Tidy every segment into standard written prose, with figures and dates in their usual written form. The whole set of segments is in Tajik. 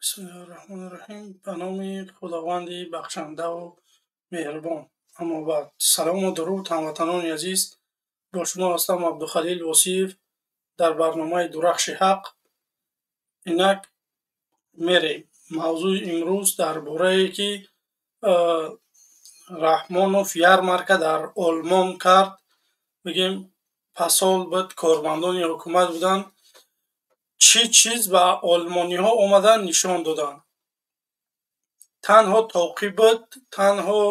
Бисмиллоҳи раҳмони раҳим. Ба номи Худованди бахшандаву меҳрубон. Аммо баъд, салому дуруд, ҳамватанони азиз. Бо шумо ҳастам Абдухалил Восиев дар барномаи Дурахши ҳақ. Инак мерем. Мавзӯи имрӯз дар борае ки Раҳмонов ярмарка дар Олмон кард. Бигем, пасол буд, кормандони ҳукумат буданд. Чӣ чиз ба олмониҳо омадан нишон доданд? Танҳо тоқӣ буд, танҳо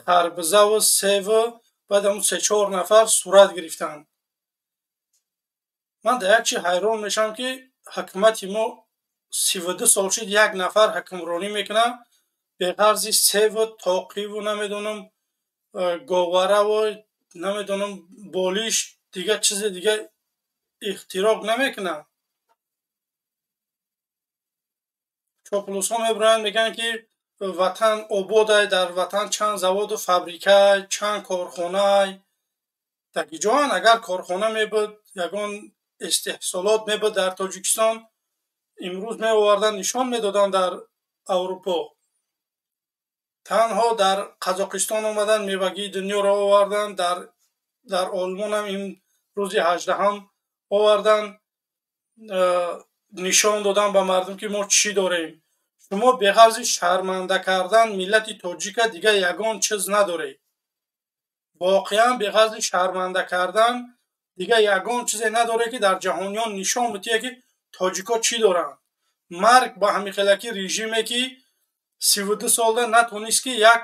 харбизаву севу баъд ҳамун се-чор нафар сурат гирифтанд. Ман дар як чи ҳайрон мешавам, ки ҳукумати мо 32 сол шуд, як нафар ҳукмронӣ мекунад, беғарзи севу тоқиву намедонам говараву намедонам болиш, дигар чизи дига ихтироъ намекунад. Чоплусҳо мебироянд, мегӯянд, ки ватан ободай, дар ватан чанд заводу фабрикай, чанд корхонай. Дар ҷоан агар корхона мебуд, ягон истеҳсолот мебуд дар Тоҷикистон, имрӯз меоварданд, нишон медоданд дар Аврупо. Танҳо дар Қазоқистон омаданд, мевагии дунёро оварданд, дар Олмонам ин рӯзи 18 оварданд, нишон доданд ба мардум, ки мо чӣ дорем. Шумо беғарзи шарманда кардан миллати тоҷика дигар ягон чиз надоред. Воқеан беғарзи шарманда кардан дигар ягон чизе надоред, ки дар ҷаҳониён нишон бидиҳед, ки тоҷико чӣ доранд. Марг ба ҳамихелаки режиме, ки 32 солда натонист, ки як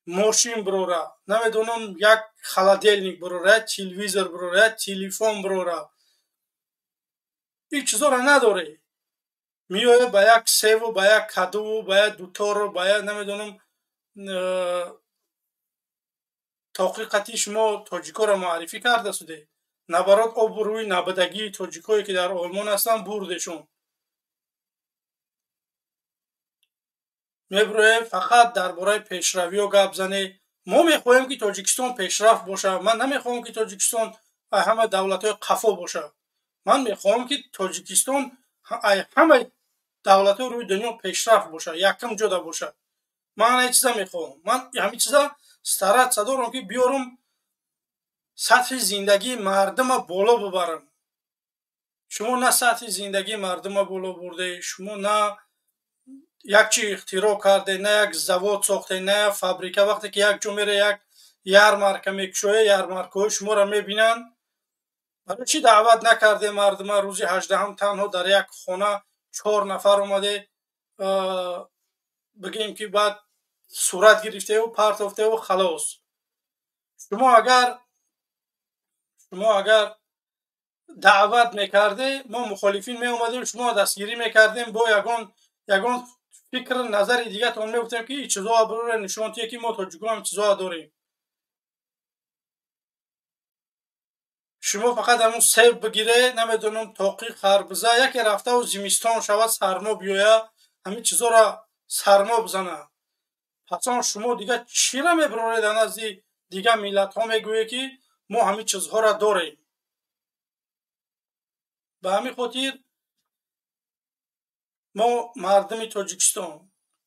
мошин бирора, намедонам, як холодильник бирора, як телевизор бирора, як телефон бирора. Ин чизоро надоред. Меояд ба як севу, ба як кадуву, ба як дутору, ба як намедонам тоқиқати шумо тоҷикоро муаррифӣ карда суде. Набарот обрӯи набудагии тоҷикое, ки дар Олмон ҳастанд, бурдешон. Мебироем, фақат дар бораи пешравиҳо гап занед. Мо мехоҳем, ки Тоҷикистон пешрафт бошад. Ман намехоҳам, ки Тоҷикистон ҳама давлатҳои қафо бошад. Ман мехоҳам, ки Тоҷикистон ҳамаи давлатҳои рӯи дунё пешрафт бошад, якум ҷода бошад. Ман ҳамин чиза мехоҳам. Ман ҳамин чиза стараться дорам, ки биёрам сатҳи зиндагии мардума боло бибарам. Шумо на сатҳи зиндагии мардума боло бурде, шумо на як чи ихтироъ карде, на як завод сохте, на як фабрика. Вақте ки як ҷо мере, як ярмарка мекушоя, ярмаркаҳои шуморо мебинанд. Барои чӣ даъват накарде мардума? Рӯзи 18 танҳо дар як хона 4 нафар омаде, бигем, ки баъд сурат гирифтеву партофтеву халос. Шумо агар даъват мекарде, мо мухолифин меомадем, шумо дастгирӣ мекардем, бо ягон фикр назари дигатон мегуфтем, ки ин чизоа бироре нишон тие, ки мо тоҷикон ҳам чизоа дорем. Шумо фақат ҳамун себ бигире, намедонам, тоқи, харбиза, яке рафтаву зимистон шавад, сармо биёя, ҳамин чизоро сармо бизана. Пасон шумо дигар чиро мебироред назди дигар миллатҳо, мегӯед, ки мо ҳамин чизҳоро дорем? Ба ҳамин хотир мо мардуми Тоҷикистон,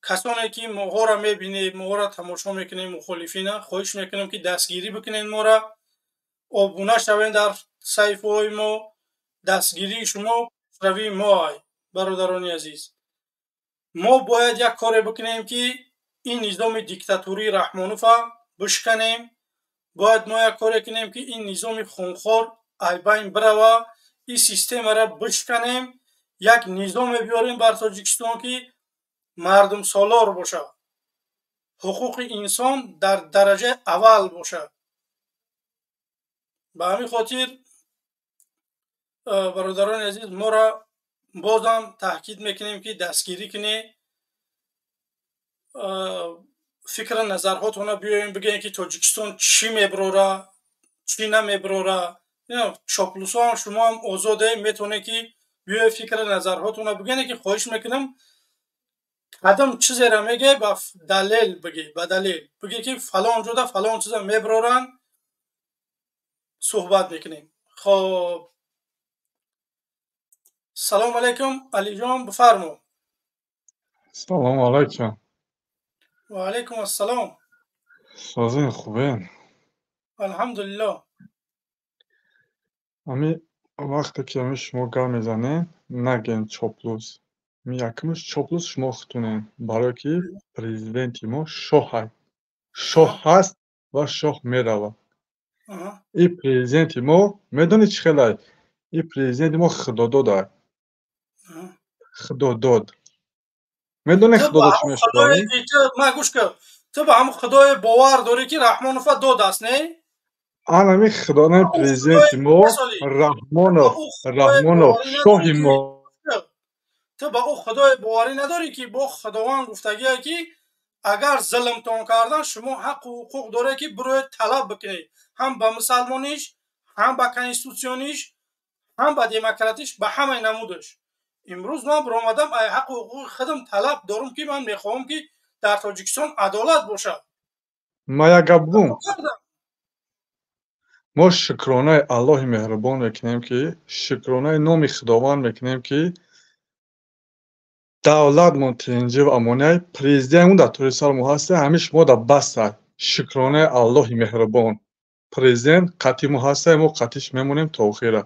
касоне ки моҳоро мебинед, моҳоро тамошо мекунем, мухолифина, хоҳиш мекунем, ки дастгирӣ бикунед моро, обуна шавед дар саҳифаҳои мо. Дастгирии шумо пешравии мо ай. Бародарони азиз, мо бояд як коре бикунем, ки ин низоми диктатурии Раҳмонова бишканем. Бояд мо як коре кунем, ки ин низоми хунхор айбайн бирава, ин системаро бишканем, як низоме биёрем бар Тоҷикистон, ки мардумсолор бошад, ҳуқуқи инсон дар дараҷаи аввал бошад. Ба ҳамин хотир, бародарони азиз, моро бозам таъкид мекунем, ки дастгирӣ кунед, фикру назарҳотонро биёем бигӯем, ки Тоҷикистон чӣ мебирора, чӣ намебирора. Чоплусоам шумоам озоде, метавонед, ки биёед, фикру назарҳотонро бигӯед, ки хоҳиш мекунам, кадом чизеро мегӯед, ба далел бигӯед, ба далел бигӯед, ки фалон ҷода фалон чиза мебироранд, суҳбат мекунем. Хоб, салому алайкум, Алиҷон, бифармо. Салому алайкум. Ва алайкум ассалом. Созин хубен? Алҳамдулиллоҳ. Ами вақте ки ами шумо гап мезанем, нагем чоплус. Ми якумш чоплус шумо хутунем, барое ки президенти мо шоҳ шоҳ ҳаст ва шоҳ меравад. И президенти мо медонӣ чӣ хелай? И президенти мо худодод ай. Худодод. Медонӣ худодод чӣ мешавад? Ман гӯш кун. Ту ба ҳамон худое бовар дорӣ ки Раҳмонова дод аст, не? Анами худонаи президенти мо Раҳмонов, Раҳмонов шоҳи мо. Ту ба ӯ худое боварӣ надорӣ ки бо худованд гуфтагие ки агар зулмтон кардан шумо ҳаққу ҳуқуқ доред ки бироед талаб бикунед ҳам ба мусалмониш, ҳам ба конститутсиониш, ҳам ба демократиш, ба ҳамаи намудаш. Имрӯз ман биромадам ай ҳаққу ҳуқуқи худам талаб дорам ки ман мехоҳам ки дар Тоҷикистон адолат бошад. Ма як гап гум. Мо шукронаи Аллоҳи меҳрубон мекунем ки шукронаи номи Худованд мекунем ки давлатмон тинҷӣ ва амониай, президентмон дар тӯри сармо ҳаста, ҳамиш мо дар баста. Шукронаи Аллоҳи меҳрубон. Президент қатъи мо ҳаста, мо қатъиш мемонем то охира.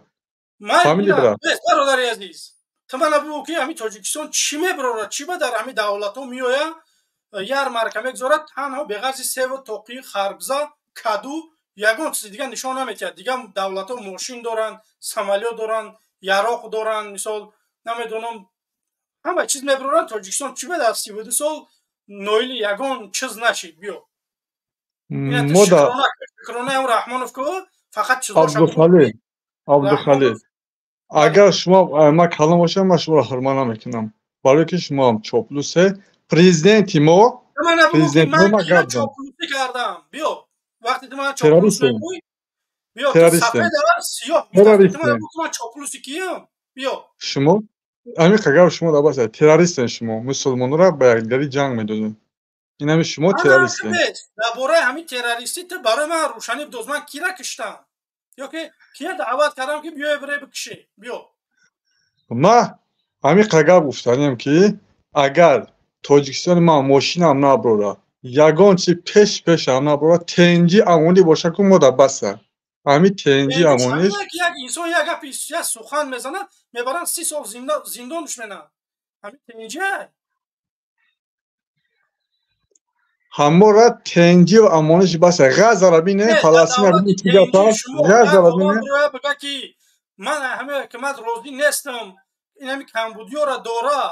Фаҳмидӣ, брат? Бародари азиз, ту мана бигӯ ки ҳамин Тоҷикистон чӣ мебарорад, чӣ ба дар ҳамин давлатҳо меояд, ярмарка мегузорад, танҳо беғарзи севу тоқӣ, харбза, каду, ягон чизи дигар нишон наметиҳад. Дигар давлатҳо мошин доранд, самолёт доранд, яроқ доранд, мисол намедонам ҳама чиз мебароранд. Тоҷикистон чӣ ба дар 32 сол ноили ягон чиз нашид? Биё. Шукронаи Раҳмонов ку фақат чизошо. Абдухалил, агар шумо ман калом бошам, ман шуморо ҳурмат намекунам, барое ки шумоам чоплусе. Президенти мо, президенти мо ман гап чоплусӣ кардам. Биё, вақте ту ман чоплус мегӯӣ, биё, сафед сиёҳ, ту ман бигӯ ман чоплуси киям? Биё. Шумо ҳамин қадар шумо дар бас террористен, шумо мусулмонро ба якдигарӣ ҷанг медодед. Ин ҳами шумо террористен. Дар бораи ҳамин террористӣ ту барои ман рӯшанӣ бидоз, ман кира киштам ё ки кия даъват кардам ки биёе бире бикушӣ? Биё. Ман ҳамин қадар гуфтанем ки агар Тоҷикистони ман мошинам наброра, ягон чи пеш пешам наброра, тенҷи амонӣ боша ку мо дар баса. Ҳамин тенҷи амониш. Як инсон як гапи як сухан мезанад, мебаранд 30 сол зиндонш менанд. Ҳамин тенҷи ҳамора тенҷи ва амониш баса. Ғазара бине, Фаластина бине, чӣ гап аст? Ғазара бине. Бага ки ман ҳамин ҳукумат розӣ нестам, ин ҳамин камбудиёра дора,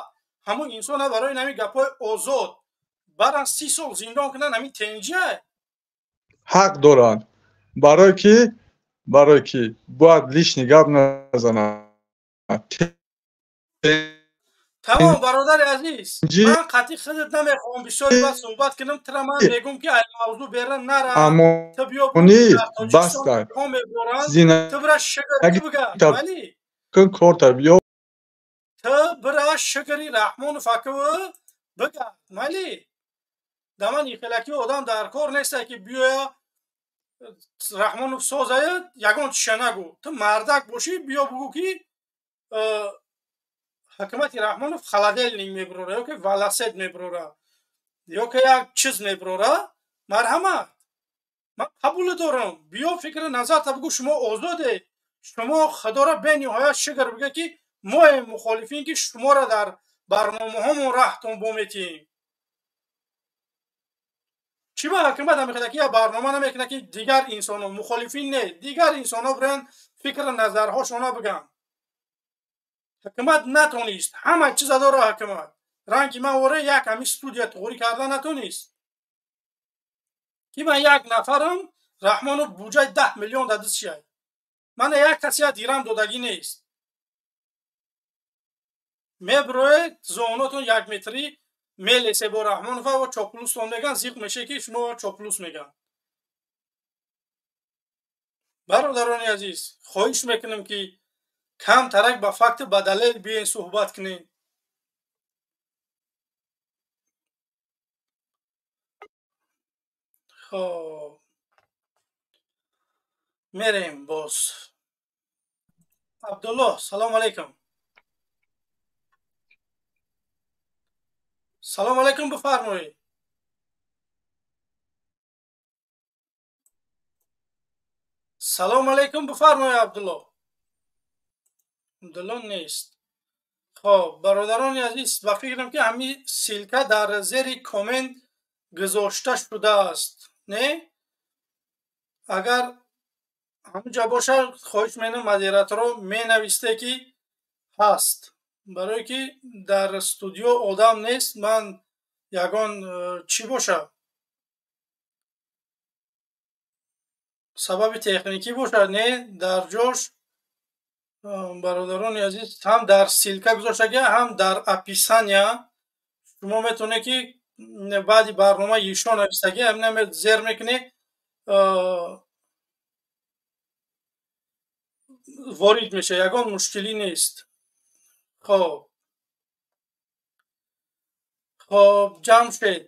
ҳамон инсона барои ҳамин гапҳои озод баран 30 сол зиндон кунанд, ҳамин тенҷи ҳақ доранд. Барое ки бояд лишний гап назанад. Тамом, бародари азиз, ман қатъи худат намехоҳам бисёри баъд суҳбат кунам. Тира ман мегӯм ки ай мавзӯъ бера нара, ту биё баста меборанд, ту бира шукр бига, вале кун корта биё, ту бира шукри Раҳмонов акв бига, вале да ман ихелаки одам дар кор неста ки биёя Раҳмонов созаяд, ягон чиша нагӯ. Ту мардак бошӣ, биё бугӯ ки ҳукумати Раҳмонов холодильник мебурора ё ки велосипед мебурора ё ки як чиз мебурора, марҳамат, ман қабул дорам. Биё фикри назарта бугӯ, шумо озоде, шумо худоро бениҳоят шукр бига ки моем мухолифин ки шуморо дар барномаҳомон раҳтон бометиҳем. Чӣ ба ҳукумат намекунад ки як барнома намекунад ки дигар инсонҳо мухолифин не, дигар инсонҳо биранд фикри назарҳошона бигӯянд? Ҳукумат натонист, ҳама чиза дора ҳукумат. Ранги ман оре як ҳамин студия туғрӣ карда натонист ки ман як нафарам, Раҳмонов буҷаи 10 миллион дар даст шай, мана як касе дирам додагӣ нест. Мебироед зоонотон як метрӣ мелесе бо Раҳмонова ва чоплустон меган, зиқ меше ки шумо чоплус меган. Бародарони азиз, хоҳиш мекунам ки камтарак ба факту ба далел биёен суҳбат кунем. Хоб, мерем боз. Абдуллоҳ, салому алайкум. Салом алейкум, бифармоед. Салом алейкум, бифармоед Абдулло. Абдулло нест. Хоб, бародарони азиз, ба фикрам ки ҳамин ссылка дар зери коммент гузошта шудааст, не? Агар ҳамунҷа бошад, хоҳиш менам модераторо менависте ки ҳаст, барое ки дар студио одам нест. Ман ягон чӣ боша, сабаби техникӣ бошад, не, дар ҷош бародарони азиз ҳам дар ссылка гузоштага, ҳам дар описания шумо метавонед ки баъди барнома ишо навистаги ҳамина зер мекунед, ворид мешавад, ягон мушкилӣ нест. Хоб, хоб, Ҷамшед,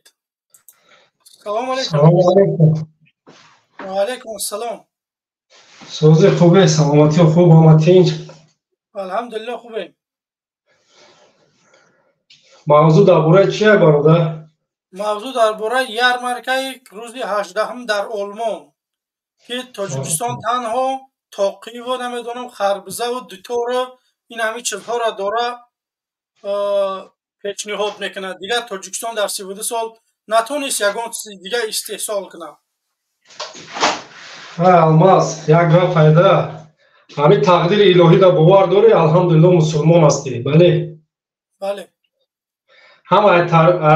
салому алейкум. Салому алейкум. Ва алейкум ассалом. Сози хубе, саломатӣ хуб, ҳама тинҷ? Алҳамдулилло, хубем. Мавзӯъ дар бораи чия, бародар? Мавзӯъ дар бораи ярмаркаи рӯзи 18 дар Олмон, ки Тоҷикистон танҳо тоқиву намедонам харбузаву дутору ин ҳамин чизҳоро дора пешниҳод мекунад. Дигар Тоҷикистон дар 32 сол натонист ягон чизи дигар истеҳсол кунад. Алмаз, як гап пайда. Ҳамин тақдири илоҳида бовар дорӣ? Алҳамдулилло, мусулмон ҳастӣ, бале? Бале. Ҳама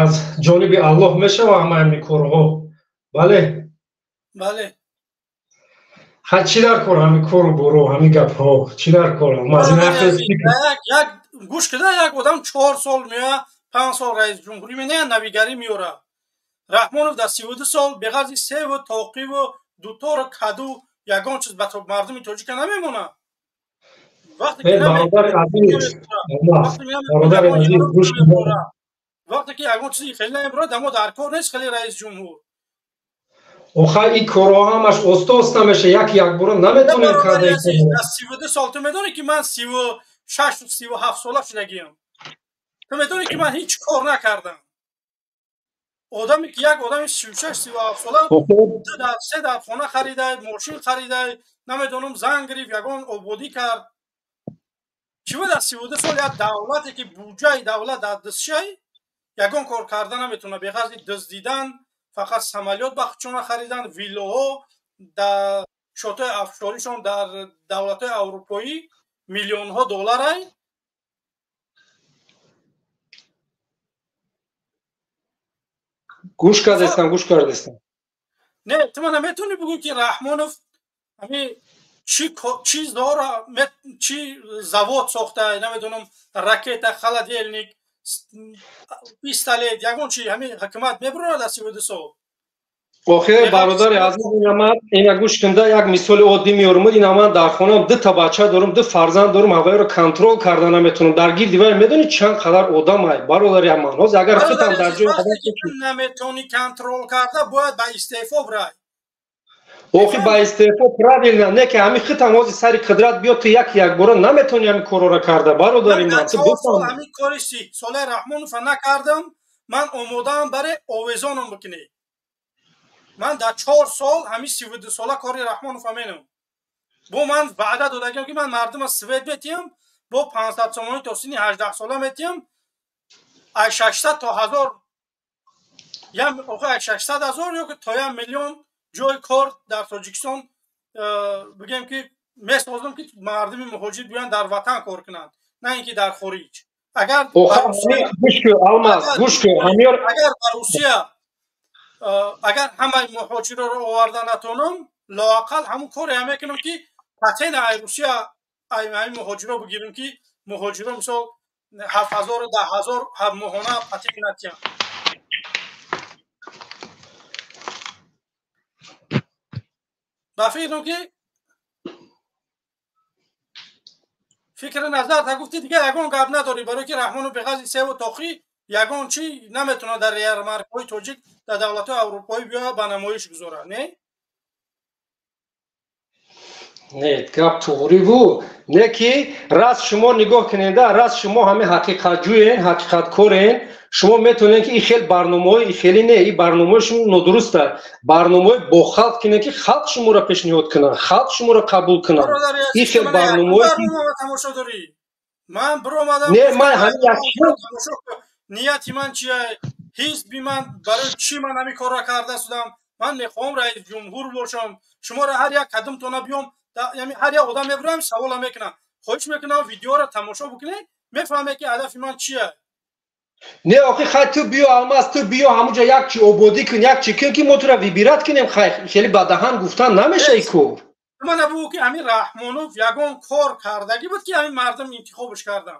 аз ҷониби Аллоҳ мешава, ҳама ҳамин корҳо, бале? Бале. Ха, чӣ дар кор ҳамин кору боро, ҳамин гапҳо, чӣ дар кор? Як гӯш кида, як одам 4 сол меояд, 5 сол раисҷумҳурӣ менея, навигарӣ меорад. Раҳмонов дар 32 сол беғарзи севу тоқиву дутору каду ягон чиз ба мардуми тоҷика намемонад. Вақте ки ягон чизи хеле намебурад, дамо дар кор нест хеле раисҷумҳур. Оха, ин корҳо ҳамаш оста оста меша, як якбора наметонем карда. Аз 32 сол ту медонӣ ки ман 36 37 сола шудагиам. Ту медонӣ ки ман ҳеҷ кор накардам. Одаме ки як одами 36 37 сола ду дар се дар хона харидай, мошин харидай, намедонам зан гирифт, ягон ободӣ кард. Чӣ буд аз 32 сол як давлате ки буҷаи давлат дар дастшай ягон кор карда наметавонад, беғарзи дуздидан, фақат самолёт ба худшона харидан, виллоҳо дар шотҳои афшоришон дар давлатҳои аврупоӣ миллионҳо долларай. Гӯш кардестам, гӯш кардестам. Не, ту мана метавонӣ бигӯӣ ки Раҳмонов ҳамин чиз дора, чи завод сохта, намедонам ракета, холодильник, пистолет, ягон чи ҳамин ҳукумат мебурад аз 32 сол? Охир, бародари азиз, ина гӯш кунда, як мисоли оддӣ меорам. Ина ман дар хонаам ду та бача дорам, ду фарзанд дорам, ҳавайро контрол карда наметавонам. Дар гирди вай медонӣ чанд қадар одам ай, бародари ман. Ҳозир агар худам дар ҷои наметавонӣ контрол карда, бояд ба истеъфо бирай. Охи, ба истеъфо правильно, не ки ҳамин худам ҳозир сари қудрат биё, ту як якбора наметавонӣ ҳамин корҳоро карда, бародари ман. Ҳамин кори 30 солаи Раҳмонова накардам, ман омодаам барои овезонам бикунӣ. Ман дар 4 сол ҳамин 32 сола кори Раҳмонова менам. Бо ман ваъда додагиам ки ман мардума свет метиҳам, бо 500 сомонӣ то синни 18 сола метиҳам, аз 600 то 1000, охи 600 ҳазор ё ки то 1 миллион ҷои кор дар Тоҷикистон бигем ки месозам ки мардуми муҳоҷир биёянд дар ватан кор кунанд, на ин ки дар хориҷ. Агар ба Русия, агар ҳамаи муҳоҷирро оварда натонам, лоақал ҳамун коре ҳам мекунам ки патент ай Русия ай ҳамин муҳоҷиро бигирам, ки муҳоҷиро мисол 7000 10000 моҳона патент натиҳанд. Ба фикрам ки фикри назар та гуфти, дигар ягон гап надорӣ, барое ки Раҳмону беғарзи севу тоқӣ ягон чӣ наметавонад дар ярмаркаҳои тоҷик дар давлатҳои аврупоӣ биёяд ба намоиш гузорад, не? Не, гап туғри бу. Не ки раст шумо нигоҳ кунеда, раст шумо ҳами ҳақиқатҷӯен, ҳақиқаткорен, шумо метавонед ки ин хел барномаҳои ин хели не, ин барномаҳои шумо нодуруста. Барномаҳои бо халқ кунед ки халқ шуморо пешниҳод кунад, халқ шуморо қабул кунад. Ин хел барномаҳои тамошо дорӣ. Ман биромадам. Не, ман ҳамин як нияти ман чия? Ҳизби ман барои чӣ ман ҳамин корро карда судам? Ман мехоҳам раиси ҷумҳур бошам. Шуморо ҳар як қадамтона биём, яъне ҳар як одам мебурам, савола мекунам. Хоҳиш мекунам видеоро тамошо бикунед, мефаҳмед ки ҳадафи ман чия. Не, охи хай ту биё Алмаз, ту биё ҳамуҷа як чи ободӣ кун, як чи кун ки мо тура выбирать кунем. Хай хеле ба даҳан гуфтан намеша ин кор. Ман бу ки ҳамин Раҳмонов ягон кор кардагӣ буд ки ҳамин мардум интихобш кардам.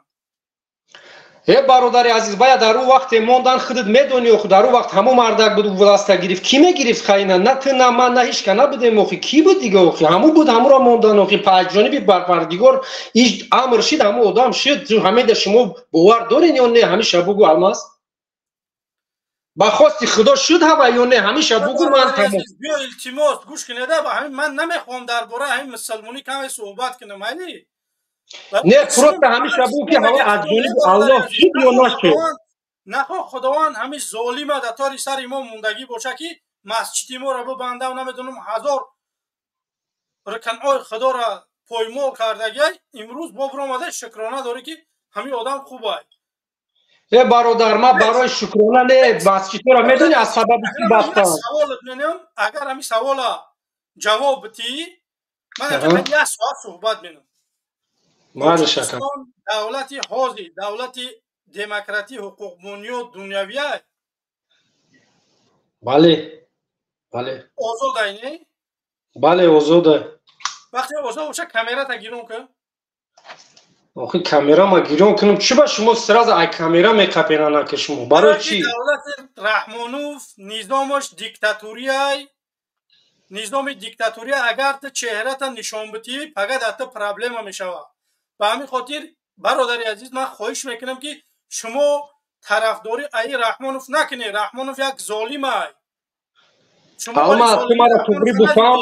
Э бародари азиз, бая дар ӯ вақте мондан худат медонӣ, охи дар ӯ вақт ҳамон мардак буд власта гирифт. Кӣ мегирифт хайна? На ту, на ман, на ҳеч ка набудем охи. Кӣ буд дига охи? Ҳамун буд, ҳамуро мондан охи. Ҷониби Парвардигор иш амр шид, ҳамун одам шид. Ҳамеда шумо бовар дорен ё не? Ҳамеша бугу Алмаз. Ба хости Худо шуд ҳава ё не? Ҳамеша бугу ман тамом. Биё илтимос гӯш кунеда, ба ҳамин ман намехоҳам дар бораи ҳамин мусалмонӣ каме суҳбат кунам, айни? Не, просто ҳамеша бугу ки ҳава аз ҷониби Аллоҳ шуд ё нашуд. Нахоҳ Худованд ҳамин золима дар тори сари мо мондагӣ боша ки масҷиди моро бибандам, намедонам ҳазор рукнҳои Худоро поймол кардагиай, имрӯз бо биромада шукрона дорӣ ки ҳамин одам хубай. Э бародар, ман барои шукрона не, масҷидҳоро медонӣ аз сабаби чӣ бастам? Саволат менам, агар ҳамин савола ҷавоб битӣ, ман як соат суҳбат менам. Давлати ҳозир, давлати демократӣ, ҳуқуқбунёд, дунявия? Бале, бале. Озодай, не? Бале, озодай. Вақте озод боша, камерата гирон кун. Охи камера ма гирон кунам, чӣ ба шумо сразу ай камера мекапенана ки шумо? Барои чӣ? Давлати Раҳмонов низомаш диктатурияй. Низоми диктатурия, агар ту чеҳрата нишон битӣ, пага дар ту проблема мешавад. Ба ҳамин хотир бародари азиз, ман хоҳиш мекунам ки шумо тарафдори аи Раҳмонов накунед. Раҳмонов як золимай. Алмаз, ту мара туғри буфаҳм.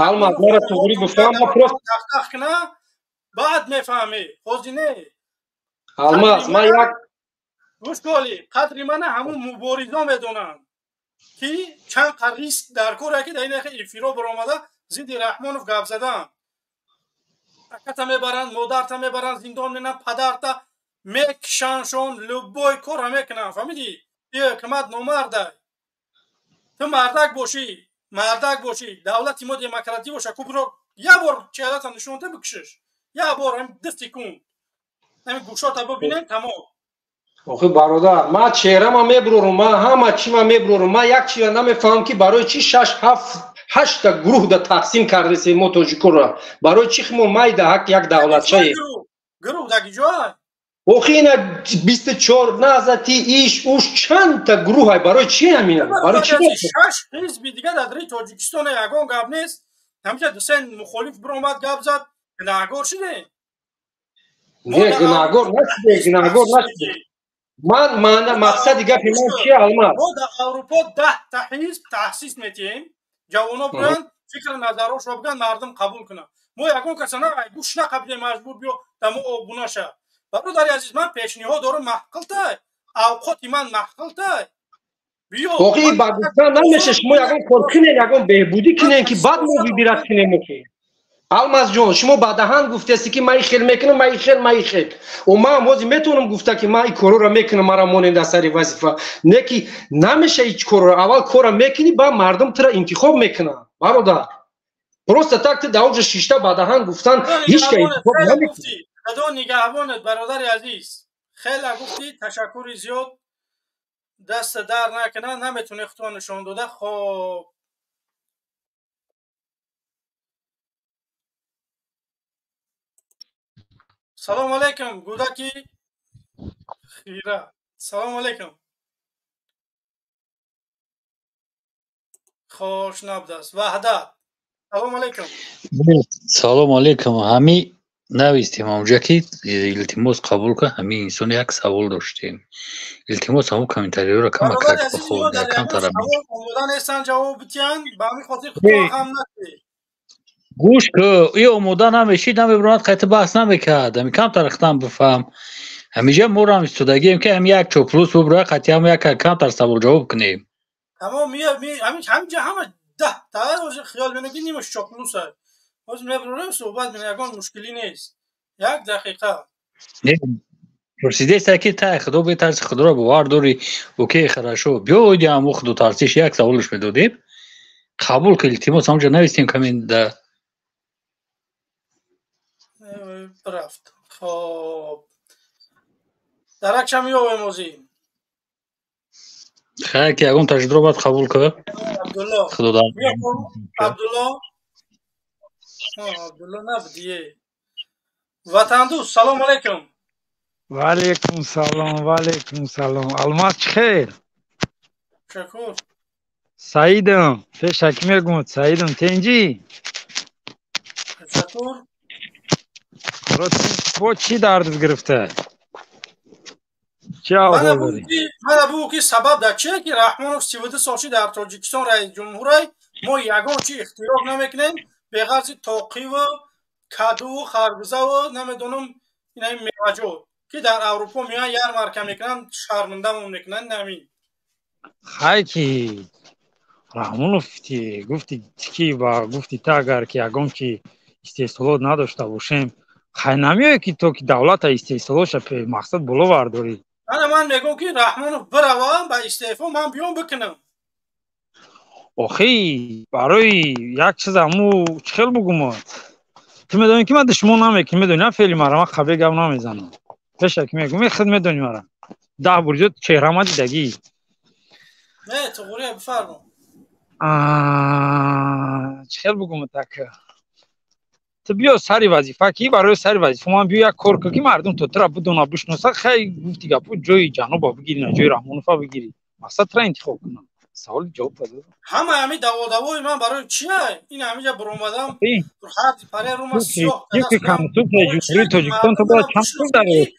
Алмаз, мара туғри буфаҳм, ма просто тахтах куна, баъд мефаҳмӣ. Ҳозир не. Алмаз, ман як гӯш коли, қадри мана ҳамун муборизо медонанд ки чанд қа риск дар кор ки дар ин эфиро баромада зидди Раҳмонов гап задан. Аката мебаранд, модарта мебаранд, зиндон менанд, падарта мекишаншон, любой корро мекунанд. Фаҳмидӣ? Ин ҳукумат номардай. Ту мардак бошӣ, мардак бошӣ, давлати мо демократӣ боша, кубро як бор чеҳрата нишон та бикшиш. Як бор ҳамин 2 секунд. Ҳамин гӯшота бибинем, тамом. Охи бародар, ман чеҳрама мебурорум, ман ҳама чима мебурорум. Ман як чиза намефаҳмам ки барои чӣ 6, 7, 8 та гурӯҳ да тақсим кардесем мо тоҷикоро. Барои чӣ мо майда ҳак як давлатчае? Гурӯҳ даги ҷой? Охи ина 24 назати иш уш чандта гурӯҳ ай, барои чӣ ҳамина? Барои чӣ? 6 ҳизби дига дар дари Тоҷикистон ягон гап нест. Ҳамиша ду се мухолиф биромад гап зад, гунаҳгор шуде? Не, гунаҳгор нашуде, гунаҳгор нашуде. Ман маъна мақсади гапи ман чия, Алмаз? Мо дар Аврупо 10 та ҳизб таъсис метиҳем, ҷавоно биёянд, фикри назарошро бигӯянд, мардум қабул кунанд. Мо ягон каса на гӯш нақабидем, маҷбур биё дар мо обуна ша. Бародари азиз, ман пешниҳод дорам, маҳқилтай, авқоти ман маҳқилтай. Биё. Охи ба гуфтан намеша, шумо ягон кор кунед, ягон беҳбудӣ кунед ки баъд мо выбирать кунем охи. Алмазҷон, шумо ба даҳан гуфтасти ки ман ин хел мекунам, ман ин хел, ман ин хел. О ман ҳозир метавонам гуфта ки ман ин корҳоро мекунам, мара монем дар сари вазифа. Не ки намеша ҳеҷ корро, аввал корро мекунӣ, баъд мардум тура интихоб мекунанд. Бародар, просто так ту дар онҷо шишта ба даҳан гуфтан ҳеҷ ка интихоб намекунад. Худо нигаҳбонат, бародари азиз. Хеле гуфтӣ, ташаккури зиёд. Даст дар накунад, наметавонӣ худро нишон дода. Хоб салом алейкум, гудаки хира. Салом алейкум. Хош набудааст. Ваҳдат. Салом алейкум. Салом алейкум. Ҳами навистем ҳамҷа ки илтимос қабул кун, ҳамин инсон як савол доштем. Илтимос ҳамун комментариёро кама Бародари азиз, мо дар ягон камтара савол омода нестанд ҷавоб битиҳанд, ба ҳамин хотир худро ғам накунед. Гӯш ку, и омода намешид, намебиромад, қайта баҳс намекард. Ами камтар хитам бифаҳм. Ҳамиҷа моро истодагием, ки ҳами як чоплус бубра, қатъи як камтар савол ҷавоб кунем. Тамом, ҳамиҷа ҳама 10 та ҳозир хиёл менам, ки нимаш чоплуса. Ҳозир мебурем, суҳбат менем, ягон мушкилӣ нест. Як дақиқа. Пурсидеста, ки тай худо бетарси, худоро бовар дорӣ? Окей, хорошо, биё, оиди ҳамо худотарсиш як саволш медодем. Қабул ки, илтимос, ҳамҷа навистем камин да. Рафт. Хоб, даракшам ёвем озӣ. Хай, ки ягон таҷриба бояд қабул ку. Абдулло. Худо. Абдулло, Абдулло набудие. Ватандӯст, салому алайкум. Ваалайкум салом, ваалайкум салом. Алмаз, чӣ хел? Шукур. Саидам, пешакӣ мегум, Саидам, тенҷӣ? Шукур. Бо чӣ дардат гирифта? Чӣ аҳвол дорӣ? Мана бугӯ, ки сабаб дар чие, ки Раҳмонов 32 сол ши дар Тоҷикистон раиси ҷумҳурай, мо ягон чи ихтироъ намекунем, беғарзи тоқиву кадуву харбузаву намедонам, инаи меваҷот, ки дар Аврупо меоянд, ярмарка мекунанд, шармандамон мекунанд, намин. Хай, ки Раҳмонов гуфти, ки ба гуфти та, агар ки ягон чи истеҳсолот надошта бошем, хай намеояд, ки то ки давлата истеҳсолотша мақсад боло бардорӣ. Ана ман мегӯм, ки Раҳмонов биравам ба истеъфо, ман биём бикунам. Охи, барои як чиз аму чӣ хел бугум, ту медонӣ, ки ман душмон намекунӣ, медонӣ на феъли мара, ман қабе гап намезанам. Пешакӣ мегӯм, худ медонӣ мара, 10 бор зиёд чеҳрама дидагӣ. Не, туғурия, бифармо. Чӣ хел бугум, так ту биё сари вазифа, ки барои сари вазифа ман биё, як кор кун, ки мардум то тура бидона, бишноса. Хай, гуфти гапо, ҷои ҷануба бигирӣ, на ҷои Раҳмонова бигирӣ, мақсад тура интихоб кунам. Саволи ҷавоб дод. Ҳама ҳами даводавои ман барои чия? Ин ҳамиҷа буромадам, ҳар паре рума сиёҳ. Конститутсияи Ҷумҳурии Тоҷикистон ту бояд чанд пул дарёфт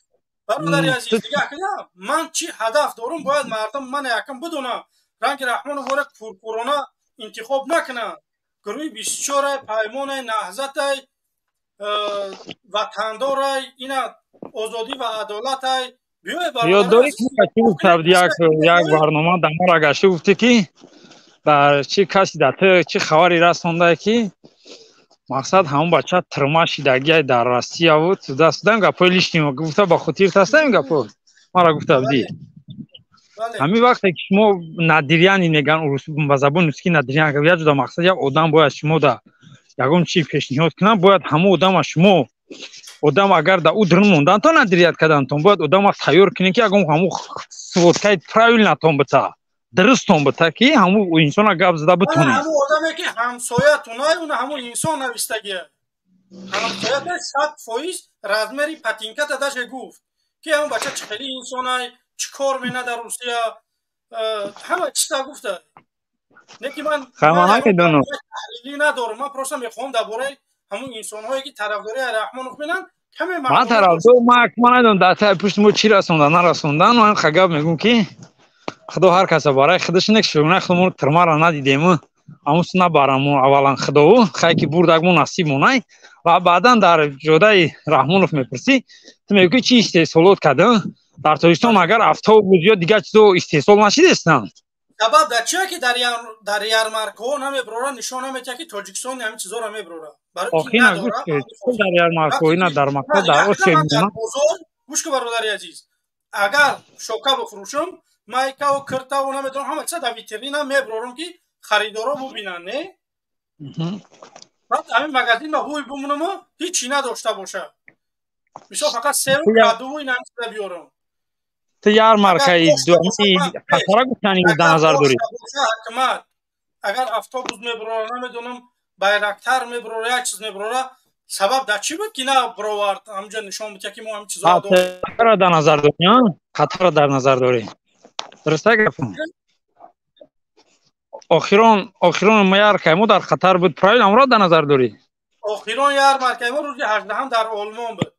Бародари азиз, нигоҳ кунам, ман чӣ ҳадаф дорум, бояд мардум мана якам бидонам. Ранги Раҳмоновора куркурона интихоб накунанд. Гурӯҳи 24-ай, Паймонай, Наҳзатай, Ватандорай, ина Озодӣ ва адолатай. Ёд дорӣ, ки гуфтабуд як барнома дар мара гашта, гуфтӣ, ки дар чӣ каси дар ту чӣ хабаре расондае, ки мақсад ҳамон бача тирма шидагиай дар Россия буд, туда-сюда, гапҳои лишний гуфта, ба хотир таста ин гапҳо мара гуфта будӣ. Ҳамин вақте ки шумо надиряни меган, ба забони русӣ надирян, як ҷуда мақсад, як одам бояд шумо да ягон чи пешниҳод кунад, бояд ҳамон одама шумо одам агар да ӯ дурун мондан, то надирият кардантон, бояд одама тайёр кунед, ки ягон ҳамон сводкаи правильнатон бита, дурустон бита, ки ҳамон инсона гап зада битонед. Ҳамон одаме, ки ҳамсоятунай, уна ҳамон инсон навистагия, ҳамсоята 100% размери патинката даже гуфт, ки ҳамон бача чӣ хели инсонай, чӣ кор мена дар Русия, ҳама чиза гуфта. Не ки ман таҳлилӣ надорам, ман просто мехоҳам дар бораи ҳамон инсонҳое, ки тарафдории Раҳмонов менанд, каме. Ман тарафдор, ман намедонам дар таи пушти мо чӣ расондан, нарасондан. Ман гап мегӯм, ки худо ҳар каса барои худаш нек шугна. Худмо тирмара надидему, амус набараму. Аввалан худову хай, ки бурдак мо насиб монай, ва баъдан дар ҷодаи Раҳмонов мепурсӣ, ту мегӯӣ, чӣ истеҳсолот кардам дар Тоҷикистон, агар автобус ё дигар чизо истеҳсол нашидестанд. Сабаб дар чие, ки дар ярмаркаҳо намеброра, нишон наметиҳад, ки Тоҷикистон ҳамин чизоро меброра? Дар ярмаркаҳо ина дар мактаб дар Осиё. Гӯш ку, бародари азиз, агар шока бифурӯшам, майкаву киртаву намедонам, ҳама чиза дар витрина меброрам, ки харидоро бубинанд, не? Баъд ҳамин магазин ба ҳуй бумонаму ҳичи надошта боша, мисол, фақат севу кадуву ин ҳамин чиза биёрам. Ту ярмаркаи Қатара гуфтани дар назар дорӣ? Ҳакмат, агар автобус мебурора, намедонам, Байрактар мебурора, як чиз мебурора, сабаб дар чӣ буд, ки на бировард, ҳамҷо нишон бидиҳад, ки мо ҳамин чизо? Қатара дар назар дорӣ? Қатара дар назар дорӣ, дуруста гапам? Охирон ярмаркаи мо дар Қатар буд, правильно? Амро дар назар дорӣ? Охирон ярмаркаи мо рӯзи 18-ам дар Олмон буд.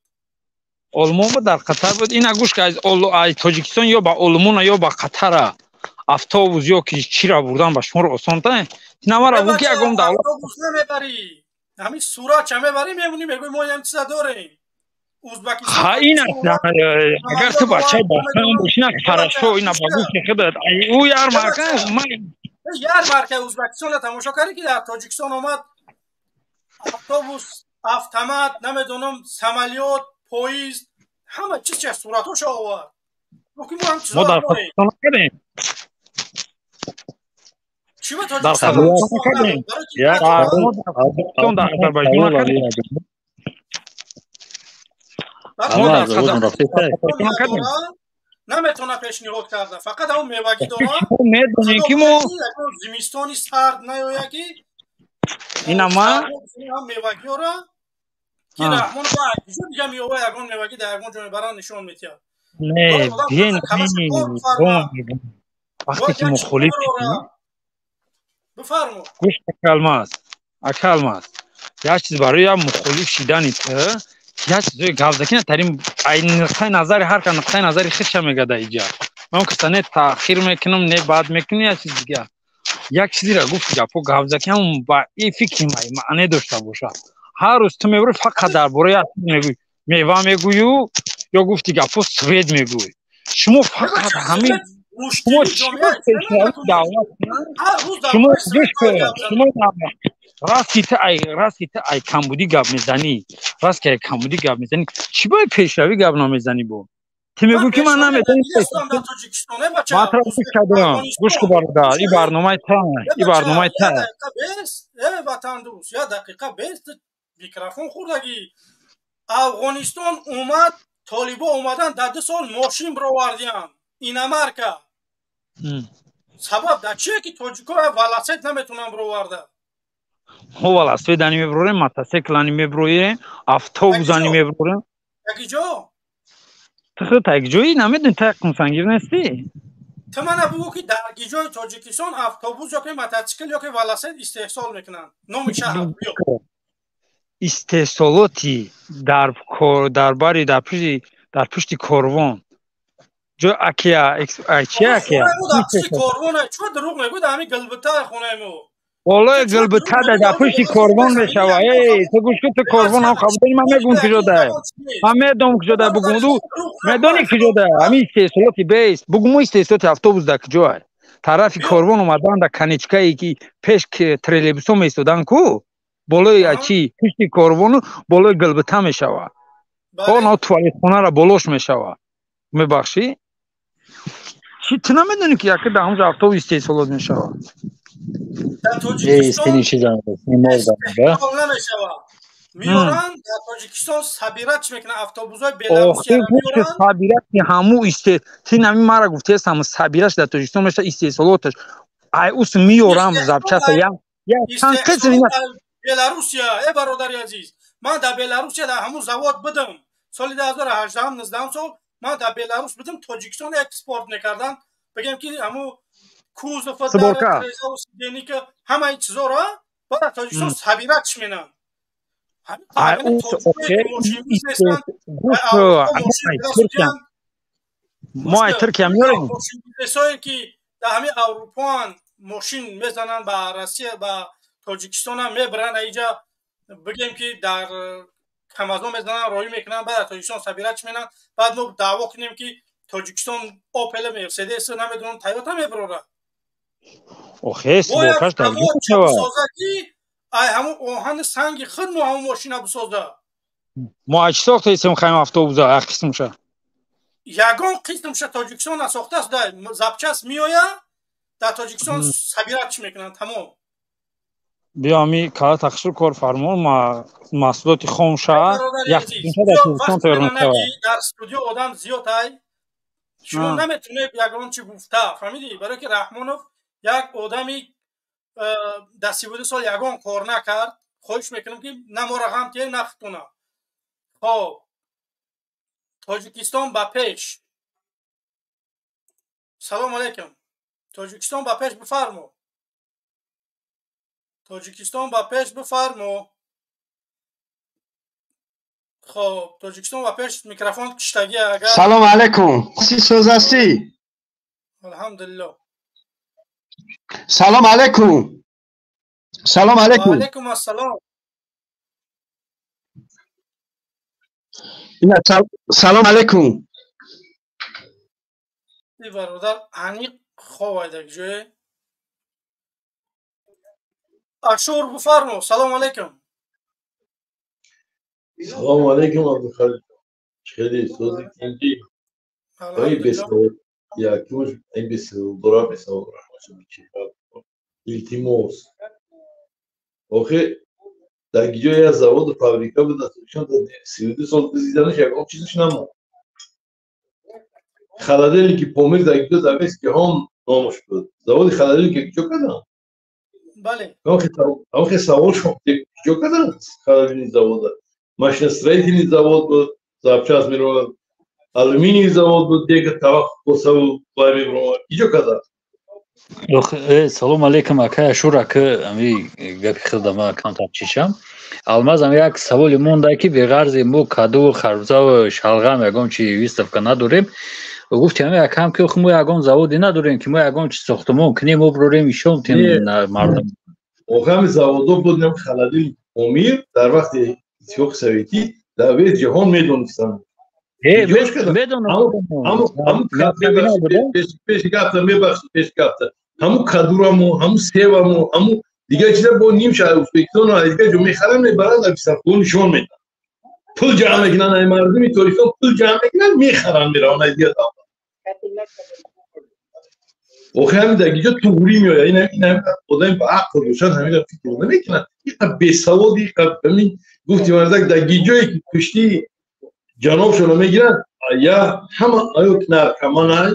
Олмон буд, дар Қатар буд. Ина гӯш ка, аз Тоҷикистон ё ба Олмона, ё ба Қатара автобус ё ки чира бурдан ба шуморо осонта? Тинамара бу, ки ягон давлат намебарӣ. Ҳамин сурат ча мебарӣ, мемонӣ, мегӯй, мо ҳам чиза дорем. Узбекистон. Ха, ин агар ту бачаи бахтам бошӣ, на, хорошо, ина ба гуфти худат ӯ ярмарка ман. Ярмаркаи Узбекистонро тамошо кардӣ, ки дар Тоҷикистон омад, автобус, автомат, намедонам, самолёт, поезд, ҳама чиз ча суратҳошо овард. Мо дар Тоҷикистон накардем. Чӣ ба Дар Тоҷикистон накардем, дар Озарбойҷон накардем. Мо дар Қазоқистон накардем. Наметавона пешниҳод карда, фақат ҳамон мевагӣ дорад. Медонем, ки мо зимистони сард наёяд, ки ина ма мевагиёра, ки Раҳмон куҷо дига меова, ягон мевагӣ дар ягон ҷо мебаранд, нишон медиҳад. Не, бин, вақте ки мухолиф Бифармо. Гӯш, акалмаз, акалмаз, як чиз барои як мухолиф шидани ту як чизои гап заки натарим. Ай нуқтаи назари ҳар кас нуқтаи назари худша мегада. Иҷа ман каса не таъхир мекунам, не бад мекунам. Як чиз дига, як чизеро гуфти, гапҳо гап заки, ҳамн ба и фикри маъне дошта бошад. Ҳар рӯз ту мебурӣ, фақат дар бораи як чиз мегӯй, мева мегӯю ё гуфти гапҳо, свет мегӯй. Шумо фақат ҳамин. Шумо давлат, шумо гӯш кун, шумо раст ки ту ай камбудӣ гап мезанӣ, раст ки ай камбудӣ гап мезанӣ, чӣ бои пешравӣ гап намезанӣ? Бо ту мегӯй, ки ман наметавонам. Ман туро гӯш кардам. Гӯш кун, бародар, и барномаи та, и барномаи та. Ватандӯст, як дақиқа бес, микрофон хӯрдагӣ. Афғонистон омад, толибо омадан, дар 2 сол мошин бировардиям, иномарка. Сабаб дар чие, ки тоҷико велосипед наметавонанд бироварда? Мо велосипедани мебурорем, мотоциклани мебуроем, автобусани мебурорем. Якиҷо. Ту худ якҷоӣ намедони, ту қумсангир нестӣ. Ту мана бугӯ, ки дар гиҷои Тоҷикистон автобус ёки мотоцикл ёки велосипед истеҳсол мекунанд, номи шаҳр. Истеҳсолоти дар бари дар пушти корвон ҷо акия чи акия. Корвон чо дурӯғ мегӯ? Дар ҳамин Гилбита хонаи мо. Болои Гилбитада, дар пушти корвон мешава. Эй, ту гӯш кун, ту корвон ҳам қабул дорӣ. Ман мегӯм, куҷо дай, ман медонам, куҷо дай. Бугум, ду медонӣ, куҷо дай ҳамин истеҳсолоти бейс? Бугуму, истеҳсолоти автобус дар куҷоай? Тарафи корвон омадан, дар конечкае, ки пеш троллейбусҳо меистодан ку, болои чи, пушти корвону болои Гилбита мешава. Он туалетхонара болош мешава. Мебахшӣ, чи ту намедонӣ, ки яке дар ҳамҷо автобус истеҳсолот мешавад? Дар Тоҷикистон намешавад. Меоранд, дар Тоҷикистон собирать мекунанд автобусҳои Беларусияро. Собирать ҳаму исте ти нами мара гуфтест, ҳаму собирать дар Тоҷикистон мешавад истеҳсолоташ. Ай ус меорам запчаста я чанд қисм. Беларусия, э бародари азиз, ман дар Беларусия дар ҳамун завод будам. Соли 2018, 19 сол ман дар Беларус будам. Тоҷикистон экспорт мекарданд, бигем, ки ҳамун кузов, сиденье, ҳамаи чизоро баъд дар Тоҷикистон собирать менанд. Ай ус Туркия, мо ай Туркия меорем. Мошинбизнесое, ки дар ҳамин Аврупоан, мошин мезананд ба Россия, ба Тоҷикистонам мебаранд. Аиҷа, бигем, ки дар камазон мезананд, роҳӣ мекунанд, баъд дар Тоҷикистон собирать менанд. Баъд мо даъво кунем, ки Тоҷикистон Опел, Мерседес, намедонам, Тойота мебарорад. Охе, сборкаш дар мешавад. Ки ай ҳамун оҳани санги худ мо ҳамун мошина бисоза. Мо ай чӣ сохтаистем хаем автобуса, як қисмша? Ягон қисмша Тоҷикистон насохтааст. Запчасть меояд, дар Тоҷикистон собирать мекунанд, тамом. Биё, ами кала тахшир кор фармон, маҳсулоти хомша як қисмша дар Тоҷикистон тайёр мешавад. Дар студио одам зиёд ай, шумо наметавонед ягон чи гуфта, фаҳмидӣ? Барое ки Раҳмонов як одами дар 32 сол ягон кор накард. Хоҳиш мекунам, ки на моро ғам тиҳед, на худтона. Хоб, Тоҷикистон ба пеш! Салому алайкум, Тоҷикистон ба пеш! Бифармо, Тоҷикистон ба пеш, бифармо. Хоб, Тоҷикистон ба пеш, микрофон киштагӣ агар. Салому алайкум, си сӯзастӣ? Алҳамдулилло. Салом алайкум, салом алайкум. Алайкум ассалом. Салом алейкум. И бародар аниқ ховайдаг ҷое. Ашур, бифармо, салом алейкум. Салом алейкум, Абдухалил. Хеле сози тинҷӣ. Ой, бесавод, якумш ин бесаводора, бесавод илтимос. Охе, дар ҷое як заводу фабрика буд, 32 сол зиданаш ягон чизаш намонд. Холодильники Помир дар ҷо дар весь ҷаҳон номаш буд. Заводи холодильники куҷо карданд? Бале. Охе, савол шуд, куҷо карданд холодильник завода? Машиностроительный завод буд, запчасть меровад. Алюминий завод буд, дега тавақ косаву вай мебиромад. Куҷо карданд? Салом алейкум, акай Ашур, ака, ами гапи худама камтар чишам. Алмаз, ами як саволи монда, ки беғарзи мо каду, харбузаву шалғам ягон чи выставка надорем. Гуфти ами акам, ки мо ягон заводе надорем, ки мо ягон чи сохтумон кунем, оброрем, ишон тем мардум. Охе, ҳами заводо буд, холодильник Помир дар вақти Иттифоқи Советӣ дар весь ҷаҳон медонистанд. Медонам. Пеши гапта, мебахшид, пеши гапта. Ҳамун кадураму, ҳамун севаму, ҳамун дигар чиза бо ним шаҳр Ӯзбекистону дигар ҷо мехаранд, мебаранд, дар бисархӯ нишон медиҳанд. Пул ҷамъ мекунанд, ай мардуми Тоҷикистон пул ҷамъ мекунанд, мехаранд, мераванд аз дигар давлат. Охе, ҳамин дар ҷо туғрӣ меояд. Ин одами ба ақл бошад, ҳаминро фикр намекунад. Иқа бесаводи, иқа ҳамин гуфти мардак, дар ҷое ки пушти ҷанобшонро мегиранд, я ҳама ё наркоманай,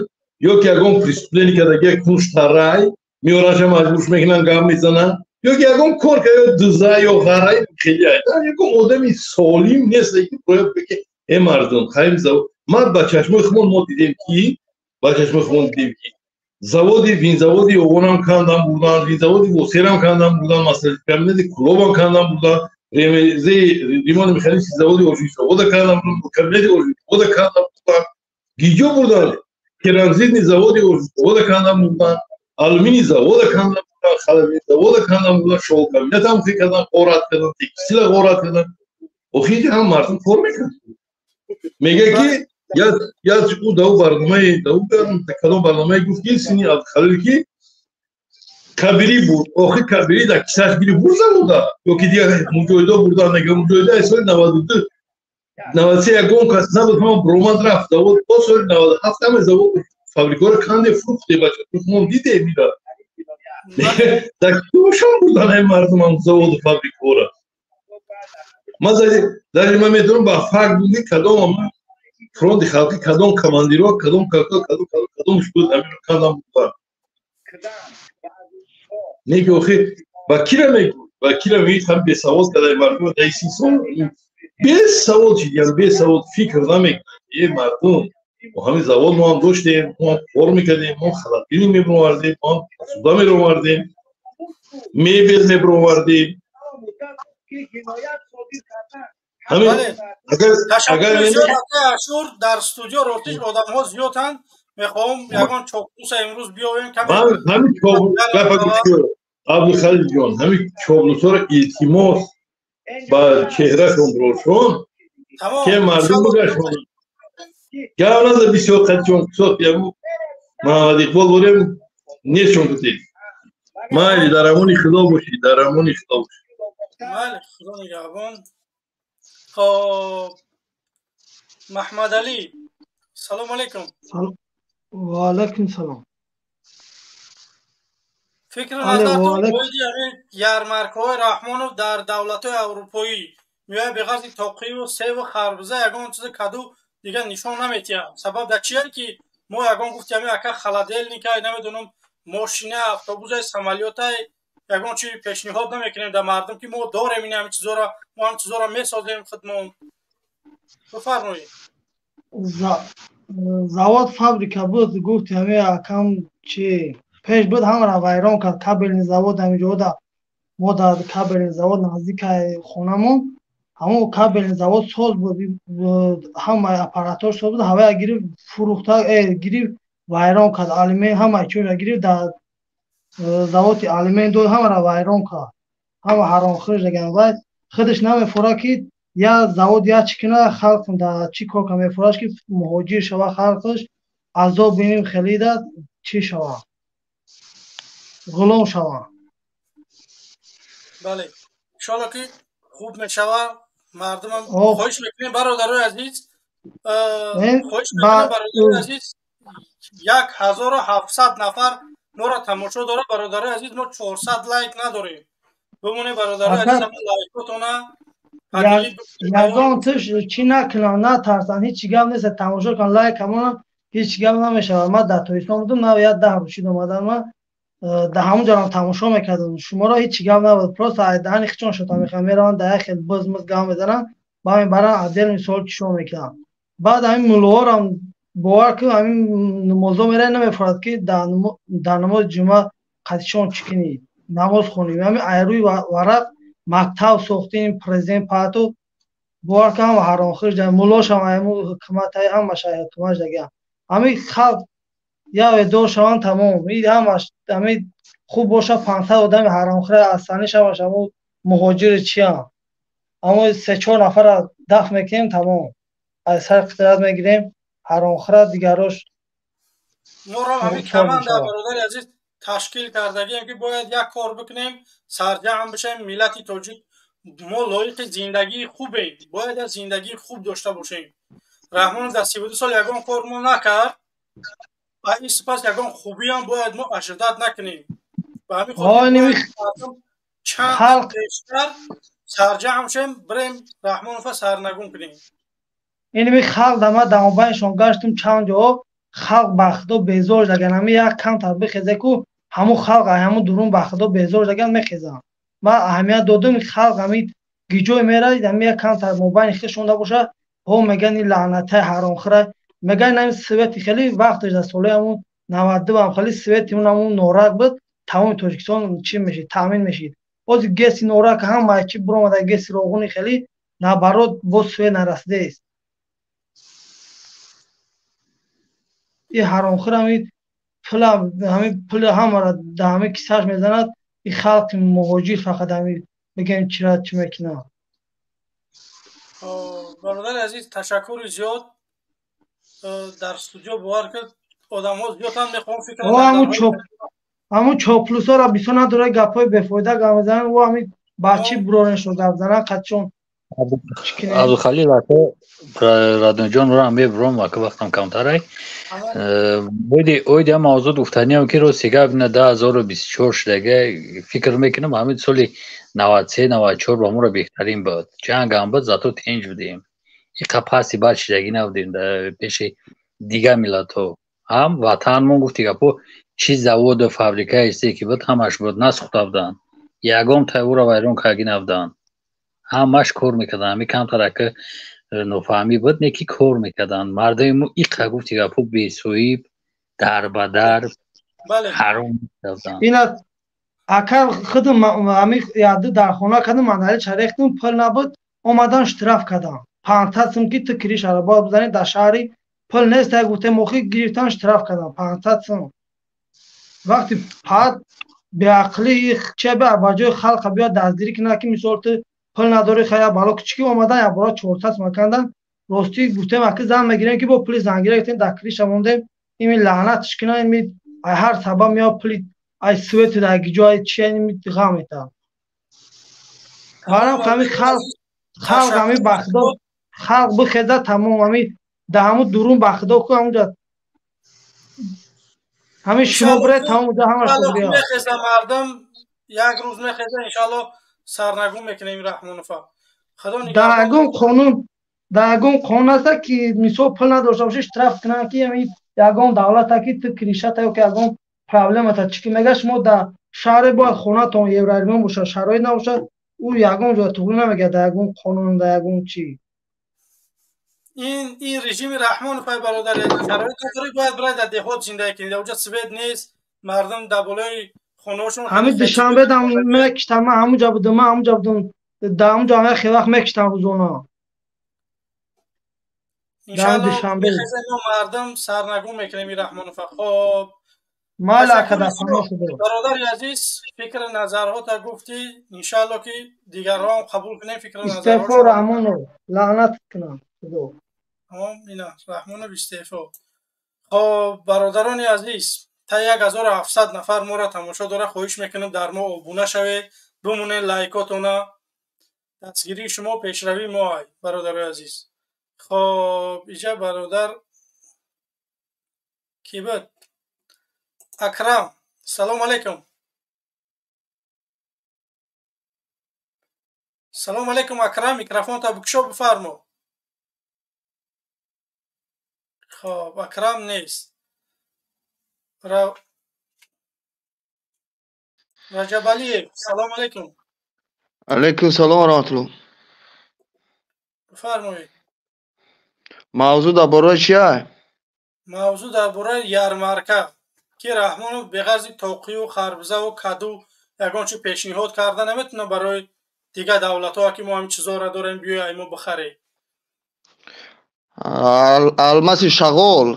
ё ки ягон преступление кардаги, кунштарай, меораша, маҷбурш мекунанд, гап мезананд, ё ки ягон кор ка, ё дуза, ё ғарай, хеле ягон одами солим нест, ки бояд ки э мардум хайм завод. Ман ба чашмои худмон мо дидем ки, ба чашмои худмон дидем, ки заводи винзаводи Оғонам кандам бурданд, винзаводи Восерам кандам бурданд, масалан, кабинети Кулобам кандам бурданд, ремези ремонт механический заводи Ожизавода кандам бурданд, кабинети Ожизавода кандам бурданд, гиҷо бурданд, керамзитный заводи Ожизавода кандам бурданд, алюминий завода кандам бурданд, холодильник завода кандам бурданд, шолкабинетам хи карданд, ғорат карданд, текстила ғорат карданд. Охи, ҳам мардум кор мекард. Мега ки я ӯ дау барномаи дау кадом барномае гуфт, ки сини Абдухалил, ки Кабирӣ буд. Охи, Кабирӣ дар кисаш гири бурд завода, ё ки дигар муҷоҳидо бурданд? Мега, муҷоҳида аз соли 92, 93 ягон кас набуд, ҳама буромад, рафт завод. То соли 97 ҳама завод, фабрикаро канде, фурӯхте. Бача, мо дидем ира. Дар кишон бурдан ай мардум ҳам заводу фабрикаҳоро. Ман даже ман медонам, ба факт буд, кадом фронти халқӣ, кадом командиро, кадом кадом кадомш буд, ҳаминро кандам бурдан. Не ки охи, ба кира мегӯ, ба кира мегӯед? Ҳам бесавод кардаи мардум дар 30 сол, бесавод шидиян, бесавод, фикр намекунанд. Е мардум, мо ҳамин завод мо ҳам доштем, мо ҳам кор мекардем, мо холодильник мебировардем, мо ҳам посуда меровардем, мебел мебировардем. Ҳамин агар Ашур, дар студио ростиш одамҳо зиёданд, мехоҳам ягон чоплуса имрӯз биёвем. Ҳамин Абдухалилҷон, ҳамин чоплусҳоро илтимос ба чеҳрашон рошон, ки мардум бигашон. Гап наза бисёр қадчон кусот ягу Муҳаммад Иқбол борем нестшон кутед. Майли, дар амони Худо бошед, дар амони Худо бошед. Майли, Худо нигаҳбон. Хоб, Маҳмадалӣ, салому алайкум. Ва алайкум салом. Фикру назартон оиди ҳамин ярмаркаҳои Раҳмонов дар давлатҳои аврупоӣ? Меояд, беғарзи тоқиву севу харбуза ягон чизи каду дигар нишон наметиҳад. Сабаб дар чие, ки мо ягон гуфти ҳамин ака холодильникай, намедонам, мошина, автобусай, самолётай, ягон чи пешниҳод намекунем дар мардум, ки мо дорем ин ҳамин чизоро, мо ҳамин чизоро месозем худмон? Бифармоед. Завод, фабрика буд, гуфти ҳамин акам, чи пеш буд, ҳамаро вайрон кард. Кабельный завод ҳаминҷода, мо дар кабельный завод наздикаи хонамон, ҳамон кабельный завод соз буд, ҳамаи аппаратҳош соз буд, ҳавая гирифт, фурӯхта, гирифт, вайрон кард. Алюмин, ҳамаи чизро гирифт, дар заводи алюмин дод, ҳамаро вайрон кард, ҳама ҳаромхӯрш даган. Вай худаш намефора, ки Я завод я чӣ кина халқ да чӣ кор кунад, мефураш ки муҳоҷир шава халқаш, азоб бинем хелида чӣ шава, ғулом шава. Бале, иншоалло ки хуб мешава. Мардумам хоҳиш мекунем, бародарои азиз, хоҳиш мекунем, бародарои азиз, 1700 нафар моро тамошо дорад. Бародарои азиз, мо 400 лайк надорем. Бимонем, бародарои азиз, ҳамон лайкотона. Ягон тиш чӣ накунам, натарсанд, ҳеҷ гап нест, тамошо кун, лайк ҳамона, ҳеҷ гап намешавад. Ман дар Тоҷикистон будам, нав як 10 рӯз шид омадам, ман дар ҳамон ҷарам тамошо мекардам шуморо, ҳеҷ гап набуд. Просто даҳани хичон шуда мехоҳам, мераванд дар як хел боз-муз гап мезананд, ба мебаранд отдел, мисол чишо мекунанд. Баъд ҳамин муллоҳорам бовар кун, ҳамин намозо меравад, намефурад ки дар намози ҷумъа қатишон чӣ кунӣ, намоз хонӣ. Ҳамин айрӯи варақ мактаб сохтем, президент паҳту, бовар кун, ҳама ҳаромхӯр, муллошам ҳамун ҳукумат, ҳамаш ҳукумат дага. Ҳамин халқ як ведор шаванд, тамом. Ин ҳамаш ҳамин хуб боша, 500 одами ҳаромхӯр астаниш ҳамаш ҳамун муҳоҷири чиям, аммо се-чор нафарро даф мекунем, тамом, аз сар қудрат мегирем ҳаромхӯра, дигарош. Моро ҳамин команда, бародари азиз, ташкил кардагием ки бояд як кор бикунем, сарҷамъ бишем. Миллати тоҷик мо лоиқи зиндагии хубем, бояд як зиндагии хуб дошта бошем. Раҳмонов дар 32 сол ягон кор мо накард ва ин сипас ягон хубиам бояд мо ожидать накунем. Ба ҳамин хотир чанд бештар сарҷамъ шем, бирем Раҳмонова сарнагун кунем. Инми халқ дама дамобайншон гаштум чанд ҷо, халқ ба худо безор даган. Ҳамин як камтар бихезе ку ҳамун халқ ҳамун дурун ба худо безор даган, мехезанд. Ман аҳамият додум, халқ ҳамин гиҷое меравид, ҳамин як камтар мобайни хешонда боша, ҳо меган ин лаънатаи ҳаромхӯра, меган ҳамин свети хеле вақташ дар солҳои ҳамун 92 ҳам хеле свети он ҳамун норак буд, тамоми Тоҷикистон чӣ мешид, таъмин мешид. Ҳозир геси норак ҳама чӣ буромада, геси роғуни хеле наоборот боз свет нарасидааст. Ин ҳаромхӯр ҳамин пула, ҳамин пули ҳамаро дар ҳамин кисааш мезанад. Ин халқи муҳоҷир фақат ҳамин бигем чира чӣ мекунад. Бародари азиз, ташаккури зиёд. Дар студио бовар кард одамҳо зиёданд, мехоҳам фикр ҳамун чоплусҳоро бисёр надорад, гапҳои бефоида гап мезананд. Ӯ ҳамин бачи буронешро гап зананд, қатшон. Абдухалил ака, Радонҷон, рам мебурам, ака, вақтам камтарай. Оиди ҳам мавзӯъ гуфтаниям ки рости гап ина 2024 шудага, фикр мекунам ҳамин соли 93 94 ба моро беҳтарин буд. Ҷангам буд, зато тинҷ будем. Иқа пасти бад шидагӣ набудем пеши дигар миллатҳо. Ҳам ватанмон, гуфти гапо, чи заводу фабрикае ки буд, ҳамаш буд, насӯхта буданд. Ягон тайвора вайрон кардагӣ набуданд. Ҳамаш кор мекарданд. Ҳамин камтар ака нофаҳмӣ буд, не ки кор мекарданд. Мардуми мо иқа, гуфти гапо, бесоҳиб, дарбадар, ҳаром мекарданд. Ина ака худам ҳамин яду дар хона кардам, мандали чарехтум, пул набуд, омадан штраф кардам. 500 сум ки ту кришаро бояд бизанӣ дар шаҳри, пул нест, як гуфтем охи гирифтан, штраф кардам 500 сум. Вақти пад беақлӣ че ба ҷои халқа биёд дастгирӣ кунад ки мисол ту пул надорӣ, хая бало кучики омадан як бора 400 сум кандан. Ростӣ гуфтем аки зан мегирем ки бо пули зангира гирифтем, дар криша мондем. Ими лаънатш кунад, ими ай ҳар сабаб меояд пули ай свети дар гиҷо ай чи ими ғам метавад. Барам ҳамин халқ ҳамин ба худо халқ бихеза, тамом, ҳамин дар ҳамун дурун ба худо ку ҳамунҷа ҳамин шумо биред, тамом уҷа ҳамаш мехеза мардум, як рӯз мехеза, иншоалло сарнагун мекунем Раҳмонова. Худо дар ягон қонун, дар ягон қонун аста ки мисол пул надошта бошӣ штраф кунанд, ки ҳамин ягон давлата ки ту кришата ё ки ягон проблемата чӣ ки мега, шумо дар шаҳре бояд хонатон евроалмон бошад, шароит набошад, ӯ ягон ҷо туғри намегӯяд дар ягон қонун, дар ягон чӣ. Ин режими Раҳмонов, ай бародари, шароит надорӣ, бояд бирай дар деҳот зиндагӣ кунӣ. Дар уҷа свет нест, мардум дар болои хонаҳошон. Ҳамин Душанбе дам мекиштам, ман ҳамунҷа будам, ман ҳамунҷа будам, дар ҳамунҷа як хеле вақт мекиштам рӯзона. Иншоалло мехезем, мардум сарнагун мекунем ин Раҳмонова. Хоб. Бародари азиз, фикри назарҳота гуфтӣ, иншаалло ки дигарҳоам қабул кунем фикри Истеъфо Раҳмонов, лаънат кунам худо. Тамом, ина Раҳмонов истеъфо. Хоб, бародарони азиз, та 1700 нафар моро тамошо дора. Хоҳиш мекунем, дар мо обуна шавед, бимонед лайкотона. Дастгирии шумо пешравии мо ай, бародарои азиз. Хоб, иҷа бародар ки буд? Акрам, салом алейкум. Салом алейкум, Акрам, микрофонта бикушо, бифармо. Хоб, Акрам нест. Раҷабалиев, салом алейкум. Алейкум салом ва раҳматуллоҳ. Бифармоед. Мавзӯъ дар бораи чия? Мавзӯъ дар бораи ярмарка, ки Раҳмонов беғарзи тоқию харбузаву каду ягон чи пешниҳод карда наметавонад барои дигар давлатҳо, ки мо ҳамин чизҳоро дорем, биёй ай мо бихаред. Алмаси шағол,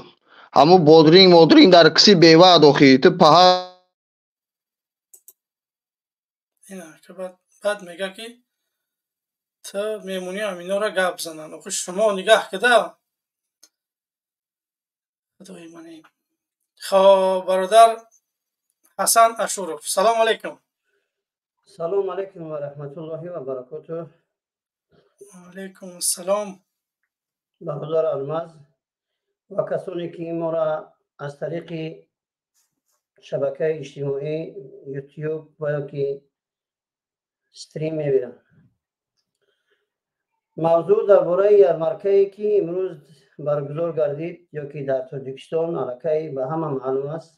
ҳамун бодринг модринг дар киси беваъд охи, ту паҳа. Баъд мега ки ту мемонӣ ҳаминора гап зананд. Охи шумо нигаҳ кида. Худои мани. Хоб, бародар Ҳасан Ашуров, салом алейкум. Салом алейкум ва раҳматуллоҳи ва баракотуҳ. Алейкум ассалом. Бародар Алмаз ва касоне ки моро аз тариқи шабакаи иҷтимоӣ Ютуб ва ё ки стрим мебинанд. Мавзӯъ дар бораи ярмаркае ки имрӯз баргузор гардид ё ки дар Тоҷикистон аллакай ба ҳама маълум аст.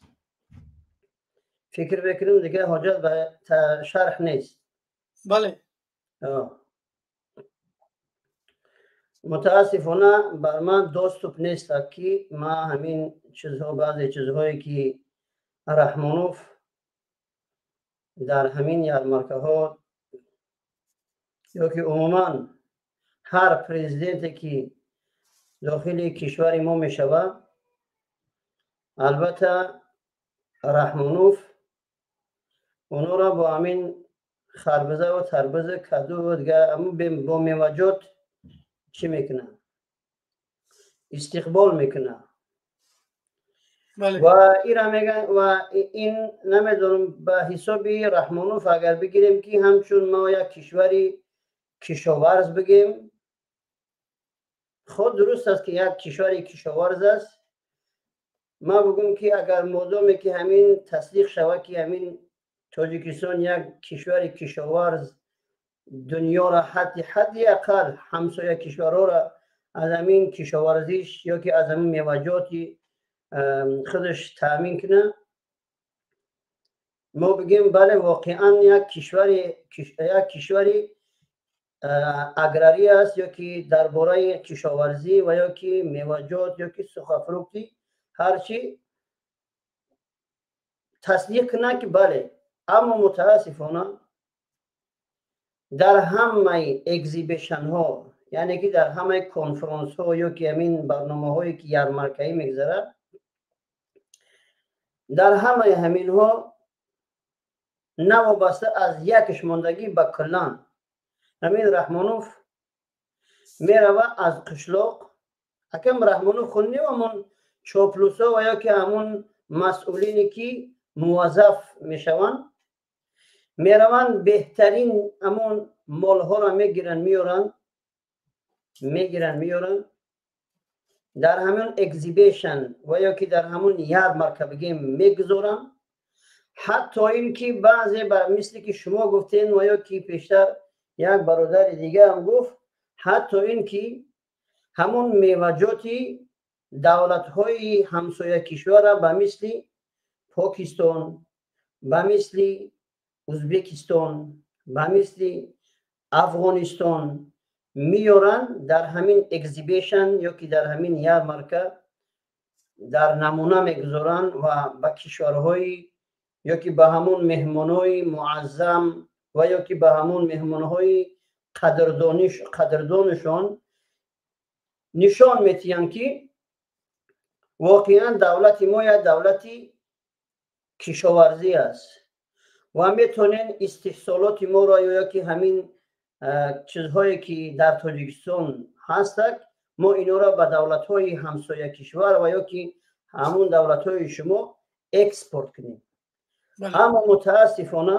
Фикр мекунем, дигар ҳоҷат ба шарҳ нест. Бале. Мутаассифона бар ман доступ нест, ки ман ҳамин чизҳо, баъзе чизҳое ки Раҳмонов дар ҳамин ярмаркаҳо ё ки умуман ҳар президенте ки дохили кишвари мо мешавад, албатта Раҳмонов онҳоро бо ҳамин харбуза ва тарбуза, каду ва дигар бо меваҷот чӣ мекунад? Истиқбол мекунад. Ва ира меган ва ин намедонам, ба ҳисоби Раҳмонов агар бигирем ки ҳамчун мо як кишвари кишоварз бигем, худ дуруст аст ки як кишвари кишоварз аст. Ман бигӯм ки агар модоме ки ҳамин тасдиқ шавад ки ҳамин Тоҷикистон як кишвари кишоварз, дунёро ҳадди ақал ҳамсоя кишварҳоро аз ҳамин кишоварзиш ё ки аз ҳамин меваҷоти худаш таъмин кунад, мо бигем бале, воқеан як кишвари аграрӣ аст ё ки дар бораи кишоварзӣ ва ё ки меваҷот ё ки сухофрукти ҳарчи тасдиқ кунад ки бале. Аммо мутаассифона дар ҳамаи экзибишнҳо, яъне ки дар ҳамаи конфронсҳо ё ки ҳамин барномаҳое ки ярмаркаӣ мегузарад, дар ҳамаи ҳаминҳо навобаста аз якш мондагӣ ба куллан ҳамин Раҳмонов мерава аз қишлоқ. Акам Раҳмонов худ не, ҳамон чоплусо ва ё ки ҳамон масъулине ки муваззаф мешаванд, мераванд беҳтарин ҳамон молҳоро мегиранд, меоранд, мегиранд, меоранд дар ҳамон экзибишн ва ё ки дар ҳамон ярмарка бигем мегузоранд. Ҳатто ин ки баъзе мисли ки шумо гуфтен ва ё ки пештар як бародари дигаам гуфт, ҳатто ин ки ҳамон меваҷоти давлатҳои ҳамсоя кишварра ба мисли Покистон, ба мисли Узбекистон, ба мисли Афғонистон меоранд дар ҳамин экзибишн ё ки дар ҳамин ярмарка дар намуна мегузоранд ва ба кишварҳои ё ки ба ҳамон меҳмонҳои муаззам ва ё ки ба ҳамон меҳмонҳои қадрдонишон нишон метиҳанд ки воқеан давлати мо як давлати Кишоварзӣ аст ва метавонем истеҳсолоти моро ё ки ҳамин чизҳое ки дар Тоҷикистон ҳастак, мо инора ба давлатҳои ҳамсоя кишвар ва ё ки ҳамун давлатҳои шумо экспорт кунем. Аммо мутаассифона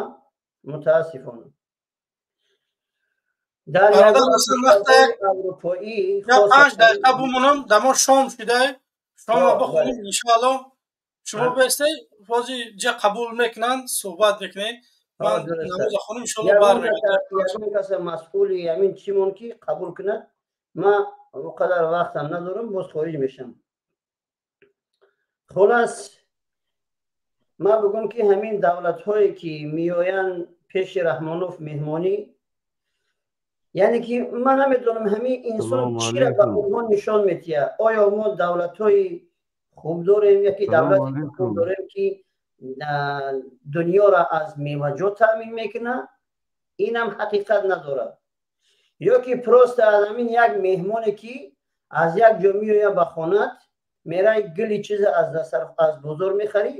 дар аврупоӣ 5 дақиқа бумонам, дамо шом шуда, шома бихӯрем, иншоалло. Шумо бестед, бози ҷа қабул мекунанд, суҳбат мекунед. Ман намоза хонум, иншоалло бармегардам. Ягон каса масъули ҳамин чимон ки қабул кунад, ман он қадар вақтам надорам, боз хориҷ мешам. Хулас, ман бигӯм ки ҳамин давлатҳое ки меоянд пеши Раҳмонов меҳмонӣ, яъне ки ман намедонам, ҳамин инсон чира ба онҳо нишон метиҳад. Оё мо давлатҳои хуб дорем, яки давлати хуб дорем, ки дунёро аз меваҷот таъмин мекунад? Инам ҳақиқат надорад. Ё ки просто аз ҳамин як меҳмоне ки аз як ҷо меояд ба хонат, мерай, гили чиза аз бозор мехарӣ,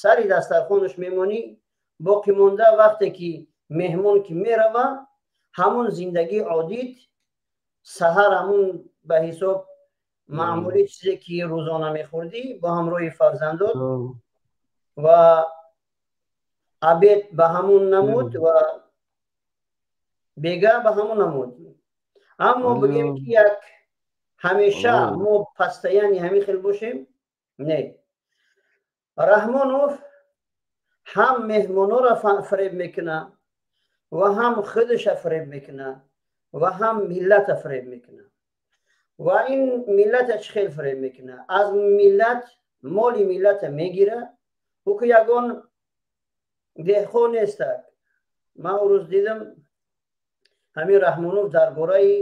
сари дастархонаш мемонӣ, боқӣ монда вақте ки меҳмон ки мерава, ҳамун зиндагии оддит, саҳар ҳамун ба ҳисоб маъмулӣ чизе ки рӯзона мехӯрдӣ бо ҳамроҳи фарзандот ва обед ба ҳамун намуд ва бега ба ҳамун намуд. Аммо бигем ки як ҳамеша мо постоянно ҳамин хел бошем, не. Раҳмонов ҳам меҳмонора фареб мекунад ва ҳам худша фареб мекунад ва ҳам миллата фареб мекунад. Ва ин миллата чӣ хел фареб мекунад? Аз миллат моли миллата мегирад. Ӯ ки ягон деҳқон нестак. Ман ӯ рӯз дидам, ҳамин Раҳмонов дар бораи,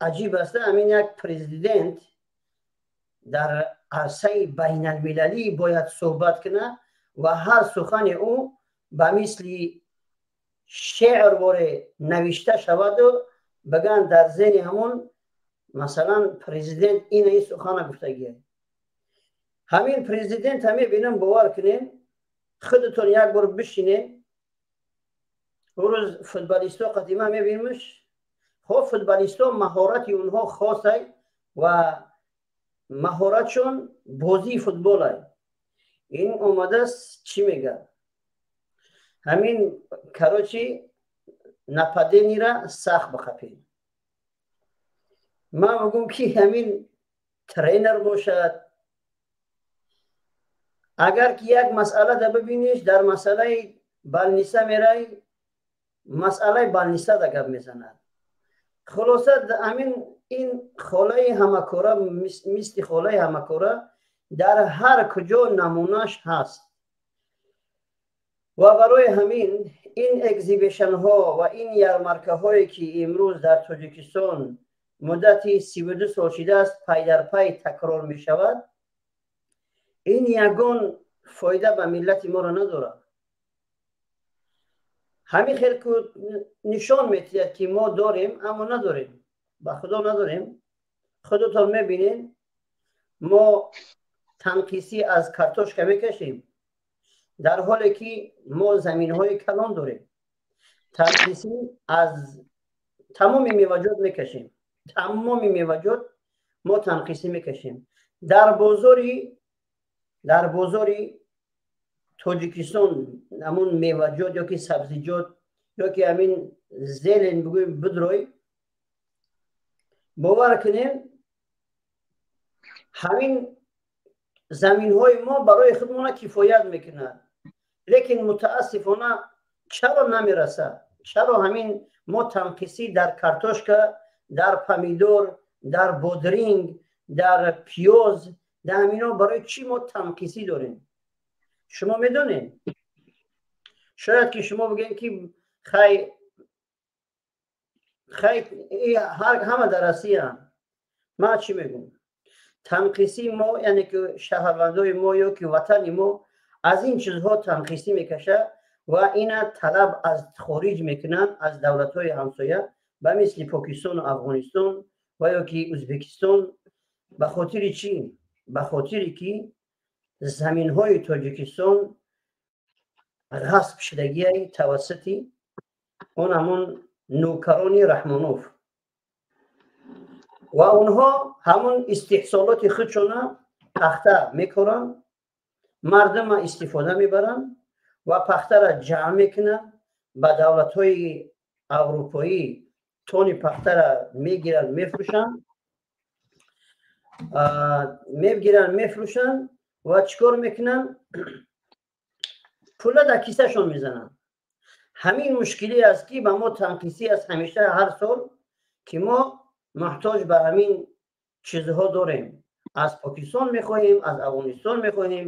аҷиб аст, ҳамин як президент дар арсаи байналмилалӣ бояд суҳбат кунад ва ҳар сухани ӯ ба мисли шеър боре навишта шаваду бигӯянд дар зеҳни ҳамон, масалан, президент ина ин сухана гуфтагия. Ҳамин президент ҳаме бинам, бовар кунем, худатон як бор бишинем. Ӯ рӯз футболистҳо қадима мебинемш. Хоб, футболистҳо маҳорати онҳо хосай ва маҳоратшон бозии футболай. Ин омадааст, чӣ мега? Ҳамин, короче, нападение ра сахт бихапем. Ман бигӯм ки ҳамин тренер бошад, агар ки як масъала да бибиниш, дар масъалаи больница мерай, масъалаи больница да гап мезанад. Хулоса, ҳамин ин холаи ҳамакора, мисли холаи ҳамакора дар ҳар куҷо намунаш ҳаст. Ва барои ҳамин ин exhibition ҳо ва ин ярмаркаҳое ки имрӯз дар Тоҷикистон муддати 32 сол шидааст, пайдарпай такрор мешавад, ин ягон фоида ба миллати моро надорад. Ҳамин хел ку нишон метиҳад ки мо дорем, аммо надорем, ба Худо надорем. Худатон мебинед, мо танқисӣ аз картошка мекашем, дар ҳоле ки мо заминҳои калон дорем. Танқисӣ аз тамоми меваҷот мекашем, тамоми меваҷот мо танқисӣ мекашем. Дар бозори Тоҷикистон ҳамун меваҷот ё ки сабзиҷот ё ки ҳамин зелень бигӯем, бидрой, бовар кунем, ҳамин заминҳои мо барои худмона кифоят мекунад, лекин мутаассифона чаро намерасад? Чаро ҳамин мо танқисӣ дар картошка, дар помидор, дар бодринг, дар пиёз, дар ҳамино барои чӣ мо танқисӣ дорем? Шумо медонед? Шояд ки шумо бигӯед ки хай, хай, ҳама дар Россияам. Ман чӣ мегӯм? Танқисӣ мо, яъне ки шаҳрвандои мо ё ки ватани мо аз ин чизҳо танқисӣ мекашад ва ина талаб аз хориҷ мекунанд, аз давлатҳои ҳамсоя, ба мисли Покистону Афғонистон ва ё ки Ӯзбекистон. Ба хотири чӣ? Ба хотире ки Заминҳои Тоҷикистон ғасб шудагиай тавассути он ҳамон нӯкарони Раҳмонов, ва онҳо ҳамон истеҳсолоти худшона пахта мекоранд, мардума истифода мебаранд ва пахтара ҷамъ мекунанд, ба давлатҳои аврупоӣ тони пахтара мегиранд, мефурӯшанд, мегиранд, мефурӯшанд ва чӣ кор мекунанд? Пула дар кисашон мезананд. Ҳамин мушкиле аст, ки ба мо танқисӣ аст ҳамеша, ҳар сол, ки мо муҳтоҷ ба ҳамин чизҳо дорем. Аз Покистон мехоҳем, аз Афғонистон мехоҳем,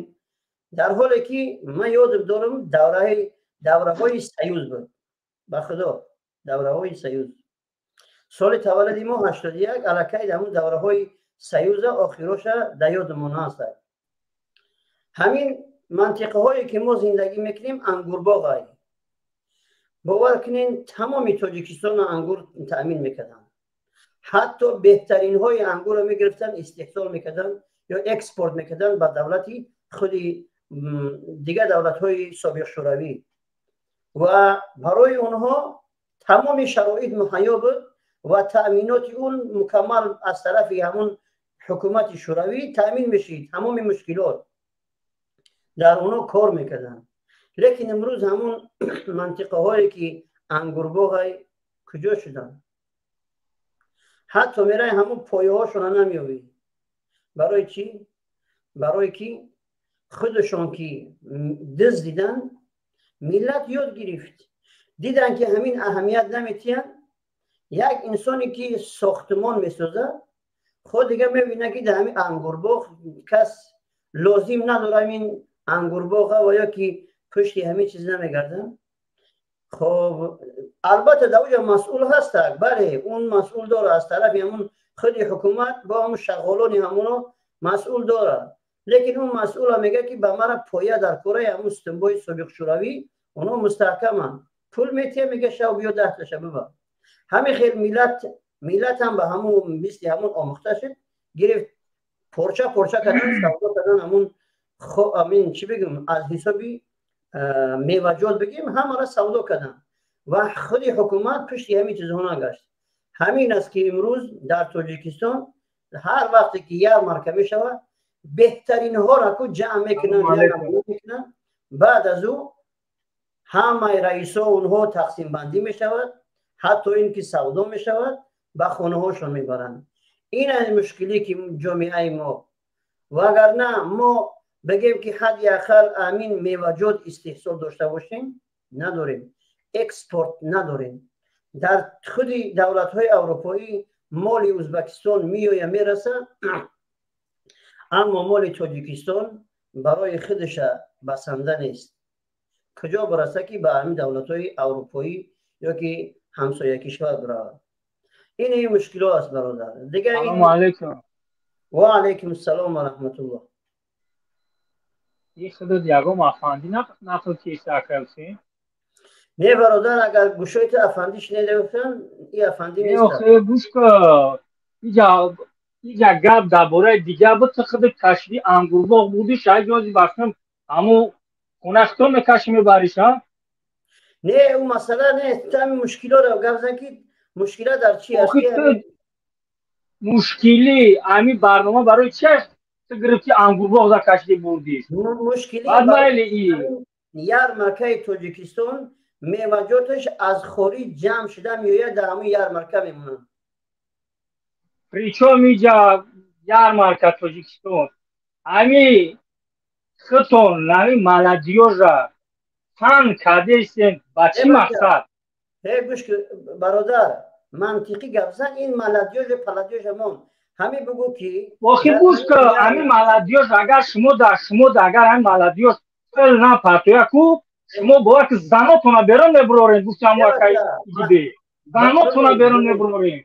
дар ҳоле ки ман ёдам дорам, давраҳои Союз буд, ба Худо, давраҳои Союз, соли таваллуди мо 81, аллакай ҳамун давраҳои Союза охироша дар ёдамон ҳаст. Ҳамин мантиқаҳое ки мо зиндагӣ мекунем, ангурбоғай, бовар кунен, тамоми Тоҷикистонро ангур таъмин мекарданд. Ҳатто беҳтаринҳои ангурро мегирифтанд, истеҳсол мекарданд ё экспорт мекарданд ба давлати худи дигар давлатҳои собиқ Шӯравӣ, ва барои онҳо тамоми шароит муҳайё буд ва таъминоти он мукаммал аз тарафи ҳамун ҳукумати Шӯравӣ таъмин мешид. Тамоми мушкилот дар онҳо кор мекарданд. Лекин имрӯз ҳамун мантиқаҳое ки ангурбоғай куҷо шуданд? Ҳатто мерай, ҳамун пояҳошона намеёбӣ. Барои чӣ? Барое ки худашон ки диз дидан, миллат ёд гирифт, дидан ки ҳамин аҳамият наметиҳанд. Як инсоне ки сохтмон месозад, худ дига мебинад, ки дар ҳамин ангурбоғ кас лозим надорад, ҳамин ангурбоға ва ё ки пушти ҳамин чиз намегарданд. Хоб, албатта, дар оҷа масъул ҳастак, бале, он масъул дорад, аз тарафи ҳамун худи ҳукумат бо ҳамун шағолони ҳамуно масъул дорад. Лекин он масъула мегӯяд, ки ба мара поя дар кораи ҳамун стумбои собиқ Шӯравӣ, онҳо мустаҳкаманд, пул метиҳа, мега шав, биё, 10 таша бибар. Ҳамин хел миллат ҳам ба ҳамун мисли ҳамун омӯхта шуд, гирифт, порча порча кардан, савдо кардан. Ҳамун амин чӣ бигӯм, аз ҳисоби меваҷот бигем, ҳамаро савдо карданд ва худи ҳукумат пушти ҳамин чизҳо нагашт. Ҳамин аст, ки имрӯз дар Тоҷикистон ҳар вақте ки ярмарка мешавад, беҳтаринҳоро ку ҷамъ мекунанд, баъд аз ӯ ҳамаи раисо онҳо тақсимбандӣ мешавад, ҳатто ин ки савдо мешавад, ба хонаҳошон мебаранд. Ин аз мушкиле ки ҷомеаи мо. Вагарна мо бигем, ки ҳадди ақал амин меваҷот истеҳсол дошта бошем, надорем, экспорт надорем. Дар худи давлатҳои аврупоӣ моли Ӯзбекистон меоя, мераса, аммо моли Тоҷикистон барои худша басанда нест. Куҷо бараса, ки ба ҳамин давлатҳои аврупоӣ ё ки ҳамсоя кишвар биравад? Ин мушкило аст, бародар. Дигар, ва алайкум ассалом ва раҳматуллоҳ. И худат ягон афандӣ нақл киста, акалси? Не, бародар, агар гӯшои ту афандӣ шунеда гуфтам, и афандӣ нест. Гӯш ка, иҷа гап дар бораи дигар буд, ту худат кашиди, ангурбоғ буди, шаҳид ҷози бахшам, ҳамун хонахто мекаши, мебариш, а? Не, ӯ масъала нест. Ту ҳамин мушкилоро гап зан, ки мушкила дар чи аст? Мушкили ҳамин барнома барои чи аст? Ту гирифти, ангурбоғ закашиди, бурдиш. Мушкили баъд майли и ярмаркаи Тоҷикистон меваҷоташ аз хориҷ ҷамъ шуда меояд, дар ҳамун ярмарка мемонад. Причём иҷа ярмарка Тоҷикистон? Ҳами худтон ҳами молодёжа фан кардесен, ба чӣ мақсад? Э, гӯш, бародар, мантиқӣ гап зан. Ин молодёжа паладёжа мон, ҳамин бугӯ, ки Охи, гӯш ка, ҳами молодёж, агар шумо да агар ҳами молодёж фел напартоя ку, шумо бояд ки занотона берун мебурорем. Гуфтам, акай ибе занотона берун мебурорем.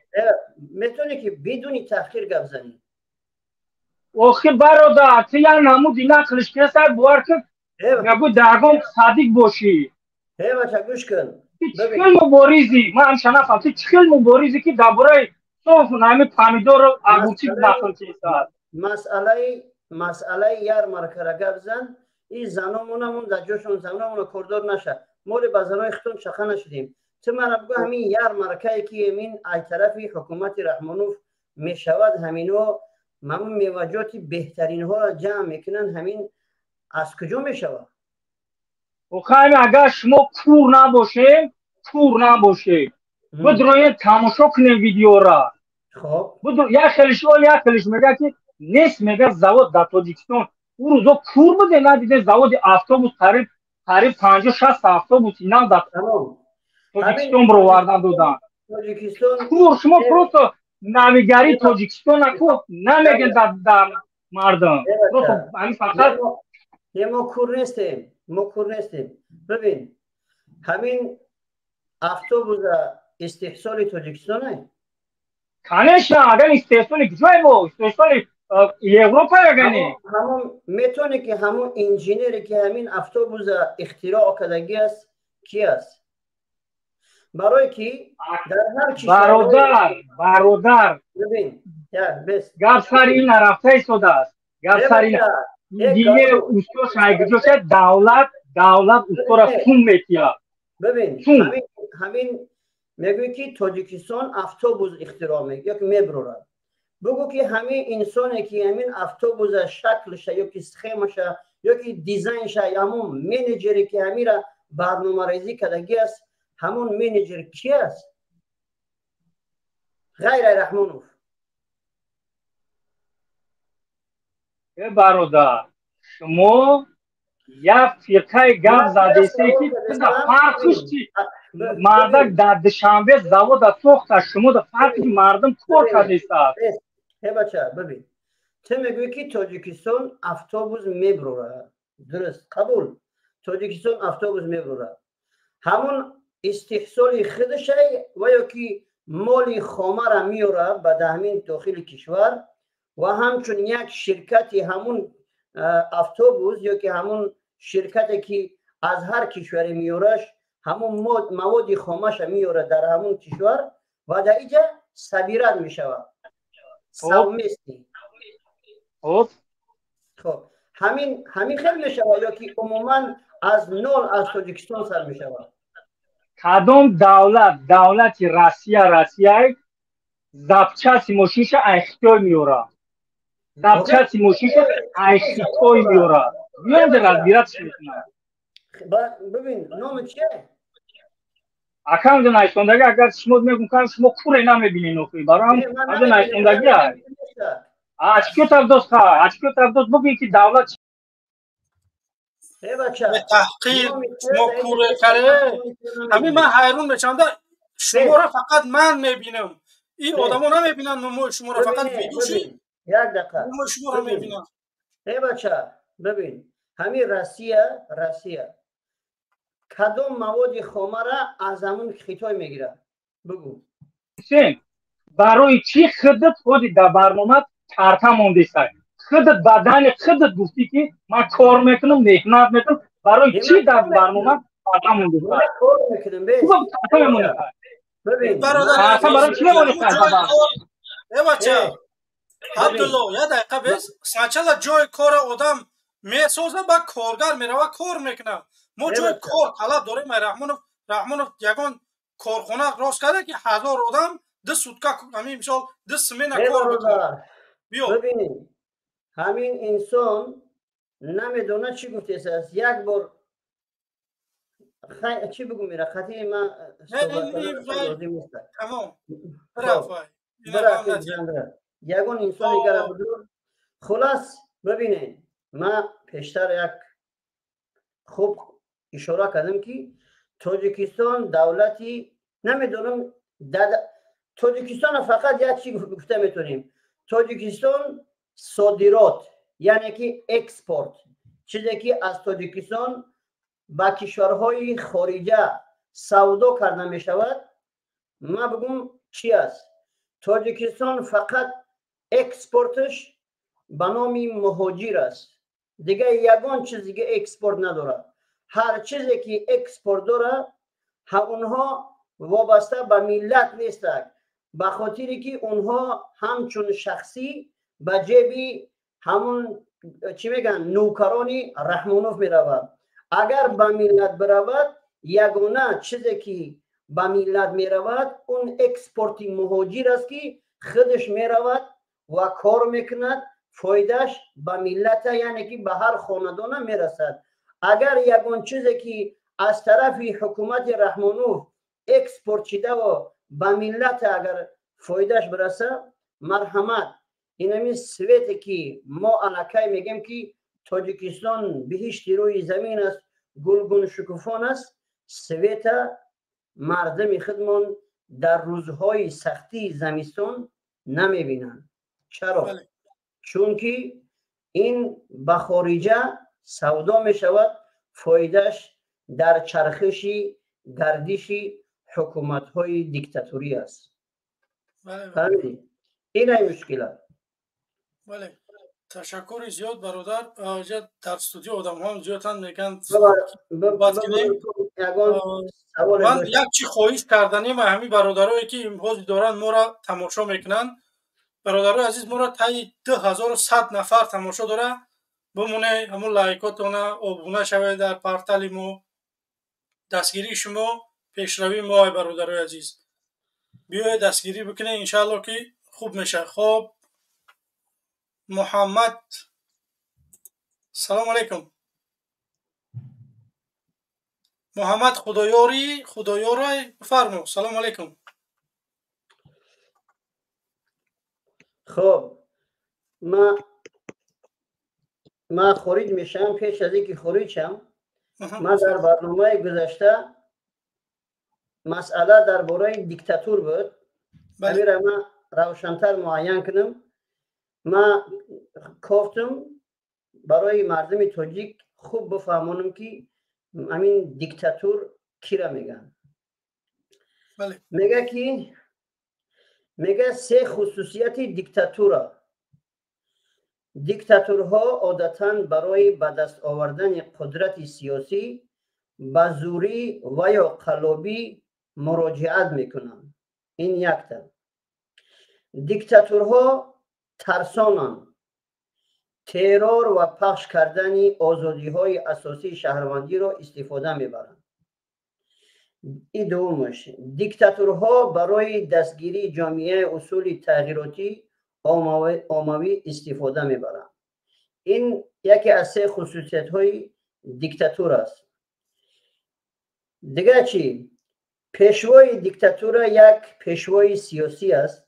Метавонӣ, ки бидуни таҳқир гап занӣ? Охи, бародар, ту як намуди нақлиш кесай, бовар ки ягу дагон садик бошӣ. Э, бача, гӯш кун. Чӣ хел муборизӣ, ман ҳамша нафаҳм, ту чӣ хел муборизӣ, ки дар бораи соф ҳами помидору огурчик нақл кесад? Масъалаи Масъалаи ярмаркара гап зан. И заномонамон дар ҷошон, заномона кордор наша. Моли ба занои хитон чақа нашудем. Ту мара бигӯ, ҳамин ярмаркае ки ҳамин ай тарафи ҳукумати Раҳмонов мешавад, ҳамино ҳамун меваҷоти беҳтаринҳоро ҷамъ мекунанд, ҳамин аз куҷо мешавад? Охайми, агар шумо кур набошем, кур набошем, бидроем, тамошо кунем видеора. Як хелиш ол, як хелиш мега ки нест, мега завод дар Тоҷикистон. Ӯ рӯзо кур буде, надиде заводи автобус, қариб 50-60 автобус инам дар Тоҷикистон бировардан додан. Кур шумо, просто навигарии Тоҷикистона ку намегем дар мардум. Просто ҳамин фақат. Не, мо кур нестем, мо кур нестем. Бибин, ҳамин автобуса истеҳсоли Тоҷикистонае? Конечно, агар истеҳсоли куҷое мо, истеҳсоли Европа ягане. Ҳамон метавоне ки ҳамон инженере ки ҳамин автобуса ихтироъ кардагӣ аст, ки аст? Барое ки дар ҳар Бародар, бародар, гап сари ин нарафта истодааст. Гап сари ин инженер усто шайгиҷоша, давлат устора сум метиҳад. Бибин, ҳамин мегӯӣ ки Тоҷикистон автобус ихтироъ ё ки мебурорад. Бугӯ ки ҳамин инсоне ки ҳамин автобуса шаклша ё ки схемаша ё ки дизайнша, ҳамон менеҷере ки ҳамира барномарезӣ кардагӣ аст, ҳамон менеҷер ки аст ғайр ай Раҳмонов? Э, бародар, шумо як фирқаи гап задесе ки фарқиш чи? Мардак дар Душанбе завода сохта, шумо да фарқи мардум кор кардесад. Э, бача, бибин, ту мегӯӣ ки Тоҷикистон автобус мебурорад. Дуруст, қабул, Тоҷикистон автобус мебурорад. Ҳамон истеҳсоли худашай ва ё ки моли хомара меёрад ба даҳмин дохили кишвар ва ҳамчун як ширкати ҳамун автобус ё ки ҳамун ширкате ки аз ҳар кишваре меёраш, ҳамун маводи хомаша меёрад дар ҳамун кишвар ва дар иҷа собират мешавад совместный. Хоб, ҳамин хел мешавад ё ки умуман аз нол аз Тоҷикистон сар мешавад? Кадом давлат, давлати Россия, Россияй запчасти мошинша ай Хитой меёрад, запчасти мошинша ай Хитой меёрад, меёнда разбираться мекунад. Бибин, номи чие? Акам найсондаги, агар шумо мегум, шумо куре намебинед охи, бароам ада найсондаги ачкё тавдос ха, ачкё тавдос, бубин ки давлат. Таҳқир, шумо куре каре. Ҳамин ман ҳайрон мешавам, шуморо фақат ман мебинам, ин одамо намебинанд номои шуморо, фақат видеоши як дақиқа номои шуморо мебинанд. Э, бача, бибин, ҳамин Россия кадом маводи хомара аз ҳамун Хитой мегирад, бугӯ. Ҳусен, барои чӣ худат худи дар барнома карта мондесай? Худат бадани худат гуфтӣ ки ман кор мекунам, меҳнат мекунам. Барои чӣ дар барнома карта мондесай? Карта мемонесай, карта барои чӣ мемонесай? Э, бача Абдулло, як дақиқа бес. Сначала ҷои кора одам месоза, баъд коргар мерава, кор мекунад. Мо ҷои кор талаб дорем. Ай Раҳмонов, Раҳмонов ягон корхона рост карда ки 1000 одам 2 сутка, ҳамин мисол, ду смена кор бикунад? Биё, ҳамин инсон намедонад чӣ гуфтесааст. Як бор чӣ бигӯ, мера қатъи ман. Тамом. Ягон инсони гара будур. Хулас, бибинед, ман пештар як хуб ишора кардам ки Тоҷикистон давлати намедонам. Тоҷикистона фақат як чӣ гуфта метавонем: Тоҷикистон содирот, яъне ки экспорт, чизе ки аз Тоҷикистон ба кишварҳои хориҷа савдо карда мешавад, ман бигӯм чи аст? Тоҷикистон фақат экспорташ ба номи муҳоҷир аст, дигар ягон чиз дига экспорт надорад. Ҳар чизе ки экспорт дорад, онҳо вобаста ба миллат нестанд, ба хотире ки онҳо ҳамчун шахсӣ ба ҷеби ҳамун Чӣ мегӯянд, нӯкарони Раҳмонов меравад. Агар ба миллат биравад, ягона чизе ки ба миллат меравад, он экспорти муҳоҷир аст, ки худаш меравад ва кор мекунад, фоидааш ба миллата, яъне ки ба ҳар хонадона мерасад. Агар ягон чизе ки аз тарафи ҳукумати Раҳмонов экспорт шидаву ба миллата агар фоидааш бираса, марҳамат. Инами свете ки мо аллакай мегем, ки Тоҷикистон биҳишти рӯи замин аст, гулгун шукуфон аст, света мардами худмон дар рӯзҳои сахтии замистон намебинанд. Чаро? Чунки ин ба хориҷа савдо мешавад, фоидааш дар чархиши гардиши ҳукуматҳои диктатурӣ аст. Фаҳмидӣ? Инай мушкила. Бале, ташаккури зиёд, бародар. Дар студио одамҳоам зиёданд, мегӯянд. Ман як чи хоҳиш карданем ҳамин бародарое ки ҳозир доранд моро тамошо мекунанд. Бародарои азиз, моро таи 2100 нафар тамошо дора. Бимоне ҳамун лайкотона, обуна шавед дар портали мо. Дастгирии шумо пешравии мо, ай бародарои азиз. Биёед, дастгирӣ бикунед, иншаалло ки хуб мешавад. Хоб, Муҳаммад, салому алайкум. Муҳаммад Худоёрӣ, Худоёрай, бифармо. Салому алайкум. Хоб, ман хориҷ мешавам. Пеш аз ин ки хориҷ шам, ман дар барномаи гузашта масъала дар бораи диктатур буд. Амира ман равшантар муайян кунам. Ман кофтам барои мардуми тоҷик хуб бифаҳмонам, ки ҳамин диктатур кира мегӯянд. Мега ки мега се хусусияти диктатура. Диктатурҳо одатан барои ба даст овардани қудрати сиёсӣ ба зӯрӣ ва ё қаллобӣ муроҷиат мекунанд. Ин якта. Диктатурҳо тарсонанд, террор ва пахш кардани озодиҳои асосии шаҳрвандиро истифода мебаранд. И дуввумаш, диктатурҳо барои дастгирии ҷомеаи усули тағйиротӣ оммавӣ истифода мебаранд. Ин яке аз се хусусиятҳои диктатур аст. Дигар чӣ? Пешвои диктатура як пешвои сиёсӣ аст,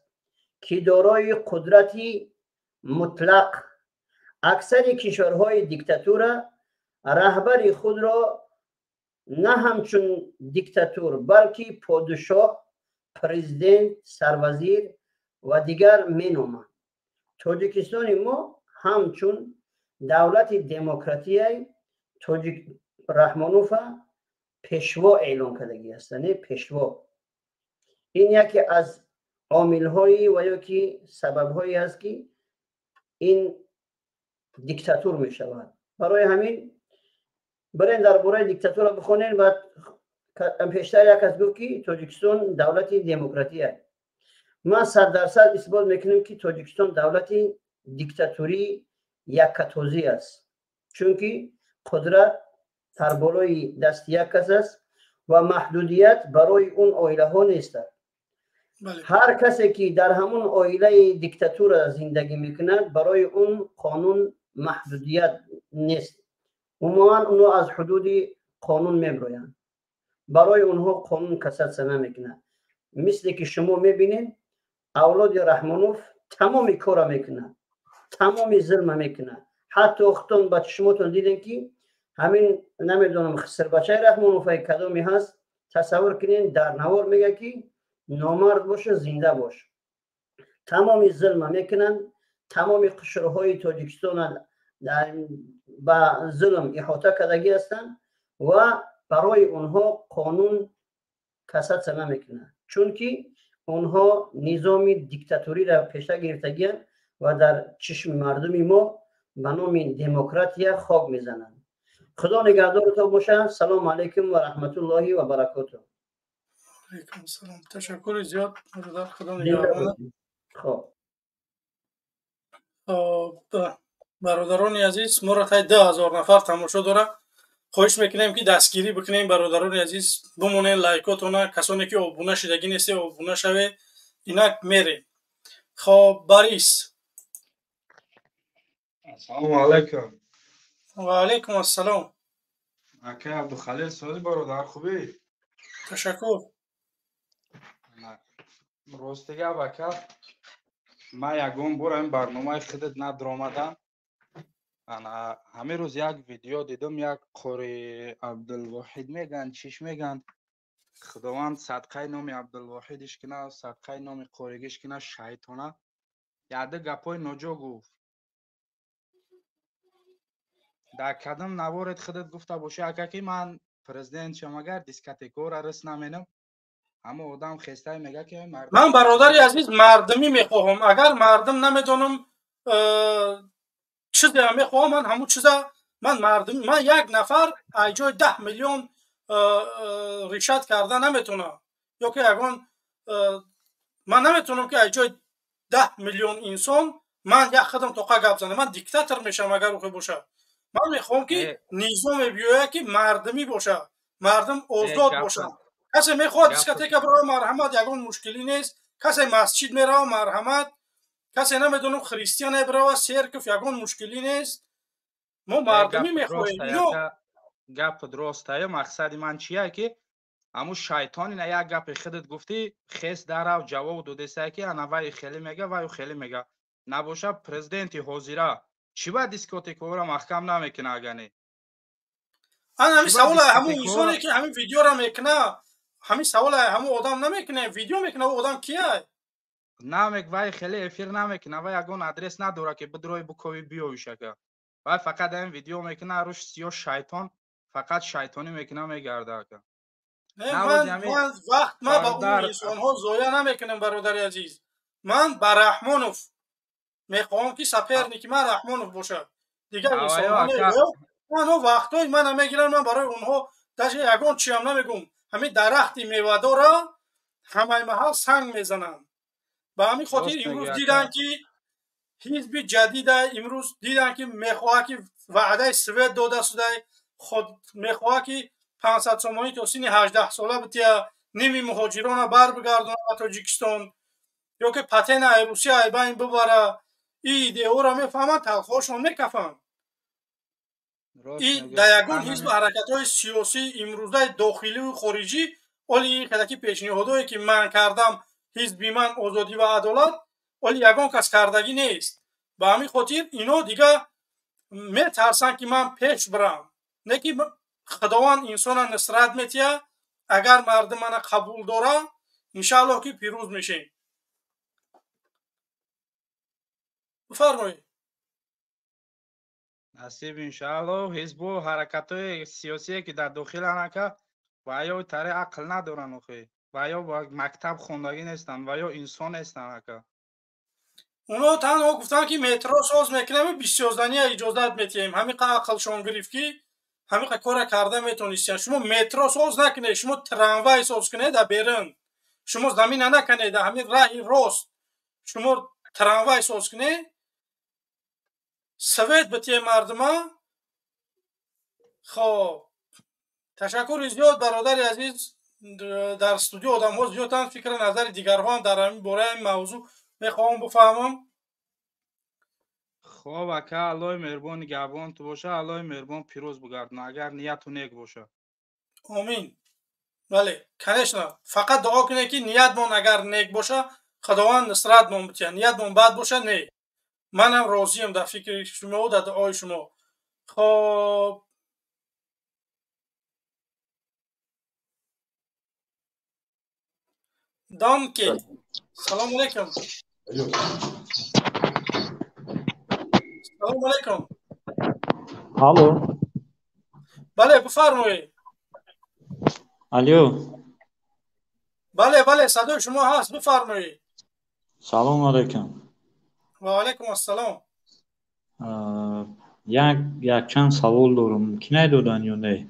ки дорои қудрати мутлақ. Аксари кишварҳои диктатура раҳбари худро на ҳамчун диктатур, балки подшоҳ, президент, сарвазир ва дигар меноманд. Тоҷикистони мо ҳамчун давлати демократияи тоҷик Раҳмонова пешво эълон кардагӣ аст, не пешво. Ин яке аз омилҳои ва ё ки сабабҳое аст, ки ин диктатур мешавад. Барои ҳамин бирен дар бораи диктатура бихонен. Ва пештар як кас гуфт, ки Тоҷикистон давлати демократия. Ман 100% исбот мекунам, ки Тоҷикистон давлати диктатурии яккатозӣ аст, чунки қудрат дар болои дасти як кас аст ва маҳдудият барои он оилаҳо нест. Ҳар касе ки дар ҳамон оилаи диктатура зиндагӣ мекунад, барои он қонун маҳдудият нест. Умуман онҳо аз ҳудуди қонун меброянд, барои онҳо қонун касаться намекунад. Мисле ки шумо мебинед, авлоди Раҳмонов тамоми кора мекунад, тамоми зулма мекунад. Ҳатто худтон ба чишмотон дидем, ки ҳамин намедонам хисрбачаи Раҳмоноваи кадоме ҳаст, тасаввур кунед, дар навор мегӯяд, ки номард боша, зинда бош. Тамоми зулма мекунанд, тамоми қишрҳои Тоҷикистона ба зулм иҳота кардагӣ ҳастанд ва барои онҳо қонун касаться намекунад, чунки онҳо низоми диктатуриро пеша гирифтагианд ва дар чишми мардуми мо ба номи демократия хок мезананд. Худо нигаҳдорто бошад. Салому алайкум ва раҳматуллоҳи ва баракоту. Алайкум салом. Ташаккури зиёд, бародар, Худо нигаҳбонат. Хоб. Хоб. Бародарони азиз, моро таи 2000 нафар тамошо дорад. Хоҳиш мекунем, ки дастгирӣ бикунем, бародарони азиз, бимонед лайкотона, касоне ки обуна шудагӣ нестед, обуна шавед. Инак мерем. Хоб, Борис. Ассалому алайкум. Ва алайкум ассалом. Акай Абдухалил, сози бародар, хубӣ? Ташаккур. Рости гап, ака, ман ягон бор ҳамин барномаи худат надиромадам. Ана ҳамин рӯз як видео дидам, як қори Абдулвоҳид мегӯянд, чиш мегӯянд. Худованд садқаи номи Абдулвоҳидиш кина, садқаи номи қоригиш кина, шайтона. Яде гапҳои ноҷо гуфт. Дар кадом наворет худат гуфта бошӣ, ака, ки ман президент шам, агар дискотекаро рис наменам, ҳама одам хестай мега ки ман, бародари азиз, мардумӣ мехоҳам. Агар мардум намедонам чизе мехоҳам, ман ҳамун чиза, ман мардум, ман як нафар аз ҷои 10 миллион решать карда наметавонам, ё ки ягон ман наметавонам, ки аз ҷои 10 миллион инсон ман як худам тоқа гап занам. Ман диктатор мешавам, агар охи бошад. Ман мехоҳам, ки низоме биёяд, ки мардумӣ бошад, мардум озод бошанд. Касе мехоҳад дискотека бирава, марҳамат, ягон мушкилӣ нест. Касе масҷид мерава, марҳамат. Касе намедонам христиане бирава церковь, ягон мушкилӣ нест. Мо мардумӣ мехоҳем. Гап ростае. Мақсади ман чия, ки ҳамун шайтон ина як гапи худат гуфтӣ, хес дарав ҷавоб додесае, ки ана вай хеле мега, ваю хеле мега. Набоша президенти ҳозира чӣ ба дискотекаҳоро маҳкам намекуна, ага не? Ана ҳамин савола ҳамун инсоне, ки ҳамин видеоро мекуна, ҳамин савола ҳамун одам намекуна, видео мекуна, ӯ одам кия? Намек, вай хеле эфир намекуна, вай ягон адрес надора, ки бидрои букови биёвиш, ака. Вай фақат ҳамин видео мекуна, рӯш сиё шайтон, фақат шайтонӣ мекуна, мегарда, ака. Ман вақт ман ба ӯ инсонҳо зоя намекунам, бародари азиз. Ман ба Раҳмонов мехоҳам, ки соперники ман Раҳмонов бошад. Дигар инсонҳо манҳо вақтҳои мана мегиранд, ман барои онҳо даже ягон чиам намегӯм. Ҳамин дарахти мевадора ҳамаи маҳал санг мезананд. Ба ҳамин хотир имрӯз диданд, ки ҳизби ҷадида, имрӯз диданд, ки мехоҳад, ки ваъдаи свет дода шудай, худ мехоҳад, ки 500 сомонӣ то синни 18 сола бития, ними муҳоҷирона барбигардонад ба Тоҷикистон, ё ки патена ай Русия ай байн бибара. И идеяҳоро мефаҳманд, талхоҳошон мекафанд. И дар ягон ҳизб ҳаракатҳои сиёсии имрӯзаи дохиливу хориҷӣ оли ин хелаки пешниҳодое, ки ман кардам, ҳизби ман «Озодӣ ва адолат», оли ягон кас кардагӣ нест. Ба ҳамин хотир ино дига метарсанд, ки ман пеш бирам. Не ки Худованд инсона нусрат метиҳад, агар мардум мана қабул дора, иншааллоҳ, ки пирӯз мешем. Бифармоед. Насиб, иншааллоҳ. Ҳизбу ҳаракатҳои сиёсие, ки дар дохилан, ака, ва ё тари ақл надоранд охи, ва ё мактаб хондагӣ нестанд, ва ё инсон нестанд, ака. Онҳо танҳо гуфтанд, ки метро соз мекунем, бисёздания иҷозат метиҳем. Ҳамин қа ақлшон гирифт, ки ҳамин қа кора карда метонистиянд. Шумо метро соз накунед, шумо трамвай соз кунед дар берун. Шумо замина накунед, дар ҳамин раҳи рост шумо трамвай соз кунед, свет битие мардума. Хоб, ташаккури зиёд, бародари азиз. Дар студио одамҳо зиёданд, фикри назари дигарҳоам дар ҳамин бораи ҳамин мавзӯъ мехоҳам бифаҳмам. Хоб, ака, Аллоҳи меҳрубон нигаҳбон ту боша, Аллоҳи меҳрубон пирӯз бигардона, агар нияту нек боша. Омин, бале, конечно. Фақат дуо кунед, ки ниятмон агар нек боша, Худованд нусратмон битиҳад, ниятмон бад боша, не. Манам розиям дар фикри шумо, дар дуои шумо. Хоб, Донки, салому алейкум. Салому алейкум. Алло. Бале, бифармоед. Алло. Бале, бале, садои шумо ҳаст, бифармоед. Салому алейкум. Ва алейкум ассалом. Як якчанд савол дорам, мумкин додан ё не?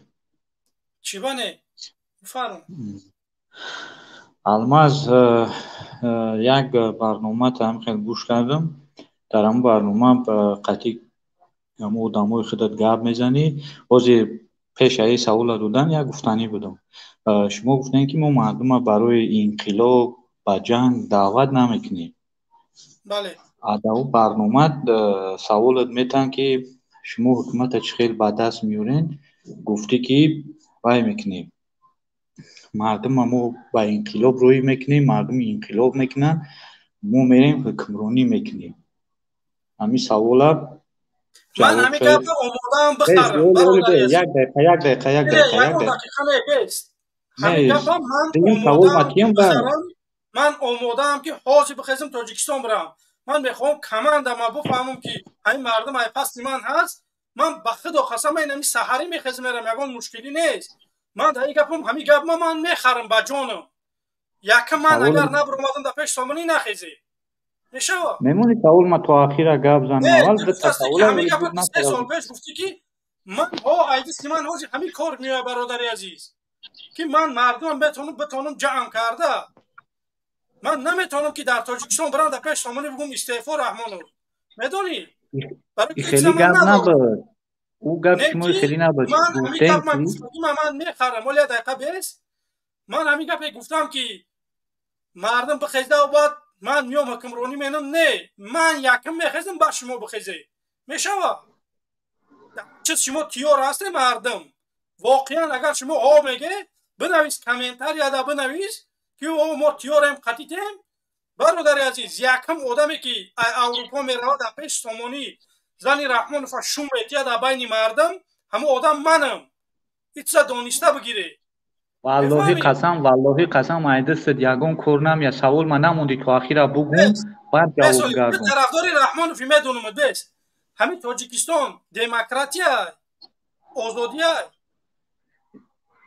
Чӣ ба не, бифарм. Алмаз, як барнома там хел гӯш кардам. Дар ҳамон барнома қатъи Ҳамон одамои худат гап мезанӣ. Ҳозир пешаи савола додан як гуфтанӣ будам. Шумо гуфтем, ки мо мардума барои инқилоб ба ҷанг даъват намекунем. Бале. Дар он барнома саволат метаҳанд, ки шумо ҳукумата чӣ хел ба даст меорен, гуфтӣ, ки вай мекунем. Мардума мо ба инқилоб роҳӣ мекунем, мардум инқилоб мекунанд, мо мерем ҳукмронӣ мекунем. Ҳамин савола ман ҳамин гапро омодаам бихарам. Як дақиқа, як дақиқа, як дақиқа, як дақиқа. Ҳамин гапа ман омодаам бихарам. Ман омодаам, ки ҳозир бихезам, Тоҷикистон бирам. Ман мехоҳам командама бифаҳмам, ки ҳамин мардум ай пасти ман ҳаст. Ман ба худо қасам, ин ҳамин саҳарӣ мехезам, мерам, ягон мушкилӣ нест. Ман дар ин гапам, ҳамин гапма ман мехарам ба ҷонам. Якм ман агар набуромадам, дар пеш Сомонӣ нахезе мешава. Мемони савол ма то ахира гап занам. Аввал дута савола. Ҳамин гапа 3 сол пеш гуфтӣ, ки ман ҳо айдист, ки ман ҳозир ҳамин кор меояд, бародари азиз, ки ман мардумам битонам ҷамъ карда. Ман наметавонам, ки дар Тоҷикистон бирам, дар пеш Сомонӣ бигӯм: «Истеъфо, Раҳмонов». Медонӣ? Хеле гап набуд, ӯ гап шумо хеле набуд. Ман ҳамин гап ман гуфтагима ман мехарам. Оли дақиқа бес. Ман ҳамин гапе гуфтам, ки мардум бихезда, баъд ман миём, ҳукмронӣ менам. Не, ман якм мехезам, баъд шумо бихезе мешава. Чиз шумо тиёр ҳасте, мардум? Воқеан агар шумо о меге, бинавис, комментарияда бинавис, ки о мо тиёрем, қатитем. Бародари азиз, якм одаме, ки Аврупо меравад, дар пеши Сомонӣ зани Раҳмонова шум метия дар байни мардум, ҳамон одам манам. Ин чиза дониста бигире. Валлоҳи қасам, валлоҳи қасам, айдастат ягон кор намеяд. Савол ма намонди, то ахира бугум, баъд ҷавоб гардон. Тарафдори Раҳмонови медонам, бес. Ҳамин Тоҷикистон демократия, озодия.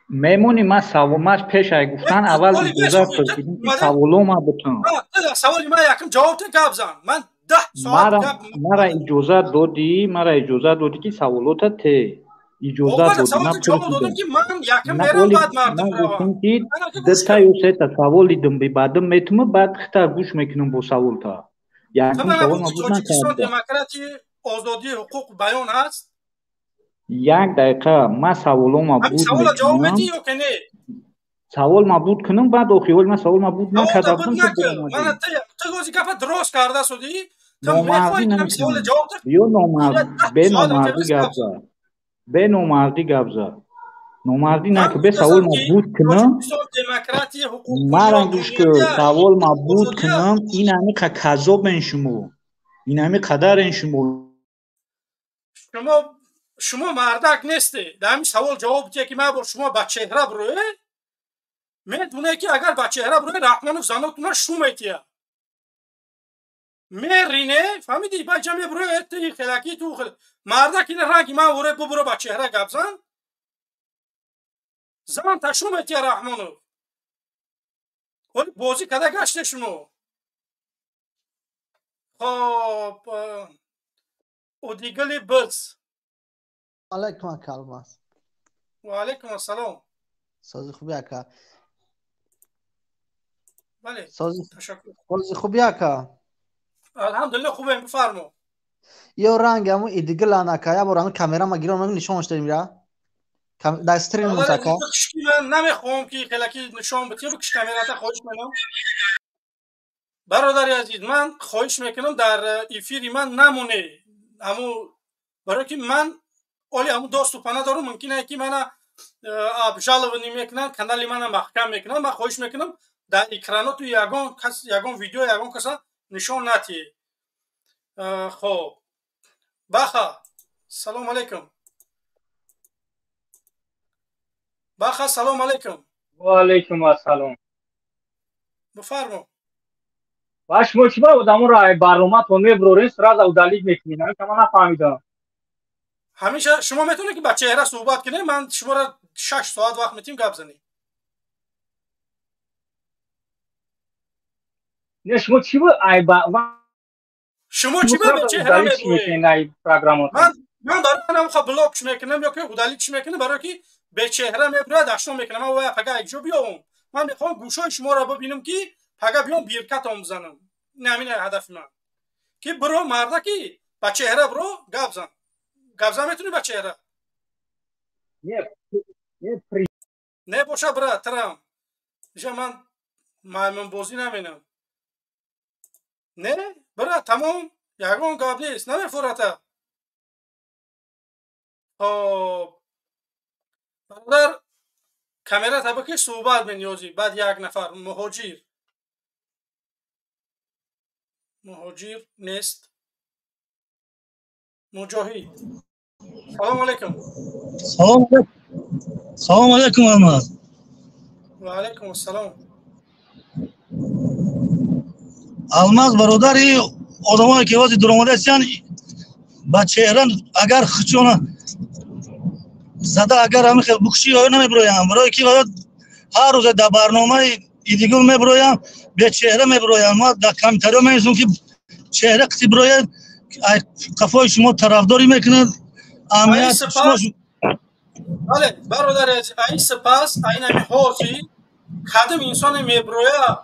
Мемони, ма савол пеш ай гуфтан аввал иҷозат пурсидим, ки саволома бутун. Саволи ман якм ҷавоб те, гап зан. Ман 10 соат. Мара иҷозат додӣ, мара иҷозат додӣ, ки саволота те иҷозат додӣ. Ман пурсидам, ки ман якм мерам, баъд мардум. Гуфтам, ки дута ё сета савол дидум, баъдам метуму, баъд хита гӯш мекунам бо саволта. Якм савол ма буд. Тоҷикистон демократия, озодии ҳуқуқ баён ҳаст? Як дақиқа, ман саволома буд. Савола ҷавоб медиҳӣ ё ки не? Савол ма буд кунам, баъд охиҳоли ман савол ма буд накарда будам. Ту ози гапа дурост карда судӣ. Ё беномардӣ гап зад, беномардӣ гап зад. Номардӣ наки, бе савол ма буд кунам. Мара гӯш ку, савол ма буд кунам. Ин ҳамиқа казобен шумо, ин ҳами қадарен шумо. Шумо мардак несте, дар ҳамин савол ҷавоб дие, ки ман бо шумо ба чеҳра бирӯе. Медоне, ки агар ба чеҳра бирӯе, Раҳмонов занотуна шу метия, мерине, фаҳмидӣ? Баҷа мебурӯе, ти хелаки ту мардак ина ранги ман воре, бубуро, ба чеҳра гап зан. Зан ташу метия Раҳмонов. Оли бозӣ када гаште шумо. Хоб, одигили биз. Алайкум, ака Алмаз. Ва алайкум ассалом. Сози хуби, ака? Бале. Ташаккур. Сози хуби, ака? Алҳамдулилла, хубем, бифармо. Ё ранг ҳамун идигилан, ака, як бор ҳамун камерама гиром, нишонаш дорим ира дар стрим, ака. Ман намехоҳам, ки хелаки нишон битӣ. Бикиш камерата, хоҳиш менам. Бародари азиз, ман хоҳиш мекунам, дар эфири ман намоне ҳамун, барое ки ман оли ҳамун доступа надорам. Мумкин е, ки мана обжалование мекунанд, канали мана маҳкам мекунанд. Ман хоҳиш мекунам, дар экраноту ягон кас, ягон видео, ягон каса нишон натиҳед. Хоб, баха, салом алейкум, баха, салом алейкум. Ва алейкум ассалом. Бифармо. Ва шумо чӣ ба одаморо барноматон мебурорен, сразу удалить мекунед? Ҳамин ман нафаҳмидам. Ҳамеша шумо метавонед, ки ба чеҳра суҳбат кунед. Ман шуморо 6 соат вақт метиҳем, гап занед. Не, шумо чӣ бу Шумо чӣ ба бечеҳра мегӯед? Ман барои манам блокш мекунам ё ки удалить мекунам, барое ки бечеҳра мебурад, дашном мекунам. Ман вая пага якҷо биёвам. Ман мехоҳам гӯшҳои шуморо бибинам, ки пага биём, биркатон бизанам. Ин ҳамин ҳадафи ман, ки биро, марда, ки ба чеҳра биро, гап зан. Гап зада метунӣ ба чеҳра? Не боша, бира трам. Иша ман маймунбозӣ наменам. Не, бира, тамом, ягон гап нест, намефурата. Хоб, бародар, камерата бикиш, суҳбат мениёзӣ. Баъд як нафар муҳоҷир. Муҳоҷир нест. Муҷоҳид. Салому алайкум. Салом алайкум, Алмаз. Ва алайкум ассалом. Алмаз бародари, одамое ки ҳозир дуромадаистян ба чеҳра, агар хучона зада, агар ҳамин хел букушӣ, оё намебироям? Барое ки ҳар рӯзе дар барномаи Идигул мебироям, бечеҳра мебироям. Ма дар комментариҳо менависам, ки чеҳра қити бирояд, қафои шумо тарафдорӣ мекунад. Амният. Бале, бародари азиз, аи сипас айнами ҳозир кадом инсоне мебироя,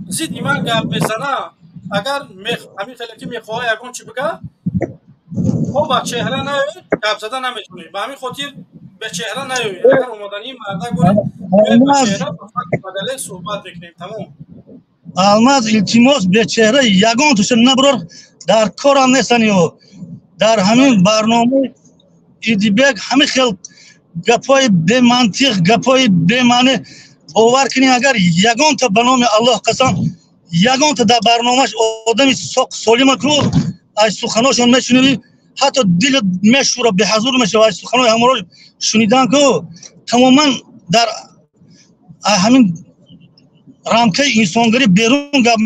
зидди ман гап мезана, агар ҳамин хеле ки мехоҳа ягон чи бига, ҳо ба чеҳра наёед, гап зада наметонед. Ба ҳамин хотир ба чеҳра наёед. Агар омадании марда горед, ба чеҳра, ба факт, ба далел суҳбат мекунем, тамом. Алмаз, илтимос, бечеҳра ягон туша набирор, дар корам нестан. Ё дар ҳамин барномаи Идибек ҳамин хел гапҳои бемантиқ, гапҳои бемаъне. Бовар кунед, агар ягонта, ба номи Аллоҳ қасам, ягонта дар барномааш одами солима ку, аз суханошон мешунавӣ, ҳатто дилат мешӯра, беҳазур мешава аз суханои ҳаморо шунидан ку. Тамоман дар ҳамин рамкаи инсонгарӣ берун гап.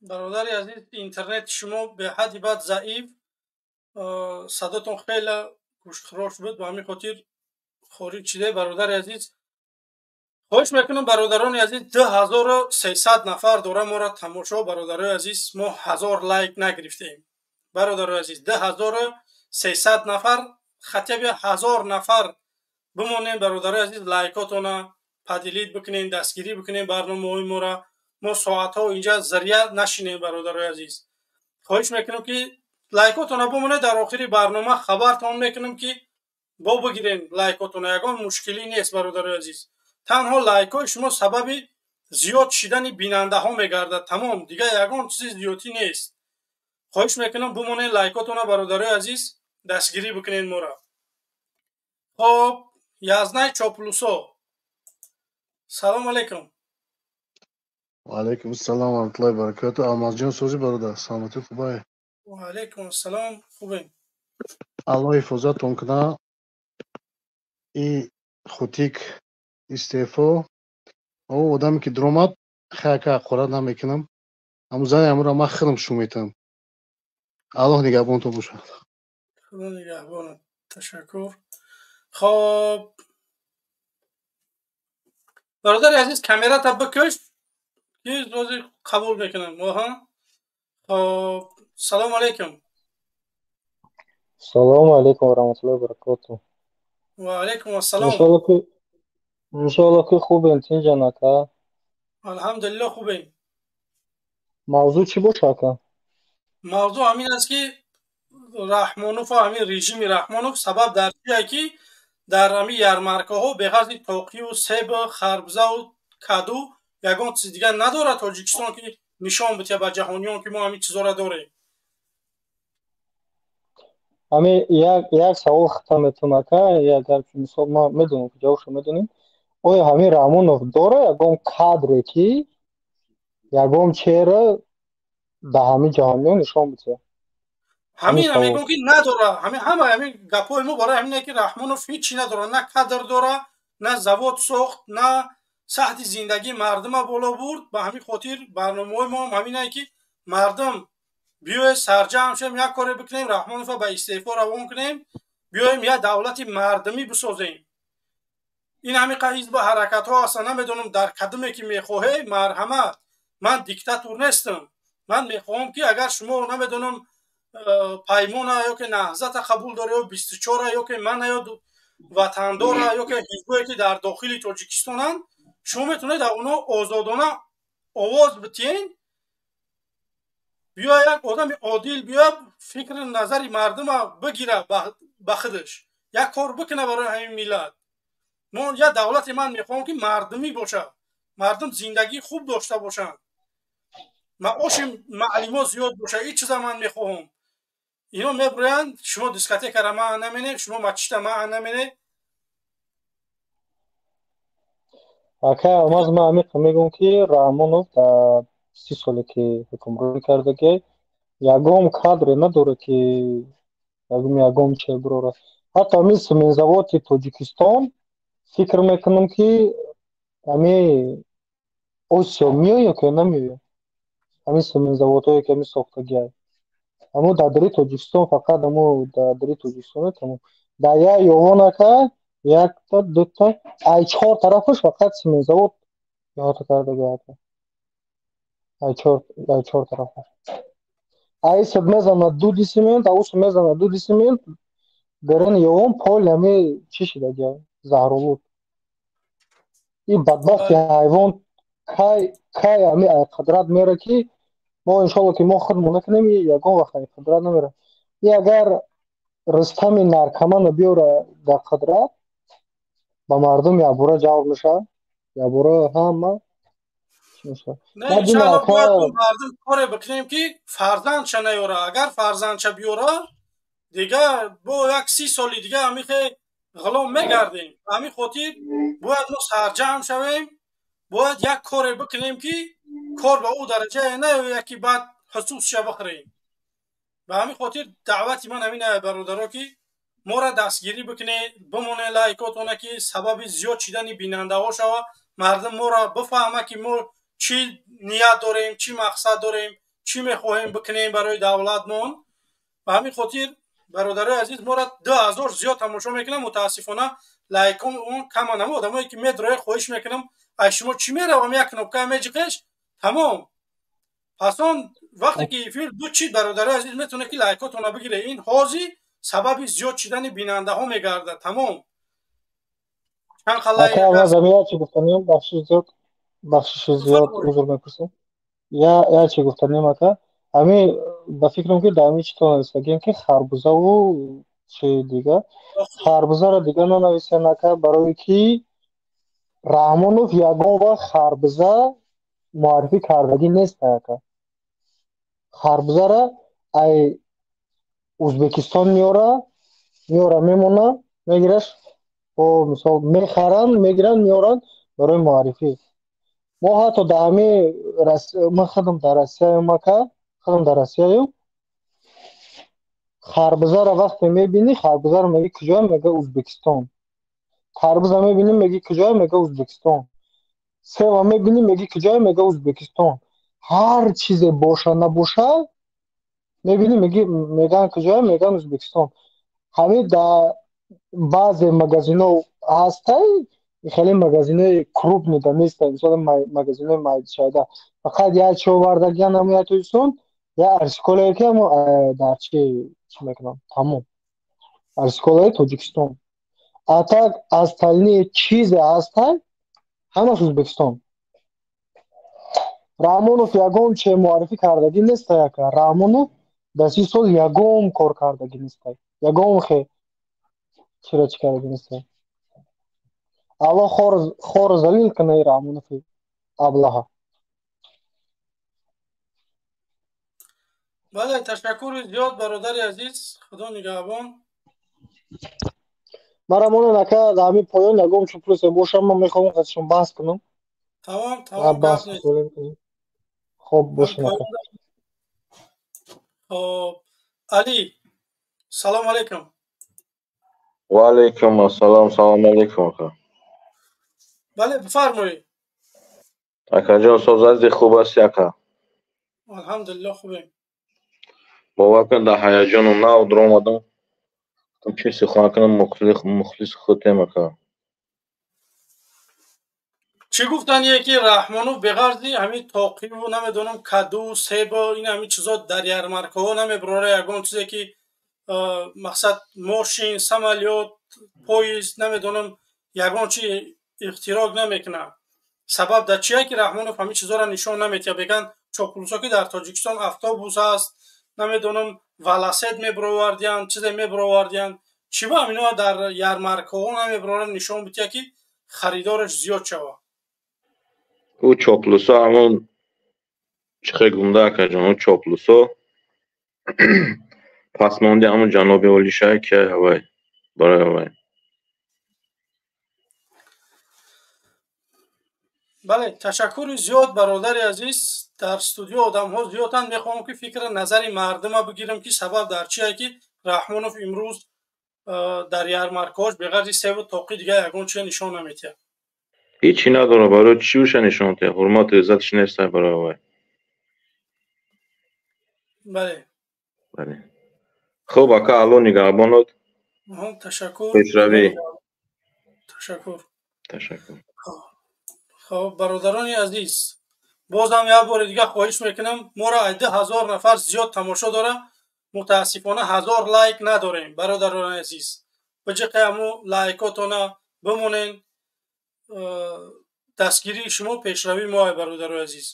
Бародари азиз, интернети шумо беҳадди бад заиф, садотон хеле гӯшхирош буд, ба ҳамин хотир хориҷ шиде. Бародари азиз, хоҳиш мекунам, бародарони азиз, 2300 нафар дора моро тамошо. Бародарои азиз, мо 1000 лайк нагирифтем. Бародарои азиз, 2300 нафар, хотя бы 1000 нафар бимонем. Бародарои азиз, лайкотона поделить бикунем, дастгирӣ бикунем барномаҳои моро. Мо соатҳо инҷа зария нашинем. Бародарои азиз, хоҳиш мекунам, ки лайкотона бимонед. Дар охири барнома хабартон мекунам, ки бо бигирем лайкотона. Ягон мушкилӣ нест, бародарои азиз, танҳо лайкҳои шумо сабаби зиёд шидани бинандаҳо мегардад, тамом, дигар ягон чизи зиёдтӣ нест. Хоҳиш мекунам, бимонед лайкотона, бародарои азиз, дастгирӣ бикунед моро. Хоб, Язнай Чоплусо, салому алайкум. Ва алайкум ассалом ва раҳматуллоҳи ва баракатуҳ. Алмазҷон, сӯзи бародар, саломатӣ хубай? Ва алайкум ассалом, хубем. Аллоҳ ҳифозатон кунад. И хутик истеъфо, ӯ одаме ки дуромад, хаяка ҳақорат намекунам, ҳамун зани ҳамуро ман худам шу метавам. Аллоҳ нигаҳбонтон бошад. Худо нигаҳбонат, ташаккур. Хоб, бародари азиз, камерата бикаш, ки рози қабул мекунам. Оҳа, хоб, салому алайкум. Салому алайкум ва раҳматуллоҳи ва баракотуҳ. Ва алайкум ассалом. Иншоалло ки хубем, тинҷан, ака? Алҳамдулилло, хубем. Мавзӯъ чӣ боша, ака? Мавзӯъ ҳамин аст, ки Раҳмонов, ҳамин режими Раҳмонов сабаб дар чие, ки дар ҳамин ярмаркаҳо беғарзи тоқию себу харбзаву каду ягон чиз дигар надорад Тоҷикистон, ки нишон бития ба ҷаҳониён, ки мо ҳамин чизоро дорем. Ҳамин як савол хитам метавон, ака, агар мисол ман медонам, ки ҷавобшо медонем. Оё ҳамин Раҳмонов дора ягон кадре, ки ягон чера ба ҳамин ҷаҳониён нишон бития? Ҳамина мегӯм, ки надора. Ҳамин ҳама ҳамин гапҳои мо барои ҳамине, ки Раҳмонов ҳечи надора, на кадр дора, на завод сохт, на сатҳи зиндагии мардума боло бурд. Ба ҳамин хотир барномаҳои мо ҳам ҳаминае, ки мардум биёед сарҷамъ шавем, як коре бикунем, Раҳмонова ба истеъфо равон кунем, биёем як давлати мардумӣ бисозем. Ин ҳамин ҳизбу ҳаракатҳо ҳастанд, намедонам, дар кадоме ки мехоҳед, марҳамат. Ман диктатор нестам. Ман мехоҳам, ки агар шумо, намедонам, Паймона ё ки Наҳзата қабул доред, ё 24-а, ё ки мана, ё Ватандора ё ки ҳизбое ки дар дохили Тоҷикистонанд, шумо метавонед дар онҳо озодона овоз битиҳед. Биё як одами одил биё, фикри назари мардума бигира ба худаш, як кор бикуна барои ҳамин миллат. Мо як давлате ман мехоҳам, ки мардумӣ бошад, мардум зиндагии хуб дошта бошанд, маоши маълимо зиёд бошад. Ин чиза ман мехоҳам. Ино мебурӯянд, шумо дискотекара маъ намене, шумо мачита маъ намене. Ака Алмаз, ман амиқ мегӯям, ки Раҳмонов дар 30 соле ки ҳукмронӣ кардаги, ягон кадре надорад, ки ягон че бирора. Ҳатто ҳамин семензаводи Тоҷикистон, фикр мекунам, ки ҳами Осиё меояд ки намеояд. Ҳамин семензаводҳое ки ҳамин сохтагиай, ҳамо дар дари Тоҷикистон, фақат ҳамо дар дари Тоҷикистон тамом. Дар як ёвон, ака, якта дута ай чор тарафаш фақат семензавод иҳота кардаги, ака, ай чор тарафаш. Ай сад мезанад дуди семент, ау мезанад дуди семент. Дарин ёвон пол ҳами чӣ шидаги, заҳролуд. Ин бадбахти ҳайвон кай кай ҳами ай қудрат мера, ки мо иншолло ки мо худмон накунем, ягон вақт ай қудрат намера. И агар Рустами наркомана биёра дар қудрат, ба мардум якбора ҷавр мешавад, якбора ҳама чӣ мешавад. Не, иншалло бояд мардум коре бикунем, ки фарзандша наёра. Агар фарзандша биёра, дигар бо як 30 соли дига ҳамихе ғулом мегардем. Ба ҳамин хотир бояд мо сарҷамъ шавем, бояд як коре бикунем, ки кор ба ӯ дараҷае наёяд, ки баъд ҳусусша бихӯрем. Ба ҳамин хотир даъвати ман ҳамин, бародаро, ки моро дастгирӣ бикунед, бимонед лайкотона, ки сабаби зиёд шидани бинандаҳо шава, мардум моро бифаҳма, ки мо чӣ ният дорем, чӣ мақсад дорем, чӣ мехоҳем бикунем барои давлатмон. Ба ҳамин хотир, бародарои азиз, моро 2000 зиёд тамошо мекунам, мутаассифона лайкон он кама. Намо одамое ки медроя, хоҳиш мекунам аз шумо, чӣ меравам, як кнопка меҷиқеш, тамом. Пас он вақте ки эфир ду чиз, бародарои азиз, метавонед ки лайкотона бигире. Ин ҳозир сабаби зиёд шидани бинандаҳо мегардад, тамом. Чанд гуфтанем, бахшиши зиёд, узр мепурсем, я чи гуфтанем, ака, ҳами ба фикрам, ки дар ҳами чито нависагем, ки харбузаву чи дига, харбузаро дига нанависем, ака, барое ки Раҳмонов ягон вақт харбуза муаррифӣ кардагӣ нест, ака. Харбузара ай Ӯзбекистон меора, мемона, мегираш, бо мисол мехаранд, мегиранд, меоранд барои муаррифӣ. Мо ҳатто дар ҳами, ман худам дар Россияем, ака, худам дар Россияем. Харбузаро вақте мебинӣ, харбузаро меги куҷоя, мега Ӯзбекистон. Харбуза мебинӣ, меги куҷоя, мега Ӯзбекистон. Сева мебинӣ, меги куҷоя, мега Ӯзбекистон. Ҳар чизе боша набоша, мебинӣ, меги, меган куҷоя, меган Ӯзбекистон. Ҳамин дар баъзе магазинҳо ҳастай, хеле магазинҳои крупный да нестай, мисол магазинҳои майдашайда фақат як чи овардагиян, ҳамн як Тоҷикистон, я арсиколае, ки ҳамо дар чи мекунам, тамом, арсиколаи Тоҷикистон. А так остальные чизе ҳастай, ҳамаш Ӯзбекистон. Раҳмонов ягон че муаррифӣ кардагӣ нестай, ака. Раҳмонов дар 30 сол ягон кор кардагӣ нестай, ягон хе чиро чӣ кардагӣ нестай. Аллоҳ хору залил куна и Раҳмонови аблаҳа. Бале, ташаккури зиёд, бародари азиз, худо нигаҳбон. Мара монан, ака, дар ҳамин поён ягон чун плюсе бошам, ман мехоҳам қадишон баҳс кунам. Тамом, тамом. Баҳс хоб бошем, ака. Хоб, Али, салом алейкум. Ва алейкум ассалом, салом алейкум, ака. Бале, бифармоед. Акаҷон, созазди, хуб ҳасти, ака? Алҳамдулилло, хубем. Бовар кун, дар ҳаяҷону нав дуромадам, чӣ сухан кунам, мухлиси худтем, ака. Чӣ гуфтание, ки Раҳмонов беғарзи ҳамин тоқиву, намедонам, каду, себу, ин ҳамин чизо дар ярмаркаҳо намебарора, ягон чизе ки Мақсад, мошин, самолёт, поезд, намедонам, ягон чи ихтироъ намекунад. Сабаб дар чие, ки Раҳмонов ҳамин чизҳоро нишон наметиҳад? Беган чоплусо, ки дар Тоҷикистон автобус ҳаст, намедонам, велосипед мебировардиянд, чизе мебировардиянд. Чӣ ба ҳаминоа дар ярмаркаҳо намебироранд, нишон бидиҳад, ки харидораш зиёд шавад? Ӯ чоплусо ҳамон чӣ хел гумда, акаҷон, ӯ чоплусо пасмонди ҳамон ҷаноби олишай, ки ҳавай барои ҳавай. Бале, ташаккури зиёд, бародари азиз. Дар студио одамҳо зиёданд, мехоҳам, ки фикри назари мардума бигирам, ки сабаб дар чие, ки Раҳмонов имрӯз дар ярмаркаҳош беғарзи севу тоқи дига ягон чизе нишон наметиҳад. Ҳичи надорад, барои чӣ уша нишон диҳад? Ҳурмату иззаташ нестай барои ҳавай. Бале. Бале, хуб, ака, Алло нигаҳбонот. Ташаккур. Пешравӣ. Ташаккур. Ташаккур. Хоб, бародарони азиз, бозам як бори дига хоҳиш мекунам, моро ай 2000 нафар зиёд тамошо дора, мутаассифона 1000 лайк надорем. Бародарони азиз, биҷиқи ҳаму лайкотона бимонен. Дастгирии шумо пешравии мо, бародарои азиз.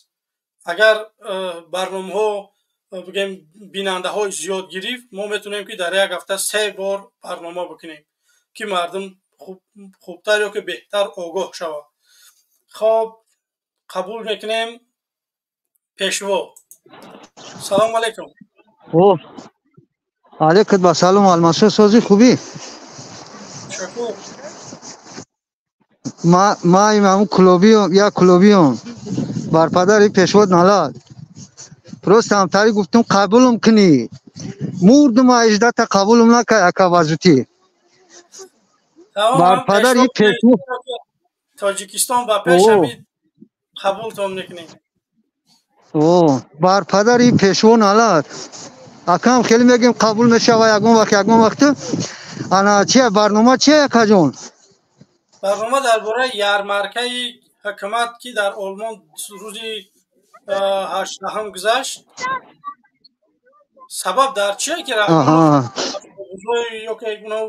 Агар барномаҳо, бигем, бинандаҳои зиёд гирифт, мо метавонем, ки дар як ҳафта се бор барнома бикунем, ки мардум хубтар ё ки беҳтар огоҳ шавад. Хоб, қабул мекунем. Пешво, салому алайкум. Алейкум ба салом, Алмасо, сози, хубӣ? Ташаккур. Ма имаму клубиём, як клубиём. Бар падари пешвод налад. Просто ҳамтари гуфтум, қабулум кунӣ. Мурдум, 18-та қабулум накай, ака, вазутӣ. Бар падари пешво. Тоҷикистон ба пеш, ҳамин қабултон мекунем. О, бар падари пешво налад. Акам, хеле мегем, қабул мешава ягон вақт, ягон вақт. Ана чия барнома, чия, акаҷон? Барнома дар бораи ярмаркаи ҳукумат, ки дар Олмон рӯзи 18-ҳам гузашт. Сабаб дар чие, ки ё ки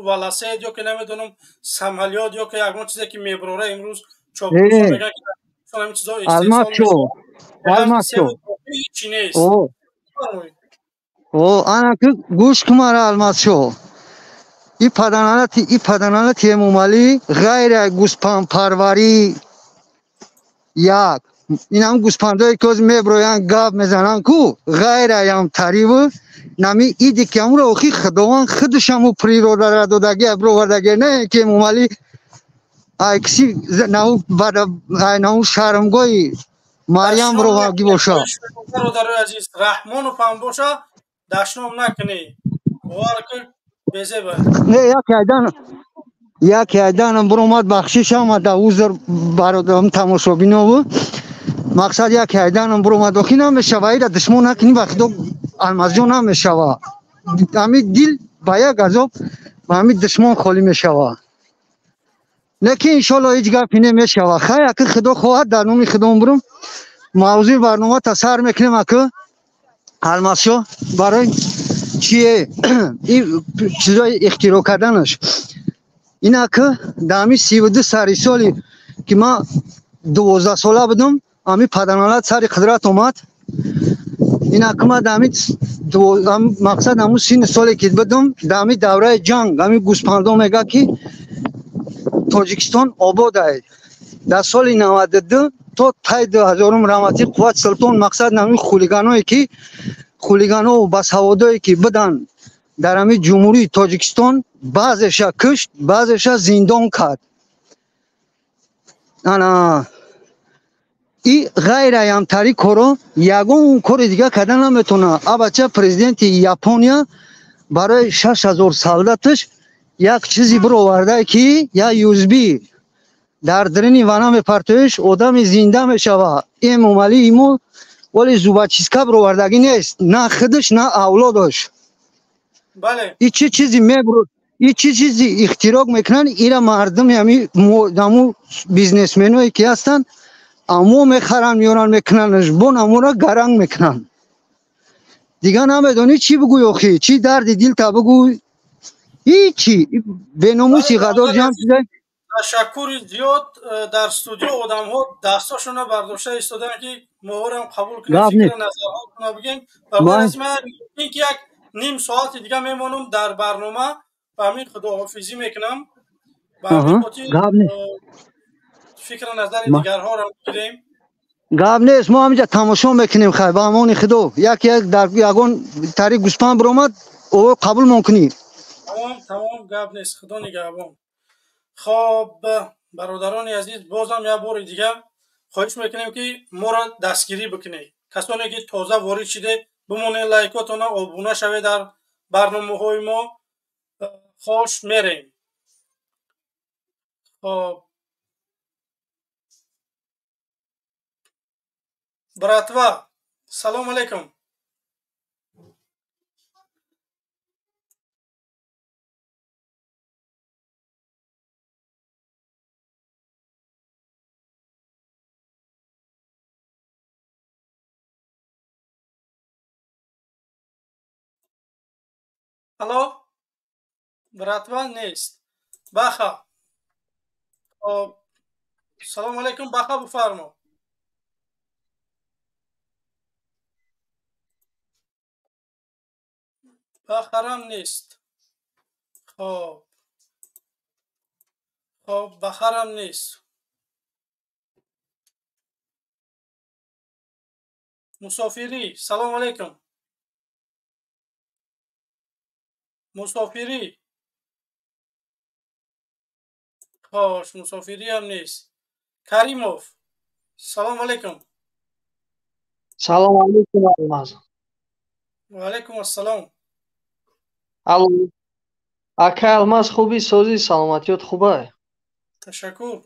велосипед, ё ки намедонам, самолёт, ё ки ягон чизе, ки мебирора, имрӯз чизо Алмасчо ҳичи нест. О, ана ки гӯш кун мара, Алмасчо. И паданалати, и паданалати Эмомалӣ ғайри гӯспандпарварӣ як инам гӯспандое, ки ҳозир меброянд, гап мезананд ку, ғайраям тариву нами иди, ки амро охи Худованд худашаму природара додаги, бировардаги, не ки Эмомалӣ айкси нау нау шармгоҳи Марьям бироварги боша. Бародарои азиз, Раҳмонов ҳам боша, дашном накунӣ, бовар кун, безеба. Не, яке айданам биромад, бахшиш омада, узр бародарам тамошобинову. Мақсад, яке айданам биромад, охи намешава, ира душмон накунӣ, ба худо, Алмазҷон, намешава. Ҳами дил ба як азоб, ба ҳами душмон холӣ мешава. Лекин иншолло ҳеҷ гапи намешава. Хай, аки худо хоҳад, дар номи худом бурум, мавзӯи барнома та сар мекунем, аки Алмазшо. Барои чие ин чизои ихтироъ карданаш? Ин аки дар ҳами 32 сари соли, ки ман 12-сола будам, ҳами паданалат сари қудрат омад. Ин аки ман дар ҳами мақсад, ҳамун синни соле, ки будам, дар ҳами давраи ҷанг, ҳами гӯспандо мега, ки Тоҷикистон обод ай. Дар соли 92 то тай 2000-ум раҳмати Қувват Султон, мақсад, нами хулиганое, ки хулиганову басаводое, ки буданд дар ҳами Ҷумҳурии Тоҷикистон, баъзеша кушт, баъзеша зиндон кард. Ана и ғайраямтари коро ягон кори дига карда наметавонад. Абача, президенти Япония барои 6000 солдаташ як чизи бироварда, ки як USB дар дарини вана мепартоиш, одами зинда мешава. Эмомалии мо вале зубочистка бировардагӣ нест, на худаш, на авлодаш. И чӣ чизи мебур, и чӣ чизи ихтироъ мекунанд, ира мардуми ҳами ҳаму бизнесменое, ки ҳастанд, амо мехаранд, меоранд, мекунандш, бон амора гаранг мекунанд. Дигар намедонӣ чӣ бигӯй охи, чӣ дарди дилта бигӯй. Ҳичи беномуси ғадор ҷамъ шуда. Ташаккури зиёд. Дар студио одамҳо дастошонро бардошта истодаанд, ки моҳорам қабул кунем, фикру назарҳотонро бигем. Ин ки як ним соати дига мемонам дар барнома, ба ҳамин худоҳофизӣ мекунам. Ба ҳамин хотир фикру назари дигарҳоро мегирем. Гап нест, мо ҳаминҷа тамошо мекунем. Хай, ба амони Худо. Як як дар ягон тариқ гӯспанд биромад, о қабулмон кунӣ. Тамом, тамом, гап нест, Худо нигаҳбон. Хоб, бародарони азиз, бозам як бори дигар хоҳиш мекунем, ки моро дастгирӣ бикунед. Касоне ки тоза ворид шиде, бимонед, лайкотона, обуна шавед дар барномаҳои мо. Хош, мерем. Хоб, братва, салом алейкум. Алло, братва нест. Баха, хоб, салом алейкум, Баха, бифармо. Бахарам нест. Хоб, хоб, Бахарам нест. Мусофирӣ, салом алейкум. Мусофирӣ, хош, мусофириам нест. Каримов, салом алейкум. Салом алейкум, Алмаз. Ва алейкум ассалом. Алло. Акай Алмаз, хуби, созӣ, саломатиёт хубай? Ташаккур.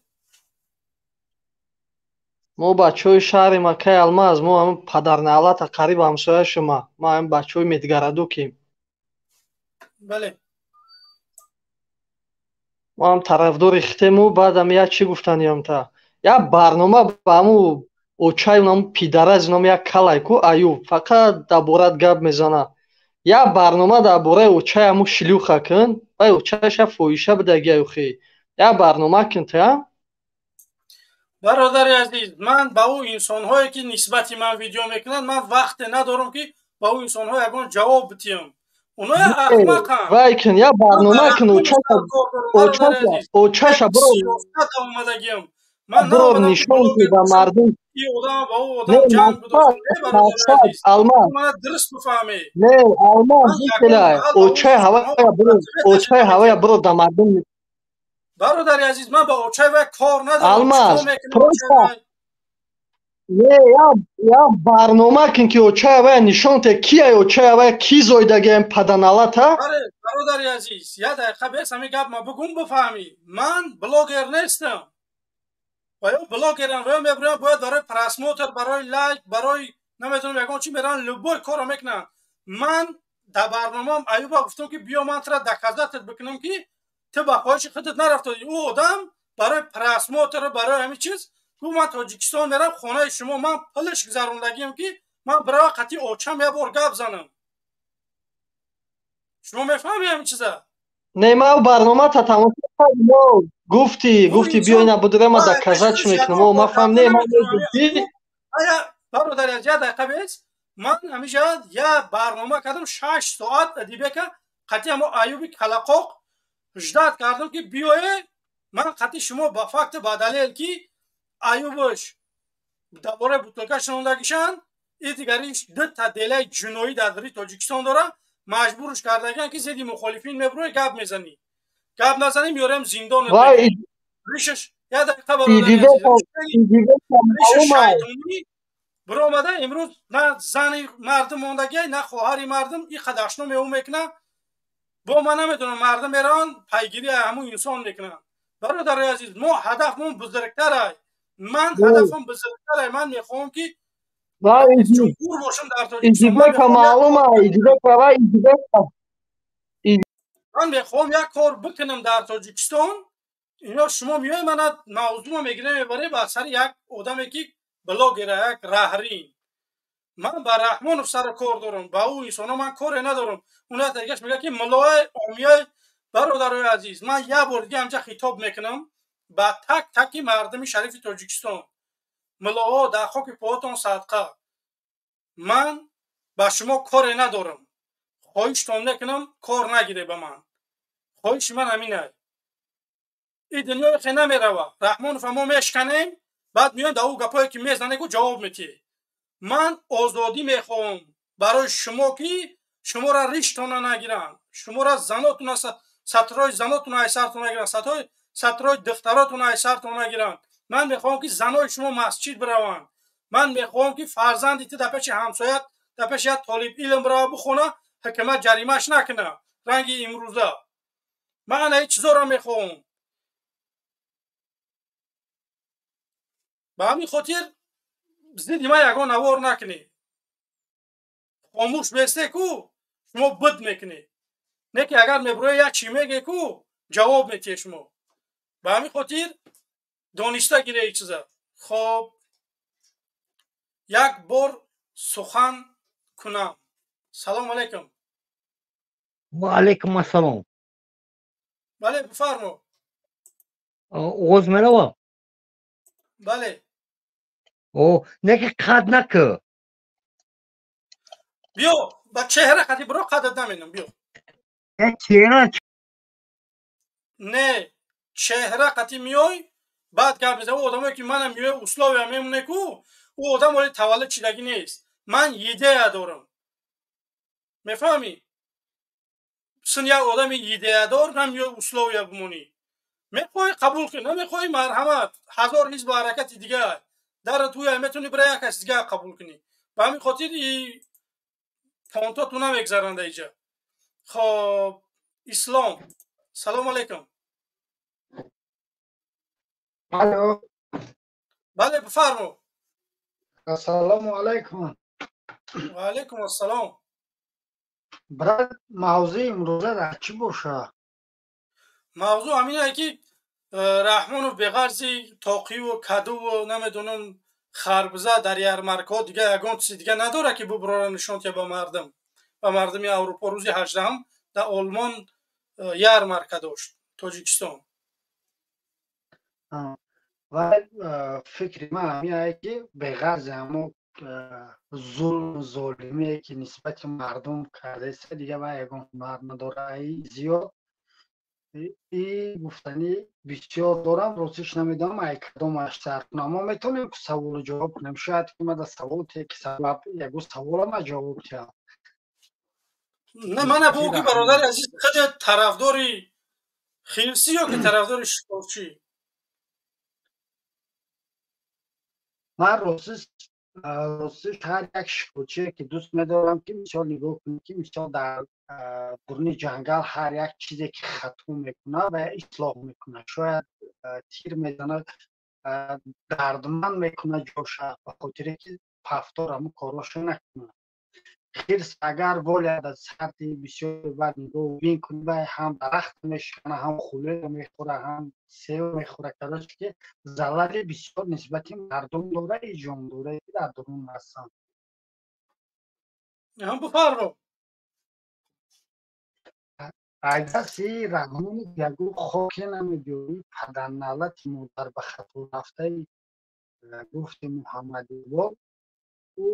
Мо бачаҳои шаҳрем, акай Алмаз, мо ҳамин падарнаалата қариб ҳамсоя шума. Мо ҳамин бачаҳои Медгарадукем. Бале. Мо ҳам тарафдори хитему, баъдам як чӣ гуфтаниям та. Як барнома ба ҳаму очай унам пидараз унам як калай ку Аюб, фақат дар борат гап мезана. Як барнома дар бораи очай ҳаму шлюха кун, вай очаша фоҳиша бидаги аюхи. Як барнома кун та. Бародари азиз, ман ба ӯ инсонҳое ки нисбати ман видео мекунанд, ман вақте надорам, ки ба ӯ инсонҳо ягон ҷавоб бидиҳам. Оно ахмақанд. Вай кун, як барнома кун, очаша омадагиам. Бирор нишон ки ба мардум. И одам ба ӯ одам ҷанг будошт. Алмаз, дуруст бифаҳмед. Не, Алмаз, очаи ҳавая бирор, очаи ҳавая бирор да мардум. Бародари азиз, ман ба очаи вай кор надорам. Алмаз, просто не, як барнома кун, ки очаи ҳавая нишон те, ки ай очаи ҳавая, ки зоидагиам паданалата. Бародари азиз, як дақиқа бес, ҳамин гап ма бигум, бифаҳмӣ. Ман блогер нестам. Ва ё блогерам, ва ё мебурам, бояд барои просмотр, барои лайк, барои намедонам ягон чӣ меран, любой корро мекунам. Ман дар барномаам Аюба гуфтам, ки биё, ман тура доказать бикунам, ки ту ба хоҳиши худат нарафтодӣ. Ӯ одам барои просмотр, барои ҳамин чиз гуфт, ман Тоҷикистон мерам, хонаи шумо, ман пулш гузарондагиам, ки ман бирава қатъи очам як бор гап занам. Шумо мефаҳмед ҳамин чиза? Не, ман барномата тамошо кардам. Гуфти биё, ина будра, ма доказать мекунам. Ман фаҳм не, ман гуфти. Бародари азиз, як дақиқа бес. Ман ҳамиша як барнома кардам, 6 соат Адибека қатъи ҳамо Аюби калақоқ ждать кардам, ки биёе, ман қатъи шумо ба факти, ба далел, ки Аюбш дар бораи бутылка шунондагишанд, и дигариш дута делаи ҷиноӣ дар дари Тоҷикистон дорам, маҷбурш кардагиам, ки зидди мухолифин мебурӯи, гап мезанӣ, гап назанӣ, меорем зиндон. Ришаш, як дақиқа, бародари азиз, шайтонӣ биромада имрӯз на зани мардум мондагиай, на хоҳари мардум, и қадашно меу мекуна. Бо ман намедонам, мардум мераванд, пайгирии ҳамун инсон мекунанд. Бародари азиз, мо ҳадафмон бузургтарай, ман ҳадафам бузургтарай, ман мехоҳам, ки ҷумҳур бошам дар Тоҷикистон. Ман мехоҳам як кор бикунам дар Тоҷикистон. Ино шумо меои, мана мавзӯъро мегирем, мебарем ба сари як одаме, ки блогера, як раҳрин. Ман ба Раҳмонов сару кор дорам, ба ӯ инсоно ман коре надорам. Уна дигаш мегӯяд ки муллои омиёи. Бародарои азиз, ман як бор дига ҳамҷа хитоб мекунам ба так таки мардуми шарифи Тоҷикистон. Муллоҳо, дар хоки поотон садқа, ман ба шумо коре надорам. Хоҳиштон мекунам, кор нагире ба ман. Хоҳиши ман ҳамин аст. Ин дунёи хе намерава. Раҳмонова мо мешканем, баъд меоем дар ӯ гапое ки мезанеку ҷавоб метиҳед. Ман озодӣ мехоҳам барои шумо, ки шуморо риштона нагиранд, шуморо занотуна, сатрои занотуна ай сартон нагиранд, сатрои духтаротуна ай сартон нагиранд. Ман мехоҳам, ки занои шумо масҷид бираванд. Ман мехоҳам, ки фарзанди ту дар пеши ҳамсоят, дар пеши як толибилм бирава бихона, ҳукумат ҷаримаш накуна ранги имрӯза. Ман ана ин чизоро мехоҳам. Ба ҳамин хотир зидди ман ягон навор накунед. Хомӯш бесте ку шумо буд мекунед, не ки агар мебуроe як чӣ меге ку ҷавоб метиҳед шумо. Ба ҳамин хотир дониста гире ин чиза. Хоб, як бор сухан кунам. Салому алайкум. Ва алайкум ассалом. Бале, бифармо. Оғоз мерава? Бале. О, не ки қад накӣ. Биё, ба чеҳра қади биро, қадат наменам, биё. Чеҳра. Не, чеҳра қати миёй, баъд гап мезанам. Ӯ одамое ки манам миёй условия мемоне ку, ӯ одам оли таваллуд шидагӣ нест. Ман идея дорам. Мефаҳмӣ? Син як одами идеядор ман миёй условия бимонӣ. Мехоҳӣ қабул кунӣ, намехоҳӣ марҳамат, ҳазор ҳизбу ҳаракати дигар дар туя метавонӣ бира як каси дигар қабул кунӣ. Ба ҳамин хотир и понтоту намегзаранда иҷа. Хоб, Ислом, салому алайкум. Алло. Бале, бифармо. Ассалому алайкум. Ва алайкум ассалом. Брат, мавзӯи имрӯза дар чӣ боша? Мавзӯъ ҳамин ае ки Раҳмонов беғарзи тоқиву кадуву намедонам харбуза дар ярмаркаҳо дига ягон чизи дига надорад, ки бубурора нишон диҳад ба мардум. Ба мардуми Аврупо рӯзи 18-ум дар Олмон ярмарка дошт Тоҷикистон. Ва фикри ман ҳамин ае, ки беғарзи ҳамо зулму золимие ки нисбати мардум кардаиста, дига вай ягон ҳунар надорад. Зиёд и гуфтанӣ бисёр дорам, ростиш намедонам ай кадомаш сар кунам. Мо метавонем ки саволу ҷавоб кунем, шояд ки мада савол те ки сабаб ягон саволама ҷавоб диҳам. Не, мана бугӯ ки бародари азиз, худ тарафдори хирсӣ ё ки тарафдори шикорчӣ? Ман ростиш ҳар як шикорчие ки дӯст медорам, ки мисол нигоҳ кунед, ки мисол дар дуруни ҷангал ҳар як чизе ки хато мекунад ва ислоҳ мекунад, шояд тир мезанад, дардманд мекунад ҷоша, ба хотире ки пафтор ҳамун корҳошо накунад. Хирс агар воля дар сарди бисёр бад нигоҳ бин кунӣ, вай ҳам дарахт мешикана, ҳам хулеро мехӯра, ҳам сев мехӯра. Короче, ки залали бисёр нисбати мардум дора и ҷондорае ки дар дурун ҳастанд. Ҳам бифармо. Айдаси Раҳмони ягон хоке намебиёрӣ, падарналати модар ба хато рафтаи гуфти Муҳаммадиқбол, ӯ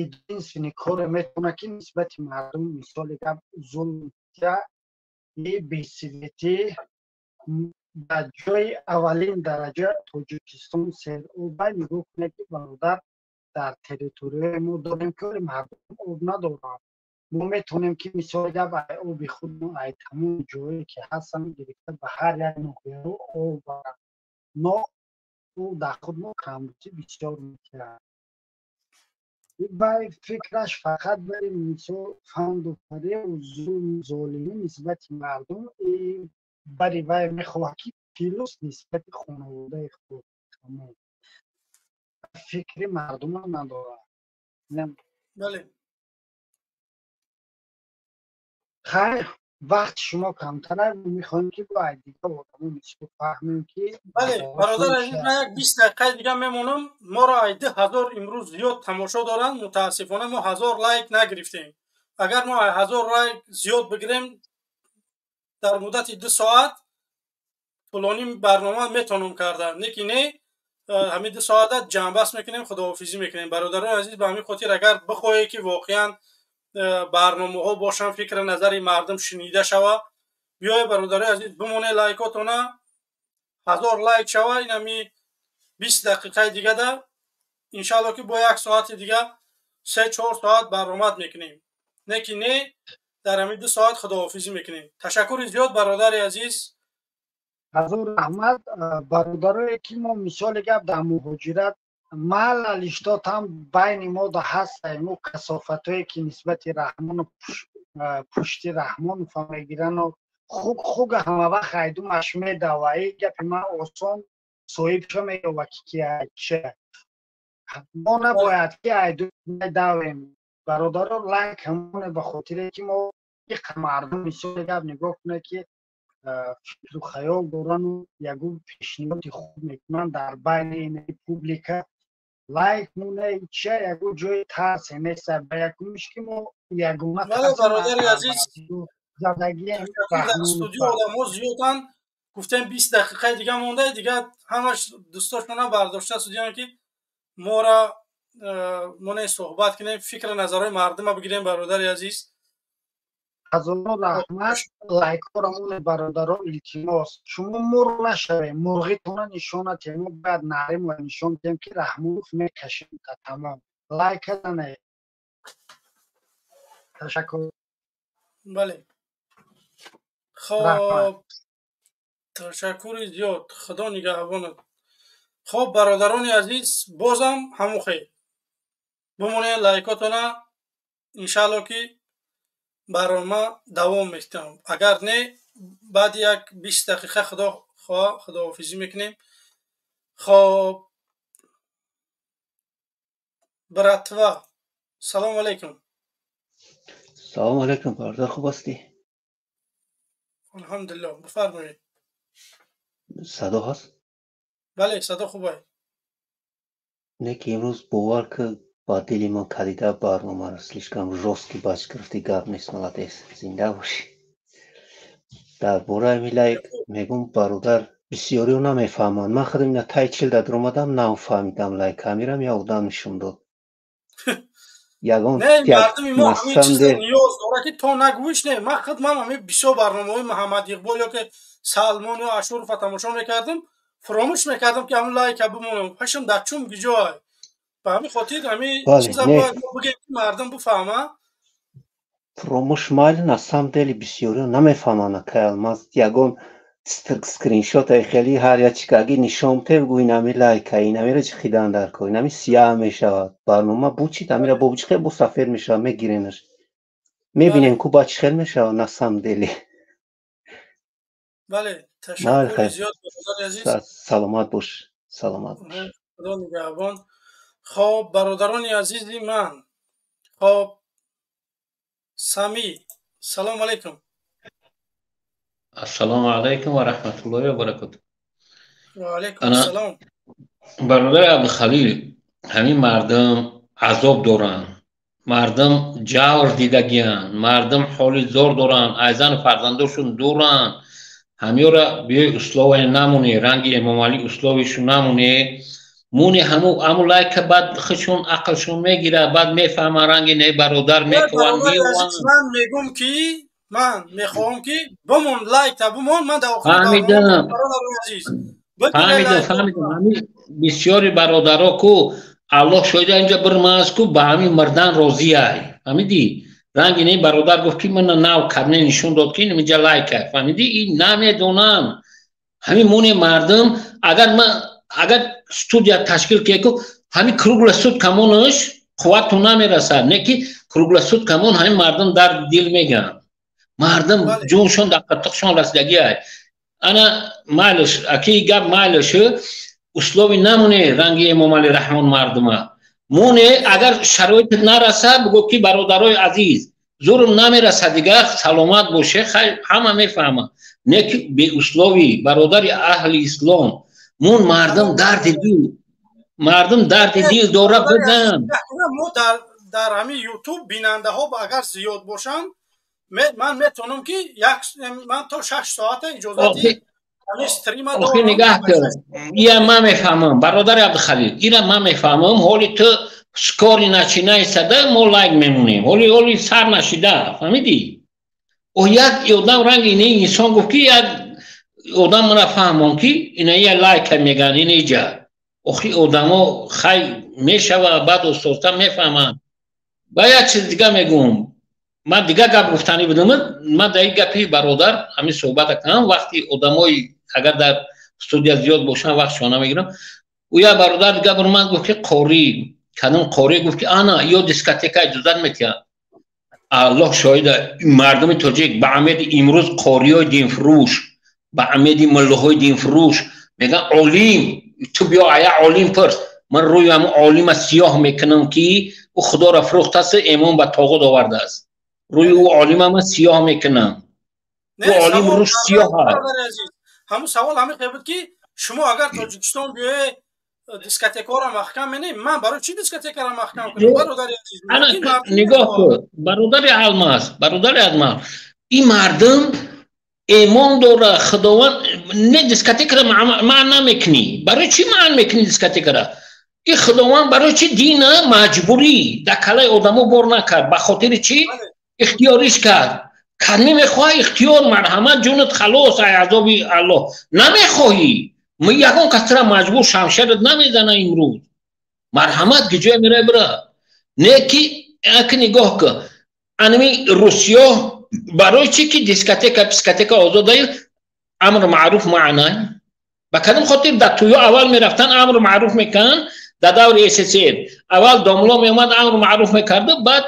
единственный коре метавонад, ки нисбати мардум мисоли гап зулм и бесветӣ ба ҷои аввалин дараҷа Тоҷикистон сероба. Нигоҳ кунед, ки бародар, дар территорияи мо дорем, ки мардум об надоранд. Мо метавонем, ки мисоли гап ай оби худмо, ай тамоми ҷое ки ҳастанд гирифта ба ҳар як ноҳияро об баранд, но ӯ дар худ мо камбудӣ бисёр мекунад. Вай фикраш фақат бари мисол фанду фаребу зулму золимӣ нисбати мардум, и бари вай мехоҳад, ки плюс нисбати хонаводаи худ, тамом, фикри мардумам надорад. Бале. Хайр. Вақти шумо камтар, мехоҳем ки бо дигар одамо мисол фаҳмем ки. Бале, бародар азиз, ман як 20 дақиқаи дига мемонам. Моро ай 2000 имрӯз зиёд тамошо доранд. Мутаассифона мо 1000 лайк нагирифтем. Агар мо 1000 лайк зиёд бигирем, дар муддати 2 соат тӯлонӣ барнома метавонам карда. Не ки не, ҳамин 2 соата ҷамъбаст мекунем, худоҳофизӣ мекунем. Бародарони азиз, ба ҳамин хотир агар бихоҳед ки воқеан барномаҳо бошанд, фикри назари мардум шунида шава, биёед, бародарои азиз, бимонед лайкотона, 1000 лайк шава, ин ҳами 20 дақиқаи дигада иншаалло ки бо як соати дига 3-4 соат баромад мекунем. Не ки не, дар ҳамин 2 соат худоҳофизӣ мекунем. Ташаккури зиёд, бародари азиз. Ҳазор раҳмат, бародарое ки мо мисоли гап дар муҳоҷират малалиштот ҳам байни мо да ҳастае, мо касофатое ки нисбати Раҳмону пушти Раҳмонова мегирану хуг хуга ҳамавақт айдумаш медава. И гапи ман осон соҳибшо меёва ки ки че мо набояд ки айду давем. Бародаро, лайк ҳамоне, ба хотире ки мо иқа мардум мисоли гап нигоҳ кунед ки фикру хаёл дорану ягон пешниҳоди хуб мекунанд дар байни ин публика. Лайк муне, ча ягон ҷои тарсе нест, ба якумиш ки мо ягона. Бале, бародари азиз, дар студио одамо зиёданд. Гуфтем, 20 дақиқаи дига монда, дига ҳамаш дӯстошона бардошта студиян ки мора моне суҳбат кунем, фикри назарҳои мардума бигирем, бародари азиз. Ҳазорон раҳмат. Лайкҳоро моне, бародаро, илтимос, шумо мурғ нашавем, мурғитона нишона тем, мо бояд нарем ва нишон диҳем ки Раҳмонов мекашем та тамом. Лайк зане. Ташаккур. Бале, хоб, ташаккури зиёд, худо нигаҳбонат. Хоб, бародарони азиз, бозам ҳамун хел бимонед лайкотона, иншаалло ки барнома давом мекунам. Агар не, баъди як 20 дақиқа худо хоҳ худоҳофизӣ мекунем. Хоб, братва, салому алайкум. Салому алайкум, бародар, хуб ҳастӣ? Алҳамдулилло, бифармоед. Садо ҳаст? Бале, садо хуб ай. Не ки имрӯз бовар ки ба дили ман калида барномаро слишком жёсткий бач гирифтӣ, гап нест, молодец, зинда бошӣ. Дар бораи ҳамин лайк мегӯм, бародар, бисёриҳо намефаҳманд. Ман худам ина таи чил дар омадам, нафаҳмидам лайк ҳамирам як одам нишон дод. Ягон Не, мардуми мо ҳамин чиза ниёз дорад ки то нагӯиш не. Ман худ ман ҳамин бисёр барномаҳои Муҳаммад Иқбол ё ки Салмон ё Ашурова тамошо мекардам, фуромӯш мекардам ки ҳамин лайка бимонам. Пашам дар чум гиҷой. Ба ҳамин хотир ҳамин чиза бояд мо бигем ки мардум бифаҳма. Фуромӯш майли, на самом деле бисёриҳо намефаҳманд, акай Алмаз. Ягон скриншотаи хеле ҳар як чикаги нишон тев, гӯ инами лайка, инамиро чӣ хидан дар кор, инами сияҳ мешавад. Барнома бучид, амира бо чӣ хел бо сафед мешавад, мегиренаш. Мебинем ку ба чӣ хел мешавад на самом деле. Бале, ташаккури зиёд, бародари азиз. Саломат бош, саломат бош. Худо нигаҳбон. Хоб, бародарони азизи ман. Хоб, Сами, салому алайкум. Ассалому алайкум ва раҳматуллоҳи ва баракотуҳ. Ва алайкум ассалом. Бародари Абдухалил, ҳамин мардум азоб доранд, мардум ҷавр дидагиянд, мардум ҳоли зор доранд, айзану фарзандошон дуранд. Ҳамёра биёй условия намоне, ранги Эмомалӣ условишу намоне, муни ҳаму ҳаму лайка, баъд худшон ақлшон мегирад, баъд мефаҳманд, ранги не бародар мекунанд, меоянд. Ман мегӯм ки ман мехоҳам ки бимон, лайкта бимон, ман дар охири Фаҳмидам. Бародарони азиз. Фаҳмидам, фаҳмидам. Ҳамин бисёри бародаро ку Аллоҳ шоҳида, инҷа бир маз ку ба ҳамин мирдан розиай. Фаҳмидӣ? Ранги не бародар гуфт ки мана нав кабне нишон дод ки инҷа лайка. Фаҳмидӣ? Ин намедонам. Ҳамин моне мардум, агар ман агар студия ташкил кеку, ҳамин круглый суткамонаш қуввату намерасад. Не ки круглый суткамон ҳамин мардум дар дил мегӯянд. Мардум ҷоншон дар қиртиқшон расидагиай. Ана майлиш, аки гап майлиш, услови намоне ранги Эмомалӣ Раҳмон мардума. Моне агар шароит нараса, бугӯ ки бародарои азиз, Зурм намерасад дига, саломат боше, ҳама мефаҳмад. Не ки беусловӣ, бародари аҳли ислом, мун мардум дарди дил, мардум дарди дил дора биган. Мо дар ҳамин ютуб бинандаҳо агар зиёд бошанд, ман метавонам ки ман то 6 соата иҷозати охи нигаҳ кун, ия ман мефаҳмам, бародари Абдухалил, ира ман мефаҳмам. Ҳоли ту скори начинаисада, мо лайк мемонем, ҳоли сар нашида, фаҳмидӣ? О як одам ранги ина инсон гуфт ки як одам мана фаҳмон ки ина я лайка меган иниҷа. Охи одамо хай мешава, баъд остоста мефаҳманд. Ба як чиз дига мегӯм, ман дига гап гуфтанӣ будам, ман дар ин гапи бародар ҳамин суҳбата кунам, вақти одамои агар дар студия зиёд бошанд, вақтшон намегирам. Ӯ як бародар дига бар ман гуфт ки қорӣ, кадом қорӣ гуфт ки ана ё дискотека иҷозат метиҳад. Аллоҳ шоҳида, мардуми тоҷик ба амеди имрӯз қориёи динфурӯш, ба амеди муллоҳои динфурӯш мегӯянд олим, ту биё ая олим пурс. Ман рӯи ҳамун олима сиёҳ мекунам ки ӯ худоро фурӯхтааст, эмон ба тоғут овардааст. Рӯи ӯ олима ман сиёҳ мекунам. Ӯ олим рӯш сиёҳ аст. Ҳамун савол ҳамин хел буд ки шумо агар Тоҷикистон биёед дискотекаро маҳкам менем, ман барои чӣ дискотекаро маҳкам кунам, бародари азиз? Нигоҳ кун, бародари Алмаз, бародари Алмаз, ин мардум эмон дора, худованд не дискотекаро манъ намекунӣ. Барои чӣ манъ мекунӣ дискотекаро? Ин худованд барои чӣ дина маҷбурӣ дар калаи одамо бор накард? Ба хотири чӣ? Ихтиёриш кард. Кадме мехоҳа ихтиёр, марҳамат, ҷунат халос ай азоби Аллоҳ. Намехоҳӣ, ягон кас тира маҷбур шамшерат намезана имрӯз. Марҳамат, ки ҷое мерай бира. Не ки ак нигоҳ кун, анами русиё барои чӣ ки дискотека пискотека озодаи амр маъруф маънай? Ба кадом хотир дар тӯё аввал мерафтан амр маъруф мекунанд? Дар даври СССР аввал домло меомад амр маъруф мекарду, баъд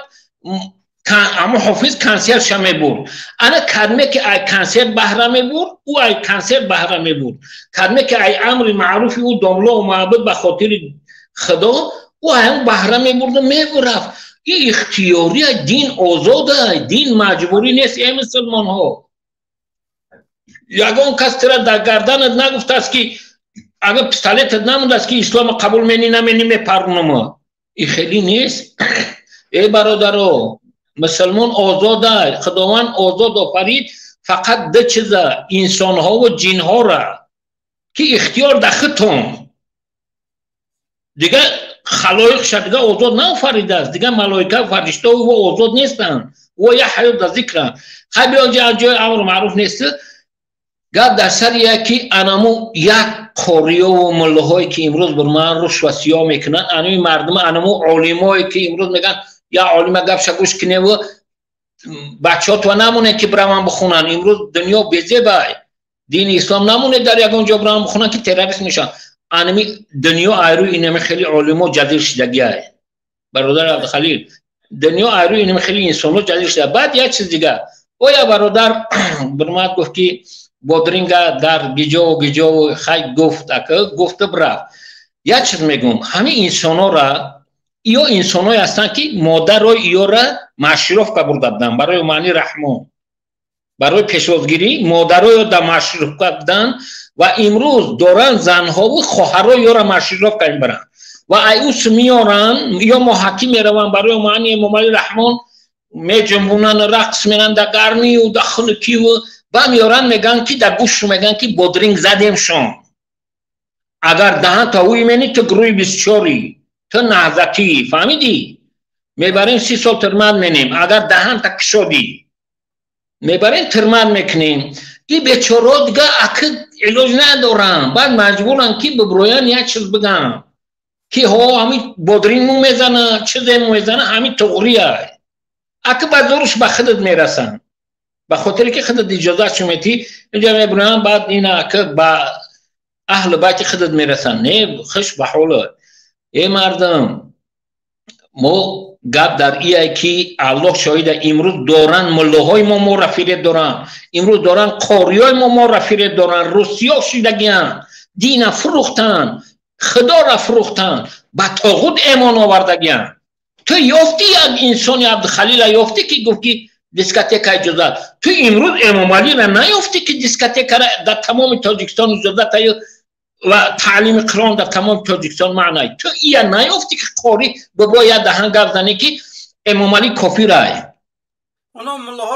ҳамун ҳофиз консертша мебурд. Ана кадме ки ай консерт баҳра мебурд, ӯ ай консерт баҳра мебурд. Кадме ки ай амри маъруфи ӯ домло омада ба хотири худо, ӯ ай баҳра мебурду мебурафт. Ин ихтиёрия, дин озода, дин маҷбурӣ нест, эй мусулмонҳо. Ягон кас тира дар гарданат нагуфтааст ки агар пистолетат намудааст ки ислома қабул мени намени мепарунама. Ин хеле нест. Эй бародаро, мусулмон озода, худованд озод офарид фақат ду чиза, инсонҳову ҷинҳора, ки ихтиёр дар худтон. Дига халоиқша дига озод наофаридааст, дига малоика фариштаҳо ӯ озод нестанд, ӯ як ҳаёт дар зикранд. Хай биё ҷои амр маъруф нест. Гап дар сари яки анаму як қориёву муллоҳое ки имрӯз бар ман рушва сиёҳ мекунанд, анами мардума, анаму олимое ки имрӯз мегӯянд я олима гапша гӯш киневу бачаҳотва намонед ки бираванд бихонанд. Имрӯз дунё безебай, дини ислом намонед дар ягон ҷо бираванд бихонанд ки террорист мешаванд. Анами дунё айрӯи инами хеле олимо ҷазир шидагиай, бародари Абдухалил, дунё айрӯи инами хеле инсонҳо ҷазир шида. Баъд як чиз дига, оя бародар бирмад гуфт ки бодринга дар гиҷову гиҷову хай гуфт, ака гуфту бирафт. Як чиз мегӯм, ҳамин инсонҳора ё инсонҳое ҳастанд ки модарои иёра машировка бурда буданд барои маъни Раҳмон, барои пешвозгирӣ модароё дар машировка буданд ва имрӯз доранд занҳову хоҳарои ёра машировка мебаранд ва ай ус меоранд ё моҳакӣ мераванд барои маъни Эмомалӣ Раҳмон меҷунбунанд, рақс меранд дар гармию дар хунукиву ба меоранд, мегӯянд ки дар гӯш мегӯянд ки бодринг задем шон. Агар даҳан та ӯ имени ту гурӯҳи 24-и, ту наҳзатӣ, фаҳмидӣ? Мебарем 30 сол тирмат менем. Агар даҳан та кушодӣ, мебарем тирмат мекунем. Ин бечораҳо дига аки илоҷ надоранд, баъд маҷбуранд ки биброянд як чиз бигӯянд ки ҳо ҳамин бодрингму мезана, чизему мезана, ҳамин туғрия. Аки ба зӯрш ба худат мерасанд, ба хотире ки худат иҷозатшо метӣ, инҷа мебироянд, баъд ина аки ба аҳли байти худат мерасанд. Не, хуш ба ҳолат. Эй мардум, мо гап дар ие ки Аллоҳ шоҳида, имрӯз доранд муллоҳои мо моро фиреб доранд, имрӯз доранд қориёи мо моро фиреб доранд, русиё шидагианд, дина фурӯхтанд, худоро фурӯхтанд, ба тоғут эмон овардагианд. Ту ёфтӣ як инсони Абдухалила ёфтӣ, ки гуфт, ки дискотека иҷозат? Ту имрӯз Эмомалиро наёфтӣ, ки дискотекара дар тамоми Тоҷикистон иҷозат ва таълими Қуръон дар тамоми Тоҷикистон маънай. Ту ия наёфтӣ, ки қори бобо як даҳан гап занӣ, ки Эмомалӣ кофирай,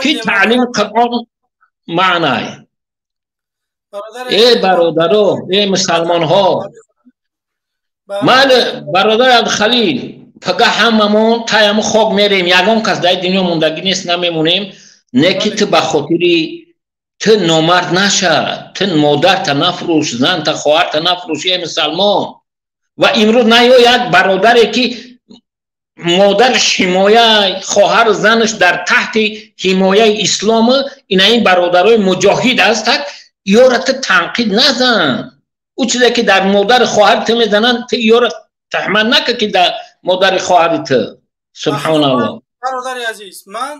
ки таълими Қуръон маънай. Э бародаро, э мусалмонҳо, майли, бародари Абдухалил, пага ҳамамон таяму хок мерем, ягон кас дар дунё мондагӣ нест, намемонем. Не ки ту ба хотири ту номард наша, ту модарта нафурӯш, занта, хоҳарта нафурӯш, э мусалмон. Ва имрӯз наё як бародаре, ки модараш ҳимоя, хоҳару занаш дар таҳти ҳимояи ислому ина ин бародарои муҷоҳид ҳастак, ёра ту танқид назан. Ӯ чизе ки дар модари хоҳари ту мезананд, ту ёра таҳмат нака, ки дар модари хоҳари ту. Субҳоналлоҳ. Бародари азиз, ман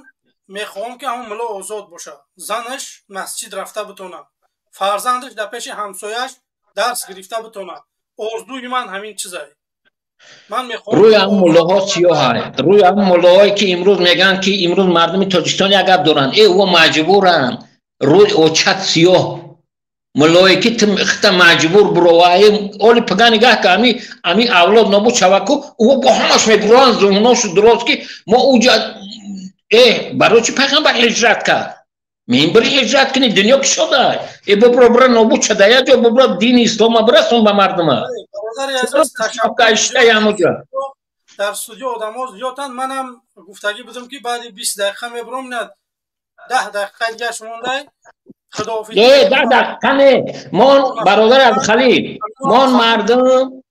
мехоҳам, ки ҳамон мулло озод бошад, занаш масҷид рафта битонад, фарзандаш дар пеши ҳамсояш дарс гирифта битонад. Орзуи ман ҳамин чизае. Ман мехоҳам рӯи ҳамн муллоҳо сиёҳай, рӯи ҳамн муллоҳое, ки имрӯз мегӯянд, ки имрӯз мардуми Тоҷикистон як гап доранд, э ӯ маҷбуранд. Рӯи очат сиёҳ, муллое, ки ту хита маҷбур буроваи. Оли пага нигаҳ ка, ами авлод нобуд шаваку, ӯ бо ҳамаш мебурованд, зуҳношу дуроз, ки мо уҷа. Э барои чӣ пайғамбар ҳиҷрат кард? Мебири ҳиҷрат кунӣ, дунё кушода. Э бубро, бура, нобуд шада як ҷо, бубро, дини ислома бирасон ба мардума. Дар студио одамо зиёданд. Манам гуфтагӣ будам, ки баъди 20 дақиқа мебурам. На, 10 дақиқа дигаш мондай. Худоҳофиз. Э 10 дақиқа не мон, бародари Абдухалил. Мон мардум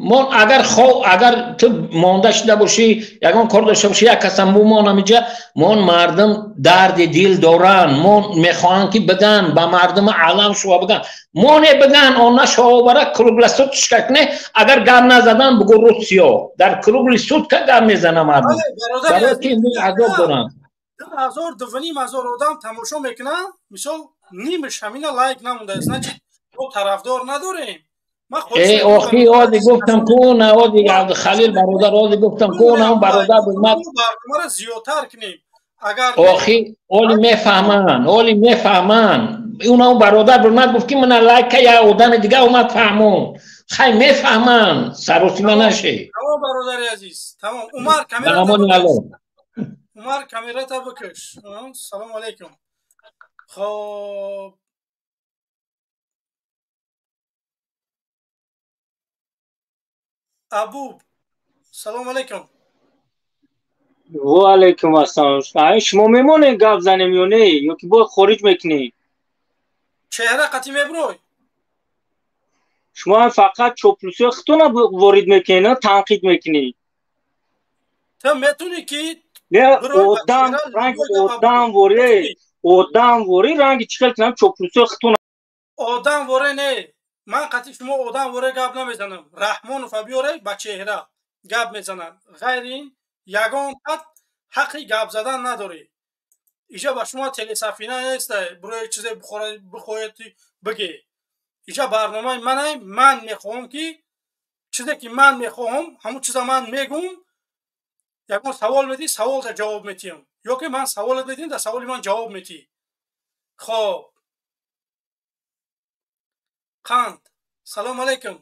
мон, агар хо агар ту монда шуда бошӣ, ягон кор дошта бошӣ, як касам бумонам иҷа. Мон мардум дарди дил доранд, мон мехоҳанд, ки биган ба мардуми алам шува, биган моне, биган он нашовара круглый сутка не. Агар гап назадан, бугӯ русиё дар круглый сутка гап мезана мардум, барои ки имрӯз азоб доранд. 2000, 2500 одам тамошо мекунанд. Мисол, нимаш ҳамина лайк намонда, значит, мо тарафдор надорем. Э охи, ози гуфтам ку, на ози Абдухалил бародар, ози гуфтам ку, на он бародар буд. Барномаро зиёдтар кунем агар. Охи, оли мефаҳманд, оли мефаҳманд. Уна он бародар буд, гуфт, ки мана лайка, я одами дига омад, фаҳмон. Хай, мефаҳманд, саросима наше. Тамом, бародари азиз, тамом. Умар, камера. Умар, камерата бикаш. Салому алайкум. Хоб, Абуб, салому алайкум. Ва алайкум ассалом. Ай шумо мемонед, гап занем ё не, ё ки бояд хориҷ мекунӣ? Чеҳра қатӣ мебурой. Шумо ҳам фақат чоплусиҳои худтона ворид мекунед, на танқид мекунӣ. Ту метунӣ, ки Не, одам ранги одам воре, одам воре ранги чӣ хел кунам, чоплусиҳои худтона. Одам воре не, ман қатъи шумо одам воре гап намезанам. Раҳмонова биёре, ба чеҳра гап мезанам. Ғайри ин ягон қат ҳаққи гап задан надорӣ. Иҷа ба шумо телесафина неста, бирои чизе бихоҳед бигӣ. Иҷа барномаи манай. Ман мехоҳам, ки чизе ки ман мехоҳам, ҳамон чиза ман мегӯм. Ягон савол медиҳӣ, саволта ҷавоб метиҳам, ё ки ман саволат медиҳам, дар саволи ман ҷавоб метиҳӣ. Хоб, Қанд, салому алайкум.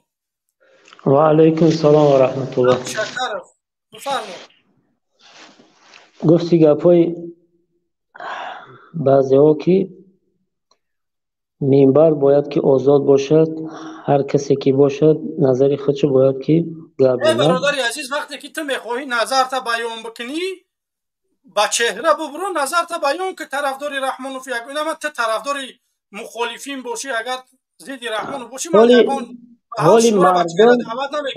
Ва алайкум салом ва раҳматуллоҳ. Шакаров, бифармо. Гуфти гапҳои баъзеҳо, ки минбар бояд ки озод бошад, ҳар касе ки бошад, назари худшо бояд ки гап Э бародари азиз, вақте ки ту мехоҳӣ назарта баён бикунӣ, ба чеҳра бубуро, назарта баён ки тарафдори Раҳмонов як инама, ту тарафдори мухолифин бошӣ, агар зидди Раҳмонов бошӣ, ман ягон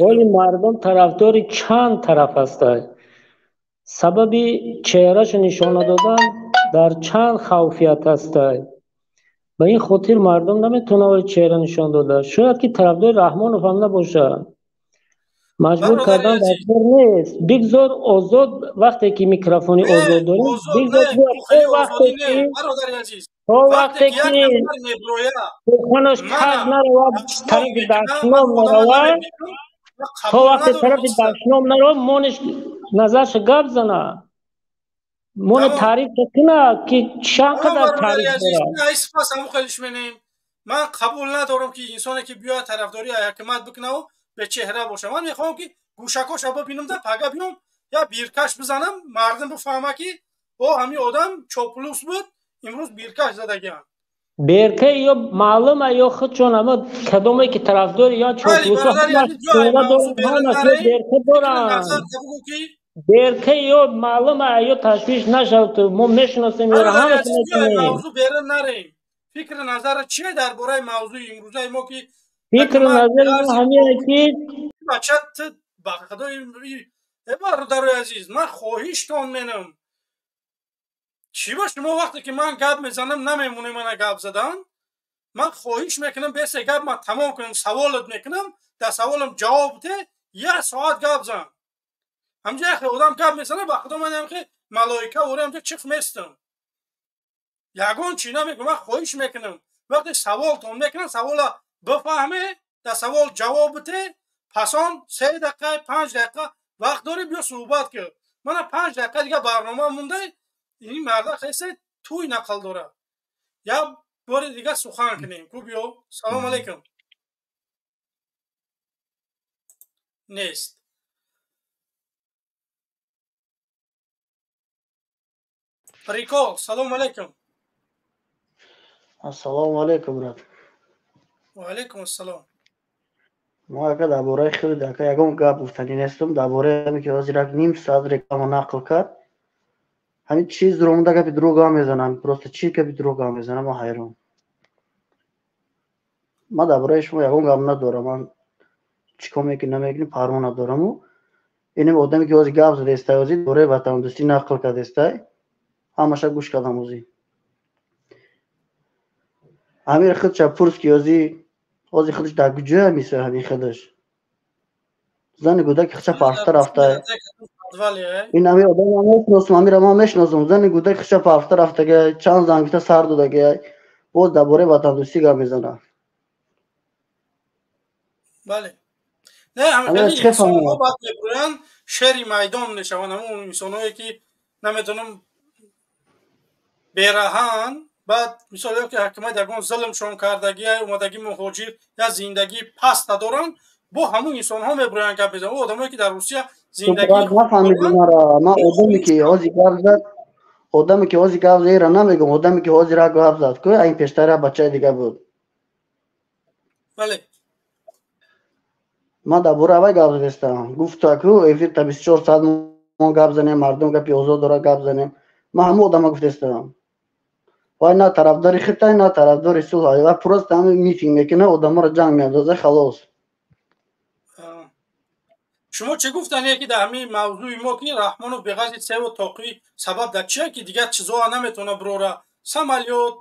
ҳоли мардум тарафдори чанд тараф ҳастанд. Сабаби чеҳрашо нишона додан дар чанд хавфият ҳастанд. Ба ин хотир мардум наметавонад чеҳра нишон дода. Шояд ки тарафдори Раҳмонов ҳам набошад. Маҷбур кардан дар кор нест. Бигзор озод, вақте ки микрофони озод дорем, бигзор то вақте ки суханаш каз наравад, тарафи дашном наравад, то вақте тарафи дашном наравад, монеш. Назарша гап зана. Моне таъриф куна ки чанд қадар таъриф дорад. Ай сипас ҳамун хелиш менем. Ман қабул надорам ки инсоне ки биёяд тарафдории ҳакимат бикунаву бечеҳра боша. Ман мехоҳам ки гӯшакоша бибинам да пага биём я биркаш бизанам, мардум бифаҳма ки о ҳамин одам чоплус буд, имрӯз биркаш задагианд. Берка ё маълума ё худшон ама кадоме ки тарафдори ё чоплусо берка доранд. Берка ё маълума ё ташвиш нашавад, мо мешиносем ёро ҳамаша мешиносем. Мавзӯъ берун нарем. Фикри назара чие дар бораи мавзӯи имрӯзаи мо ки фикри назари мо ҳамине ки бача ту ба худои э бародарои азиз, ман хоҳиштон менам. Чӣ ба шумо вақте ки ман гап мезанам намемонем мана гап задан? Ман хоҳиш мекунам бесе гап ман тамом кунам, саволат мекунам, дар саволам ҷавоб де, як соат гап зан. Ҳамҷа яхе одам гап мезанад, ба худо ман ҳамхе малоика ора ҳамҷа чиқ местам. Ягон чӣ намегӯям, ман хоҳиш мекунам. Вақте саволтон мекунам, савола бифаҳме, дар савол ҷавоб бите, пас он 3 дақиқа, 5 дақиқа вақт дорӣ биё суҳбат кун. Мана 5 дақиқа дига барнома монда, ин марда хесе туй нақл дорад. Як бори дига сухан кунем. Ку биё. Салом алейкум. Нест. Прикол. Салом алейкум. Ассалому алейкум, брат. Ва алейкум ассалом. Мо ака дар бораи худ ака ягон гап гуфтанӣ нестам, дар бораи ҳаме ки ҳозир як ним соат реклама нақл кард. Ҳамин чиз ромда гапи дурӯғ гап мезанам, просто чи гапи дурӯғ гап мезанам, ман ҳайрон. Ман дар бораи шумо ягон гап надорам, ман чӣ кор мекунӣ намекунӣ парво надораму. Инем одаме ки ҳозир гап задестай, ҳозир бораи ватандӯстӣ нақл кардестай, ҳамаша гӯш кардам ҳозир. Амир худша пурс ки ҳозир худаш дар куҷоя мисо ҳамин худаш. Зани гудаки худша парфта рафта. Ин ами одам ман мешиносам, амира ман мешиносам. Зани гудаки худша парфта рафтага, чанд занг гуфта сар додага, боз дар бораи ватандӯстӣ гап мезанад. Бале. Не, ҳамин инсонҳо баъд мегӯянд шери майдон мешаванд, ҳамон инсонҳое ки намедонам бераҳанд. Баъд мисол ё ки ҳакимат ягон зулмшон кардагия, омадагӣ муҳоҷир я зиндагии паста доранд, бо ҳамун инсонҳо мебироянд гап мезананд. О одамое ки дар Русия зиндагии нафаҳмидӣ маро. Ман одаме ки ҳозир гап зад, одаме ки ҳозир гап зад, намегӯм, одаме ки ҳозир гап зад, ку ин пештар як бачаи дига буд. Бале. Ман дар бораи аввал гап задестам. Гуфта ку эфир та 24 соат мо гап занем, мардум гапи озод дорад гап занем. Ман ҳамун одама гуфтестам. Вай на тарафдори хитай, на тарафдори сулҳ. Вай просто ҳамин митинг мекунад, одаморо ҷанг меандозад, халос. Шумо чӣ гуфтане ки дар ҳамин мавзӯи мо ки Раҳмонов беғарзи севу тоқӣ сабаб дар чия ки дигар чизоа наметавона бирора? Самолёт,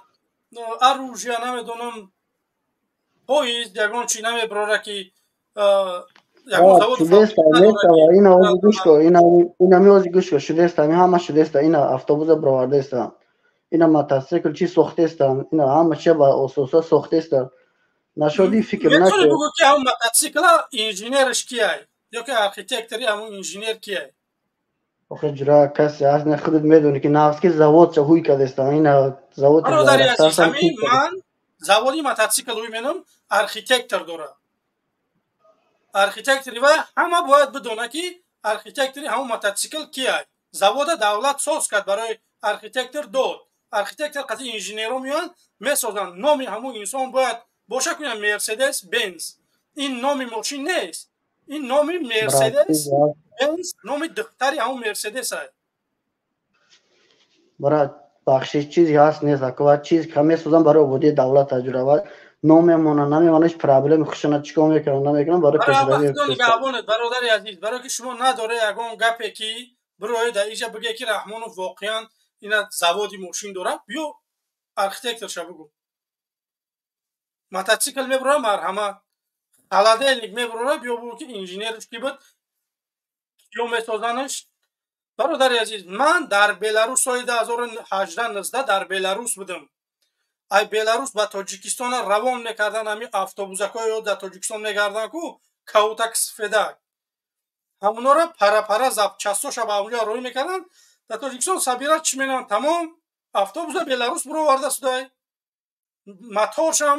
оружия, намедонам, поезд, ягон чи намебирора ки ягон завод. Ина ҳози гӯш кун, ина ҳози гӯш кун, шудеста, ҳамин ҳама шудеста, ина автобуса бировардаеста. Ина мотоцикл чи сохтестам, ина ҳама чи ба ососа сохтестам. Нашоди фикр накун. Метавонӣ бигӯ ки ҳамон мотоцикла инженерш кияй ё ки архитектори ҳамон инженер кияй? Охе ҷура касе ҳаст, не худат медонӣ ки навски заводча ҳуй кардестам, ина заводи Бародари азиз, ҳамин ман заводи мотоцикл ҳуй менам, архитектор дорад. Архитектори вай ҳама бояд бидона ки архитектори ҳамон мотоцикл кияй. Завода давлат соз кард, барои архитектор дод. Архитектор қати инженерҳо меоянд, месозанд. Номи ҳамон инсон бояд боша кунад Мерседес Бенз. Ин номи мошин нест. Ин номи Мерседес Бенз, номи духтари ҳамон Мерседес аст. Брат, бахшиш чизе ҳаст нест, аква чиз ка месозанд барои ободии давлат таҷриба. Номемона, намемона, ҳеҷ проблеми хушона чӣ кор мекунам, намекунам барои пешравии нигаҳбонат, бародари азиз, барои ки шумо надоре ягон гапе ки бироед дар иҷа бигӯе ки Раҳмонов воқеан ина заводи мошин дорад, биё архитекторша бигӯ. Мотоцикл мебурад, марҳамат. Холодильник мебурад, биё бигӯ ки инженерш ки буд, киё месозанаш. Бародари азиз, ман дар Беларус соли 2018-19 дар Беларус будам. Ай Беларус ба Тоҷикистона равон мекардан ҳамин автобусакҳои дар Тоҷикистон мегарданд ку, каутак сафедак. Ҳамонора пара-пара запчастоша ба онҷо рӯй мекарданд. Дар Тоҷикистон собирать чӣ менанд, тамом автобуса Беларус буроварда судай. Моторшам,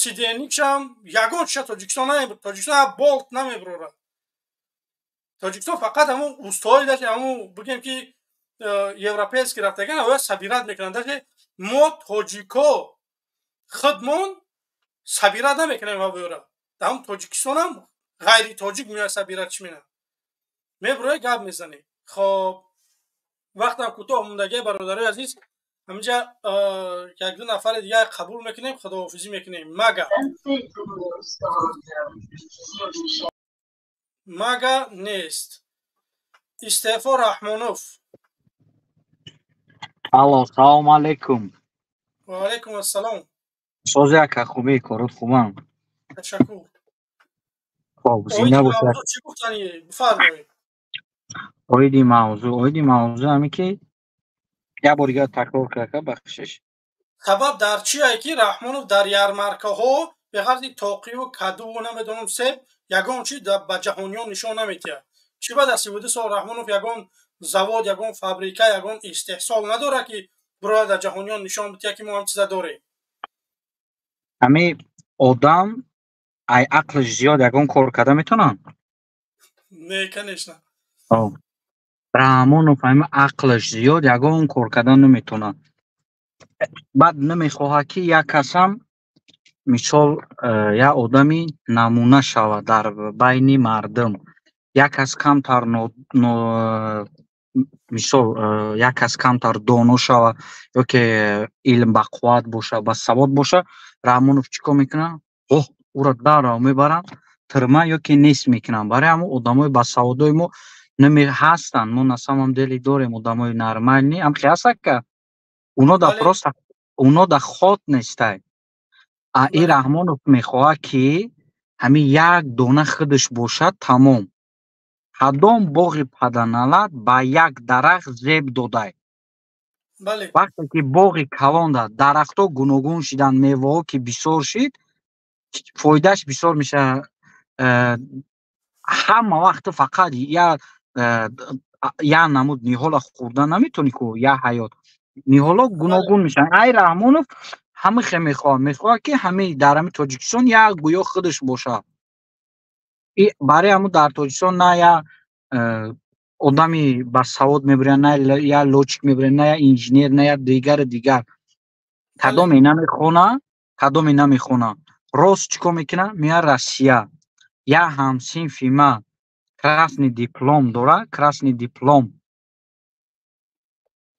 сиденикшам, ягон чиша Тоҷикистон намебур. Тоҷикистон болт намебурорад. Тоҷикистон фақат ҳамон устои дашт, ҳамон бигем ки европейский рафтаган оя собирать мекунанд. Даже мо тоҷико худмон собирать намекунем ҳавоёра. Дар ҳам Тоҷикистонам ғайри тоҷик меояд собирать чӣ менад. Мебуроя гап мезанӣ. Хоб, вақтам кӯтоҳ мондагия, бародарои азиз, ҳаминҷа якду нафари дигар қабул мекунем, худоҳофизӣ мекунем. Мага нест. Истеъфо Раҳмонов. Алло, салому алейкум. Ва алейкум ассалом. Сози ака, хубӣ, корот хубам? Ташаккур. Хоб, зинда бошед. Чӣ гуфтанӣ? Бифармоед. Оиди мавзӯъ ҳаме ки як бор дигар такрор кар, ака, бахшиш. Сабаб дар чие ки Раҳмонов дар ярмаркаҳо беғарзи тоқиву кадуву намедонам себ ягон чи ба ҷаҳониён нишон наметиҳад? Чӣ баъд аз 32 сол Раҳмонов ягон завод, ягон фабрика, ягон истеҳсол надорад ки бирояд дар ҷаҳониён нишон бидиҳад ки мо ҳам чиза дорем? Ҳами одам ай ақлиш зиёд ягон кор карда метавонад? Не, конечно. Раҳмонов ҳами ақлиш зиёд ягон кор карда наметавонад. Баъд намехоҳад ки як касам мисол як одами намуна шавад дар байни мардум. Як кас камтар мисол як кас камтар доно шавад ё ки илм бақувват бошад, басавод бошад, Раҳмонов чӣ кор мекунад? Оҳ, ӯро дарро мебаранд тирма ё ки нест мекунанд. Барои ҳамон одамои басаводои мо ҳастанд. Мо на самом деле дорем одамои нормальни, ҳам хе ҳастанд ка уно да просто уно да ход нестай. А и Раҳмонов мехоҳад ки ҳамин як дона худаш бошад, тамом. Ҳадом боғи паданалат ба як дарахт зеб додай. Вақте ки боғи калонда дарахтҳо гуногун шиданд, меваҳо ки бисёр шид, фоидааш бисёр мешавад. Ҳама вақт фақат як намуд ниҳола хӯрда наметавонӣ ку, як ҳаёт. Ниҳоло гуногун мешаванд. Ай Раҳмонов ҳама хе мехоҳад, мехоҳад ки ҳамаи дар ҳами Тоҷикистон як гӯё худаш бошад. Барои ҳамун дар Тоҷикистон на як одами басавод мебурянд, на як лётчик мебурянд, на як инженер, на як дигару дигар. Кадоме намехона, кадоме намехона. Рост чӣ кор мекунад? Меояд Россия. Як ҳамсинфи ма красный диплом дорад, красный диплом.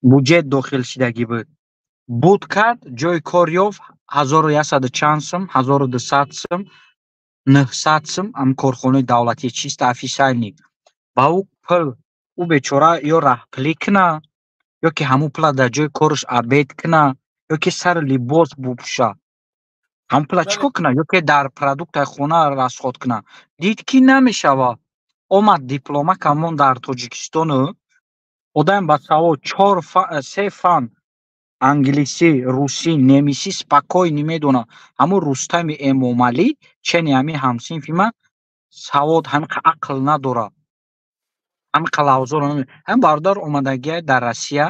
Буҷет дохил шидагӣ буд. Буд кард, ҷои кор ёфт, 1100 чанд сум, 1200 сум, 900 сум, ам корхонаи давлатӣ чисто официальный. Ба ӯ пул, ӯ бечора ё раҳпулӣ куна, ё ки ҳамун пула дар ҷои кораш обед куна, ё ки сари либос бупӯша. Ҳамун пула чӣ кор куна? Ё ки дар продуктаи хона расход куна. Дид ки намешава. Омад диплома камон дар Тоҷикистону одам ба савод 4 3 фан англисӣ, русӣ, немисӣ спокойно медонад. Ҳамун Рустами Эмомалӣ чени ҳамин ҳамсинфи ман савод ҳамин ақл надорад. Ҳамин қалавзоро ҳамин бародар омадагия дар Россия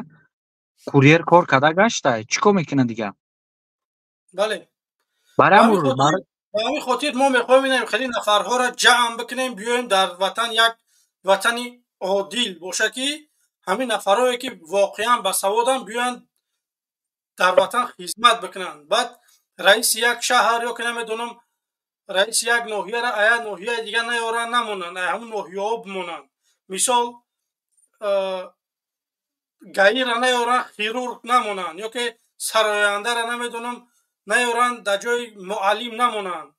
курьер кор карда гашта. Чӣ кор мекунад дигар? Бале. Барои ба ҳамин хотир мо мехоҳем инам хеле нафарҳоро ҷамъ бикунем, биёем дар ватан як ватани одил боша ки ҳамин нафарҳое ки воқеан басаводанд биёянд дар ватан хизмат бикунанд. Баъд раиси як шаҳр ё ки намедонам раиси як ноҳияро ая ноҳияи дигар наёранд, намонанд, ая ҳамун ноҳияҳо бимонанд. Мисол гаиро наёранд, хирург намонанд, ё ки сарояндаро намедонам наёранд, дар ҷои муаллим намонанд.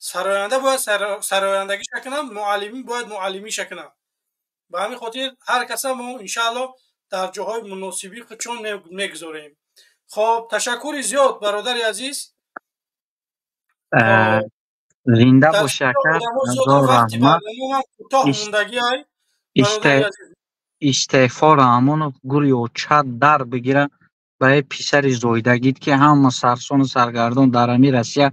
Сароянда бояд сарояндагиша кунад, муаллимӣ бояд муаллимиша кунад. Ба ҳамин хотир ҳар каса мо иншааллоҳ дар ҷоҳои муносибӣ худшон мегузорем. Хоб, ташаккури зиёд, бародари азиз. Зинда бошӣ, ака, ҳазор раҳмат. Кӯтоҳ мондагиай. Истеъфо Раҳмонов гури оча дар бигира ба писари зоидагит ки ҳама сарсону саргардон дар ҳами Россия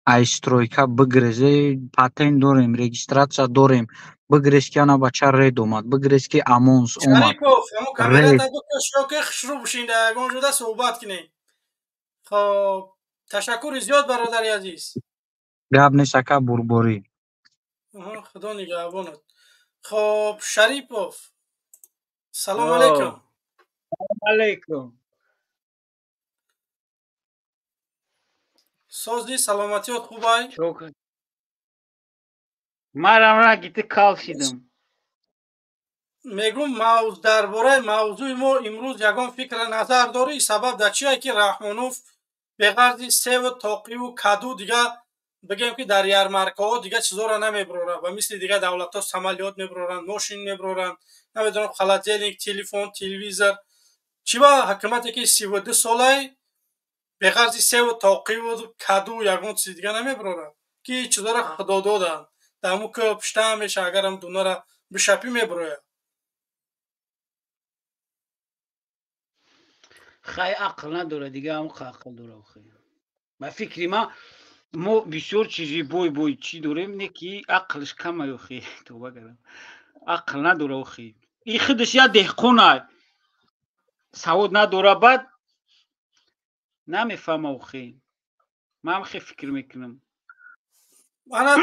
Ай стройка бигрезе, патент дорем, регистрация дорем. Бигрез ки ана бача ред омад, бигрез ки амонс омад. Шарипов, ҳамон камерата бикаш, ки хушрӯ бишин, дар ягон ҷода суҳбат кунем. Хоб, ташаккури зиёд, бародари азиз. Гап нест, ака, бурборӣ. Худо нигаҳбонат. Хоб, Шарипов, салом алейкум. Алейкум. Созди, саломатиёт хубай? Марам раги ту кал шидам. Мегум, дар бораи мавзӯи мо имрӯз ягон фикра назар дорӣ? Сабаб дар чие ки Раҳмонов беғарзи севу тоқиву каду дига бигем ки дар ярмаркаҳо дига чизоро намеброра, ба мисли дига давлатҳо самолёт меброранд, мошин меброранд, намедонам, холодильник, телефон, телевизор. Чӣ ба ҳукумате ки 32 солай беғарзи севу тоқиву каду ягон чизи дига намеброрад, ки чизоро худо доданд? Даму ки пушта меша, агарам дунара бишапӣ меброяд. Хай, ақл надора дига, ҳам ақл дора. Ба фикри ман, мо бисёр чизи бой бой чӣ дорем, не ки ақлш камай, охи, тоба кардам, ақл надора, охи. И худаш я деҳқонай, савод надора, баъд намефаҳма, охи. Ман хе фикр мекунам. Ана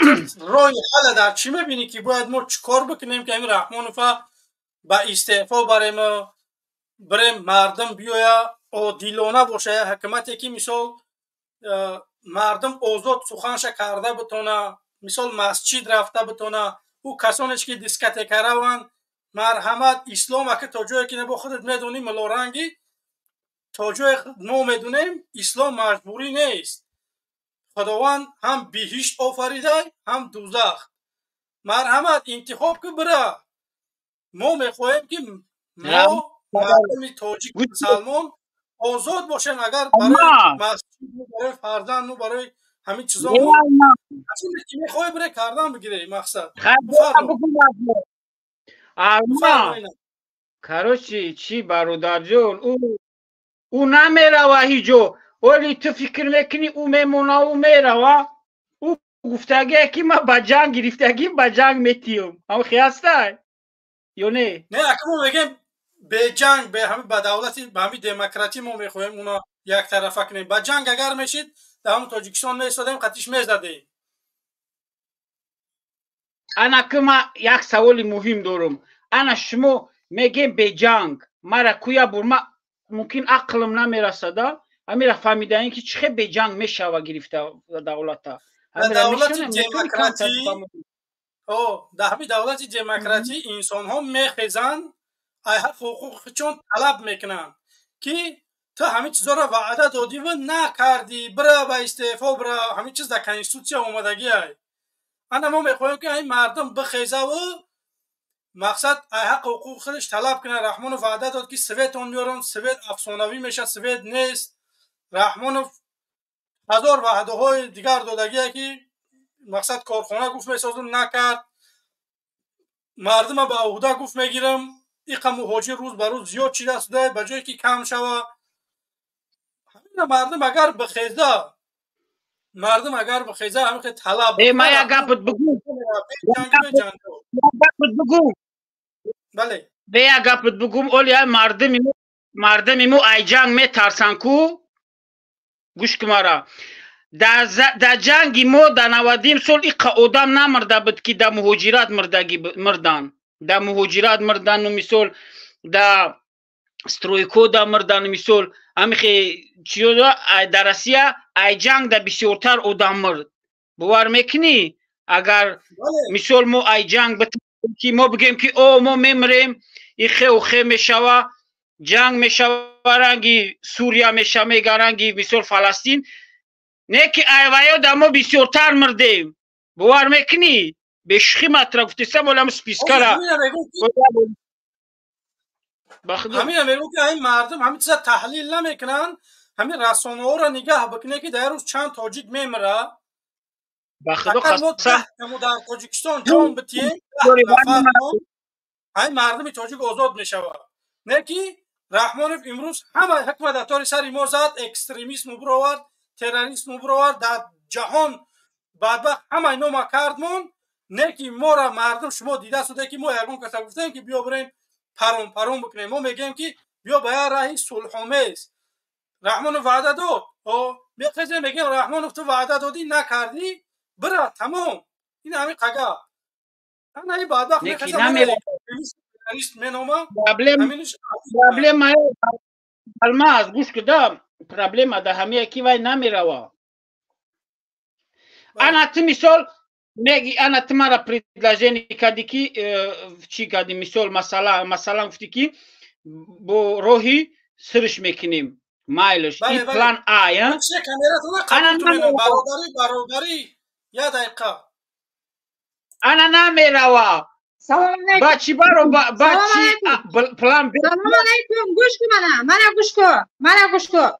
роҳи ҳалла дар чӣ мебинӣ, ки бояд мо чӣ кор бикунем, ки ҳамин Раҳмонова ба истеъфо барем, бирем, мардум биёя, одилона боша, ҳукумате ки мисол мардум озод суханша карда битона, мисол масҷид рафта битона, ӯ касонеш ки дискотека раванд, марҳамат. Ислом ака то ҷое ки бо худат медонӣ, мулорангӣ, то ҷое мо медонем, ислом маҷбурӣ нест. Худованд ҳам биҳишт офарида, ҳам дузах. Марҳамат, интихоб ки бира. Мо мехоҳем, ки мо мардуми тоҷик, мусалмон озод бошем. Агар барои масҷид, барои фарзанду барои ҳамин чизо ки мехоҳӣ бире, кардан бигире, мақсад. Короче, чӣ, бародарҷон, ӯ намерава ҳиҷо. Оли ту фикр мекунӣ, ӯ мемона, ӯ мерава? Ӯ гуфтагие ки ман ба ҷанг гирифтагим, ба ҷанг метиём. Ҳамхи ҳастай ё не? Не, ака, мо мегем беҷанг, ба давлати, ба ҳамин демократӣ мо мехоҳем уно яктарафа кунем. Ба ҷанг агар мешид, дар ҳамн Тоҷикистон меистодем, қатиш мезадем. Ана ки ман як саволи муҳим дорам. Ана шумо мегем беҷанг, мара куя бур, ма мумкин ақлам намерасада ҳамира фаҳмидаем, ки чӣ хел беҷанг мешава гирифта давлата. Давлати демократӣ, дар ҳамин давлати демократӣ инсонҳо мехезанд, ай ҳақ ҳуқуқчон талаб мекунанд, ки ту ҳамин чизоро ваъда додиву накардӣ, бира ба истеъфо бира. Ҳамин чиз дар конститутсия омадагиай. Ана мо мехоҳем, ки ҳамин мардум бихезаву мақсад ай ҳақ ҳуқуқи худаш талаб кунад. Раҳмонов ваъда дод, ки светон меорам, свет афсонавӣ мешавад, свет нест. Раҳмонов ҳазор ваъдаҳои дигар додагие, ки мақсад корхона гуфт месозам, накард. Мардума ба ӯҳда гуфт мегирам, иқа муҳоҷир рӯз ба рӯз зиёд шидааст, ба ҷое ки кам шава. Ҳамина мардум агар бихеза, мардум агар бихеза, ҳамин хел талаб. Ма як гапат бугӯ, бугӯ. Бале. Бе, як гапат бугӯм. Оли мардуми мо ай ҷанг метарсанд ку. Гӯш ку мара, дар ҷанги мо дар 90-ум сол иқа одам намурда буд, ки дар муҳоҷират мурдан, дар муҳоҷират мурдану мисол дар стройко да мурдану мисол ҳамихе чиё. Дар Россия ай ҷанг да бисёртар одам мурд, бовар мекунӣ? Агар мисол мо ай ҷанг ки мо бигем, ки о мо мемирем, ихе ухе мешава, ҷанг мешава, ранги Сурия меша, мега ранги мисол Фаластин, не ки айваё да мо бисёртар мурдем, бовар мекунӣ? Бешухӣ матра гуфтесам, олам спискара. Ҳамина мегӯ, ки ҳамин мардум ҳамин чиза таҳлил намекунанд. Ҳамин расонаҳоро нигаҳ бикунед, ки дар рӯз чанд тоҷик мемира. Агар мо дар Тоҷикистон ҷон битием, 10 нафар, ҳамин мардуми тоҷик озод мешавад. Не ки Раҳмонов имрӯз ҳама ҳукмат атори сари мо зад, экстремизму бировард, терроризму бировард, дар ҷаҳон. Бадбахт ҳамаи нома кардмон, не ки мора мардум шумо дида суде ки мо ягон каса гуфтем ки биё бирем парон парон бикунем. Мо мегӯем ки биё ба як раҳи сулҳомез. Раҳмонов ваъда дод, мехезем мегӯем Раҳмонов ту ваъда додӣ, накардӣ, бира, тамом. Ин ҳамин қага. Ана ин бадбахт мехеза менома. Проблема Алмаз, гӯш куда, проблема да ҳамия ки вай намерава. Ана ту мисол меги, ана ту мара предложение кардӣ ки чӣ кардӣ, мисол масалан гуфтӣ ки бо роҳи сирш мекунем, майлаш, ин план А. Бародарӣ, бародарӣ, як дақиқа. Ана намерава. Ба чӣ баро, ба чӣ план Б? Салом алайкум, гӯш кун мана, мана гӯш кун, мана гӯш кун.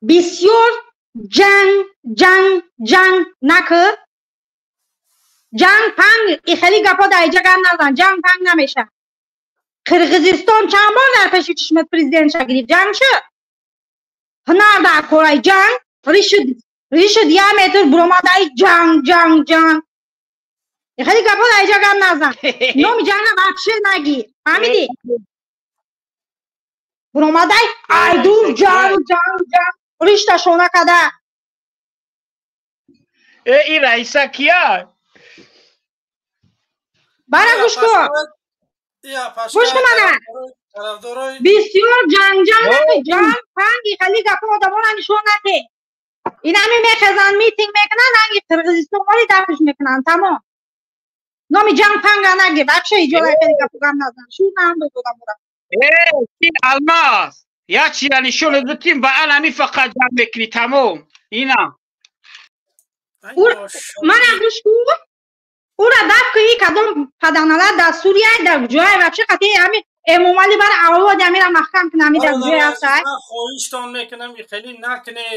Бисёр ҷанг ҷанг ҷанг накӣ. Ҷанг панг ихели гапо дар иҷа гап назан, ҷанг панг намеша. Қирғизистон чанд бор дар пеши чишмат президентша гирифт, ҷанг шуд. Ҳунар дар кораи ҷанг, ришуд як метр буромадаи ҷанг ҷанг ҷанг. Хеле гапо дар иҷа гап назан. Номи ҷанга вообще нагир. Фаҳмидӣ? Буромадай айдур ҷанг ҷанг ҷанг ришта шона када. Э, ин раиса кия? Бара гӯш кун. Гӯш кун мана. Бисёр ҷанг ҷанг накун, ҷанг панги хеле гапо одамонро нишон надеҳ. Ин ҳами мехезанд, митинг мекунанд, ранги Қирғизистон вали дафш мекунанд, тамом. Номи ҷанг панга нагир, вообще иҷора хеле гапо гап назан. Шур наандоз одамонро. Э, Алмаз, як чиза нишон додем ва алами фақат ҷанг мекунӣ, тамом. Ина. Мана гӯш кун. Ура даф кунӣ кадом паданала дар Сурия, дар ҷое вообще қати ҳами Эмомалӣ бар авлод амира маҳкам кунам, ҳами дар ҷое ҳастай. Ман хоҳиштон мекунам, хеле накунӣ.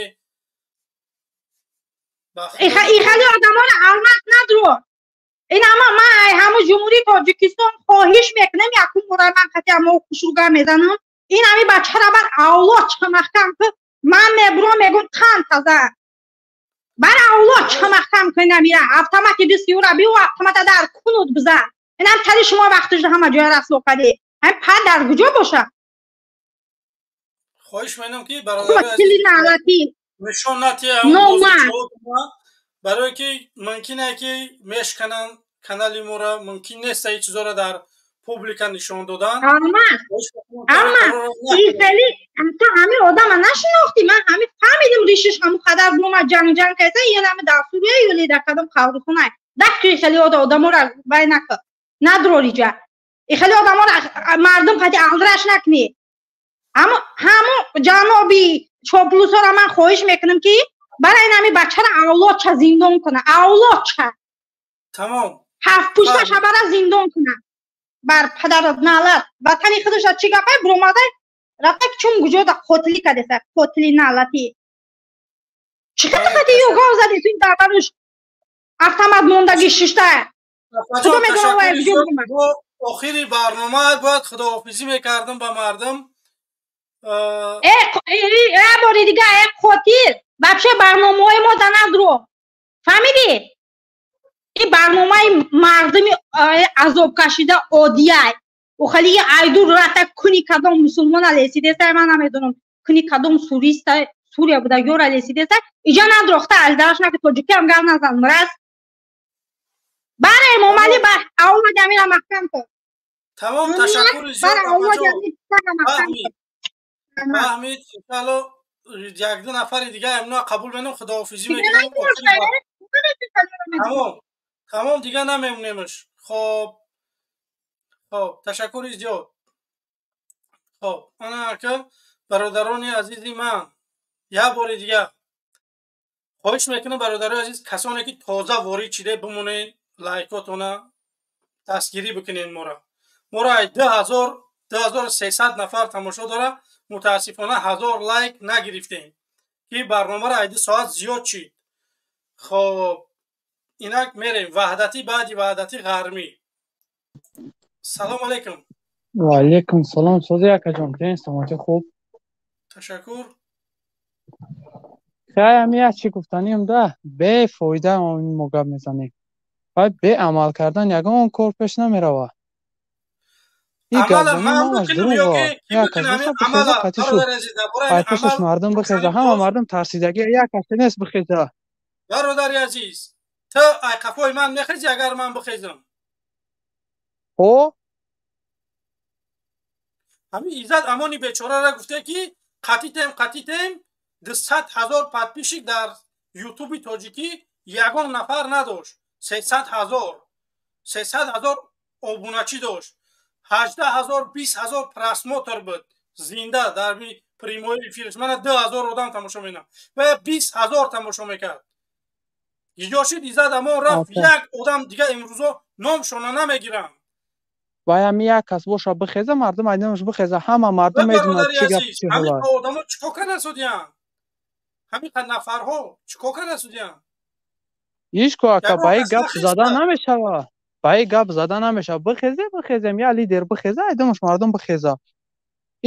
Ихели одамонро алмаз надро. Ин ҳама ман ҳаму Ҷумҳурии Тоҷикистон хоҳиш мекунам, якум бора ман қати ҳамо хушруга мезанам. Ин ҳами бачара бар авлод ча маҳкам кун. Ман мебурам мегум тан таза. Бар авлод ча маҳкам кун амира. Автомати бисёра биё, автомата дар кунуд бизан. Инам тари шумо вақтиш ҳама ҷоя расво кардӣ. Ҳам пад дар куҷо боша? Хоҳиш менам ки бародари нишон натиҳам барое ки мумкин е ки мешкананд канали моро, мумкин нест ин чизоро дар публика нишон додан. Амма хеле ту ҳами одама нашинохтӣ, ман ҳами фаҳмидим ришиш ҳаму қадар бума ҷанг ҷанг кайса, ё ҳами дар Сурия ё дар кадом қаврихона. Даф ки хеле одаморо вай накун, надрор иҷа. Хеле одаморо мардум қати алдраш накунӣ. Ҳаму ҷаноби чоплусоро ман хоҳиш мекунам ки барои ин ҳами бачаро авлодча зиндон куна, авлодча. Тамом. Ҳафт пушташа бара зиндон куна. Бар падарат налат. Ватани худашa чӣ гапай буромадай рафта чун куҷо да қотилӣ кардеса, қотили налатӣ. Чӣ қати ё гов зади ту дар баруш автомат мондаги шишта. Худо медонад вай куҷо буромад. Охири барнома бояд худоҳофизӣ мекардам ба мардум. Э, бори дига, э қотил. Вообще барномаҳои мо да надро. Фаҳмидӣ? Ин барномаи мардуми азобкашида оддияй. Охали айдур рафта куни кадом мусулмона лесидеса, ман намедонам, куни кадом суриста, Сурия буда ёра лесидеса, иҷа надрохта алдараш наки тоҷикиам гап назан, мураз. Бар Эмомалӣ бар авлод амира маҳкам кун. Тамом, ташаккури зиёд. Бар авлод амира маҳкам кун. Фаҳмид, иншаалло як-ду нафари дига имно қабул менам, худоҳофизӣ мекунам. Тамом, тамом, дига намемонемш. Хоб, хоб, ташаккури зиёд. Хоб, ана ака бародарони азизи ман, як бори дига хоҳиш мекунам бародарои азиз, касоне ки тоза ворид шида бимонед, лайкотона дастгирӣ бикунед моро. Моро ай 2300 нафар тамошо дора, мутаассифона 1000 лайк нагирифтем ки барномаро ай 2 соат зиёд шид. Хоб, инак мерем ваҳдатӣ, баъди ваҳдатӣ ғармӣ. Салом алейкум. Ва алейкум салом. Сози акаҷон, кен саломатӣ хуб? Ташаккур. Хай, ами як чӣ гуфтанем да, бефоида мо гап мезанем. Вай беамал кардан ягон кор пеш намеравад. Ин гапзанӣ ҳамаш дурӯғ. Як кас боша бихеза қатъи шуд. Ай пешаш мардум бихеза, ҳама мардум тарсидагӣ, як касе нест бихеза. Бародари азиз, ту ай қафои ман мехезӣ, агар ман бихезам? Ҳо? Ҳамин Иззат Амони бечорара гуфте, ки қатитем, қатитем, 200 000 подписчик дар Ютуби тоҷикӣ ягон нафар надошт. 300 000, 300 000 обуначӣ дошт, 18 000, 20 000 просмотр буд зинда дар прямой эфирш. Мана 2000 одам тамошо менам ва 20 000 тамошо мекард. Иҷошид Иззат Амон рафт, як одам дига имрӯзо номшона намегирам. Вай ҳами як кас боша бихеза, мардум айдамаш бихеза, ҳама мардум медонад чӣ гап, чӣ ҳолат. Одамо чӣ кор карда судиянд? Ҳамин қад нафарҳо чӣ кор карда судиянд? Ҳеҷ ко, ака, ба ин гап зада намешавад, ба ин гап зада намешавад. Бихезе, бихезем, я лидер бихеза, айдамаш мардум бихеза.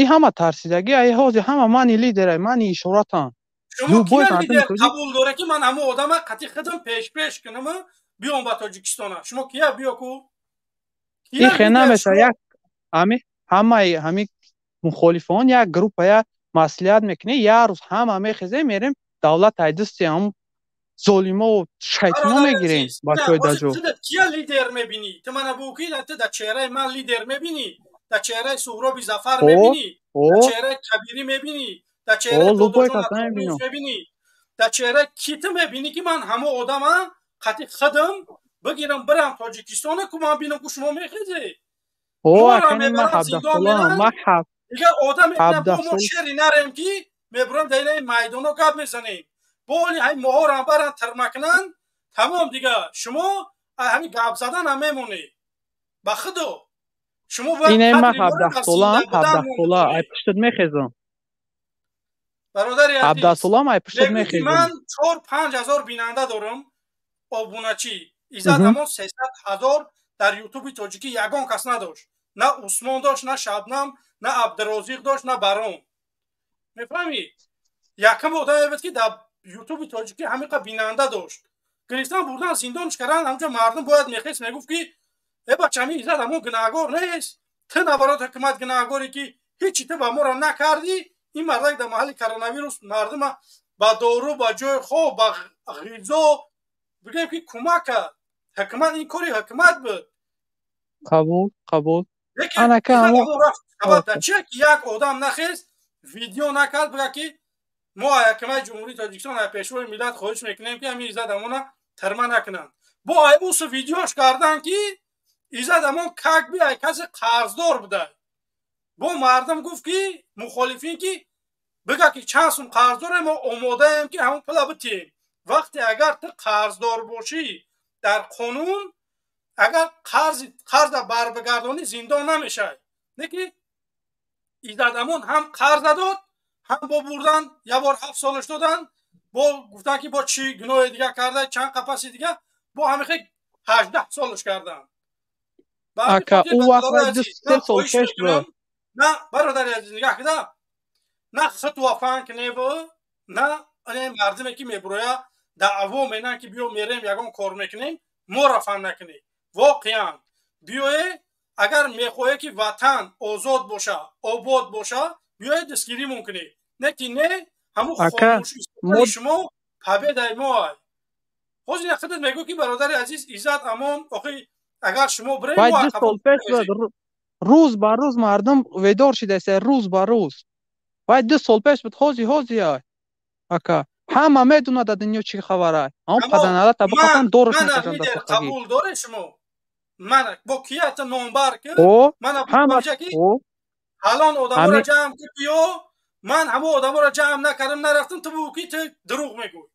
Ин ҳама тарсидагӣ, ай ҳозир ҳама мани лидерай, мани ишоратанд. Шумо кия лидер қабул доре, ки ман ҳамон одама қати худам пеш-пеш кунам, биём ба Тоҷикистона? Шумо кия биё ку? Ин хе намешавад. Як ҳами ҳамаи ҳами мухолифон як группа, як маслиҳат мекунем, як рӯз ҳама мехезем, мерем, давлат ай дасти ҳам золимову шайтоно мегирем, бачаҳои даҷо. Кия лидер мебинӣ ту? Мана бугӯ, ки ту дар чеҳраи ман лидер мебинӣ, дар чеҳраи Суҳроби Зафар мебинӣ, дар чеҳраи Кабирӣ мебинӣ, дар чеҳраи мебинӣ, дар чеҳраи ки ту мебинӣ, ки ман ҳамон одама қати худам бигирам, бирам Тоҷикистона ку, ман бинам ку шумо мехезе? Дигар одам мо шери нарем, ки мебурам дар инаи майдоно гап мезанем. Боли ҳай моҳорам баран тирмакунанд, тамом. Дига шумо ҳамин гап задан ҳам мемонед. Ба худо, шумо Инаи ман 17 солаам, 17 сола, ай пуштат мехезам. Бародари 17 солаам, ай пуштат мехезам. Ман 4-5 ҳазор бинанда дорам, обуначӣ. Иззат Амон 300 000 дар Ютуби тоҷикӣ ягон кас надошт. На Усмон дошт, на Шабнам, на Абдурозиқ дошт, на Барон. Мефаҳмӣ, якам одаме буд, ки дар Ютуби тоҷикӣ ҳамиқа бинанда дошт. Гирифтан, бурдан, зиндонш кардан. Ҳамҷо мардум бояд мехест, мегуфт, ки э бачами, Иззат Амон гунаҳгор нест, ту набарот ҳукумат гунаҳгоре, ки ҳечи ту ба моро накардӣ. Ин мардак дар маҳалли коронавирус мардума ба дору, ба ҷои хоб, ба ғизо, бигӯем, ки кӯмак кард. Ҳукумат, ин кори ҳукумат буд. Қабул, қабул. Сабаб дар чие, ки як одам нахест, видео накард, бигӯяд, ки мо ҳакимаи Ҷумҳурии Тоҷикистон, пешвои миллат хоҳиш мекунем, ки ҳамин Иззат Амона тирма накунанд? Бо ай усу видеош кардан, ки Иззат Амон как бы ай касе қарздор буда. Бо мардум гуфт, ки мухолифин, ки бигӯ, ки чанд сум қарздорем, мо омодаем, ки ҳамон пула битиҳем. Вақте агар ту қарздор бошӣ, дар қонун агар қарза барбигардонӣ, зиндон намешавӣ. Не ки Иззат Амон ҳам қарз надод, ҳам бо бурдан як бор 7 солаш додан, бо гуфтан, ки бо чӣ гуноҳи дига карда, чанд қапаси дига, бо ҳамихе 18 солаш кардан. Ака, ӯ вақт 2-3 сол пеш буд. На, бародари азиз, нигаҳ кида, на хитва куневу, на мардуме, ки мебуроя, даъво менан, ки биё мерем, ягон кор мекунем, моро фан накунӣ. Воқеан биёе, агар мехоҳе, ки ватан озод боша, обод боша, биёе дастгиримон кунӣ. Не ки не, ҳамун хомӯши шумо победаи мо ай. Ҳозир худат мегӯ, ки бародари азиз, Иззат Амон, охи агар шумо бирем. 2 сол пеш рӯз ба рӯз мардум ведор шидаст, рӯз ба рӯз. Вай 2 сол пеш буд, ҳози ҳози ай, ака, ҳама медонад дар дунё чӣ хабара. Ҳамон паданалат табақатан дораш мекашанд. Қабул доре шумо мана бо кията номбар ки мана ки ҳалон одаморо ҷамъ ки биё. Ман ҳамон одаморо ҷамъ накардам, нарафтам, ту бугӯ, ки ту дурӯғ мегӯй.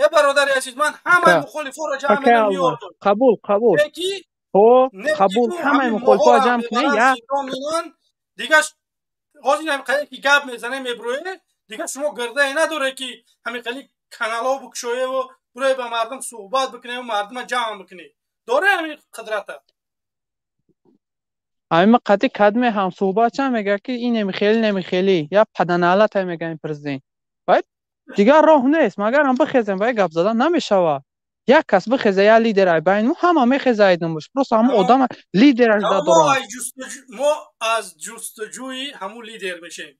Э бародари азиз, ман ҳамаи мухолифоро ҷамъ меордам. Қабул, қабул, қабул, ҳамаи мухолифоро ҷамъ кунед я. Дигаш ҳозир ҳамин ки гап мезанем, мебурӯе, дигар шумо гирдае надоре, ки ҳамин хели каналҳо бикушоеву бурое, ба мардум суҳбат бикуневу мардума ҷамъ бикунӣ. Доре ҳамин қудрата? Ҳамин қати кадме ҳамсуҳбат чанд мега, ки ин немихели, немихели, я паданалата мега ин президент. Вай Дигар роҳ нест, магарам бихезем, ба гап задан намешавад. Як кас бихеза, як лидер ай байни мо, ҳама мехеза айдамуш. Просто ҳамун одама лидераш дадорам. Мо аз ҷустуҷӯи ҳамун лидер мешем.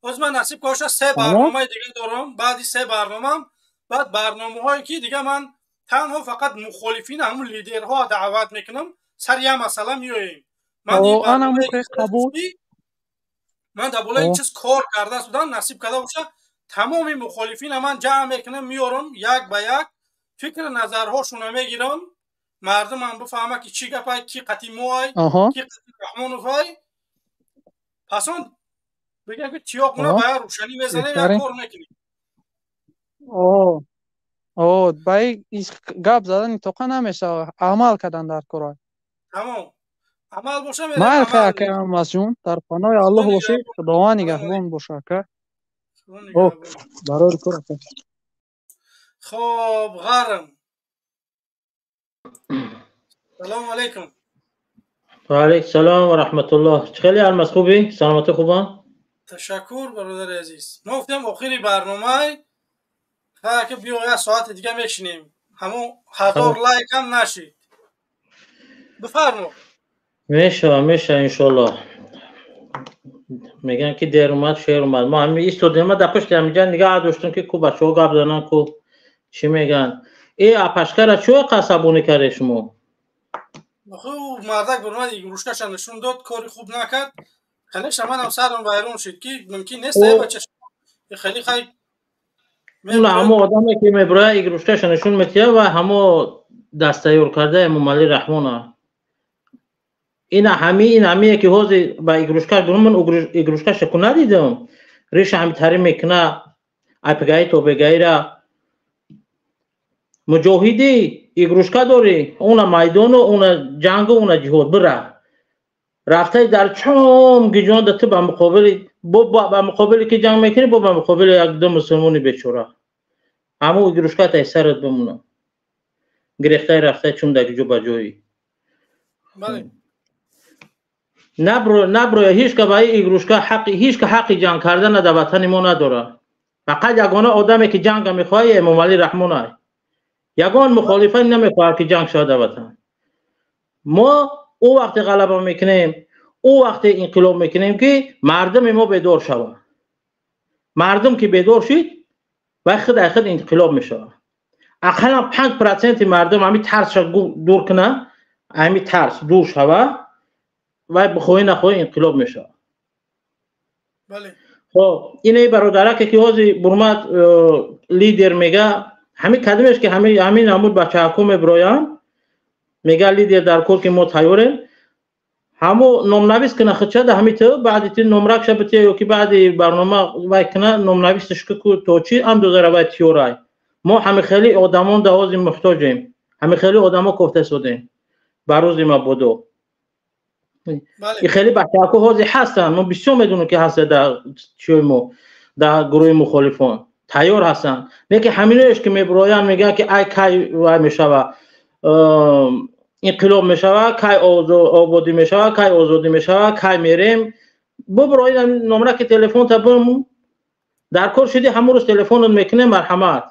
Боз ман насиб коша се барномаи дига дорам. Баъди се барномам, баъд барномаҳое ки дига ман танҳо фақат мухолифин ҳамун лидерҳо даъват мекунам, сари як масъала меоем. Ман дар болои ин чиз кор карда будам, насиб карда боша, тамоми мухолифина ман ҷамъ мекунам, меорам як ба як, фикр назарҳошонро мегирам, мардумам бифаҳма ки чӣ гапай, ки қати моай, ки қати Раҳмоновай. Пас он бигам ки тиёқуна ба як рӯшанӣ мезанем, як кор мекунем. Ба гап задани тоқа намешавад, амал кардан дар кора. Тамом, амал боша. Майл хай, ака Алмазҷон, дар паноҳи Аллоҳ бошӣ, Худованд нигаҳбон боша, ака. Барори кор, ака. Хоб, ғарм. Салому алайкум. Ва алайкум салом ва раҳматуллоҳ. Чӣ хеле, Алмаз, хубӣ? Саломатӣ хубан? Ташаккур, бародари азиз. Мо гуфтем охири барномаи ки биё як соати дига мешинем. Ҳамон 1000 лайк ҳам нашид. Бифармо. Мешава, мешава, иншоаллоҳ. Мегӯянд ки дер омад, шер омад. Мо ҳами истодем, дар пушти ҳамиҷа нигаҳ доштем ки ку бачаҳо гап зананд, ку чӣ мегӯянд. Э, апашкара чӯ қасабонӣ карде шумо? Мардак бурмад, игрушкаша нишон дод, кори хуб накард. Конечно, манам сарам вайрон шуд, ки мумкин нест бача хеле хай. Уна ҳамо одаме ки меброя, игрушкаша нишон метиҳад ва ҳамо дастайёр карда Эмомалӣ Раҳмона. Ина ҳами, ин ҳамие ки ҳозир ба игрушкаш бурм, ман игрушкаша ку надидам. Реша ҳамитари мекуна, айпгаи тобегаира. Муҷоҳидӣ игрушка дорӣ, уна майдону, уна ҷангу, уна ҷиҳод бира. Рафтаи дар чом гиҷон да ту ба муқобили, ба муқобили ки ҷанг мекунӣ, бо ба муқобили як ду мусулмони бечора. Ҳамун игрушка тай сарат бимона. Гирехтаи рафтаи чун дар ҷо ба ҷои. Наброя ҳеч ка ба ин игрушка ҳаққи, ҳеч ка ҳаққи ҷанг кардана дар ватани мо надорад. Фақат ягона одаме ки ҷанга мехоҳад Эмомалӣ Раҳмон ай. Ягон мухолифат намехоҳад ки ҷанг шавад дар ватан. Мо ӯ вақте ғалаба мекунем, ӯ вақте инқилоб мекунем ки мардуми мо бедор шавад. Мардум ки бедор шид, вай худ ай худ инқилоб мешавад. Ақаллан 5% мардум ҳамин тарсша дур кунад, ҳамин тарс дур шавад, вай бихоҳӣ нахоҳӣ инқилоб мешавад. Хоб, инаи бародараке ки ҳозир бурмад лидер мега, ҳамин кадимеш ки ҳамин ҳамун бачаҳако мебироянд, мега лидер дар кор ки мо тайёрем, ҳамо номнавис куна худша да ҳами ту, баъди ти номракша бития ё ки баъди барнома вай куна номнависаш ку то чӣ андозара вай тиёрай. Мо ҳами хеле одамон да ҳозир муҳтоҷем, ҳами хеле одамо кофта содем ба рӯзи мабодо. И хеле бачаҳако ҳозир ҳастанд, мо бисёр медонем ки ҳастанд дар чиёи мо, дар гурӯҳи мухолифон тайёр ҳастанд. Лекин ҳаминоеш ки мебироянд мегӯянд ки ай кай вай мешава, инқилоб мешава, кай ободӣ мешава, кай озодӣ мешава, кай мерем. Бубро ин номраки телефонта бимун, дар кор шуди ҳамун рӯз телефонат мекунем, марҳамат.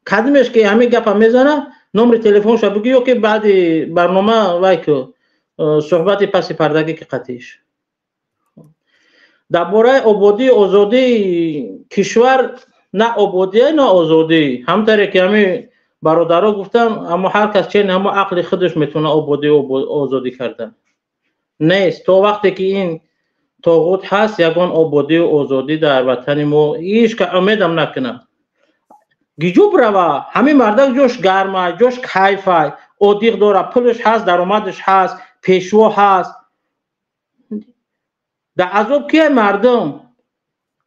Кадимеш ки ҳамин гапа мезана, номри телефонша бигӯ ё ки баъди барнома вай ку суҳбати паси пардагӣ ки қатиш. Дар бораи ободии озодии кишвар, на ободие, на озодӣ. Ҳамтаре ки ҳамин бародаро гуфтам, аммо ҳар кас чен ҳамо ақли худаш метавона ободӣ озодӣ кардан. Нест, то вақте ки ин тоғут ҳаст, ягон ободию озодӣ дар ватани мо ҳеч ка умедам накунад. Гиҷуб рава, ҳамин мардак ҷош гармай, ҷош кайфай, одиқ дора, пулаш ҳаст, даромадаш ҳаст, пешво ҳаст. Дар азоб кия мардум?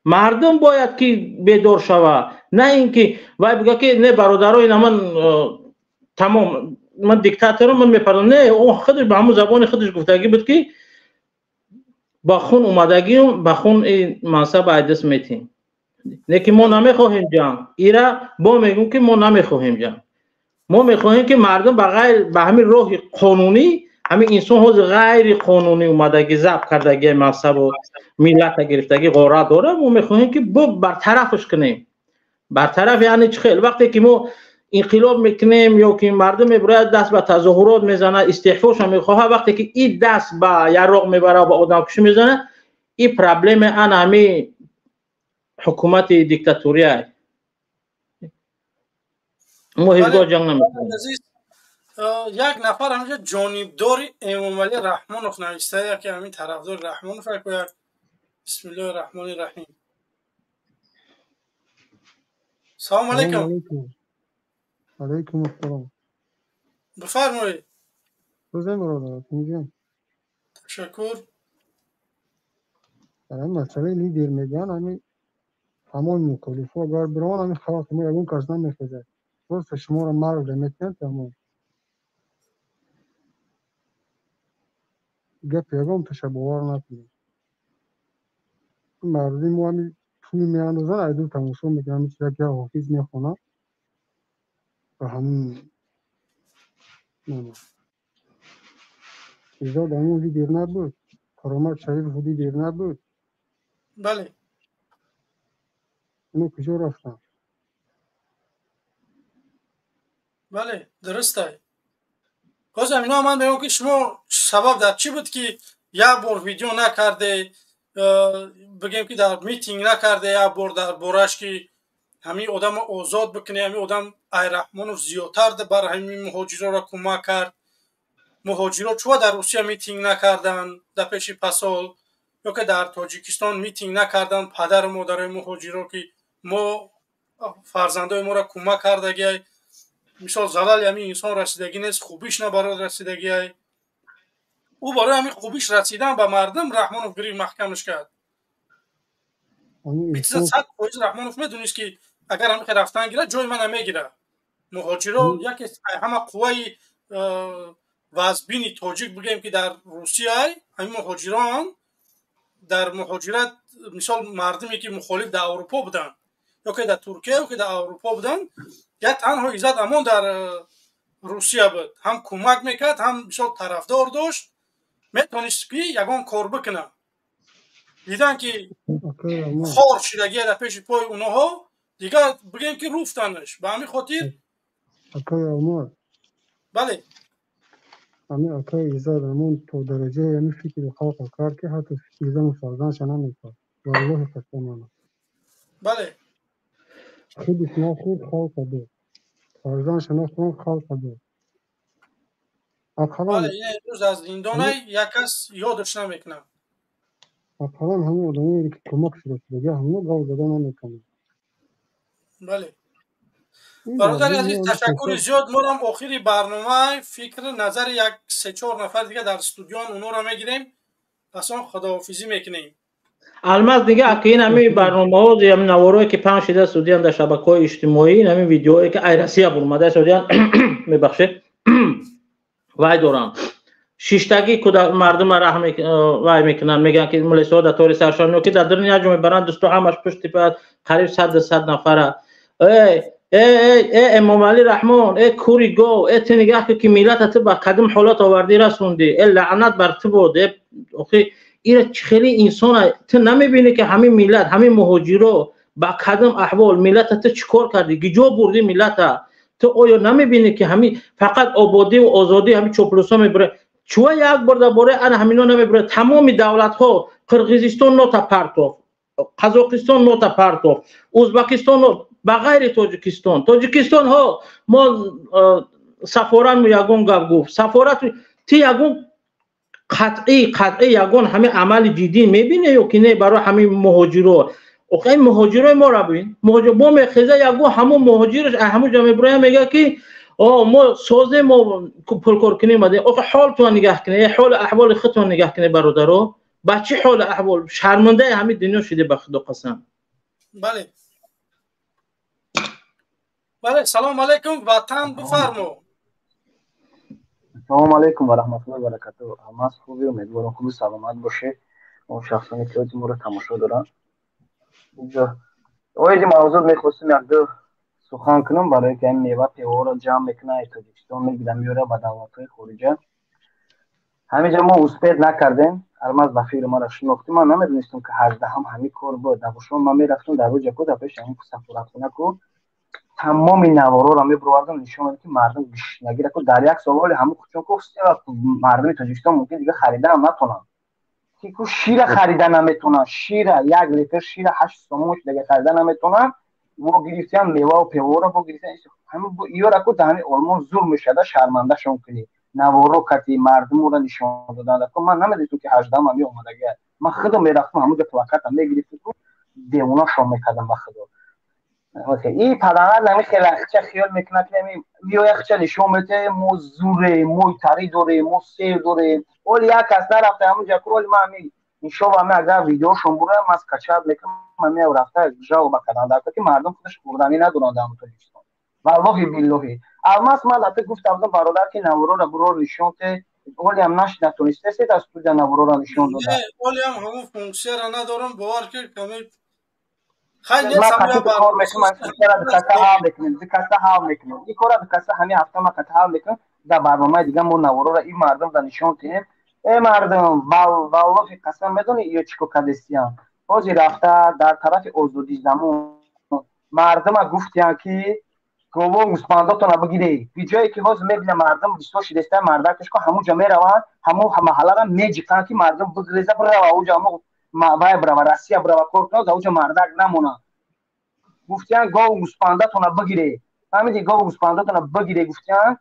Мардум бояд ки бедор шавад, на ин ки вай бига ки не бародаро, ина ман тамом, ман диктаторам, ман мепардам. Не, ӯ худаш ба ҳамун забони худаш гуфтагӣ буд ки ба хун омадагиам, ба хун ин мансаб айдас метем. Лекин мо намехоҳем ҷанг. Ира бо мегӯм ки мо намехоҳем ҷанг. Мо мехоҳем ки мардум ба ғайр ба ҳамин роҳи қонунӣ, ҳамин инсон ҳозир ғайри қонунӣ омадагӣ, забт кардагӣ мансабу миллата гирифтагӣ, ғорат дора, мо мехоҳем ки бо бартарафш кунем. Бартараф яъне чӣ хел? Вақте ки мо инқилоб мекунем ё ки мардум мебарояд даст ба тазоҳурот мезанад, истеъфоша мехоҳад, вақте ки и даст ба яроқ мебарад, ба одамкушӣ мезанад, и проблема ана ҳами ҳукумати диктатория. Мо ҳеҷ гоҳ ҷанг намекунем. Як нафар ҳаминҷа ҷонибдори Эмомалӣ Раҳмонов нависта, яке ҳамин тарафдори Раҳмонов, як бисмиллоҳи раҳмони раҳим. Салому алайкум. Алайкум ассалом. Бифармоед. Рӯзем бародар, тинҷем. Ташаккур. Дар ҳамин масъалаи лидер мегӯянд, ҳамин ҳамон мухолифо агар бираванд, ҳамин халқи мо ягон кас намехезад. Просто шуморо марг метиҳанд, тамом. Гап ягон таша бовар накунед. Мардуми мо ҳамин пул меандозанд, айду тамошо мекунанд, ҳамин чиза ки ҳофиз мехонад ва ҳамин Изод ҳамон лидер набуд, Каромат Шарипов лидер набуд. Бале. Ино куҷо рафтанд? Бале, дуруст аст. Боз ҳам ино ман мегӯям ки шумо сабаб дар чӣ буд ки як бор видео накарде, бигем ки дар митинг накарде, як бор дар бораш ки ҳамин одамо озод бикунӣ, ҳамин одам Айраҳмонов зиёдтар бар ҳамин муҳоҷироро кӯмак кард. Муҳоҷиро чӯ дар Русия митинг накарданд дар пеши пасол, ё ки дар Тоҷикистон митинг накарданд падару модарои муҳоҷиро ки мо фарзандои моро кӯмак кардагиай, мисол залали ҳамин инсон расидагӣ нест, хубиш на барои расидагиай. Ӯ барои ҳамин хубиш расидан ба мардум Раҳмонов гирифт маҳкамаш кард. 100% Раҳмонов медонист ки агар ҳамин рафтан гирад, ҷои мана мегирад. Муҳоҷиро яке ҳама қувваи вазбини тоҷик бигӯем ки дар Русия ҳамин муҳоҷирон дар муҳоҷират, мисол мардуме ки мухолиф дар Аврупо буданд, ё ки дар Туркия, ё ки дар Аврупо буданд, я танҳо Иззат Амон дар Русия буд, ҳам кӯмак мекард, ҳам мисол тарафдор дошт, метавонист ки ягон кор бикунад. Дидан ки хор шидагия дар пеши пои оноҳо, дигар бигӯем ки руфтанаш. Ба ҳамин хотир бале, ҳамин акаи Иззат Амон то дараҷаи ҳамин фикри халқа кард ки ҳатто фикри зану фарзандша намекард. Валлоҳи қасам мана. Бале, худиш нахӯрд, халқа дод. Фарзандша нахӯрд, халқа дод. Ақаллан имрӯз аз зиндона як кас ёдаш намекунад. Ақаллан ҳамон одамое ки кӯмак шуда шудага, ҳамон гав зада намекунад. Бале. Бародари азиз, ташаккури зиёд. Морам охири барнома фикр назари як се-чор нафар дига дар студион онҳоро мегирем, пас он худоҳофизӣ мекунем. Алмаз дига ки ин ҳамин барномаҳо, ҳамин наворое ки паҳн шуда студиан дар шабакаҳои иҷтимоӣ, ин ҳамин видеое ки ай Россия бурмада студиан мебахшед, вай доранд. Шиштагӣ кӯдак мардума раҳм вай мекунанд, мегӯянд ки мулисҳо дар тори саршон ё ки дар даруни як ҷо мебаранд, дӯсто ҳамаш пушти пад қариб 100 нафара. Эй эй эй эй Эмомалӣ Раҳмон, эй кури гов, эй ту нигаҳ кун ки миллата ту ба кадом ҳолат овардӣ расондӣ, эй лаънат бар ту бод, эй охи ира чӣ хели инсона, ту намебинӣ ки ҳамин миллат, ҳамин муҳоҷиро ба кадом аҳвол миллата ту чӣ кор кардӣ, гиҷо бурдӣ миллата, ту оё намебинӣ ки ҳамин фақат ободӣ ва озодӣ ҳамин чоплусо мебурад, чӯа як бор дар бораи ана ҳамино намебурад. Тамоми давлатҳо, Қирғизистон нота партоф, Қазоқистон нота партоф, Ӯзбекистон ба ғайри Тоҷикистон. Тоҷикистон ҳо мо сафорат ягон гап гуфт, сафорат ти ягон қатъӣ ягон ҳамин амали ҷиддӣ мебине ё ки не барои ҳамин муҳоҷиро? Охи ин муҳоҷирои моро бибин, муҳоҷир бо мехеза ягон ҳамон муҳоҷираш ҳамон ҷо мебуроя мегӯяд ки мо созем, мо пулкор кунем. Охи ҳолтон нигаҳ кунед, ҳоли аҳволи худтон нигаҳ кунед бародаро, ба чӣ ҳоли аҳвол шармандаи ҳамин дунё шуде ба худо қасам. Бале бале, салом алейкум, ватан бифармо. Салом алейкум ва раҳматуллоҳи ва баракатуҳ. Ҳамаз хуби, умедворам хуби саломат бошед. Он шахсоне ки ози моро тамошо доранд. Инҷо оиди мавзӯъ мехостем якду сухан кунам, барое ки ҳамин мева певаҳоро ҷамъ мекунад, Тоҷикистон мегирад, меорад ба давлатҳои хориҷа. Ҳаминҷо мо успех накардем. Алмаз ба фикри маро шинохтӣ. Ман намедонистам, ки 18-ҳам ҳамин кор буд. Дабушон ман мерафтам дар рӯҷа ку, дар пеши ҳамин сафоратхона ку, тамоми наворҳоро мебировардам, нишон медод, ки мардум гишнагира ку. Дар як сол ҳоли ҳамун хучон ку, мардуми Тоҷикистон мумкин дига харидаам натонанд, ки ку шира харида наметонанд. Шира, 1 литр шира 8 сомон шудага, харида наметонанд. Во гирифтиам меваву певора, во гирифтиам ёра ку. Дар ҳамин Олмон зур мешада, шармандашон кунӣ, наворо кати мардуморо нишон додан. Ман намедонистам, ки 18-ам ҳами омадагия. Ман худам мерафтам ҳамунҷо, плакатам мегирифтам ку, девонашон мекардам ба худо. И падарат нами хеле хча хиёл мекунад, ки миёя хча нишон медиҳад: мо зурем, мо тари дорем, мо сер дорем. Оли як кас нарафта ҳамунҷа ку. Оли ман ҳами иншоалло, ҳами агар видеошон бурам, ман скачать мекунам, ҳами рафта жалоба кардан дар ки мардум худаш хӯрданӣ надоранд дар Тоҷикистон. Валлоҳи биллоҳи, Алмаз, ман дафъа гуфта будам, бародар, ки наворора бурор нишон те, олиам натонистесед аз студия наворора нишон дода. Олиам ҳамун функсияро надорам, бовар ки ками. Кор мекунам, дукаса ҳал мекунем, дукаса ҳал мекунем ин кора, дукаса ҳамин ҳафта ма ката ҳал мекунем. Дар барномаи дига мо наворора ин мардум да нишон диҳем. Э мардум, валлоҳи қасам, медони ё чӣ кор кардестиям? Ҳозир рафта дар тарафи Озодӣ замон мардума гуфтиян, ки гово гӯспандотона бигиред. Ҷое ки ҳозир мебинам, мардум бисёр шидеста, мардакашко ҳамунҷо мераванд, ҳамун маҳаллара меҷиқанд, ки мардум бигреза, бирава уҷа, вай бирава Россия, бирава кор кунад, уҷа мардак намонад. Гуфтиян: гову гӯспандатона бигире. Фаҳмиди? Гову гӯспандатона бигире, гуфтиян,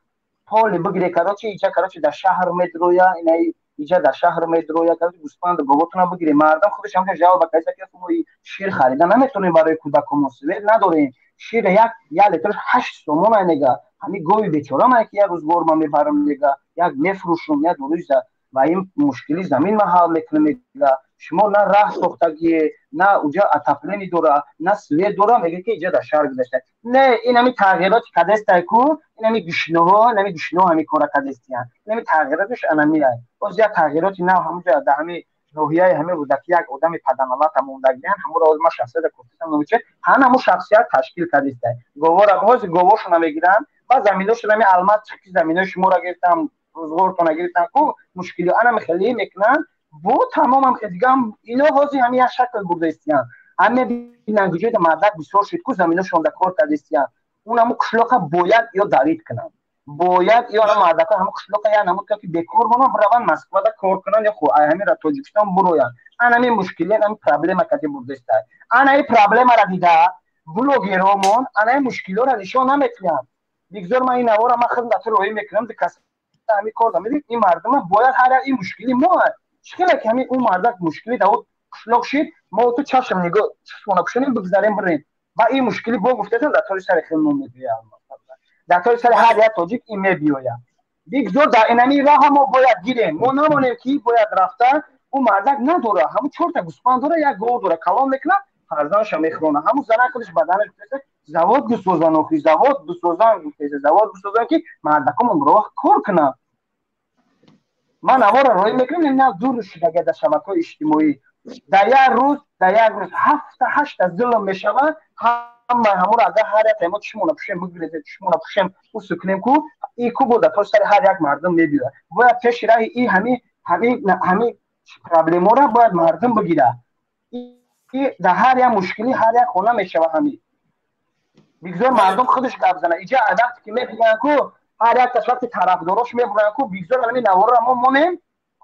поле бигире. Короче, иҷа, короче, дар шаҳр медроя, инаи иҷа дар шаҳр медроя. Короче, гӯспанду говотона бигире. Мардум худаш ҳамҷо жалоба кардиста, ки мо шир харида наметонем барои кӯдакомон, свет надорем, шир як литраш 8 сомон. Айнега ҳамин гови бечора ман, ки як рӯзгор ман мебарам, мега, як мефурӯшум, як рӯза ва ин мушкили замин ман ҳал мекунам. Мега, шумо на раҳ сохтагие, на уҷа отопление дора, на свет дора. Мега, ки иҷа дар шаҳр гузашта не. Ин ҳами тағйироти кадестай ку, ин ҳами гушноҳо, ин ҳами гушноҳо ҳами кора кадестиян. Ин ҳами тағйироташ анамия. Боз як тағйироти нав ҳамуҷа дар ҳами ноҳияи ҳами Рӯдаки як одами паданалата мондагиян. Ҳамуро ҳозир ман шахсията гуфтам, номиче ҳан, ҳамун шахсият ташкил кардистай. Говора ҳозир говошона мегиранд ва заминошона. Ҳами Алмаз, ки заминои шуморо гирифтам, рӯзғортона гирифтам ку, мушкили анами хеле мекунанд бо тамомам. Дигам ино ҳозир ҳами як шакл бурдаистиян. Ҳаме бинан, куҷода мардак бисёр шуд ку, заминошонда кор кардистиян. Он ҳамун қишлоқа бояд ё давид кунанд, бояд ё мардака ҳамун қишлоқа як намуд, ки бекор монанд, бираванд Москвада кор кунанд ё ҳамира Тоҷикистон буроянд. Ана ҳамин мушкили, ҳамин проблема кати бурдаиста. Ана ин проблемара дида, блогеромон ана ин мушкилиҳоро нишон наметиҳанд. Бигзор ман ин навора ман худам дар роҳӣ мекунам, кас ҳамин кор медид. Ин мардума бояд ҳар як ин мушкили мо чӣ хеле, ки ҳамин ӯ мардак мушкили дар қишлоқ шид, мо ту чашм нигоҳ чашмона пӯшонем, бигзарем, бирем. Ва ин мушкили бо гуфтатон дар тори сари хел мо мебиёяд, дар тори сари ҳар як тоҷик ин мебиёяд. Бигзор дар инами роҳа мо бояд гирем, мо намонем, ки бояд рафта. Ӯ мардак надора, ҳамун чорта гӯспанд дора, як гов дора, калон мекунад, фарзандша мехӯрона. Ҳамун зана худаш баданаш завод бисозан, охи завод бисозан, завод бисозан, ки мардакомон роҳ кор кунанд. Ман навора роҳӣ мекунам, на зур шудага дар шабакаҳои иҷтимоӣ. Дар як рӯз ҳафта ҳашта зулм мешавад. Ҳама ҳамуро агар ҳар як мо чишмона пӯшем, бигирезем, чишмона пӯшем, усу кунем ку, и ку буда то сари ҳар як мардум мебиёяд. Бояд пеши раҳи и ҳами проблемора бояд мардум бигирад. Дар ҳар як мушкилӣ ҳар як хона мешавад. Ҳами бигзор мардум худаш гап зана. Иҷа вақте ки мебинанд ку, ҳар як кас вақти тарафдорош мебуранд ку, бигзор ҳамин наворро мо монем.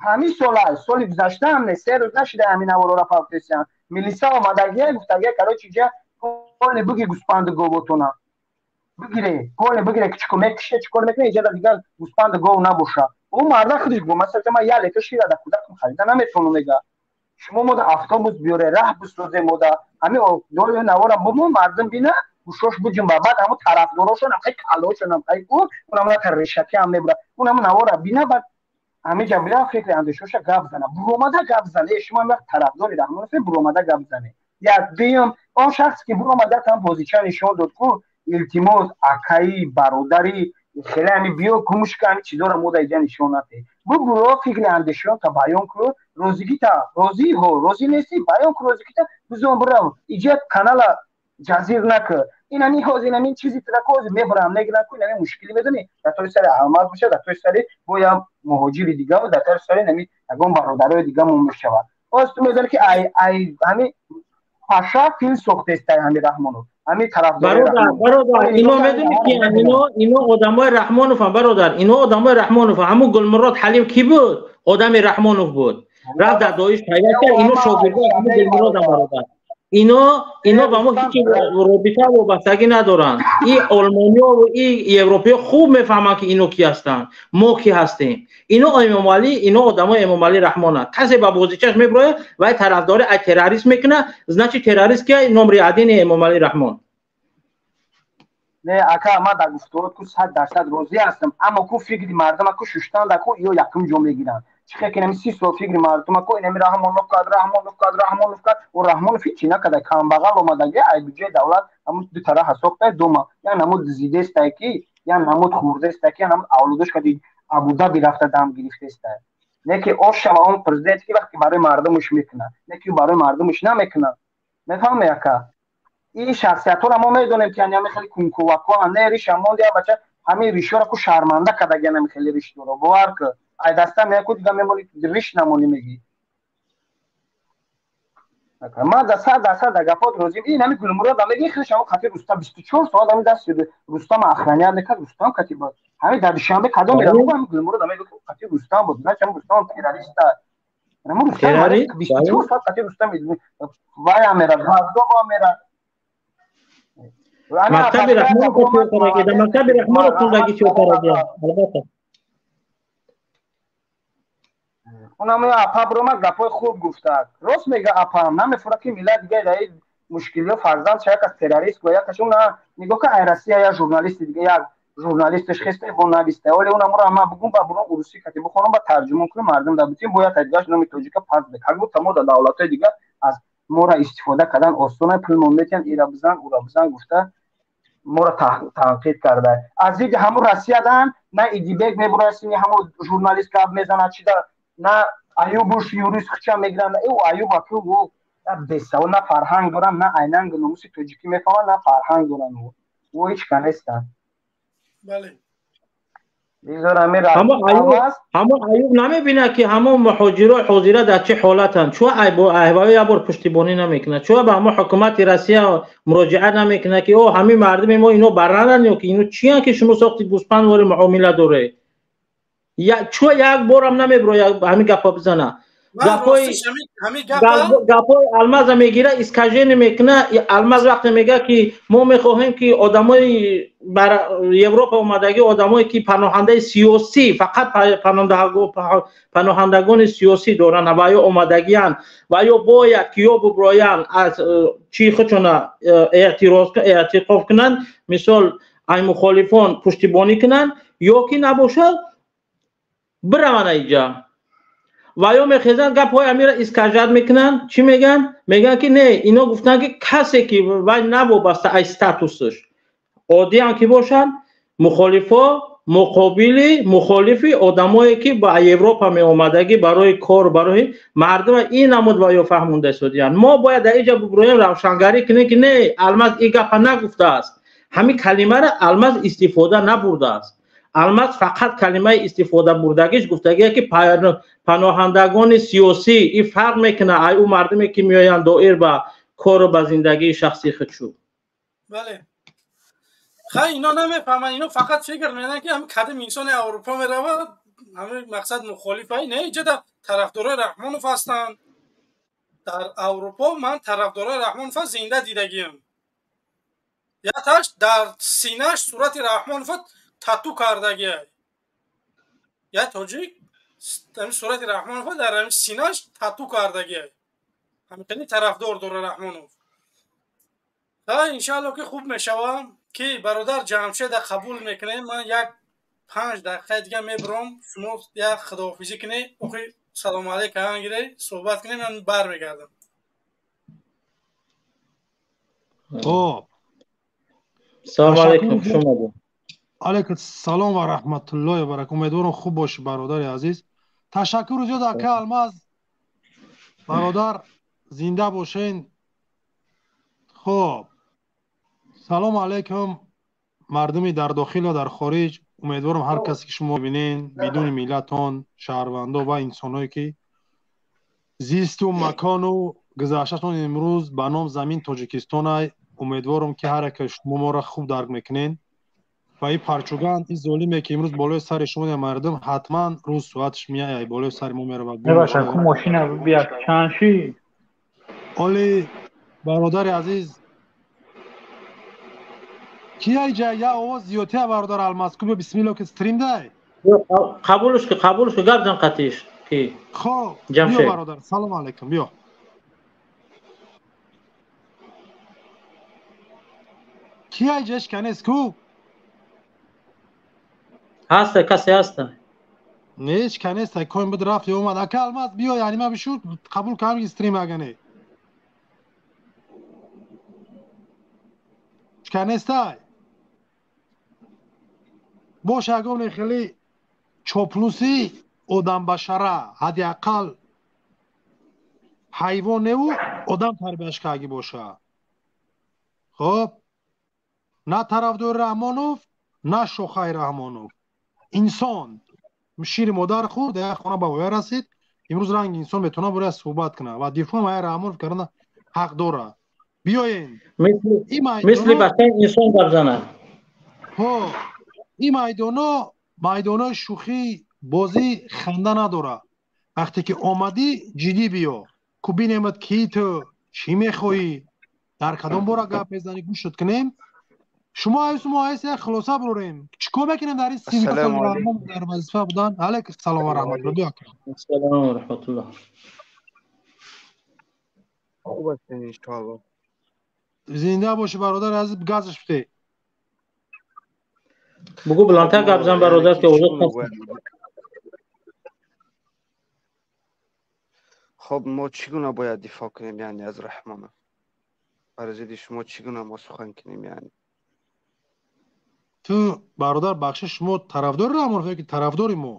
Ҳамин сола, соли гузаштаам не, 3 рӯз нашида, ҳамин наворора пафтесиям. Милиса омадагия, гуфтагия: короче, иҷа поле буги, гӯспанду говотона бигире, поле бигире, ки чико мекише, чӣ кор мекуне, иҷа дигар гӯспанду гов набоша. Ӯ мардак худаш гуфт: масалан, ман 1 литр шира дар кӯдакам харида наметавонам. Мега, шумо мода автобус биёре, раҳ бисозе, мода ҳамин навора бумон, мардум бина, гӯшош буҷумба. Баъд ҳамун тарафдорошон ҳамхай калошон ҳамхай ку, унам решаки ҳам мебура, унам навора бина, баъд ҳамиҷа бира, фикри андешоша гап зана, буромада гап зана. Э, шумо вақт тарафдори Раҳмонов, буромада гап зане. Як дуюм, он шахсе ки буромада там бозича нишон дод ку, илтимос, акаи бародари, хеле ҳами биё гумшка, ҳами чизоро мода иҷа нишон наде. Бубуро, фикри андешонта баён ку, розигита розӣ ҳо, розӣ нестӣ, баён ку розигита, бизон бирав, иҷа канала ҷазир накӣ. Инами ҳозир инами чизи тирако мебарам мегирам ку инами мушкилӣ медонӣ дар тои сари Алмаз бошад, дар тои сари бо як муҳоҷири дига, дар тои сари инами ягон бародарои дигамо мешавад. Боз ту медонӣ ки ай ай ҳами паша филм сохтестай ҳами Раҳмонов, ҳами тарафдори. Бародар, ино медонӣ ки ино одамои Раҳмонован, бародар, ино одамои Раҳмонов. Ҳамун Гулмурод Ҳалим кӣ буд? Одами Раҳмонов буд. Рафт дар Доиш пайваст кард. Ино шогирдои ҳамун Гулмуродам, бародар. Ино ба мо ҳеҷ робита вобастагӣ надоранд. И олмониё ва и европиё хуб мефаҳманд, ки ино кӣ ҳастанд, мо кӣ ҳастем. Ино Эмомалӣ, ино одамои Эмомалӣ Раҳмонанд. Касе ба бозичаш меброяд, вай тарафдори ай террорист мекунад, значит террорист ки номри один Эмомалӣ Раҳмон. Не, ака, ман дар гуфторот ку 100% розӣ ҳастам, аммо ку фикри мардума ку шуштанда ку ё якум ҷо мегиранд. Чӣ хел ки инами 30 сол фикри мардума ку инами Раҳмонов кард, Раҳмонов кард, Раҳмонов кард, ӯ Раҳмонов ҳичи накарда, камбағал омадаги, ай буҷаи давлат ҳамун ду тараф ҳасобтай дома, як намуд дуздидестай ки, як намуд хӯрдестай ки, як намуд авлодош кади Абудаби рафта дам гирифтестай. Не ки ош шава он президенте ки вақте барои мардумаш мекунад, не ки барои мардумаш намекунад. Мефаҳмӣ, ака? Ин шахсиятҳоро мо медонем, ки ҳами хеле кункувакҳо, не риша монди, я бача ҳамин ришҳоро ку шарманда кардагиан, ҳами хеле риш дора, бовар ку, ай даста меяку дига мемони, риш намонӣ мегӣ. Ман да 100% дар гапот розиам. Ин ҳами Гулмурод меги, хелеш ҳамо қати Рустам 24 соат ҳами дасти Рустам охранять мекард, Рустам кати буд. Ҳами дар Душанбе кадом мера, ҳами Гулмурод меги қати Рустам буд, значит ҳами Рустам террориста. Ҳами Рустам 24 соат қати Рустам вая мера, Ғаздоба мера. Мактаби Раҳмонов кардаги, дар мактаби Раҳмонов хондаги чӣ кардаги, албатта. Унам апа биромад, гапҳои хуб гуфтад, рост мега апам, намефурад ки миллат дига дар мушкилиё фарзанд ша, як аз террорист ва якаш уна нигоҳ ка, ай Россия як журналисти дига, як журналисташ хесте бо нависта, оле унамуро ма бугум ба бурон урусӣ кати бихонам, ба тарҷумон кунам, мардум да битим, бояд дигаш номи тоҷика пас бе, как будто мо дар давлатҳои дига аз моро истифода кардан осона, пулмон метиҳанд, ира бизан, ура бизан гуфта моро танқид карда. Аз зидди ҳамун Россиядан на Идибек мебурасини, ҳамун журналист гап мезанад чида, на Аюбуш юрист хуча мегиранд. Ӯ Аюб аку ӯ бесавод, на фарҳанг доранд, на айнанг номуси тоҷикӣ мефаҳманд, на фарҳанг доранд, ӯ ҳеҷ ка нестанд. Бале. Ҳамон Аюб намебинад, ки ҳамон муҳоҷирои ҳозира дар чӣ ҳолатанд. Чӯ айбои як бор пуштибонӣ намекунад? Чӯ ба ҳамон ҳукумати Россия муроҷиат намекунад, ки о ҳамин мардуми мо ино барананд ё ки ино чиянд, ки шумо сохти гӯспанд вори муомила доред? Чӯ як борам намебирояд ҳамин гапа бизана? Гапҳои Алмаза мегира, искажение мекуна. Алмаз вақте мега, ки мо мехоҳем, ки одамои бар Европа омадагӣ, одамое ки паноҳандаи сиёсӣ, фақат паноҳандагони сиёсӣ доранд ва ё омадагианд ва ё бояд ки ё буброянд аз чи худшона эътироз эътиқоф кунанд, мисол ай мухолифон пуштибонӣ кунанд ё ки набошад бираванд аиҷа, ва ё мехезанд, гапҳои амира искажать мекунанд. Чӣ мегӯянд? Мегӯянд, ки не, ино гуфтанд, ки касе ки вай навобаста аз статусаш оддиам ки бошанд, мухолифо муқобили мухолифи одамое ки ба Европа меомадагӣ барои кор, барои мардума ин намуд ва ё фаҳмонда истодиянд. Мо бояд дар иҷа буброем, равшангарӣ кунем, ки не, Алмаз ин гапа нагуфтааст, ҳамин калимаро Алмаз истифода набурдааст. Алмаз фақат калимаи истифода бурдагиш гуфтагие, ки паноҳандагони сиёсӣ, и фарқ мекунад ай ӯ мардуме ки меоянд доир ба кору ба зиндагии шахсии худ шу. Бале, хай, ино намефаҳманд. Ино фақат фикр мекунанд, ки ҳами кадом инсони Аврупо меравад, ҳами мақсад мухолифа. Не, иҷода тарафдорои Раҳмонов ҳастанд дар Аврупо. Ман тарафдорои Раҳмонова зинда дидагиам. Яташ дар синаш сурати Раҳмонова тату кардагиай, я тоҷик ҳами сурати Раҳмонова дар ҳами синаш тату кардагиай. Ҳамихели тарафдор дора Раҳмонов. Иншаалло, ки хуб мешавам, ки бародар Ҷамшеда қабул мекунем. Ман як 5 дақиқаи дига мебурам, шумо як худоҳофизӣ кунед, охи салому алейк гире, суҳбат кунем, ман бармегардам. Хоб. Салому алейкум, хуш омадед. Алейкум салом ва раҳматуллоҳи ва баракату. Умедворам, хуб бошӣ, бародари азиз. Ташаккури зиёд, ака Алмаз бародар, зинда бошен. Хоб. Салому алайкум мардуми дар дохил ва дар хориҷ. Умедворам ҳар касе ки шумо бибинен бидуни миллатон, шаҳрвандо ва инсонҳое ки зисту макону гузаштатон имрӯз ба ном замин Тоҷикистонай. Умедворам ки ҳар яке шумо моро хуб дарк мекунен ва ин парчуганд, ин золиме ки имрӯз болои сари шумо мардум ҳатман рӯз соаташ меояд, болои сари мо меравад. Мебошад ку мошина бия чанд ши? Оли бародари азиз, кия ҷа я овоз зиёдтия бародар Алмаз ку бисмилло ки стрим дай. Қабулш ки, қабулш ки, гап зан қатиш ки. Хоб, биё бародар, салом алайкум, биё. Кия ҷаш канес ку? Ҳаста, касе ҳаста. Не, ҳеч канест, коин буд рафт ё омад. Ака Алмаз биё, яъне ма бишуд қабул кардам стрим агане. Канестай. Бош ягон хеле чоплуси одамбашара, ҳадди ақал ҳайвон неву одам тарбияш кардаги боша. Хоб, на тарафдори Раҳмонов, на шохаи Раҳмонов. Инсон шири модар хӯрд, як хона ба воя расид, имрӯз ранги инсон метавонад бояд суҳбат кунад ва дифоъ ай Раҳмонов кардан ҳақ дорад. Биёен. Мисли бачаи инсон гап занад. Ҳо, ин майдоно майдонои шӯхӣ, бозӣ, ханда надорад. Вақте ки омадӣ ҷиддӣ биё. Ку бинемад ки ту чӣ мехоҳӣ, дар кадом бора гап мезанӣ, гӯшат кунем. Шумо айсу мо айс як хулоса бурорем. Чӣ кор мекунем дар ин 30 сол Раҳмон дар вазифа будан? Алайкум салом ва раҳматуллоҳ. Биё ака. Ассалому ва раҳматуллоҳ. Хуб ҳастед иншоаллоҳ. Зинда бошӣ бародари азиз, газаш бите. Бугу баландтар гап зан бародар ки овоз паст. Хоб, мо чӣ гуна бояд дифоъ кунем яъне аз Раҳмонов? Бар зидди шумо чӣ гуна мо сухан кунем яъне? Ту бародар бахшиш, шумо тарафдори Раҳмонов ё ки тарафдори мо?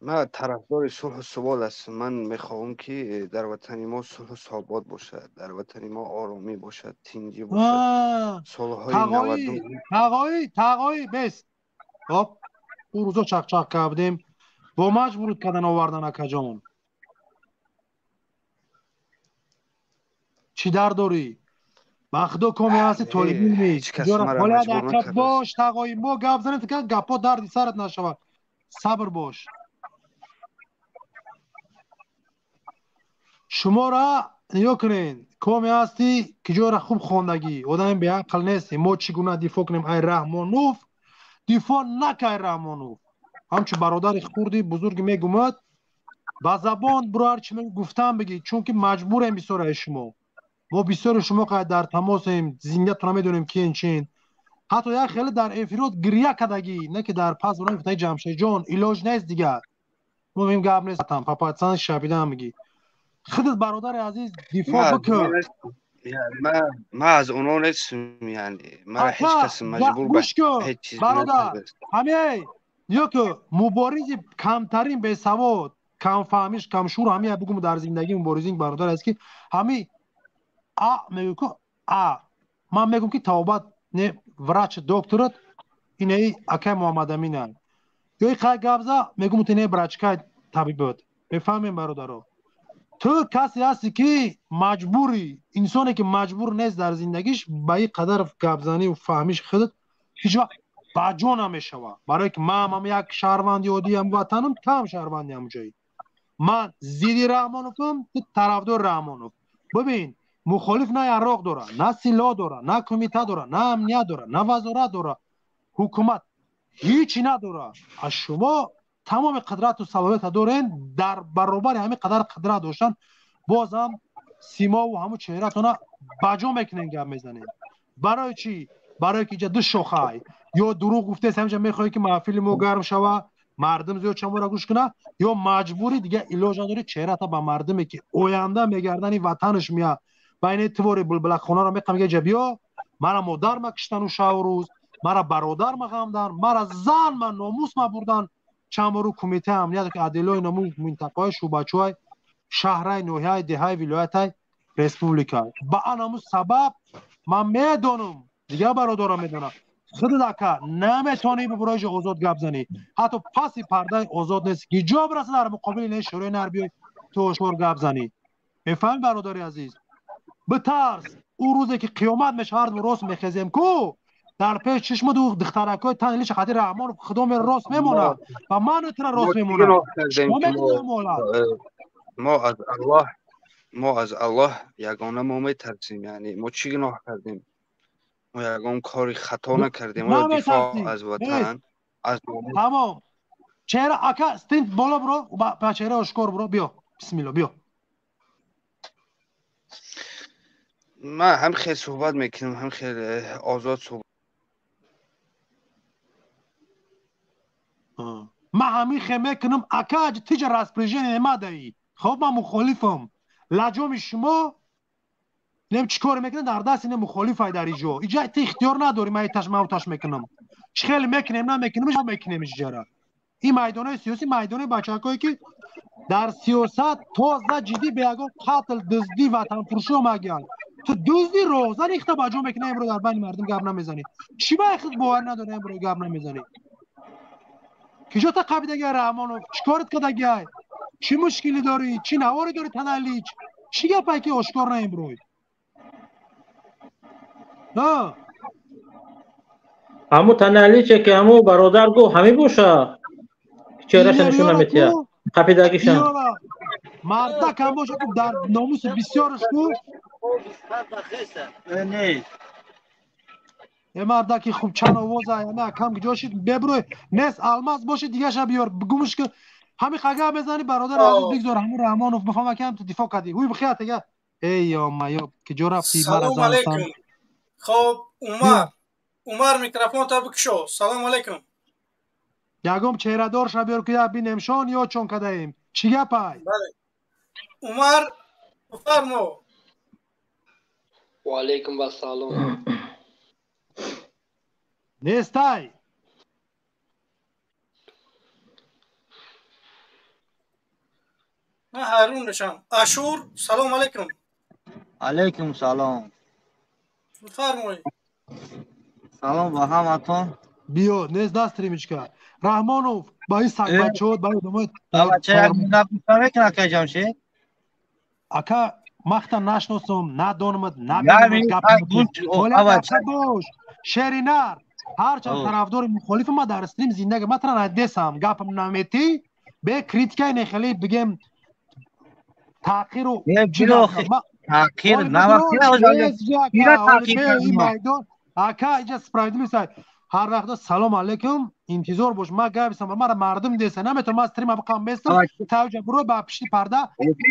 Ман тарафдори сулҳу субот ҳастам. Ман мехоҳам ки дар ватани мо сулҳу собот бошад, дар ватани мо оромӣ бошад, тинҷӣ бошад. Солҳои тағоӣ, тағоӣ, тағоӣ, бес. Хоб, ӯ рӯзо чақчақ кардем, бо маҷбурут кардан овардан акаҷон. Чӣ дар дорӣ? Ба худо коме ҳасти толибилми. Бош тағоӣ, мо гап занем, гапҳо дарди сарат нашавад. Сабр бош. Шуморо нигоҳ кунед, коме ҳастӣ ки ҷойро хуб хондагӣ, одами беақл нестӣ. Мо чӣ гуна дифоъ кунем ай Раҳмонов? Дифоъ накай Раҳмонов. Ҳамчун бародари хурди бузурги мегумад, ба забон буро ҳарчи гуфтан бигӣ, чунки маҷбурем бисёр ай шумо. Мо бисёри шумо қайд дар тамосем, зиндатона медонем киен чин. Ҳатто як хеле дар эфирот гиря кардагӣ, не ки дар пас бурон гуфтаи Ҷамшедҷон, илоҷ нест дигар. Мо мегӯем гап нест, папатсан шабидан бигӣ. Худат бародари азиз дифоъ бикун. Ман аз онҳо нестам, яъне маро ҳеҷ кас маҷбур ба ҳеҷ чиз бародар, ҳамин нигоҳ кун, муборизи камтарин бесавод, камфаҳмиш, камшур, ҳамин бугум дар зиндагӣ муборизин бародар аст ки ҳамин а мегӯ ку а ман мегӯм ки тавбат не врач докторат инаи акай Муҳаммадамина. Ё қай гап за мегӯм ту не брачкай табибот. Мефаҳмем бародаро. Ту касе ҳасти ки маҷбурӣ, инсоне ки маҷбур нест дар зиндагиш ба ин қадар гапзанӣ ва фаҳмиш худат ҳеҷ вақт ба ҷо намешавад. Барое ки ман ҳам як шаҳрванди оддиам ватанам, ту ҳам шаҳрванди ҳамҷоӣ. Ман зидди Раҳмоновам, ту тарафдори Раҳмонов. Бибин, мухолиф на яроқ дора, на силоҳ дора, на кумита дора, на амният дора, на вазорат дора, ҳукумат ҳичи надора. Аз шумо тамоми қудрату салоҳията дорен, дар баробари ҳамин қадар қудрат доштан бозам симову ҳамун чеҳратона ба ҷо мекунен, гап мезанем. Барои чӣ? Барое ки инҷа ду шохай. Ё дурӯғ гуфтест, ҳаминҷа мехоҳӣ ки маҳфили мо гарм шава, мардум зиёд шуморо гӯш кунад, ё маҷбурӣ дигар илоҷ надорӣ чеҳрата ба мардуме ки оянда мегардани ватанаш меяд, байни твори булбулакхонаро меқам, мега ҷа биё, мара модар ма киштану шаву рӯз, мара бародар ма ғамдан, мара зан ма номус ма бурдан, чанд бору кумитаи амният ки аделои наму минтақаҳои шӯъбачӯҳай, шаҳрай, ноҳияи, деҳаи, вилоятай Республика. Ба анаму сабаб ман медонам, дигар бародарам медонам. Худат ака наметавонӣ бибурои озод гап занӣ. Ҳатто паси пардаи озод нест. Ки ҷо бираса дар муқобили ин шӯрои нар биёй ту ошкор гап занӣ. Мефаҳмӣ бародари азиз? Битарс, ӯ рӯзе ки қиёмат мешавад, ҳар рост мехезем ку дар пеш чишму ду духтаракҳои танилиш хати Раҳмон худо меро рост мемонад ва ману тура рост мемонад. Мо аз Аллоҳ ягона мо метарсем, яъне мо чӣ гуноҳ кардем? Мо ягон кори хато накардем, мо дифоъ аз ватан, аз тамом. Чеҳра ака стинт боло биро, ба чеҳра ошкор биро, биё. Бисмилло, биё. Ман ҳам хел суҳбат мекунам, ҳам хел озод суҳбат. Ман ҳамин хел мекунам, ака тиҷа распоряжение намадаӣ. Хоб ман мухолифам. Лаҷоми шумо нем чӣ кор мекунад дар даст ин мухолифай дар иҷо. Иҷа ти ихтиёр надорӣ, ман иташ ман уташ мекунам. Чӣ хел мекунем, намекунем, мекунем иҷара. Ин майдонои сиёсӣ майдонои бачакое ки дар сиёсат тоза ҷиддӣ бе ягон қатл, дуздӣ, ватанфурӯшӣ омагиянд. Ту дуздӣ роҳзан ихта ба ҷо мекунӣ, имрӯз дар байни мардум гап намезанӣ. Чӣ ба худ бовар надорӣ, имрӯз гап намезанӣ? Киҷо та қабидагиай Раҳмонов? Чӣ корат кардагиай? Чӣ мушкилӣ дорӣ? Чӣ наворе дорӣ таналич? Чӣ гапае ки ошкор на имрӯз? Ҳамун таналиче ки ҳамун бародар гуфт ҳамин боша? Чеҳраша нишон наметиҳад. Қапидагишам. Мардак ҳам боша ки дар номуси бисёраш ку е мардаки хуб чанд овоза на кам ҷо шид бебрӯй нест алмаз боши дигаша биёр гумш ки ҳамин қага мезани бародар азиз бигзор ҳамун Раҳмонов бифаҳма ки ҳам ту дифоъ кардӣ. Ҳуй бихият ага эй ё ки ҷо рафтӣ. Салом алейкум. Хоб Умар микрофонта бикушо. Салом алейкум. Ягом чеҳрадор ша биёр ки бинем шон ё чон кадаем. Чӣ гапай? Умар бифармо. Ва алейкум вассалом. Нестай. Ман ҳайрон мешам. Ашур, салом алейкум. Алейкум салом. Бифармоед. Салом ба ҳаматон. Биё, нест даст римичка. Раҳмонов ба ин сагбачаҳо, ба одамои бача як гап мекунад ака Ҷамшед? Ака махта нашносам, надонамад, набинам гап. Бош, шери нар. Ҳарчанд тарафдори мухолифам, ман дар стрим зиндаги ман тра надесам, гапам наметӣ, бе критикаи нехелӣ бигем таъқиру таъқир ака иҷа справедливость. Ҳар вақт салом алейкум, интизор бош, ман гап бисам, мара мардум деса, наметавонам ман стрима биқам бестам, тавҷа биро ба пишти парда.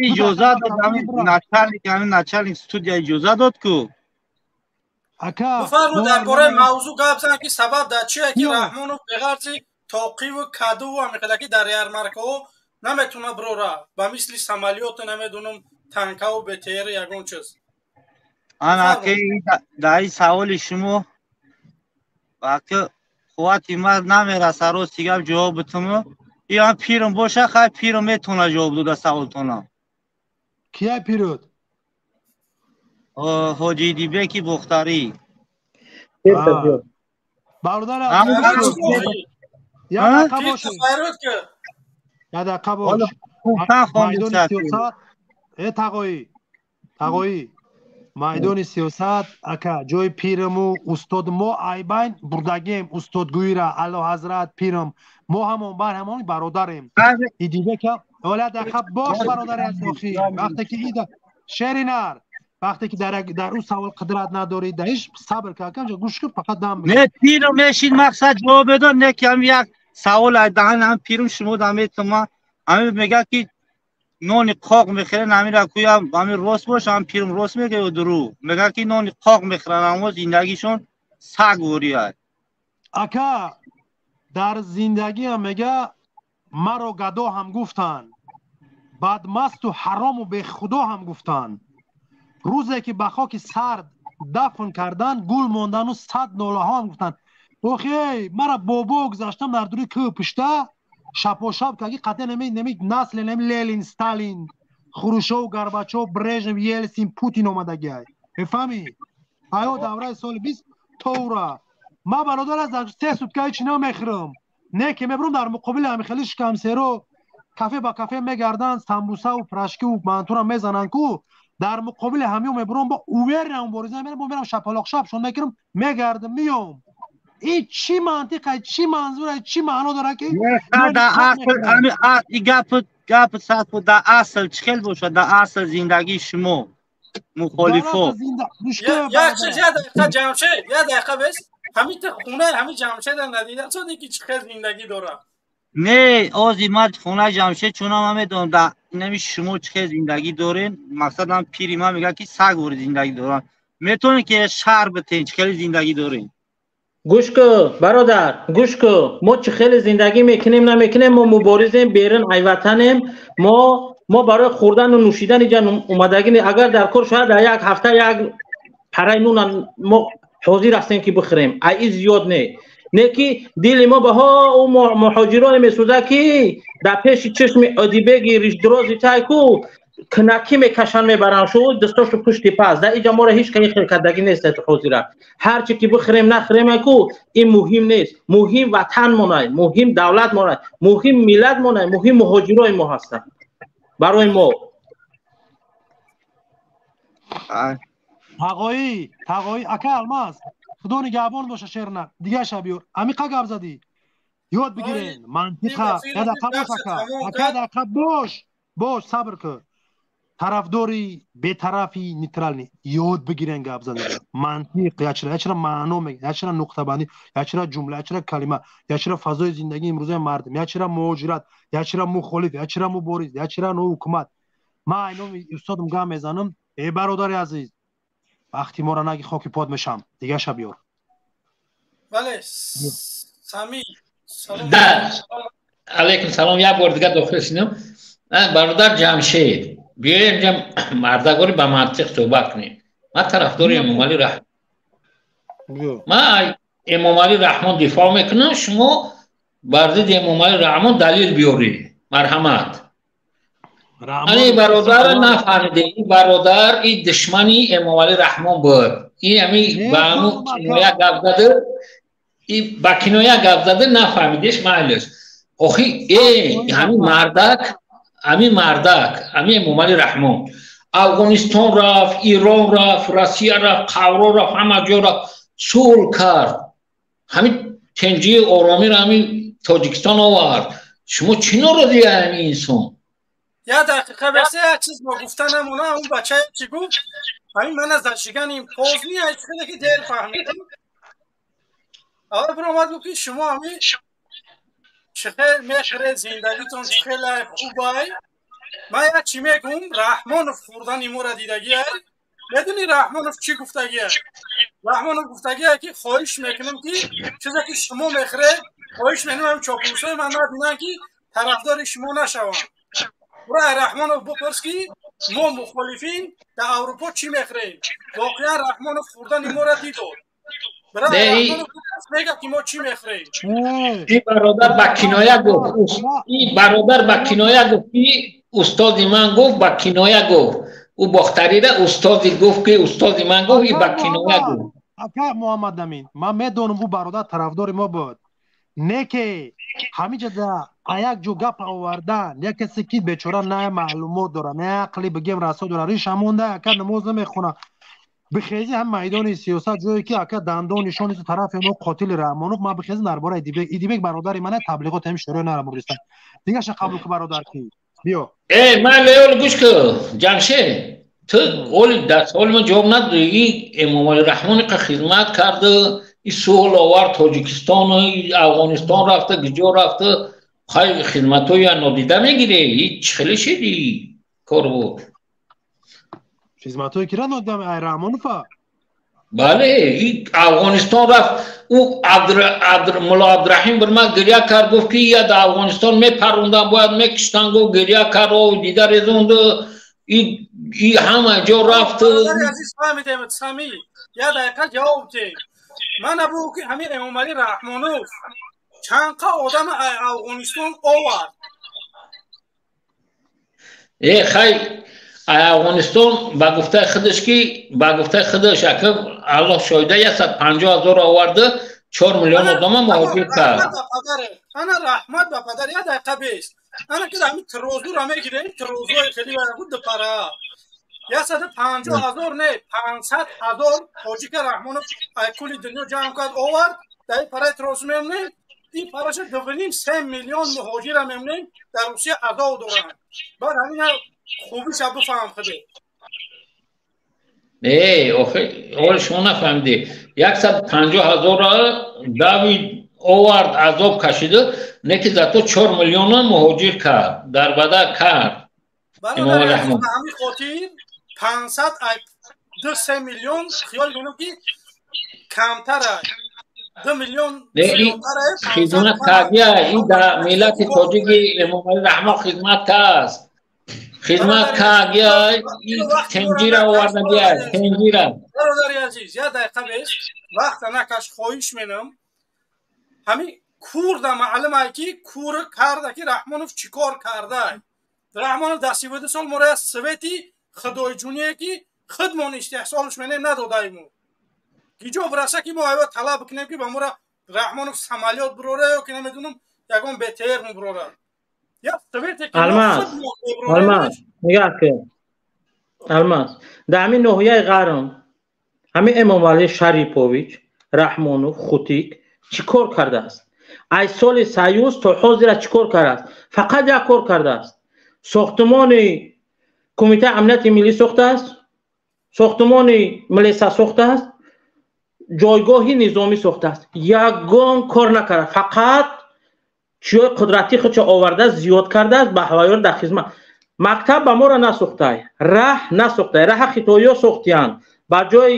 Иҷоза дод ҳамин начальник, ҳамин начальник студия иҷоза дод ку. Ака бифармо дар бораи мавзӯъ гап зан ки сабаб дар чие ки Раҳмонов беғарзи тоқиву кадуву ҳамихелаки дар ярмаркаҳо наметавонад бирора, ба мисли самолёта намедонам танкаву БТР ягон чиз. Ана ака дар ин саволи шумо ака қуввати ман намераса рости гап ҷавоб битуму. Ин пирм боша, хай пирм метавона ҷавоб дода саволтона. Кия пирод? Ҳоҷи Дибеки Бохтарӣ. Бародар як дақиқа бош. Як дақиқа бош. Майдони сиёсат э тағоӣ, тағоӣ. Майдони сиёсат ака ҷои пирму устод мо айбайн бурдагем устодгӯира Алло ҳазрат пирм мо ҳамон бар ҳамон бародарем. Идибека ола дақиқа бош бародари азиз. Вақте ки ида шери нар вақте ки дар ӯ савол қудрат надорӣ, дар иш сабр кун, акам гӯш кун, фақат дам бигир. Не пирм мешин мақсад ҷавоб медод, не ки ҳам як савол ай даҳан ҳам пирм шумо дам метума ҳамин мегӯяд ки нони қоқ мехӯранд, ҳаминро кӯям ҳамин рост боша, ҳам пирм рост мегӯяд ё дурӯғ? Мегӯяд ки нони қоқ мехӯранд, аммо зиндагишон саг ворияд. Ака дар зиндагиам мега маро гадо ҳам гуфтанд, бадмасту ҳарому бехудо ҳам гуфтанд. Рӯзе ки ба хоки сард дафн карданд, гул мондану сад нолаҳо ҳам гуфтанд. Охи мара бобо гузаштам дар дури кӯҳ пушта, шапошап каги қатъан неми насли неми Ленин, Сталин, Хрушов, Горбачов, Брежнев, Елсин, Путин омадагиай. Мефаҳмӣ? Аё давраи соли 20 то ура. Ман бародар аз се сутка ҳеч намехӯрам. Не ки мебурам дар муқобили ҳамихели шикамсеро кафе ба кафе мегарданд, самбусаву пирожкиву мантура мезананд ку, дар муқобили ҳамиё мебурам, бо уверена мубориза мерам, бо мерам шапалоқ шапшон мекунам, мегардам, миём. Ин чӣ мантиқа, чӣ манзура, чӣ маъно дорад ки дар асл ами гап гап сад дар асл чӣ хел бошад, дар асл зиндагии шумо мухолифо. Як чиз, як дақиқа Ҷамшед, як дақиқа бес. Ҳамин хонаи ҳамин Ҷамшеда надида соде ки чӣ хел зиндагӣ дорад. Не, ози ман хонаи Ҷамшед чунам ман медонам, дар инами шумо чӣ хел зиндагӣ дорен. Мақсадам пири ман мегӯяд ки саг вори зиндагӣ дорам. Метавонед ки шаҳр битен чӣ хели зиндагӣ дорен? Гӯш ку бародар, гӯш ку, мо чӣ хеле зиндагӣ мекунем намекунем, мо муборизем, берун айватанем, мо барои хӯрдану нӯшидан иҷа омадагӣ. Агар дар кор шояд дар як ҳафта як параи нун мо ҳозир ҳастем ки бихӯрем, ай и зиёд не. Не ки дили мо ба ҳо ӯ муҳоҷироне месӯзад ки дар пеши чашми Одибеги ришдрози тай ку кунакӣ мекашанд мебаранд шу дастошо пушти пас. Дар иҷа моро ҳеҷ каи хел кардагӣ нест ҳозира. Ҳарчи ки бихӯрем нахӯрем ку ин муҳим нест. Муҳим ватан монай, муҳим давлат монай, муҳим миллат монай, муҳим муҳоҷирои мо ҳастанд барои мо. Тағоӣ, тағоӣ, ака Алмаз, худо нигаҳбон боша шерна, дигаша биёр. Амиқа гап задӣ. Ёд бигирен, мантиқа, як дақиқа бош ака, ака дақиқа бош, бош, сабр кун. Тарафдори бетарафи нейтрални ёд бигирен гап задан. Мантиқ, ячра маъно мегӯяд, ячра нуқтабандӣ, ячра ҷумла, ячра калима, ячра фазои зиндагии имрӯзаи мардум, ячра муҳоҷират, ячра мухолиф, ячра мубориз, ячра ноҳукумат. Ман айноми устодам гап мезанам. Эй бародари азиз, вақти моро наги хоки под мешам, дигаша биёр. Бале, Сами, салом. Алейкум салом, як бор дига дохил шудам. Бародар Ҷамшед, биёем ҷа мардагори ба мантиқ суҳбат кунем. Ман тарафдори Эмомалӣ Раҳмон. Ман Эмомалӣ Раҳмон дифоъ мекунам, шумо бар зидди Эмомалӣ Раҳмон далил биёред. Марҳамат. Ани бародар нафаҳмиде, ин бародар ин душмани Эмомалӣ Раҳмон буд. Ин ҳами ба ҳамун киноя гап зада, ин ба киноя гап зада нафаҳмидеш, майлеш. Охи, ҳамин мардак, ҳамин мардак, ҳамин Эмомалӣ Раҳмон Афғонистон рафт, Ирон рафт, Россия рафт, Қавро рафт, ҳама ҷо рафт, сулҳ кард. Ҳамин тинҷии оромиро ҳамин Тоҷикистон овард. Шумо чӣ норозӣ ҳамин инсон? Як дақиқа бесе, як чиз мо гуфта намона, он бачае чӣ гуфт? Ҳамин ман аз зашигани ин позни, ай чизе ки дер фаҳмидам. Аввал биромад гуфт ки шумо ҳамин чӣ хел мехӯред, зиндагитон чӣ хеле хубай. Ман як чӣ мегӯм, Раҳмонов хӯрдани моро дидагиай. Медонӣ Раҳмонов чӣ гуфтагиай? Раҳмонов гуфтагиай ки хоҳиш мекунам ки чизе ки шумо мехӯред, хоҳиш мекунам чопусои ман набинанд ки тарафдори шумо нашаванд. Ура Раҳмонов бипурс ки мо мухолифин дар Аврупо чӣ мехӯрем. Воқеан Раҳмонов хӯрдани моро дидод. Мегӯяд ки мо чӣ мехӯрем. Ин бародар ба киноя гуфт, ин бародар ба киноя гуфт ки устоди ман гуфт, ба киноя гуфт. Ӯ бохтарира устоди гуфт ки устоди ман гуфт, ин ба киноя гуфт. Ака Муҳаммадамин, ман медонам ӯ бародар тарафдори мо буд. Не ки ҳамин ҷа як ҷо гап овардан, як касе ки бечора на маълумот дора, на ақли бигем расо дора, риша монда, ака намоз намехона. Бихези ҳам майдони сиёсат ҷое ки ака дандон нишон нест тарафи мо қотили Раҳмонов, ман бихези дар бораи Идибек, Идибек бародари мана таблиғот ҳамин шӯрои нарабурдиста. Дигаша қабул ку бародар ки. Биё. Эй, ман леол гӯш ку, Ҷамшед, ту оли дар саволи ман ҷавоб надодӣ. Ин Эмомалӣ Раҳмон қа хизмат карда, ин сулҳ овард Тоҷикистон, Афғонистон рафта, гиҷо рафта, хай хизматҳоя нодида мегирӣ. Ин чӣ хеле шиди кор буд? Хизматҳои кира нодида? Ай Раҳмонова? Бале, ин Афғонистон рафт, ӯ Мулло Абдураҳим бір ман гиря кард, гуфт ки я дар Афғонистон мепарондам, бояд мекиштанд, гуфт гиря кард, о дида резонд, и ҳама ҷо рафт. Азиз фаҳмидем, Сами, як дақиқа ҷавоб деҳ. Ман абу ки ҳамин Эмомалӣ Раҳмонов чанд қа одам Афғонистон овард? Э, хай Афғонистон ба гуфтаи худаш ки ба гуфтаи худаш ака Аллоҳ шоҳида 150 ҳазор оварда 4 миллион одама муҳоҷир кард. Ана раҳмат ба падар, як дақиқа бест. Ана ки ҳамин тирозуро мегирем, тирозуҳои хеле буд пара. 150 ҳазор не, 500 ҳазор тоҷика Раҳмонов аз кулли дунё ҷамъ кард, овард, дар ин параи тирозу мемонем, ин параша 2,5-3 миллион муҳоҷира мемонем, дар Русия азоб доранд. Баъд ҳамина хубиша бифаҳм худет. Не, охи, ҳоли шумо нафаҳмидӣ. 150 ҳазорро дави овард, азоб кашида, не ки зато 4 миллиона муҳоҷир кард, дарбадар кард. Имомалӣ Раҳмон. Ба ҳамин хотир 500 2-3 миллион хиёл кунем ки камтара 2 миллион зиёдтара. Хизмат кардия, ин дар миллати тоҷики Эмомалӣ Раҳмон хизмат аст. Хизмат кардия, ин тенҷира овардагия, тенҷира. Бародари азиз, як дақиқа бес, вақта накаш, хоҳиш менам. Ҳамин курда маълум ай ки кур карда ки Раҳмонов чӣ кор карда. Раҳмонов дар 32 сол моро як свети худоиҷуние ки худмон истеҳсолш менем надодаиму. Гиҷо бираса ки мо айва талаб кунем ки ба мора Раҳмонов самолёт бирора ё ки намедонам ягон БТР мебирора. Як свете ки Алмаз, Алмаз, нигоҳ кун. Алмаз, дар ҳамин ноҳияи Ғарм ҳамин Эмомалӣ Шарипович Раҳмонов Хутик чӣ кор кардааст? Аз соли союз то ҳозира чӣ кор кардааст? Фақат як кор кардааст. Сохтмони Кумитаи амнияти миллӣ сохтааст, сохтмони милиса сохтааст, ҷойгоҳи низомӣ сохтааст. Ягон кор накарда, фақат чиёи қудрати худшо оварда зиёд кардааст, ба ҳавайёр дар хизмат. Мактаб ба моро насохтай, раҳ насохтай, раҳа хитоиё сохтиянд. Ба ҷои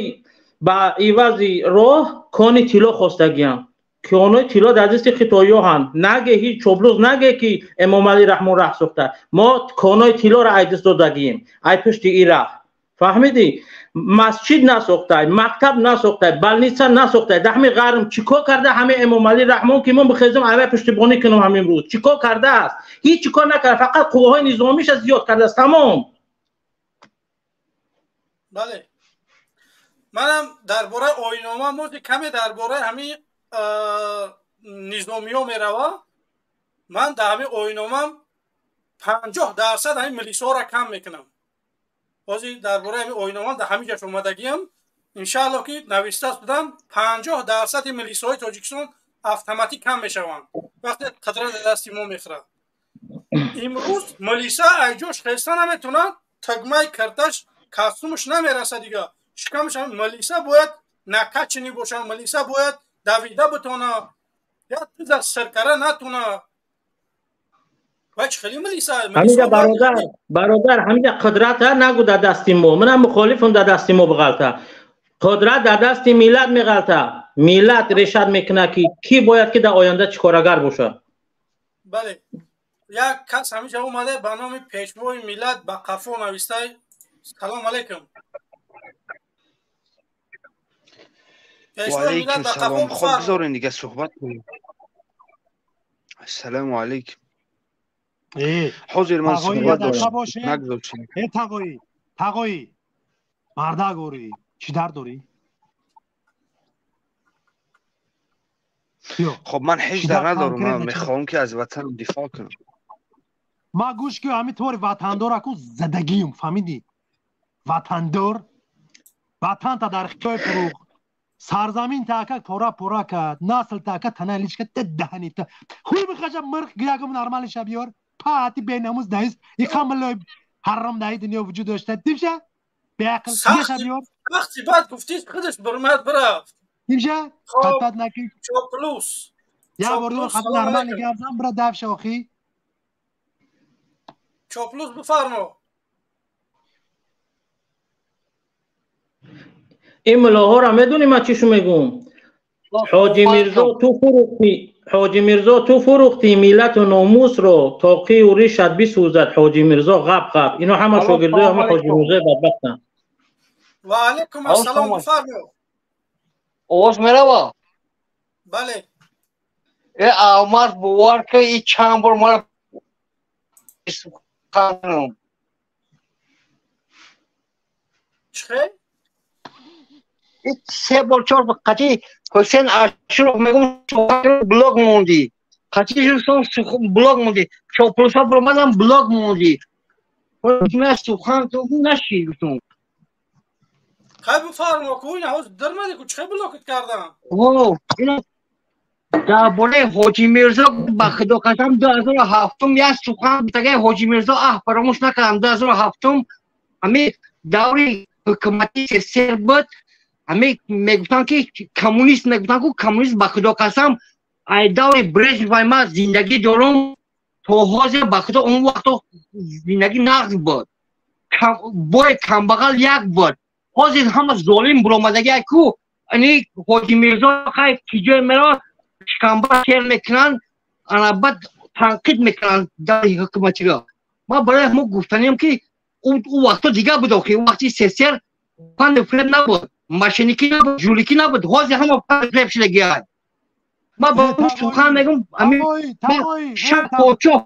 ба ивази роҳ кони тилло хостагиянд. Конои тилло дар дасти хитоиё ҳанд. Наге ҳеҷ чоблуз наге ки Эмомалӣ Раҳмон раҳ сохта. Мо конои тиллоро ай даст додагием, ай пушти ин раҳ. Фаҳмидӣ? Масҷид насохтай, мактаб насохтай, больница насохтай. Дар ҳамин ғарм чӣ кор карда ҳамин Эмомалӣ Раҳмон ки мо бихезем аввал пуштибонӣ кунем ҳамин рӯз? Чӣ кор кардааст? Ҳеҷ чӣ кор накарда, фақат қувваҳои низомиша зиёд кардааст, тамом. Бале. Манам дар бораи оинома мо каме дар бораи ҳамин низомиё мерава. Ман дар ҳамин оиномам 50% ҳамин милисҳоро кам мекунам. Ҳозир дар бораи ҳамин оиномам дар ҳамин ҷаш омадагиам. Иншааллоҳ ки нависта будам 50% милисҳои Тоҷикистон автоматик кам мешаванд вақте қудрат дар дасти мо мехӯрад. Имрӯз милиса аз ҷош хеста наметавонад, тугмаи кирташ костюмаш намераса дига. Шикамаш милиса бояд накачанный бошад, милиса бояд давида битона, як тиза сиркара натуна. Вай чӣ хеле милиса? Ҳамиҷа бародар, бародар, ҳамиҷа қудрат нагу дар дасти мо. Манам мухолифам дар дасти мо биғалта. Қудрат дар дасти миллат меғалта. Миллат решат мекунад ки кӣ бояд ки дар оянда чӣ корагар бошад. Бале. Як кас ҳамиҷа омада ба номи пешвои миллат ба қафо навистай. Салом алейкум. Ва алейкум салом. Хоб бизорен дига суҳбат кунем. Ассалому алейкум. Ҳозир ман суҳбат дорам. Нагузоред. Э тағоӣ, тағоӣ. Мардак орӣ, чӣ дард дорӣ? Хоб ман ҳеҷ дар надорам. Ман мехоҳам ки аз ватанам дифоъ кунам. Ма гӯш ки ҳамин твори ватандор аку задагиюм, фаҳмидӣ? Ватандор ватанта дар хитой фурӯх, сарзамин та ака пора пора кард, насл та ака танаи лич кард, даҳани та. Хуй бихаша мирх ягум нормали ша биёр. Пати бенамус даист, иқа миллои ҳаром даи дунё вуҷуд дошта. Димша? Беақл дигаша биёр. Вақти баъд гуфтӣ худаш бурмад бирафт. Димша? Қатпат накун. Чоплус. Я бор дур қат нормали гап зан бира дафша охи. Чоплус бифармо. Ин мулоҳоро медонӣ ман чишу мегӯм? Ҳоҷи Мирзо ту фурӯхтӣ, Ҳоҷи Мирзо ту фурӯхтӣ миллату номусро, тоқию ришат бисӯзад Ҳоҷи Мирзо ғаб ғаб. Ино ҳама шогирдои ҳама Ҳоҷи Мирзои бадбахтанд. Ва алейкум ассалом, бифармо. Овоз мерава? Бале. Э Алмаз бовар ки и чанд бор мара суханам. Чӣ? Се бор, чор бор қати Ҳусейн Ашуров мегум, блок мондӣ. Қати Ҳусейн блок мондӣ. Чоплуса буромадам, блок мондӣ. Сухан нашид гуфтум. Хай, бифармо ку, ина ҳоз дармади ку, чӣ блокит кардам? О, ина дар бораи Ҳоҷи Мирзо, ба худо қасам, 2007-ум як сухан гуфтагаи Ҳоҷи Мирзо, аҳ, фаромӯш накардам. 2007-ум ҳами даври ҳукумати СССР буд, ҳами мегуфтанд ки коммунист, мегуфтанд ку коммунист. Ба худо қасам, ай даври Брежнев ай ман зиндагӣ дорум то ҳозир. Ба худо, он вақто зиндагӣ нағз буд, бой камбағал як буд. Ҳозир ҳама золим буромадагӣ ай ку. Ани Ҳоҷи Мирзо хай ки ҷое меравад, шикамба шер мекунанд, ана баъд танқид мекунанд даври ҳукуматиро. Ман барои ҳамо гуфтаниям ки ӯ вақто дигар буд охи, вақти СССР панду фиреб набуд, мошенникӣ набуд, жуликӣ набуд. Ҳозир ҳама панду фиреб шудагиай. Ман ба сухан мегум, шаб подшоҳ.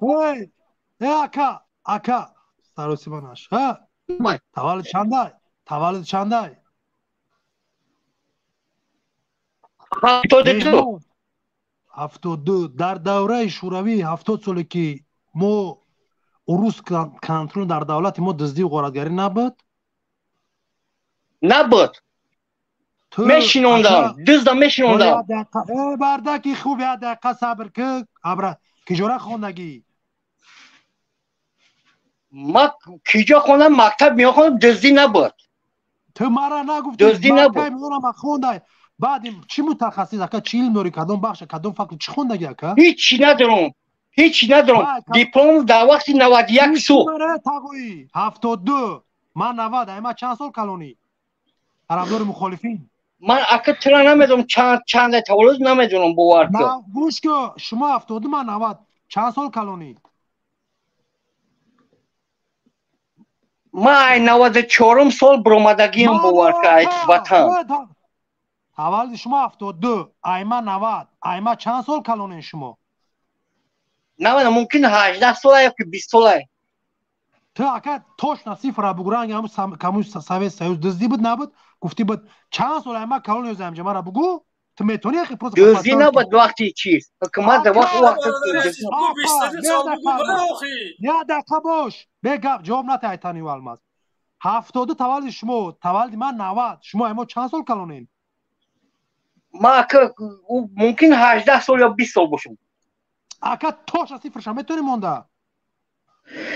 Э, ака, ака, саросима наш. Таваллуд чандай? Таваллуд чандай? 72. 72. Дар давраи шӯравӣ, 70 соле ки мо урус контрол, дар давлати мо дуздию ғоратгарӣ набуд? Набуд, мешинондам, дузда мешинондам. Э, бардаки хуб, як дақиқа сабр ки. Абра киҷора хондагӣ? Ма киҷо хондам? Мактаб мехондам, дуздӣ набуд. Ту мара нагуфтӣ. Дуздӣ набуд. Меёнам, хондай. Баъд чӣ мутахассис, ака? Чӣ илм дорӣ? Кадом бахша, кадом факулт, чӣ хондагӣ, ака? Ҳичи надорам, ҳичи надорам. Диплом дар вақти 91 сӯхт. Тағоӣ, 72, ман 90. Ай ма чанд сол калонӣ, тарафдори мухолифин. Ман, ака, тура намедонам, чанда таваллуд, намедонам, бовар кун. Гӯш ку, шумо 72, ман 90, чанд сол калонӣ? Ман ай 94-ум сол буромадагиам, бовар ку, ай ватан. Таваллуди шумо 72, айма 90, айма чанд сол калонен шумо? Намедонам, мумкин 18 сола ё ки 20 сола. Ту, ака, точно цифра бугу. Ранги ҳамун коммунист Совет Союз дуздӣ буд, набуд, гуфтӣ буд. Чанд сол айма калон ёзамҷа, мара бугу. Ту метавонӣ ахи просто? Дуздӣ набуд вақти чиз ҳукумат, вақт. Як дақиқа бош, бегап ҷавоб натаҳ. Айтанию Алмаз, 72 таваллуди шумо, таваллуди ман 90, шумо аймо чанд сол калонен? Ма, ака, мумкин 18 сол ё 20 сол бошам. Ака, точно цифраша метавонӣ монда?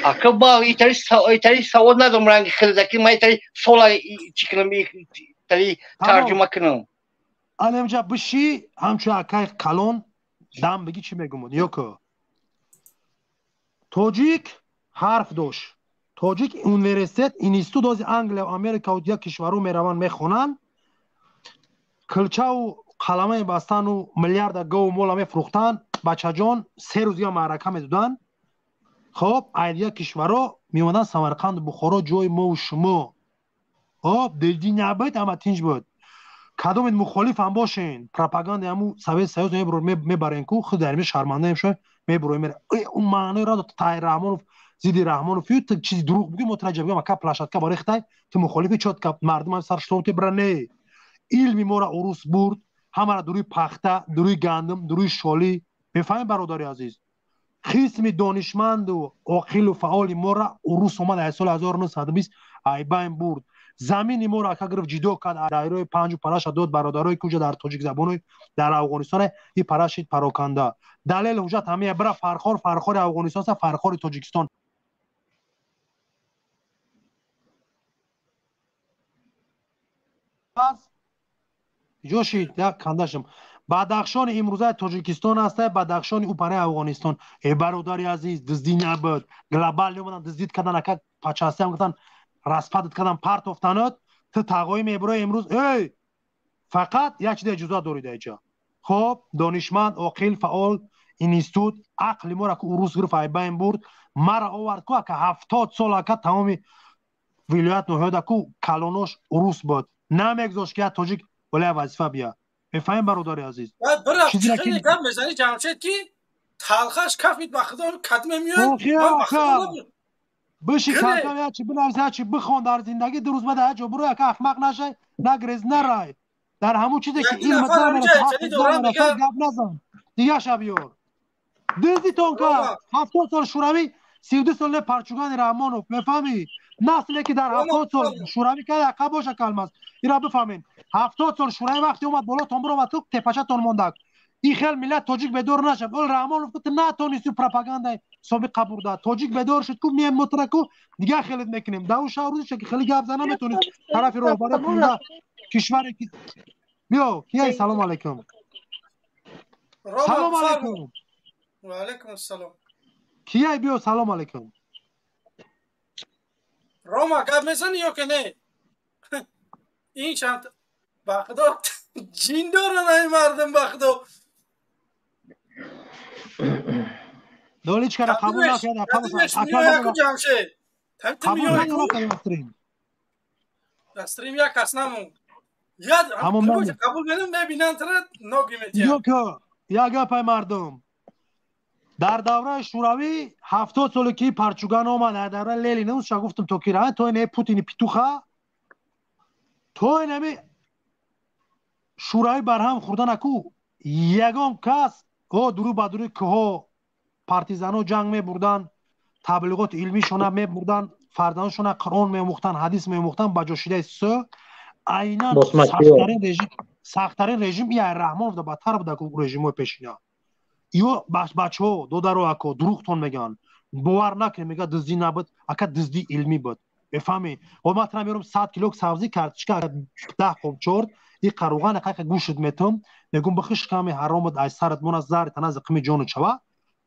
Ака, ба итари савод надорам, ранги хелдаки ма итари сола чӣ кунам, итари тарҷума кунам. Алемҷа биши, ҳамчун акай калон дам бигӣ, чӣ мегумон ёко. Тоҷик ҳарф дошт, тоҷик университет, институт ози Англия, Америкау дигар кишварҳо мераванд, мехонанд, килчаву қаламаи бастану миллиарда гову мола мефурӯхтанд. Бачаҷон, 3 рӯз дигар маърака медоданд. Хоб, ай дигар кишварҳо меомаданд Самарқанду Бухоро, ҷои мову шумо. Хоб, дилдӣ набуд, ҳама тинҷ буд. Кадомед мухолифам бошен, пропагандаи ҳаму Совет Союз мебарен ку, худ дар шармандаем шо мебуроем. Он маънои ра тай Раҳмонов зидди Раҳмонов ю ту чизи дурӯғ бугӯ, мо тура ҷабгӯям. Ака, площадка барои хитай, ту мухолифи чётко мардум ҳам сар штом бира. Не, илми моро урус бурд, ҳамара дуруи пахта, дуруи гандум, дуруи шолӣ. Мефаҳмӣ, бародари азиз? Қисми донишманду оқилу фаъоли мора урус омад аз соли 1920 айбайн бурд. Замини моро, ака, гирифт, ҷидо кард, дайрои панҷу параша дод бародарое ки уҷа дар тоҷикзабонои дар Афғонистон и парашид пароканда. Далел, ҳуҷҷат ҳамия. Бира Фархор, Фархори Афғонистон са, Фархори Тоҷикистон ҷоши як кандашам. Бадахшони имрӯзаи Тоҷикистон аста, Бадахшони ӯ параи Афғонистон. Э, бародари азиз, дуздӣ набуд. Глобал омадан, дуздид кардан, ака, пачастиам гуфтан, распадат кардан, партофтанот. Ту тағоӣ мебурои имрӯз. Эй, фақат як чиз иҷозат дорӣ даиҷа. Хоб, донишманд, оқил, фаъол, институт, ақли моро ку урус гирифт, айбайн бурд, мара овард ку, ака, 70 сол, ака, тамоми вилоят ноҳияда ку калонош урус буд, намегузошт ки як тоҷик вале вазифа бия. Мефаҳмем, бародари азиз? Гап мезанӣ, Ҷамшед, ки талхаш кафид. Ба худо, кадме меояд. Биши кам-кам як чи бинавис, як чи бихон дар зиндагӣ, ду рӯз баъд як ҷо буро, яка ахмақ нашай, нагрез, нарай. Дар ҳамун чизе ки илмат намерасад, гап назан. Дигаша биёр. Дуздитон кард. 70 сол Шӯравӣ, 32 сол не Парчугани Раҳмонов, мефаҳмӣ? Насле ки дар 70 сол Шӯравӣ кард, яка боша калмаст. Ира бифаҳмед. 70 сол Шӯравӣ вақте омад болотон биромад, ту тепачатон мондак. Ин хел миллат тоҷик бедор нашад. Ол Раҳмонов ку ту натонисти пропагандаи собиқа бурда. Тоҷик бедор шуд ку мием мотра ку дигар хелет мекунем. Дар он шаб рӯзиша ки хеле гап зан наметонист тарафи роҳбарӣ кунда кишваре ки биё кияй. Салом алайкум. Салом алайкум. Ва алайкум ассалом. Кияй биё, салом алайкум. Рома, гап мезанӣ ё ки не? Ин чанд ба худо ҷин доранд ин мардум, ба худо. Доличкара қабул накард, Ҷамшед. Стрим як кас намонд. Қабул менам, мебинанд тара ноги метиҳанд. Як гапай мардум. Дар давраи Шӯравӣ 70 соле ки Парчуган омад, дар давраи Ленин уша гуфтум то ки ра, то ине Путини питуха, то инами Шӯравӣ барҳам хӯрда наку, ягон кас о дуру ба дури кӯҳо партизано ҷанг мебурданд, таблиғоти илмишона мебурданд, фарзандошона Қуръон меомӯхтанд, ҳадис меомӯхтанд, ба ҷо шидаи СССР айнан сахттарин режим и Раҳмонов да бадтар буда режимҳои пешина. Ё бачаҳо, додаро, ако дурӯғтон мегӯянд, бовар накунед, мега дуздӣ набуд, ака дуздии илмӣ буд. Мефаҳмӣ? О ман тара меёрам 100 кило сабзӣ, картишка, 10 қоб чорт, и қаруған қайқа гӯшт метум, мегӯм бихиш ками ҳаромат ай сарат мона зари тана зиқими ҷону чава.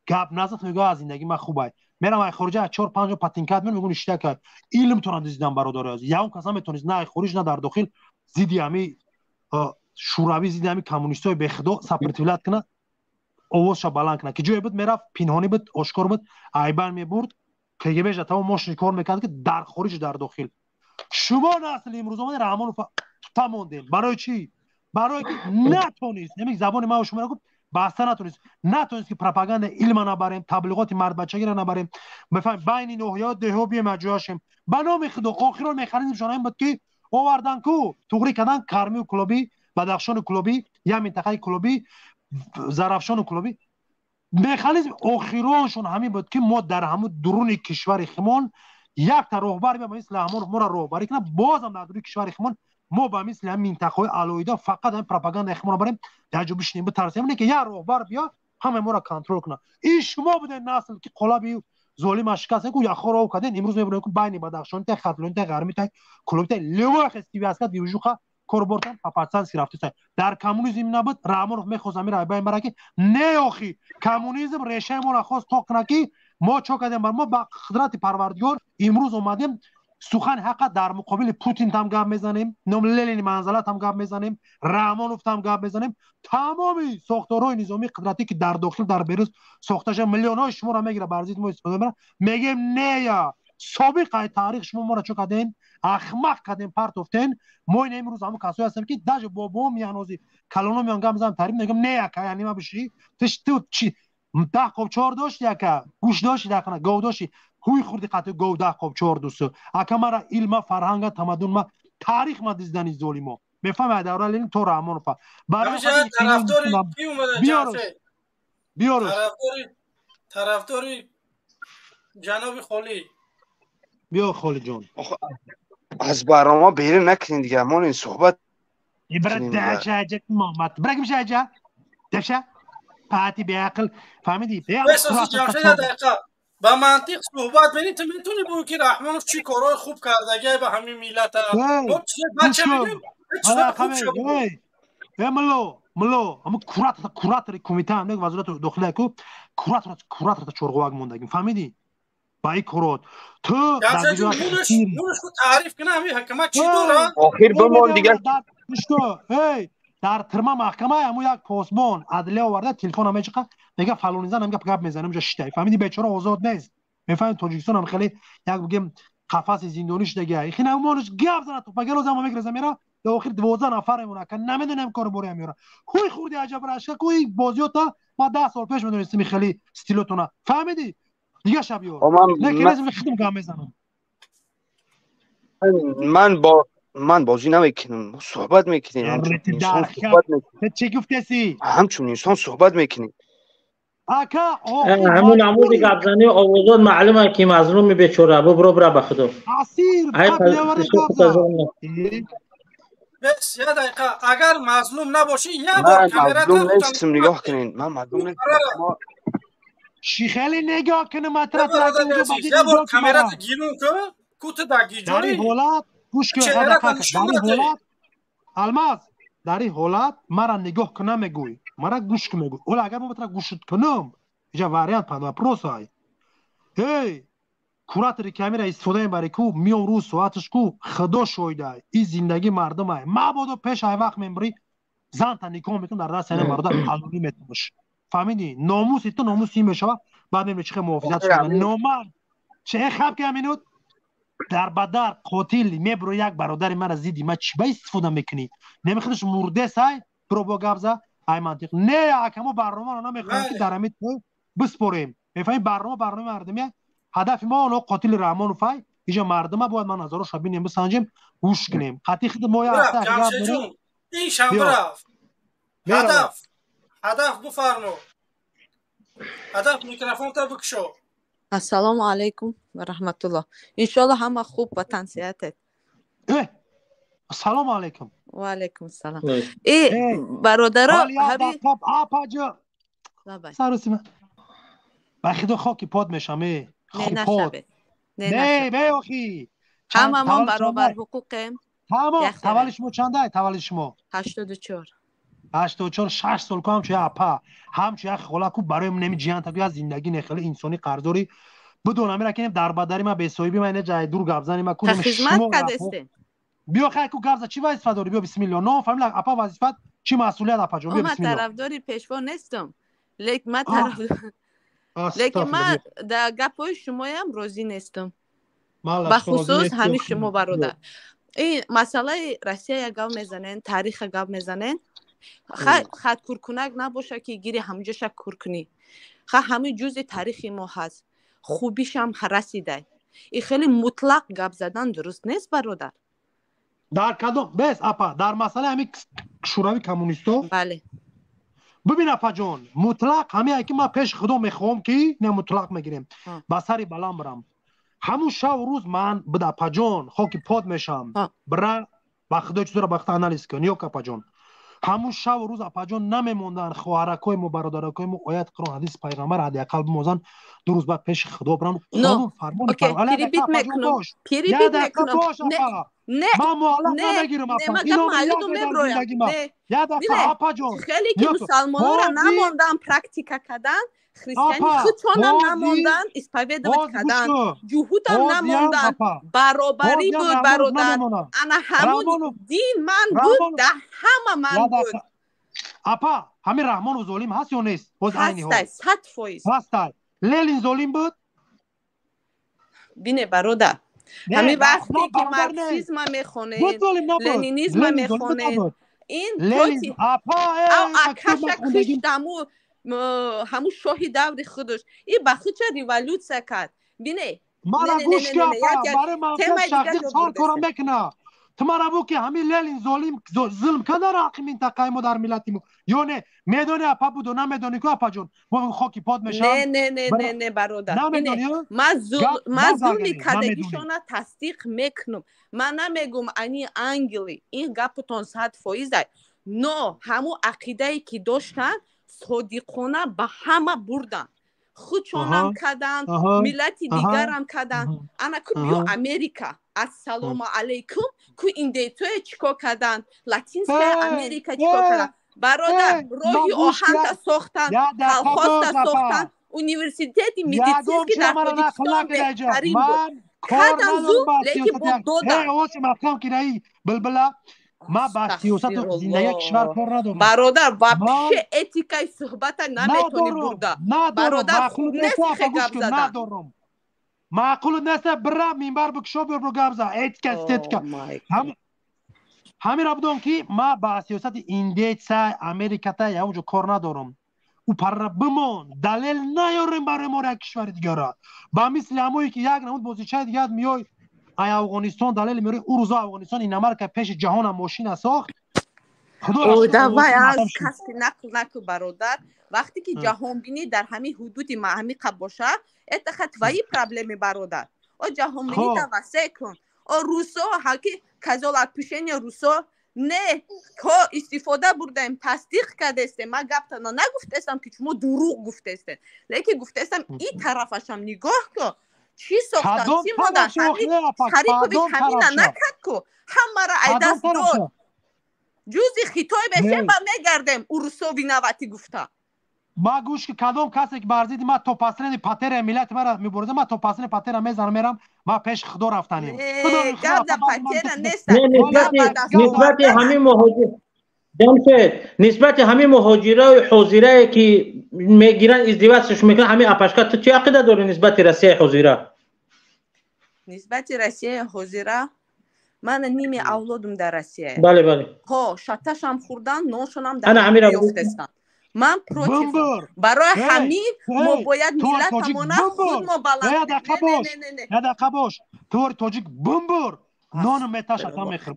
Гап назад, мегӯ аз зиндагӣ ман хубай. Мерам ай хориҷа 4-5 патинкат меёрам, мегӯм ишта кард. Илмтона дуздидан, бародари азиз. Ягон кас наметонист на ай хориҷ, на дар дохил зидди ҳами Шӯравӣ, зидди ҳами коммунистҳои бехудо сопротивлять кунад, овозша баланд кунад. Ки ҷое буд мерафт, пинҳонӣ буд, ошкор буд, айбан мебурд, КГБ ша тамом мошини кор мекард ки дар хориҷ, дар дохил. Шумо насли имрӯз омади Раҳмонов тута мондем. Барои чӣ? Барое ки натонист, яъне забони ман шуморо гуфт, баста натонист. Натонист ки пропаганда илма набарем, таблиғоти мардбачагиро набарем. Мефаҳмед, байни ноҳияҳо, деҳҳо бием аҷояшем. Ба номи Худо, охирон механизмшон ин буд ки овардан ку, туғрӣ кардан Кармию Кулобӣ, Бадахшону Кулобӣ, як минтақаи Кулобӣ, Зарафшону Кулобӣ. Механизм охироншон ҳамин буд ки мо дар ҳамун дуруни кишвари химон якта роҳбар ба мисли Раҳмонов моро роҳбарӣ кунад, бозам дар дуруни кишвари химон мо ба мисли ҳамин минтақаҳои алоҳида фақат ҳамин пропагандаи химонро барем, дар ҷо бишинем, битарсем, не ки як роҳбар биё ҳамаи моро контрол кунад. Ин шумо будед насл ки қолаби золима шикастем ку, яхоро ов кардем. Имрӯз мебинем ку байни Бадахшони тай, Хатлони тай, Ғарми тай, Кулоби тай левой хестивиаска движуха кор бортан папатсански рафтиса. Дар коммунизм набуд. Раҳмонов мехост амир айбайн бара ки не, охи коммунизм решаи моро хост тоқ кунад ки мо чо кардем. Бар мо ба қудрати Парвардигор имрӯз омадем, сухани ҳақа дар муқобили Путин там гап мезанем, ном Ленини манзала там гап мезанем, Раҳмонов там гап мезанем. Тамоми сохторҳои низомии қудратӣ ки дар дохил, дар берун сохта шуда, миллионҳои шуморо мегирад, бар зидди мо истифода мебарад, мегем нея. Собиқ ай таърих шумо моро чо кардем, ахмақ кардем, партофтен. Мо ин имрӯз ҳамон касое ҳастем ки даже бобоом янози калоном ян гап мезанам таърих, мегӯям не яка, яъне ма биши ту чи 10 қоб чор дошти, яка гӯш дошти, дар гов дошти, ҳуй хурди қатъи гов 10 қоб чор дусу. Ака мара илма, фарҳанга, тамаддунма, таърих ма диздани золимо. Мефаҳмед, давра Ленин то Раҳмонова. Биёрш, биёрш. Тарафдори ҷаноби Холӣ. Биё, Холиҷон. Аз барнома берун накунед дига, мо ин суҳбат. Пати беақл, фаҳмидӣ? Ба мантиқ суҳбат бинӣ, ту метавонӣ бугӯ ки Раҳмонов чӣ корҳои хуб кардагиай ба ҳамин миллата. Бача мегӯем. Мло мло, ҳамн куратори кумита ҳам вазорати дохила ку куратор чорғовак мондагим, фаҳмидӣ? Ба ин корот ту таъриф кина, ҳамин ҳакама чӣ дорад? Охир бимон дига. Эй, дар тирма маҳкама ҳамун як посбон адлия оварда, телефон мечиқа, мега фалони зан ҳам гап мезанем ҷа шитай, фаҳмидӣ? Бечора озод нест, мефаҳмид? Тоҷикистон ҳам хеле як бигем қафаси зиндонӣ шудагия. Ихина монш гап зана тупагело зама мегиреза мера. Дар охир 12 нафаремон, ака намедонем кор бори меёра. Ҳуй хурди аҷаб рашка ку, ин бозиёта ма 10 сол пеш медонистем, хеле стилотона, фаҳмидӣ? Дига ша биёр. Не ки резм хидм гап мезанам. Ман бозӣ намекунам, мо суҳбат мекунем. Чӣ гуфтеси? Ҳамчун инсон суҳбат мекунем. Ака, ҳамун намуди гапзанӣ овозот маълум аст ки мазлуми бечора. Бубро бира ба худо. Асир. Бес, я дақиқа, агар мазлум набошӣ, я бор камера мазлум нестам, нигоҳ кунед, ман мазлум нестам. Чӣ хеле нигоҳ кунам атра? Я бор камерата гирун ку, ку ту дар гиҷои дар ҳолат гӯш кун, дар ҳолат Алмаз, дар ин ҳолат мара нигоҳ кунам мегӯй, мара гӯш кун мегӯй. Ола агар ман гӯшт кунам, иҷа вариант под вопрос ай. Эй, куратори камера истифода мебари ку, миём рӯз соаташ ку, худо шоҳидай, ин зиндагӣ мардум ай. Мабодо пеш ай вақт мембурӣ, занта никоҳ мекунам, дар даст ана бародар ҳалолӣ метумаш. Фаҳмидӣ? Номуси ту номуси ин мешава, баъд мебинӣ чӣ хел муҳофизат шуда. Номард, че хаб ки ҳаминуд дар бадар қотил мебуро як бародари мара зидди ма чӣ ба истифода мекунӣ? Намехудаш мурдес ай, биро бо гап за, ай мантиқ. Не, акамо барномаро намехоҳем ки дар ҳамин биспорем. Мефаҳмӣ, барнома барномаи мардумия. Ҳадафи мо оно қотили Раҳмонов ай, иҷа мардума бояд ман назароша бинем, бисанҷем, гӯш кунем. Қатъи худ мо як ҳафта гап дорем. Ин шанба рафт. Ҳадаф, ҳадаф бифармо. Ҳадаф, микрофонта бикушо. Ассалому алайкум ва раҳматуллоҳ. Иншоалло ҳама хуб ва тансиҳатед. Ассалому алайкум. Ва алайкум ассалом. Э, бародаро, апаҷо. Сарусима. Ба худо хоки под мешам, э. Под. Не, бе охи. Ҳамамон баробар ҳуқуқем. Тамом, таваллуди шумо чандай? Таваллуди шумо? 84. 84, 6 сол ку ҳамчун як апа, ҳамчун як хола ку барои неми ҷиҳанта ку як зиндагӣ нехеле инсонӣ қарздорӣ. Бидон амира ки дар бадари ма бесоҳиби ма ине ҷай дур гапзани ма ку хизмат кардестем. Биё хай ку гапза, чӣ вазифа дорӣ? Биё бисмилло. Но фамила апа вазифат чӣ масъулият апаҷон? Биё бисмилло. Ман тарафдори пешво нестам. Лекин ман тараф лекин ман дар гапҳои шумоям розӣ нестам. Бахусус ҳамин шумо бародар. Ин масъалаи Россия як гап мезанен, тариха гап мезанен. Хат куркунак набоша ки гири ҳамуҷоша кур кунӣ. Ха ҳамин ҷузъи тарихи мо ҳаст. Хубишам расидай. И хеле мутлақ гап задан дуруст нест, бародар. Дар кадом бес апа, дар масъалаи ҳамин шӯрави коммунисто? Бале. Бибин апаҷон, мутлақ ҳамин ки ман пеши худо мехоҳам ки не мутлақ мегирем. Ба сари баланд бирам. Ҳамун шаву рӯз ман бид апаҷон, хоки под мешам. Бира ба худо чизоро ба худо анализ кун, ёк апаҷон. Ҳамун шаву рӯз апаҷон намемонданд хоҳаракҳои мо, бародаракҳои мо оят Қуръон, ҳадиси пайғамбар ҳадди ақал бимозанд, ду рӯз баъд пеши худо биранд, қонун фармон. Ман муаллақ намегирам апа, я дафъа апаҷон. Хеле ки мусалмонора намондан практика кардан, христиани худшонам намондан исповедовать кардан, ҷуҳудам намондан, баробарӣ буд бародар. Ана ҳамун дин ман буд, дар ҳама ман буд. Апа, ҳамин Раҳмонов золим ҳаст ё нест? Боз айни ҳол 100%. Ҳастай. Ленин золим буд? Бине бародар, ҳамин вақте ки марксизма мехонем, ленинизма мехонем, ин акаша киштаму ҳамун шоҳи даври худаш и ба худша революция кард. Бине, мара гӯш ки апа, барои манфиат шахсӣ чор кора мекуна. Ту мара бу ки ҳамин Ленин золим зулм кард дар ҳаққи минтақаи мо, дар миллати мо ё не? Медонӣ апа буду намедонӣ ку апаҷон, мо хоки под мешавам. Не, не, не, не, не, бародар, ман зулми кардагишона тасдиқ мекунам. Ман намегум они ангелы, ин гапатон 100%. Но ҳамун ақидае ки доштанд, содиқона ба ҳама бурданд, худшонам карданд, миллати дигарам карданд. Ана ку биё Америка, ассалому алайкум, ку индейтое чӣ кор карданд, Латинская Америка чӣ кор карданд, бародар? Роҳи оҳанта сохтанд, колхозта сохтанд, университети медицинский дар Тоҷикистон беҳтарин буд. Карданд зулм, лекин бо додан. Ман ба сиёсату зиндагии кишвар кор надорам. Бародар, вообще этикаи суҳбата наметонӣ бурда. Бародар, хуб нест хе гап задан. Надорам. Маъқул нест, бира минбар бикушо, биё бро гап за. Этика, эстетика. Ҳаминро бидон ки ман ба сиёсати индейца, Америката ягон ҷо кор надорам. Ӯ парра бимон, далел наёрем барои мо як кишвари дигара. Ба мисли ҳамое ки як намуд бозичаи дигар миёй ай Афғонистон далел меёрӣ, ӯ рӯзо Афғонистон инамарка пеши ҷаҳонам мошина сохт. Давай аз каси нақл наку, бародар. Вақте ки ҷаҳонбинӣ дар ҳамин ҳудуди ҳамиқа боша, это ха твои проблемы, бародар. О ҷаҳонбинӣ да васеъ кун. О русо ҳаки козёл отпущения русо не ко истифода бурдаем, тасдиқ кардестем. Ман гаптана нагуфтестам, ки шумо дурӯғ гуфтестем, лекин гуфтестам, и тарафашам нигоҳ ку, чӣ сохтан, чӣ мондан. Харикович ҳамина накард ку, ҳамаро айдаст дод. Ҷузи хитой мешем ба мегардем, урусо виноваты гуфта. Ма гӯш ки, кадом касе ки бар зидди ма то последний патера миллати мара мебурза, ма то последний патера мезанам, мерам, ма пеши худо рафтанем. Нисбати ҳамин муҳоҷир, Ҷамшед, нисбати ҳамин муҳоҷираи ҳозирае, ки мегиранд, издеваться мекунанд, ҳамин апашка, ту чӣ ақида дорӣ нисбати Россияи ҳозира? Нисбати Россияи ҳозира, мана ними авлодум дар Россия. Бале, бале. Ҳо, шаташам хӯрдан, ноншонам дар ёфтестанд. Ман против. Барои ҳамин мо бояд миллатамона худ мо баланд. Я дақа бош, твори тоҷик бумбур, нону меташа та мехӯрм.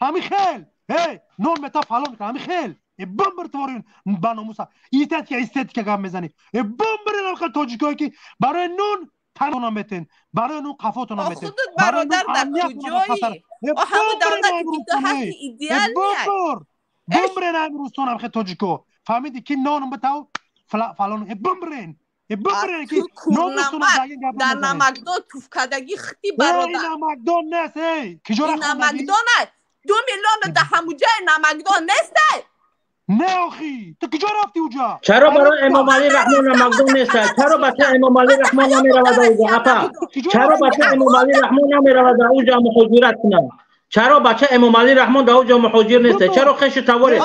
Ҳами хел нон мета фалон мекунам, ҳами хел бумбур, твори ба номуса эстетика, эстетика гап мезанӣ. Бумбур хел тоҷикое ки барои нон танона метен, барои нон қафотона метен. Худут, бародар, дар куҷои? Ҳамун давлате ки ту ҳасти, идеальный. Бумбрен амрӯзтонам хе тоҷико, фаҳмиди, ки ноном битав фалон, бумбрен, бумбрен ки. Дар намакдон туфкардагӣ хити, бародар. Намакдон нест, эй, киҷора? Намакдон 2 миллион дар ҳамуҷаи намакдон нестай. Не, охи, ту куҷо рафти уҷа? Чаро барои Эмомалӣ Раҳмон намакдон нест? Чаро бача Эмомалӣ Раҳмон намеравад уҷа, апа? Чаро бача Эмомалӣ Раҳмон намеравад уҷа муҳоҷират кунад? Чаро бача Эмомалӣ Раҳмон дар уҷа муҳоҷир нест? Чаро хеши тавори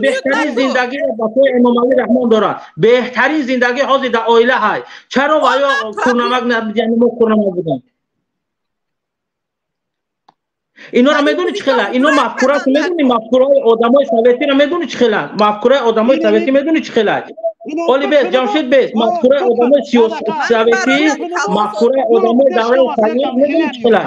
беҳтарин зиндагиро бачаи Эмомалӣ Раҳмон дорад, беҳтарин зиндагӣ ҳозир дар оила ҳай. Чаро ваё курнамак, яъне мо курнамак будем? Инора медони чӣ хела ино мафкура медони, мафкураи одамои советиро медони чӣ хела, мафкураи одамои советӣ медони чӣ хела? Оли бес, Ҷамшед, бес, мафкураи одамои советӣ, мафкураи одамои давраи союз медони чӣ хела?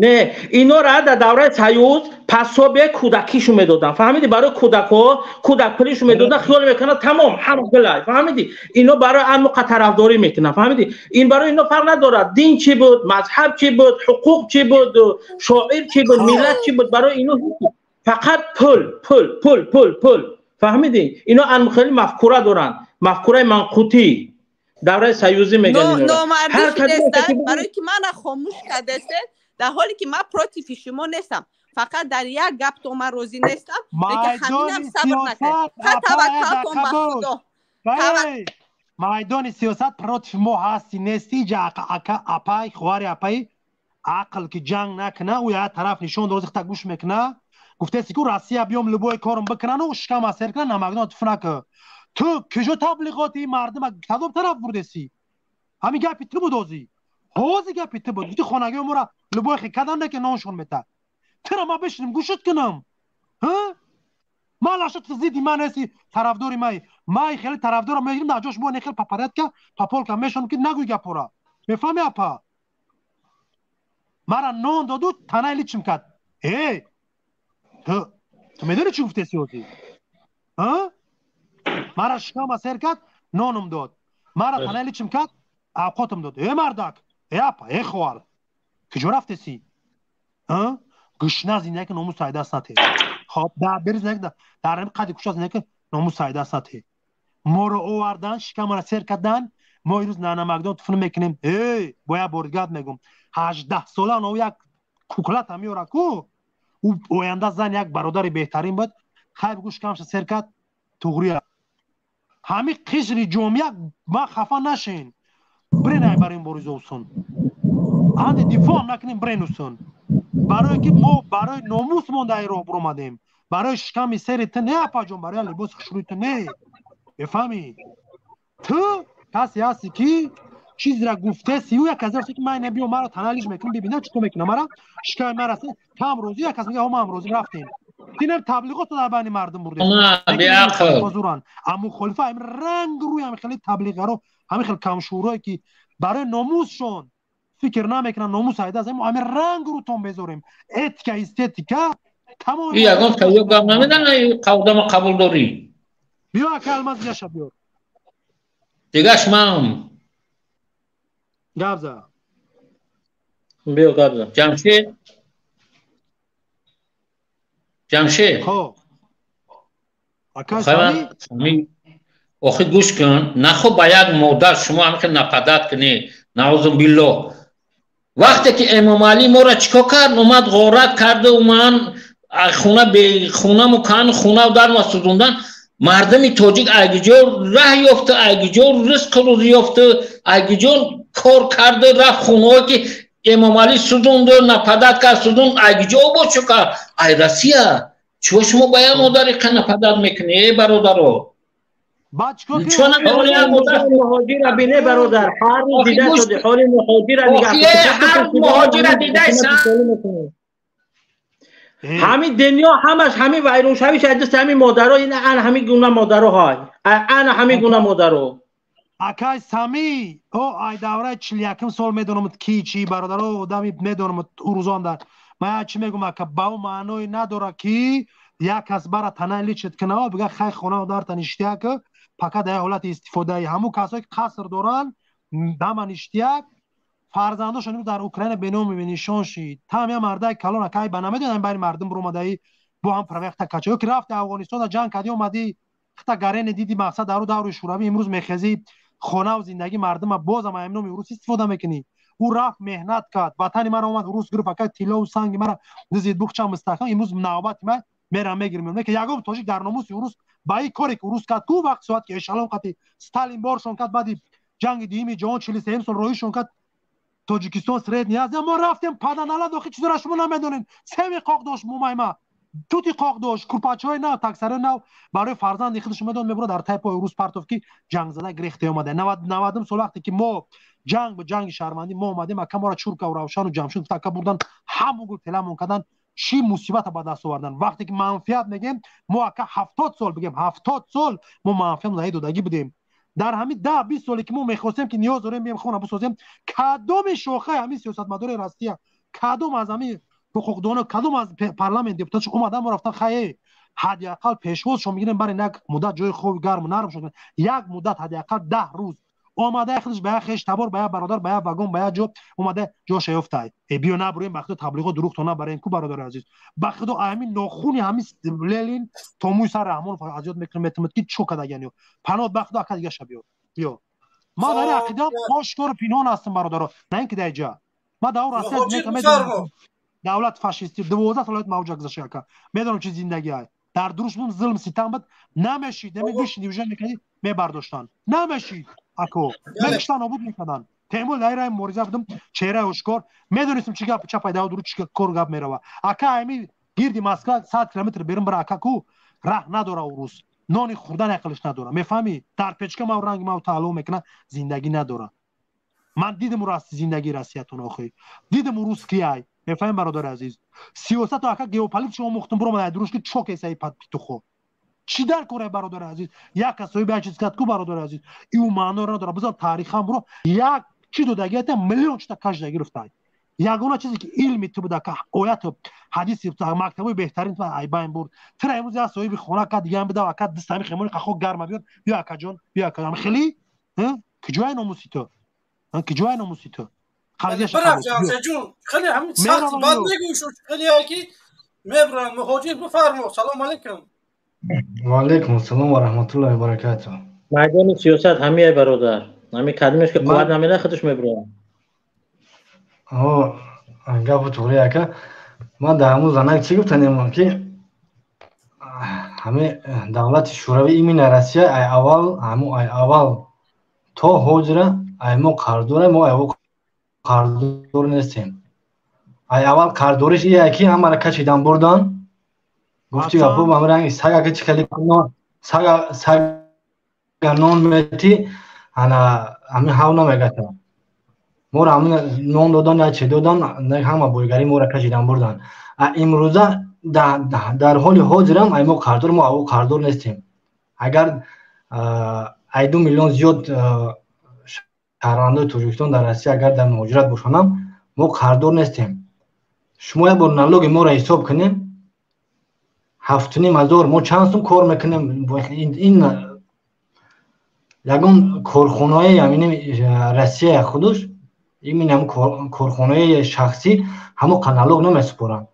Не, инора дар давраи союз пособие кӯдакишу медоданд, фаҳмиди? Барои кӯдакҳо кӯдакпулишу медоданд, хиёл мекунанд, тамом, ҳама гилай, фаҳмиди? Ино барои анмуқа тарафдорӣ мекунанд, фаҳмиди? Ин барои ино фарқ надорад, дин чӣ буд, мазҳаб чӣ буд, ҳуқуқ чӣ буд, шоир чӣ буд, миллат чӣ буд. Барои ино фақат пул, пул, пул, пул, пул, фаҳмиди? Ино хеле мафкура доранд, мафкураи манқутӣ, давраи союзӣ мегӯянд. Барои ки мана хомӯш кардастед, дар ҳоле ки ман против шумо нестам, фақат дар як гаптон ман розӣ нестам, лекин ҳаминам сабр накард. Таваккалтон ба Худо. Майдони сиёсат против мо ҳасти нести, ҷа апай, хоҳари апай, ақл ки ҷанг накуна, ӯ як тараф нишон дорад, хта гӯш мекуна. Гуфтеси ку Россия биём, любой корм бикунану шикам асер куна, намакдон туф наку. Ту куҷо таблиғоти мардума кадом тараф бурдеси? Ҳамин гапи ту буд, озӣ ҳози гапи ту буд. Гуфти хонагиҳо мора любой хе кадам, не ки ноншон мета. Тура ма бишинем, гӯшат кунам? Ма лаша ту зидди ман неси, тарафдори май. Май хеле тарафдорам мегирим, дар ҷош мо не хел папаратка паполка мешонам, ки нагӯй гапора. Мефаҳми, апа? Мара нон доду, танаи личим кард. Э, ту медони чӣ гуфтеси ҳозир? Мара шикама сер кард, нонум дод, мара танаи личим кард, авқотам дод. Э, мардак, э, апа, э, хоҳар, куҷо рафтеси? Гӯшна зиндаги, номус айдаст натед. Хоб, дар бери зиндаги, дар ҳами қади куша зиндаги, номус айдаст натед. Моро овардан, шикамара сер кардан, мо ирӯз нанамакдон туфн мекунем. Эй, бо як бори гап мегум, 18 сола нов як куклата меёра ку, ӯ оянда зан як бародари беҳтарин буд. Хай, бигӯ, шикамша сер кард, туғрия. Ҳамин қишри ҷомеа ма хафа нашен, брен ай бар ин боризовсон анди дифоъ накунем, бренусон, барое ки мо барои номус монда ай роҳ биромадем, барои шиками сери ту не, апаҷон, барои либоси хушрӯи ту не. Бефаҳмӣ, ту касе ҳасти, ки Чизра гуфтеси, ӯ як кас ки ман биё маро таналиш мекунам, бибинам чӣ кор мекунам, мара шиками мара там розӣ, як кас мега ҳо ман розӣ рафтем. Динам таблиғото дар байни мардум бурдем. Беақл. А мухолифа ҳамин ранг рӯи ҳамин хеле таблиғгаро, ҳамин хел камшӯрое ки барои номусшон фикр намекунанд, номус ҳайда аст, ҳамин ранг рӯтон безорем. Этика, эстетика тамом. Ягон таё гап намедана, қавдама қабул дорӣ. Биё ака Алмаз яша биёр. Дигаш ман. Гап за. Биё гап за. Ҷамшед. Ҷамшед. Хо. Ака Сами? Охи гӯш кун, нахо ба як модар шумо ҳам хел нападат кунӣ. Наузу биллоҳ. Вақте ки Эмомалӣ моро чикор кард, омад ғорат карду ман хона бехонаму кан хона дар сӯзондан, мардуми тоҷик айгиҷо раҳ ёфта, айгиҷо ризқу рӯзӣ ёфта, айгиҷо кор карда рафт хонаҳое ки Эмомалӣ сӯзонду нападат кард, сӯзонд, айгиҷо обод шуд кард. Ай Россия. Чиво шумо ба як модари қа нападат мекунӣ, эй бародаро? Муҳоҷира бине бародар, ҳар рӯз дида шуди ҳоли муҳоҷира нигаҳ. Ҳар муҳоҷира дидайсан. Ҳамин дунё ҳамаш ҳамин вайроншавиш аз дасти ҳамин модаро, ин ан ҳамин гуна модаро ҳай. Ан ҳамин гуна модаро. Акай Сами, о ай давраи 41 сол медонам ки чи бародаро одами медонам ӯ рӯзон дар. Ман чӣ мегӯм ака, ба ӯ маъное надора ки як кас бара танаи личит кунава, бига хай хона дарта ништияк, пака дар ҳолати истифодаи ҳамун касое ки қаср доранд, ҳама ништияк, фарзандошон имрӯз дар Украина беноми бенишон шид. Там я мардаи калон акай ба намедонам байни мардум буромадаи бо ҳам правехта кача. Ё ки рафти Афғонистон ҷанг кардӣ омадӣ, хата гарене диди мақсад дару даври Шӯравӣ, имрӯз мехезӣ хонаву зиндагии мардума бозам ҳамин номи урус истифода мекунӣ. Ӯ рафт меҳнат кард, ватани маро омад урус гирифт, акай тиллову санги мара дизид бухча мустаҳкам, имрӯз навбати ман мерам мегирим. Ки ягон тоҷик дар номуси урус ба ин коре ки урус кард, ку вақт соат ки эшалон қати Сталин боршон кард, баъди ҷанги дуюми ҷаҳон 43 сол роҳишон кард Тоҷикистон Средний Азия, мо рафтем паданалад, охи чизора шумо намедонед. Семи қоқ дошт мумайма, тути қоқ дошт, курпачаҳои нав, таксарои нав барои фарзанди худаш медод, мебурд дар тай пои урус партов ки ҷангзада гирехте омада. 90 сол вақте ки мо ҷанг ба ҷанги шаҳрвандӣ мо омадем, ака моро чуркаву равшану ҷамшуд гуфта ака бурдан, ҳамон гул теламон кардан, чӣ мусибата ба даст овардан. Вақте ки манфиат мегем, мо ака 70 сол бигем, 70 сол мо манфиат наи додагӣ будем. Дар ҳамин 10-20 соле ки мо мехостем ки ниёз дорем бием хона бисозем, кадоми шохаи ҳамин сиёсатмадори Россия, кадом аз ҳамин ҳуқуқдоно, кадом аз парламент депутатш омадан мо рафтан хае ҳадди ақал пешвозшон мегирем, баре як муддат ҷои хоби гарму нарм шон, як муддат ҳадди ақал 10 рӯз омада худаш ба як хеш табор, ба як бародар, ба як вагон, ба як ҷо омада ҷоша ёфтай. Э биё набурем, ба худо таблиғот дурӯғ то набарем ку бародари азиз. Ба худо ҳамин нохуни ҳамин Ленин то мӯи сар Раҳмонов азёд мекунем, метавонад ки чо кардаган ё. Паноҳ ба худо ака дигаша биё. Биё. Ман дар ақидаам ошкору пинҳон ҳастам бародаро, на ин ки дар ҷа. Ман дар Россия метавонам давлат фашистӣ 12 солаят мавҷа гузашта ака. Медонам чи зиндагӣ ай. Дар дуруш бум зулм ситам буд, намешид, намешид, уже мекардӣ мебардоштанд. Намешид. Ако мекуштан, нобуд мекарданд. Темур дар рай мубориза будам, чеҳраи ошкор, медонистам чӣ гап чапай дар дуру чӣ кор гап мерава. Ака ҳами гирди Москва 100 километр берун бара ака ку раҳ надора урус. Нони хӯрдан ақлиш надора. Мефаҳмӣ? Дар печка мав ранги мав тааллуқ мекунад, зиндагӣ надора. Ман дидам урус зиндагии Россиятон охи. Дидам урус кияй. Мефаҳмӣ бародари азиз? Сиёсату ака геополитика омӯхтум буромад дуруш ки чок эсаи петухо. Чӣ дар кора бародари азиз? Як кас соҳиби як чиз кард ку бародари азиз. Ю маъноро надорад. Бизор таърихам буро як чӣ додагиата миллион чита кашда гирифтай. Ягона чизе ки илми ту буда ка ояту ҳадиси мактабои беҳтарин ту айбайн бурд. Тира имрӯз як соҳиби хона кард, дигаам буда ака дастами хемони қахо гарма биёр. Биё акаҷон, биё акаҷон. Хеле? Куҷои номуси ту? Куҷои номуси ту? Бирав ҷамшедҷон, хеле ҳамин сахт бад мегӯӣ шуд, хеле ки мебуранд. Муҳоҷир бифармо. Салом алайкум. Ва алайкум ассалом ва раҳматуллоҳи ва баракатуҳ. Майдони сиёсат ҳамияй бародар. Ҳамин кадимеш ки қувват намеда худаш мебурад. Ҳо, гапу туғри ака. Ман дар ҳамун занак чӣ гуфтанем ки ҳамин давлати Шӯравӣ именно Россия ай аввал, ҳамун ай аввал то ҳозира ай мо қарздорем, мо ай қарздор нестем. Ай аввал қарздориш ие ки ҳамаро кашидан бурдан. Гуфти гапо ба ҳамин ранги сага ки чӣ хеле сага нон мети, ана ҳамин ҳав намегата. Моро ҳамин нон додан, я че додан, ҳама бойгарӣ моро кашидан бурдан. А имрӯза дар ҳоли ҳозирам ай мо қарздор, мо аву қарздор нестем. Агар ай 2 миллион зиёд шаҳрвандои Тоҷикистон дар Россия агар дар муҳоҷират бошонам, мо қарздор нестем. Шумо як бор налоги моро ҳисоб кунем, 7,5 ҳазор мо чанд сум кор мекунем. Ин ягон корхонаи ҳамин Россия худаш, имин ҳам корхонаи шахсӣ ҳамо налог намесупоранд.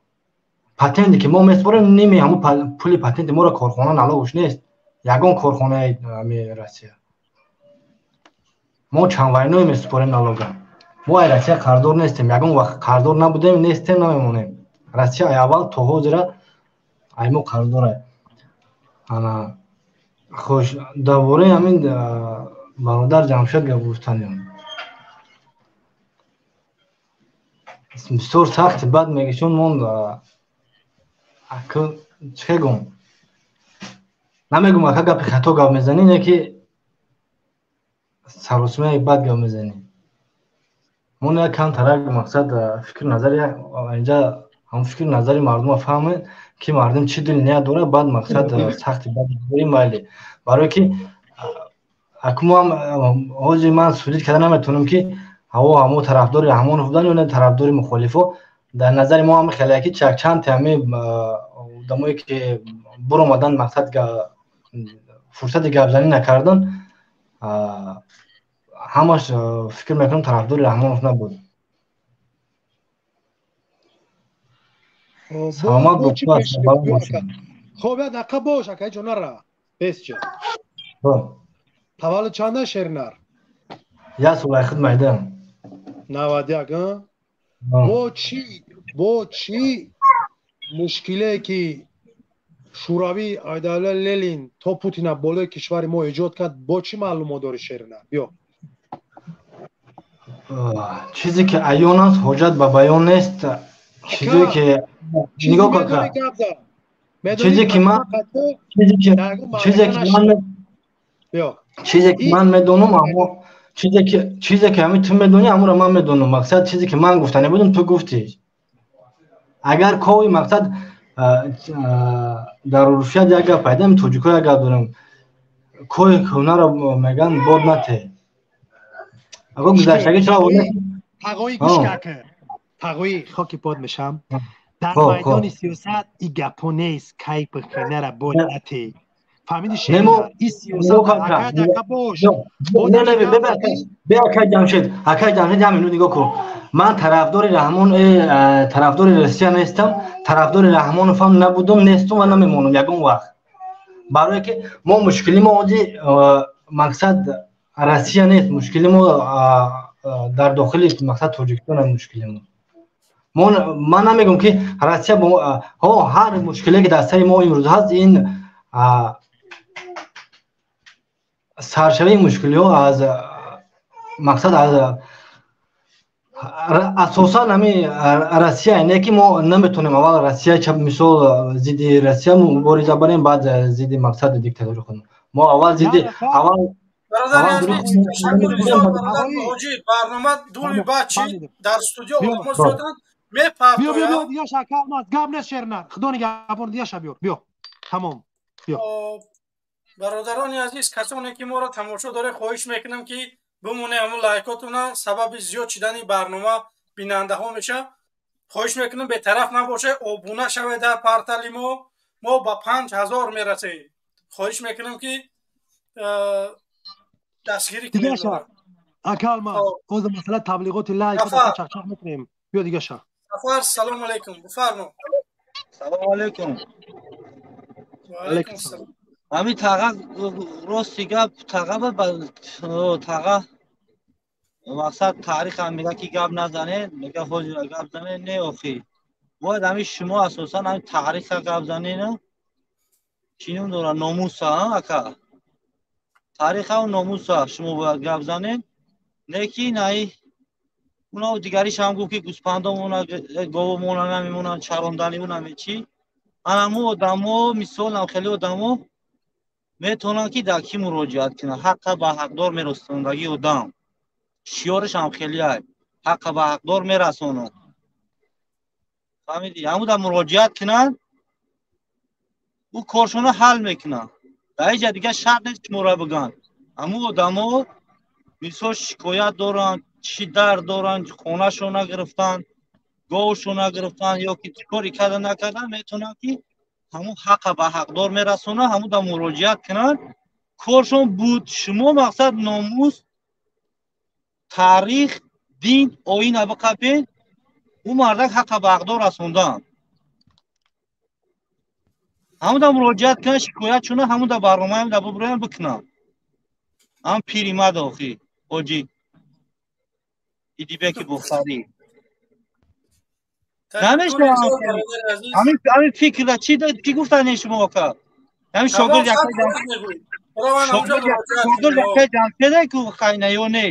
Патенте ки мо месупорем, ними ҳамо пули патенти моро корхона налогш нест. Ягон корхонаи Россия мо чанд вайное месупорем налога. Мо ай Россия қарздор нестем, ягон вақт қарздор набудем, нестем, намемонем. Россия ай аввал то ҳозира ай мо қарздора. Ана хуш, дар бораи ҳамин бародар Ҷамшед гап гуфтанем, бисёр сахти бад мегишон монд. Чӣ гум намегум, ака, гапи хато гап мезанӣ, не ки саросимаи бад гап мезанӣ. Мо як камтарак мақсад фикру назари инҷа, ҳам фикру назари мардума фаҳмед, ки мардум чӣ дил ният дорад. Баъд мақсад сахти бад майли, барое ки акумам ҳозир ман судид карда наметавонам, ки ҳаво ҳамо тарафдори Раҳмонов будан ё не тарафдори мухолифо. Дар назари мо ҳам хеле ки чандте ҳами одамое ки буромадан, мақсад фурсати гапзанӣ накардан, ҳамаш фикр мекунам тарафдори Раҳмонов набуд. Саломат. Хоб, як дақиқа бош, ака, ҷо нара бесҷа. Таваллуд чанда, Шернар? Як сол худ майдам. 91. Бо чӣ мушкиле ки Шӯравӣ айдавла Ленин то Путина болои кишвари мо эҷод кард, бо чӣ маълумот дорӣ, Шернар? Биё. Чизе ки аён аст, ҳоҷат ба баён нест. Чизе ки нигоҳ кун, чизе ки ман медонам, аммо чизе ки ҳамин ту медонӣ, ҳамонро ман медонам. Мақсад, чизе ки ман гуфта набудам, ту гуфтӣ. Агар кови мақсад дар урфият як гап пайдам, тоҷико як гап дорам: кои кӯҳнаро меган бод нате. Аго гузаштагӣ чаро? Тағоӣ, гӯш ка, тағоӣ, хоки под мешам. Дар майдони сиёсат и гапо нест, кай бихнара бод нате. Фаҳмиди, Шернар? И сиёсат ака бош. Бе, акай Ҷамшед, акай Ҷамшед, як минут нигоҳ кун. Ман тарафдори Раҳмон, тарафдори Россия нестам, тарафдори Раҳмоновам набудум, нестум ва намемонам ягон вақт, барое ки мо мушкили мо ози мақсад Россия нест, мушкили мо дар дохили мақсад Тоҷикистон мушкили мо. Ман намегӯм, ки Россия ҳо ҳар мушкиле ки дар сари мо имрӯз ҳаст, ин саршавии мушкилиҳо аз мақсад аз асосан ҳами Россия не, ки мо наметонем аввал Россия, мисол, зидди Россия мубориза барем, баъд зидди мақсади диктатури худ. Мо аввал зидди аввал Барнома дули баъд чи дар студио одамо зиёданд. Биё, биё, биё, дигаша калмат гап нест, Шернар, худо нигаҳбон. Дигаша биёр, биё, тамом, биё. Бародарони азиз, касоне ки моро тамошо доред, хоҳиш мекунам, ки бимоне ҳамун лайкотуна, сабаби зиёд шидани барнома бинандаҳо меша. Хоҳиш мекунам, бетараф набошед, обуна шавед дар портали мо. Мо ба 5000 мерасем. Хоҳиш мекунам, ки дастгирӣ кунед. Акалма оза масъала таблиғоти лайк чақчақ мекунем. Биё, дигаша. Сафар, салому алайкум, бифармо. Салому алайкум. Алайкум салом. Ҳами таға, рости гап, таға таға мақсад таърихам мега, ки гап назане, мега ҳозира гап зане. Не, охи, бояд ҳами шумо асосан ҳами таъриха гап занена. Чӣ ном дора, номуса, ака, таърихау номуса шумо бояд гап занед. Не ки наи уна дигариш ҳам гуфт, ки гӯспандомона говомона намемонанд чарондани унаме чӣ. Анаму одамо, мисол, хеле одамо метавонанд, ки дар кӣ муроҷиат кунанд, ҳаққа ба ҳақдор мерасондагии одам шиёраш ҳам хеле ай. Ҳаққа ба ҳақдор мерасонад. Фаҳмидӣ? Ҳамуда муроҷиат кунанд, ӯ коршона ҳал мекунад. Дар ҳеҷ ҷа дигар шарт нест шуморо бигӯянд. Ҳамун одамо мисол шикоят доранд, чӣ дард доранд, хонашон нагирифтанд, говшон нагирифтанд ё ки чӣ коре карда накардан, метавонанд ки ҳамун ҳаққа ба ҳақдор мерасонад, ҳамуда муроҷиат кунанд. Коршон буд. Шумо мақсад номус, таърих, дин, оина биқапед, ӯ мардак ҳаққа ба ҳақдор расондан. Ҳамуда муроҷиат кунанд, шикоят шуна, ҳамуда барнома ҳамуда бибироянд бикунанд. Ҳам пири мад охи, ҳоҷи Идибеки Бухарӣ. Намешавад. Ҳамин фикрра чӣ чӣ гуфтанд шумо ака? Ҳамин шогирд якай Ҷамшеде ку хайна ё не?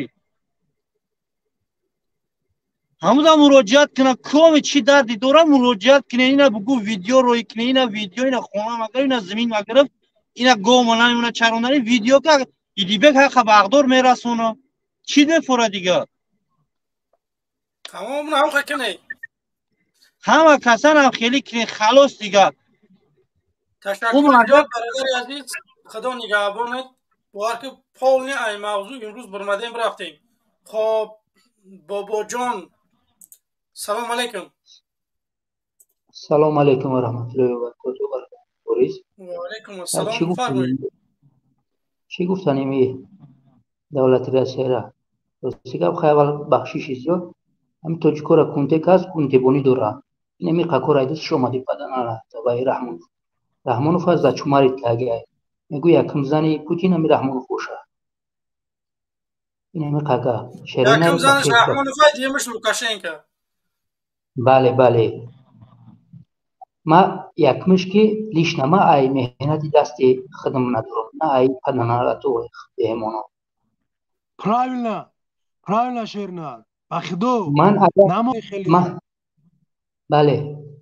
Ҳамуда муроҷиат кунад, коми чӣ дарди дора муроҷиат кунед, ина бугӯ видео рӯй кунед, ина видео, ина хона магирифт, ина замин магирифт, ина гов мана чарондари видео ка Идибек ҳаққа ба ҳақдор мерасонад. Чӣ мефора дигар? Тамом ҳам кунед. Ҳама касан ҳам хеле кунед, халос дигар. Ташаккур зиёд бародари азиз, Худо нигаҳбонат. Бовар ки полни ай мавзӯъ имрӯз бурмадем рафтем. Хоб бобоҷон, салом алейкум. Салом алейкум ва раҳматуллоҳи ва баракотуҳ. Борис. Ва алейкум ассалом. Фармоед. Чӣ гуфтанем давлати Россияра? Рости гап хай аввал бахшиши зиёд. Ҳамин тоҷикора кунтек ҳаст, кунтебонӣ дора. Ин ҳамин қакор айдасш омади паданара табаи Раҳмонов. Раҳмонов аз зачумарит кагай. Мегӯ якм зани Путин ҳами Раҳмонов боша. Ин ҳами қага. Якм занаш Раҳмонов ай, дуюмаш Лукашенко. Бале, бале. Ма якмиш ки лишна ма ай меҳнати дасти худам надорам, на ай паданарату беҳмоно. Правильно, правильно, Шернар. Ба худо. Ман агар бале,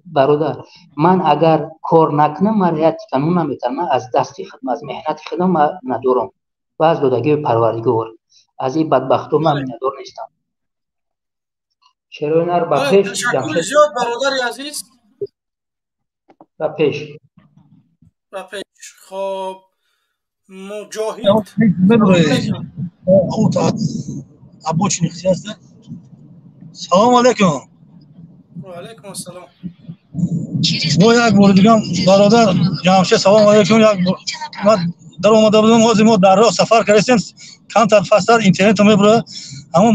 бародар, ман агар кор накунам, ман як тиканун наметавонам, ман аз дасти худам, аз меҳнати худам ман надорам ва аз додагии Парвардигор. Аз ин бадбахто ман миннатдор нестам. Шероинар ба пеш. Ташаккури зиёд бародари азиз. Ба пеш. Ба пеш. Хоб Муҷоҳид. Салом алейкум. Ва алейкум ассалом. Бо як бори дигам бародар Ҷамшед, салом алейкум. Як ман дар омада будам, ҳозир мо дар роҳ сафар кардем, камтар фастар интернетро мебурад, ҳамон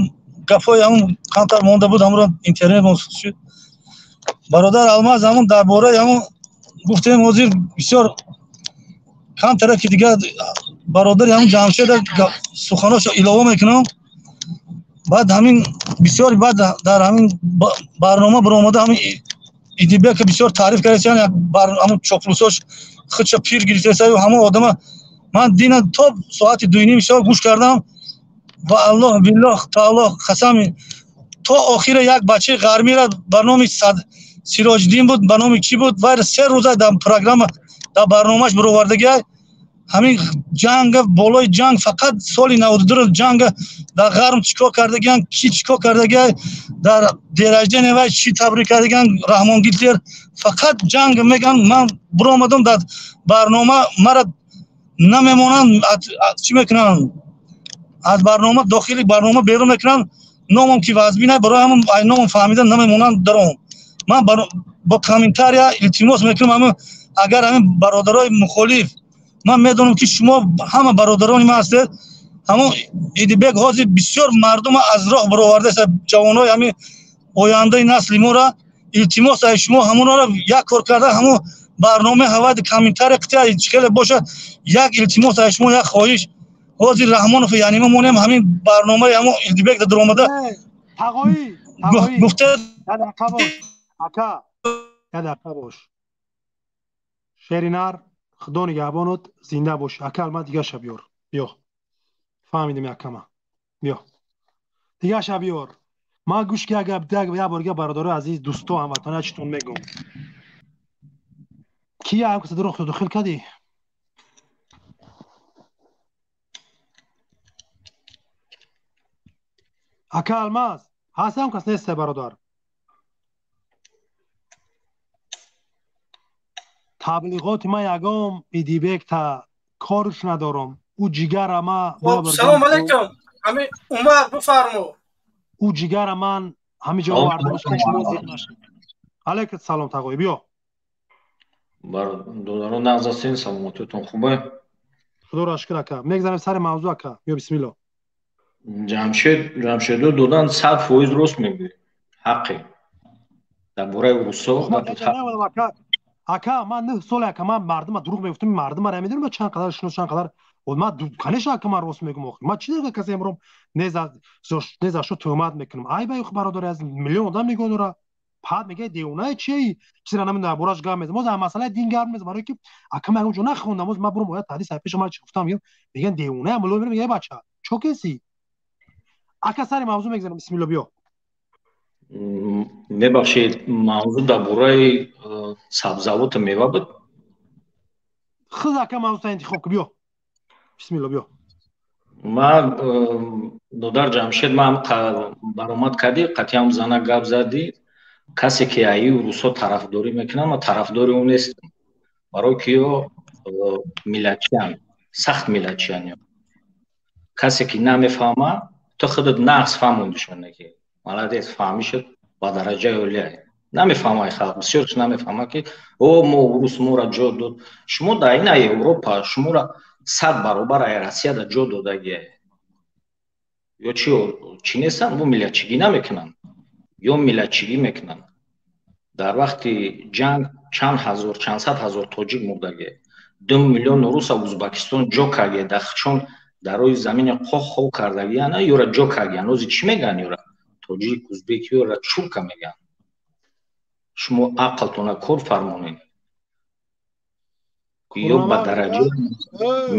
гапҳои ҳамон камтар монда буд, ҳамонро интернет шуд. Бародар Алмаз, ҳамон дар бораи ҳамон гуфтем, ҳозир бисёр камтара ки дигар бародари ҳамон Ҷамшед суханошо илова мекунам. Баъд ҳамин бисёр баъд дар ҳамин барнома баромада ҳамин Идибека бисёр таъриф кардасан, ҳамон чоплусош худша пир гирифтаса, ҳамон одама ман дина то соати 2:30 шаб гӯш кардам ва Аллоҳ биллоҳ таоло қасам, то охира як бачаи ғармира ба номи Сироҷиддин буд, ба номи чӣ буд, вай 3 рӯза дар программа дар барномааш баровардагиа ҳамин ҷанга болои ҷанг фақат соли 92 ҷанга дар ғарм чӣ кор кардагиан, ки чӣ кор кардагиа, дар дерождение вай чӣ табрик кардагиан Раҳмон Гитлер, фақат ҷанг меган. Ман биромадам дар барнома, мара намемонанд, чӣ мекунанд, аз барнома дохили барнома берун мекунанд, номам ки вазбина, барои ҳамон ай номам фаҳмида намемонанд даром. Ман бо комментария илтимос мекунам, ҳамин агар ҳамин бародарои мухолиф, ман медонам ки шумо ҳама бародарони ман ҳастед, ҳамон Идибек ҳозир бисёр мардума аз роҳ баровардааст, ҷавонои ҳамин ояндаи насли моро. Илтимос аз шумо ҳамонро як кор карда, ҳамон барномаи ҳавайди комментария қитъа чӣ хеле бошад, як илтимос аз шумо, як хоҳиш. Ҳозир Раҳмонов яъне мо монем ҳамин барномаи ҳамон Идибек даромада гуфта. Ака, як дақиқа бош. Шеринар, Худо нигаҳбонот, зинда бош. Ака, алма дигаша биёр. Биё. Фаҳмидем якама. Биё. Дигаша биёр. Ман гӯш ки як бор дига бародарои азиз, дӯсто, ҳамватанон читон мегӯм. Кия ҳам каса дурӯғ дохил кардӣ? Ака Алмаз, Ҳастам кас нест бародар. Таблиғоти ман ягон идибек та корш надорам. Ӯ ҷигара ма. Салом алейкум. Ҳами Умар бифармо. Ӯ ҷигара ман ҳами ҷо овардам ки шумо зиқ нашед. Алейкум салом тағои биё. Бародарон нағз ҳастен, саломатиятон хубе? Худоро шукр ака. Мегзарем сари мавзӯъ ака. Биё бисмилло. Ҷамшед, Ҷамшедо додан 100% рост мегӯяд. Ҳаққе. Дар бораи русо ака, ман 9 сол ака, ман мардума дурӯғ мегуфтам, мардумара медонам ман чанд қадар шинос, чанд қадар ман конечно ака ман рост мегӯм охир. Ман чӣ дорам касе имрӯз не за шо туҳмат мекунам. Ай бай бародари аз миллион одам нигоҳ дора. Пад мегӯяд девонаи чӣ? Чизра намедонам дар бораш гап мезанам. Боз масъалаи дин гап мезанам барои ки ака ман ягон ҷо нахондам. Боз ман бурам оят ҳадис пеши ман чӣ гуфтам, мегӯянд девонаи мулло мерам, мегӯяд бача чо кеси? Ака сари мавзӯъ мегзарам, бисмилло биё. Мебахшед, мавзӯъ дар бораи сабзавоту мева буд? Худ ака мавзӯъ интихоб кун, биё. Бисмилло биё. Ман додар Ҷамшед, ман баромад кардӣ, қатъиам зана гап задӣ. Касе ки аи русо тарафдорӣ мекунад, ман тарафдори ӯ нестам. Барои ки ё миллатчиан, сахт миллатчиан. Касе ки намефаҳма, ту худат нағз фаҳмондишон ки молодец, фаҳмишад ба дараҷаи олия. Намефаҳмай халқ, бисёрш намефаҳма ки о мо урус моро ҷо дод. Шумо дар ина Европа шуморо 100 баробар ай Россияда ҷо додагия. Ё чӣ нестанд, бо миллатчигӣ намекунанд. Ё миллатчигӣ мекунанд. Дар вақти ҷанг чанд ҳазор, чанд сад ҳазор тоҷик мурдагия. 2 миллион руса Узбекистон ҷо кардия, дахчон дар рӯи замини қоқ хоб кардагияна, ёра ҷо кардиян. Ози чӣ мегӯянд ёра? Тоҷик, узбек ёра чурка мегӯянд. Шумо ақлтона кор фармонед. Ё ба дараҷаи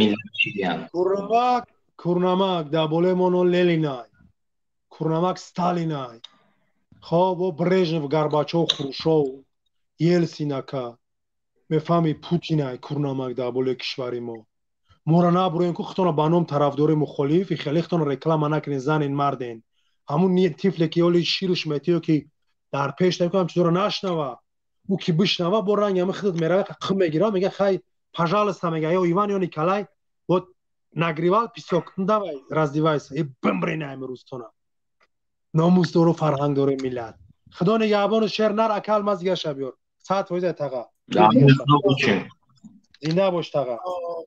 миллатчигиянд. Курнамак, курнамак дар болои мо но Ленинай. Курнамак Сталинай. Хоб, о Брежнев, Горбачов, Хрушов, Елсин ака. Мефаҳми Путинай курнамак дар болои кишвари мо. Моро набуроем ку худтонро ба ном тарафдори мухолиф, хеле худтонро реклама накунед, занен марден. Ҳамун тифле ки оли ширш метиё ки дар пеш накунам чизоро нашнава. Ӯ ки бишнава бо ранги ҳамин худат мерава, қим мегира, мега хай пожалуйста, мега ё Иван ё Николай, вот нагревал песок, ну давай раздевайся и бимбрена имрӯзтона. Номус дору фарҳанг дору миллат. Худо нигаҳбону шер нар ака алмаз дигаша биёр. 100% таға. Зинда бош таға.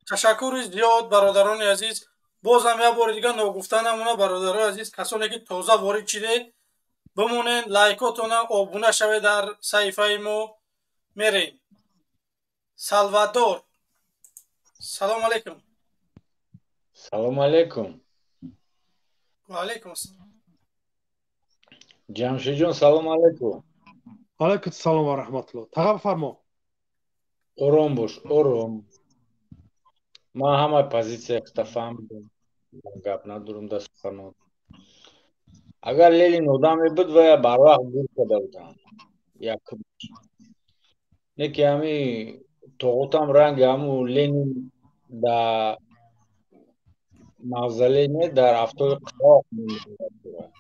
Ташаккури зиёд бародарони азиз. Бозам як бори дигар ногуфта намона бародарони азиз, касоне ки тоза ворид шидед, бимонед, лайкотона обуна шавед дар саҳифаи мо. Мерем. Салвадор. Салом алейкум. Салом алейкум. Ва алейкум ассалом. Ҷамшидҷон салом алейкум. Алейкум салом ва раҳматуллоҳ. Таға бифармо. Ором бош, ором. Ман ҳамаи позитсия худта фаҳмидам. Гап надорам дар суханот. Агар Ленин одаме буд, вая барвақт гур карда буданд. Якум. Не ки ҳами тоғутам ранги ҳаму Ленин дар мавзолей не, дар афтои қироқ мемонад.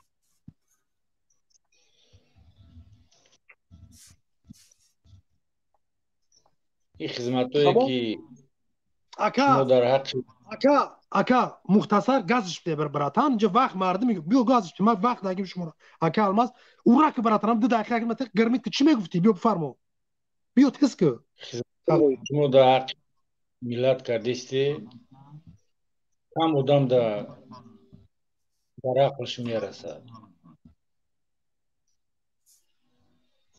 Ин хизматое ки ака мо дар ҳаққи ака, ака мухтасар газш бите братан, инҷа вақт мардум мегӯ биё газш бите, ман вақт нагим шуморо. Ака алмаз ура ки братанам 2 дақиқа ки ман гармид ки чӣ мегуфтӣ? Биё бифармо. Биё тез ки. Шумо дар ҳаққи миллат кардисти, кам одам дар ақлш мерасад.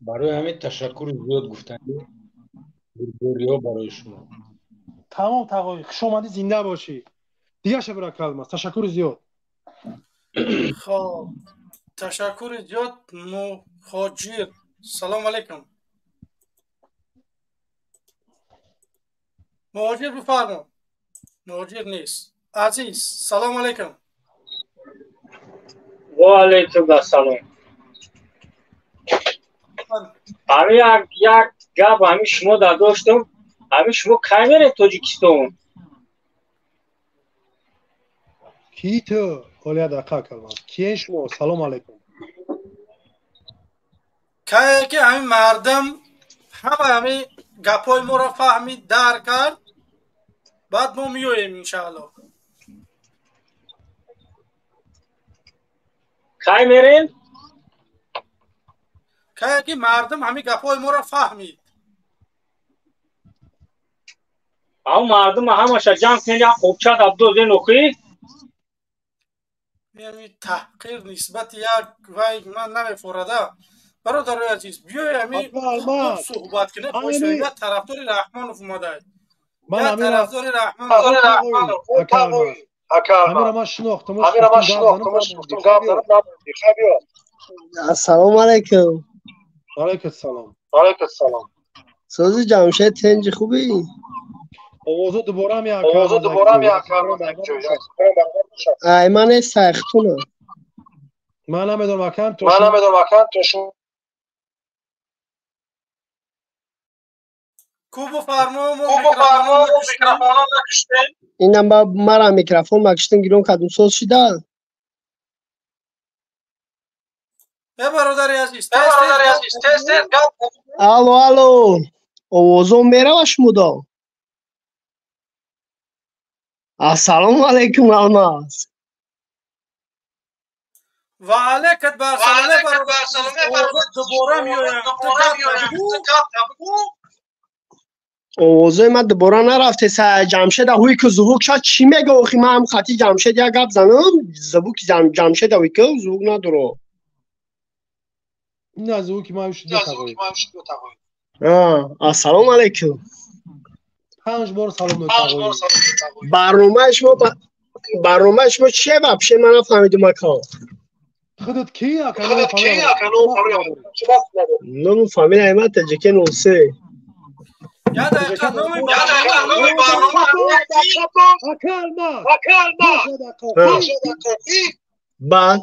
Барои ҳамин ташаккури зиёд гуфтанӣ бурдбориҳо барои шумо. Тамом тағои, хуш омадӣ, зинда бошӣ. Дигаша бира калмас. Ташаккури зиёд. Хоб, ташаккури зиёд Мухоҷир. Салом алейкум. Муҳоҷир бифармо. Муҳоҷир нест. Азиз, салом алейкум. Ва алейкум ассалом. Ҳамин як гап ҳамин шумо дар доштам, ҳамин шумо кай меред Тоҷикистон? Ки ту? Ҳоло як дақиқа калмаз. Киен шумо? Салом алейкум. Кае ки ҳамин мардум ҳама ҳамин гапҳои моро фаҳмид, дарк кард, баъд мо меоем иншаалло. Кай мерем? Кае ки мардум ҳамин гапҳои моро фаҳмид. Ав мардум ҳамаша ҷамъ кунед, як қобча абдозен охи. Яъне таҳқир нисбати як вай ман намефорада. Бародарои азиз, биёй ҳамин суҳбат кунем. Як тарафдори Раҳмонов омадай. Як тарафдори Раҳмонов. Ҳамира ман шинохтам. Ҳамира ман шинохтам. Ассалому алайкум. Алайкум ассалом. Алайкум ассалом. Сози Ҷамшед тенҷи хубӣ? Овозо дубора меакам. Овозо дубора меакам. Ай ман сайхтунам. Ман намедонам акам то. Ман намедонам акам то. Кубо фармо мо микрофонро накуштем. Инам ба мара микрофон макуштем гирон кадом соз шида. Э бародари азиз, тез тез гап. Алло, алло. Овозом мерава шумудо? Ассалому алайкум Алмаз. Ва алайкат бар салом бародар. Дубора меоям. Овозои ман дубора нарафте. Ҷамшеда ҳуй ку звук шад чӣ мега охи? Ман ҳам хати Ҷамшед як гап занам, звуки Ҷамшеда ҳуй ку звук надоро. На звуки ман шуд. Ассалому алайкум. Панҷ бор салом. Барномаи шумо, барномаи шумо чие вообще? Ман нафаҳмидум ака. Худат ки ака? Ному фамилияи ман Таҷике 03. Я дақиқа номи барнома. Ака Алмаз. Баъд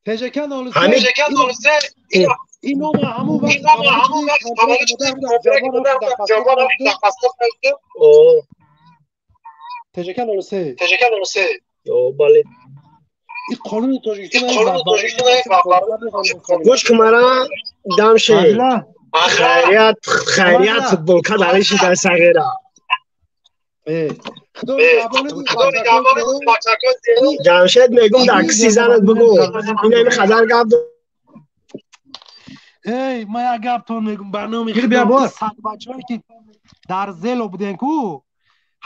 ТЖК 03 ин нома ҳамон вақт ТЖК 03. ТЖК 03. Бале. Ин қонуни Тоҷикистон. Гӯш кун мара Дамшед. Хайрият, хайрият футболка дариши дар сағира. Ҷамшед мегум дар киси занат бугу. Ин ҳами хадар гап. Эй, ман як гаптон мегум ба номи Худо, сад бачаҳое ки дар зело буден ку,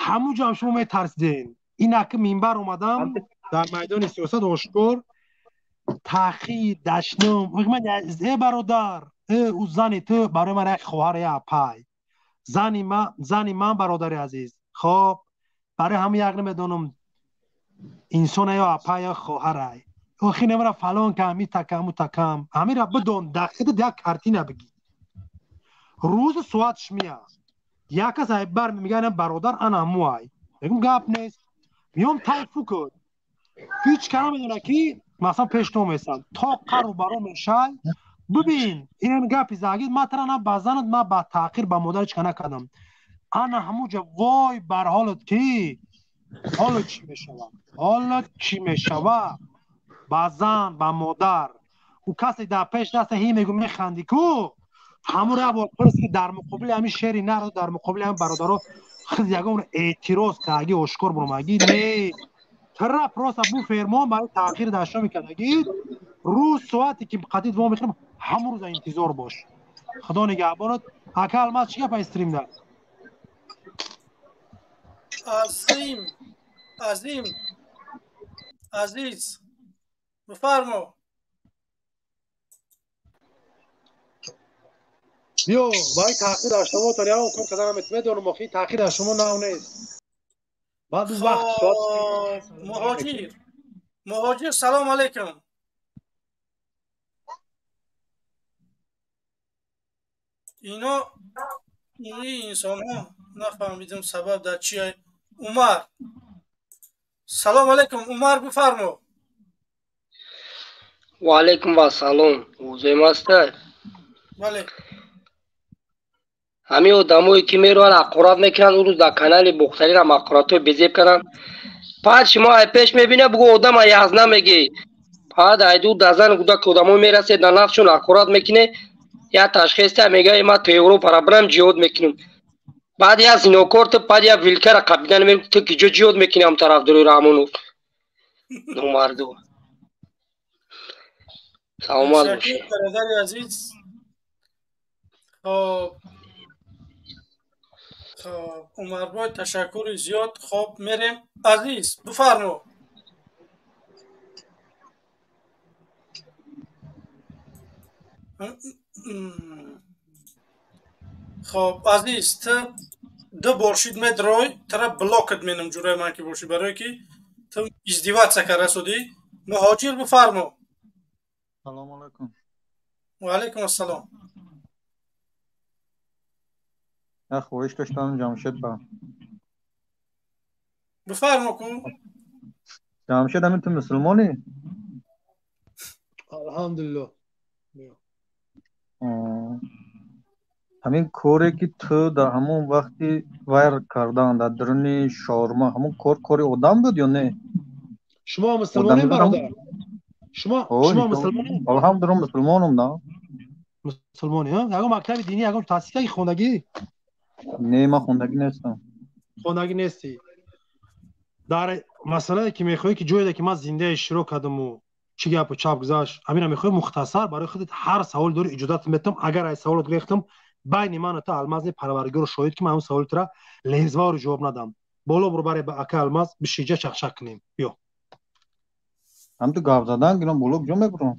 ҳамун ҷо ҳам шумо метарсиден. Инак минбар омадам дар майдони сиёсат ошкор таъхир дашном. Ман э бародар, э ӯ зани ту барои ман як хоҳар, як апай. Зани ман, зани ман бародари азиз. Хоб, барои ҳамун як намедонам инсон ё апай ё хоҳарай. Охи намра фалон кам, и такам, у такам. Ҳамира бидон, дақиқат як картина бигир. Рӯзу соатш мия. Як кас ай бар мега ана бародар ана ҳаму ай. Мегум гап нест. Миём тайфу кун. Ҳеҷ кас намедона ки масалан пеш то месам. То қару баро мешай. Бибин, ин гапи загид ман тара на ба занат, ман ба таъхир ба модар ҳеҷ ка накардам. Ана ҳамуҷа вой бар ҳолат ки ҳоло чӣ мешавад? Ҳоло чӣ мешавад? Ба зан, ба модар. Ӯ касе дар пеш даста ҳи мегӯ механди ку, ҳамун як бор пурс ки дар муқобили ҳамин шери нар, дар муқобили ҳамин бародаро хиз ягон эътироз кардаги ошкор буромаги не. Тара просто бу фермон барои таъхир дашно мекардаги. Рӯз соате ки қатид во мехӯрам, ҳамун рӯза интизор бош. Худо нигаҳбонат. Ака Алмаз чӣ гапа стримда? Азим, Азим, Азиз, бифармо. Биё, барои таъхир дар шумо то ягон кор карда наметавонам, охи таъхир дар шумо нав нест. Баъд вақт соат. Муҳоҷир, муҳоҷир, салом алайкум. Ино ини инсонҳо нафаҳмидам сабаб дар чи. Умар, салом алайкум, Умар, бифармо. Ва алайкум вассалом. Ӯзем аста? Бале. Ҳамин одамое ки мераванд ҳақорат мекунанд, ӯ рӯз дар канали Бухтарира ҳақоратҳои безеб карданд. Пас шумо ай пеш мебинед, бугӯ одама язна мегӣ. Баъд айду дазан гуда ки одамо мерасед на нафсшон ҳақорат мекуне, я ташхиста мега ма то Европара бирам ҷиҳод мекунам. Баъд я зинокор ту баъд я вилкара қабидан мер ту киҷо ҷиҳод мекунӣ ҳам тарафдори Раҳмонов. Номарду. Саломат бошед. Бародари азиз. Хоб хоб Умарбой ташаккури зиёд. Хоб мерем. Азиз, бифармо. Хоб азиз, ту ду бор шид медрой, тара блокат менам ҷураи ман ки бошӣ, барое ки ту издеваться карасудӣ. Муҳоҷир бифармо. Салому алайкум. Ва алайкум ассалом. Як хоҳиш доштам Ҷамшед ба. Бифармо ку. Ҷамшед ҳамин ту мусулмонӣ? Алҳамдулиллоҳ. Ҳамин коре ки ту дар ҳамон вақти вайр кардан дар даруни шаурма, ҳамон кор кори одам буд ё не? Шумо мусулмонед бародар? Шумо мусулмонед? Алҳамдулиллоҳ мусулмонам, на. Мусулмонӣ, ҳа? Ягон мактаби динӣ, ягон таҳсил кардӣ, хондагӣ? Не, ман хондагӣ нестам. Хондагӣ нестӣ. Дар масъалае ки мехоҳӣ ки ҷое ки ман зинда иштирок кардаму чӣ гапу чап гузашт, ҳамина мехоҳӣ мухтасар барои худат ҳар савол дорӣ иҷозат метам. Агар ай саволот гирехтам байни ман ту Алмаз не парвардигору шоҳид ки ман ҳамун саволи тура лезваро ҷавоб надам. Боло бур баре ба ака Алмаз бишиҷа чақчақ кунем. Биё. Ҳам ту гап задан гирам боло куҷо мебурам?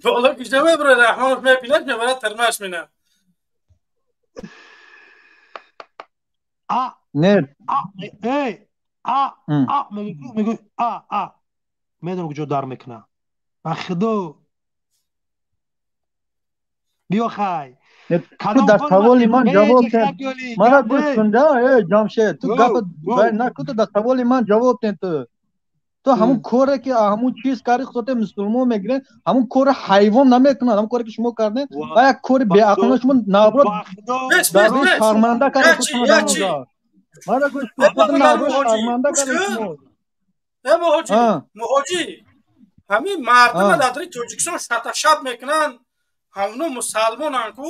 Боло куҷо мебурад? Раҳмонов мебинад, мебарад тирмаш менам. А не. А эй а а мегӯй а а медонам куҷо дар мекуна. Ба худо биё хай. Ту дар саволи ман ҷавоб дед. Мара гӯш кун да, э Ҷамшед, ту гап накун, ту дар саволи ман ҷавоб дед ту. Ту ҳамун коре ки ҳамун чиз карди худате мусулмон мегиред, ҳамун кори ҳайвон намекунад, ҳамун коре ки шумо кардед, ва як кори беақлона шумо наоборот дар шарманда кардед худатонро дар онҷо. Мара гӯш кун, худатон наоборот шарманда кардед шумо. Э муҳоҷир, муҳоҷир, ҳамин мардума дар Тоҷикистон шаташаб мекунанд, ҳамоно мусалмонанд ку,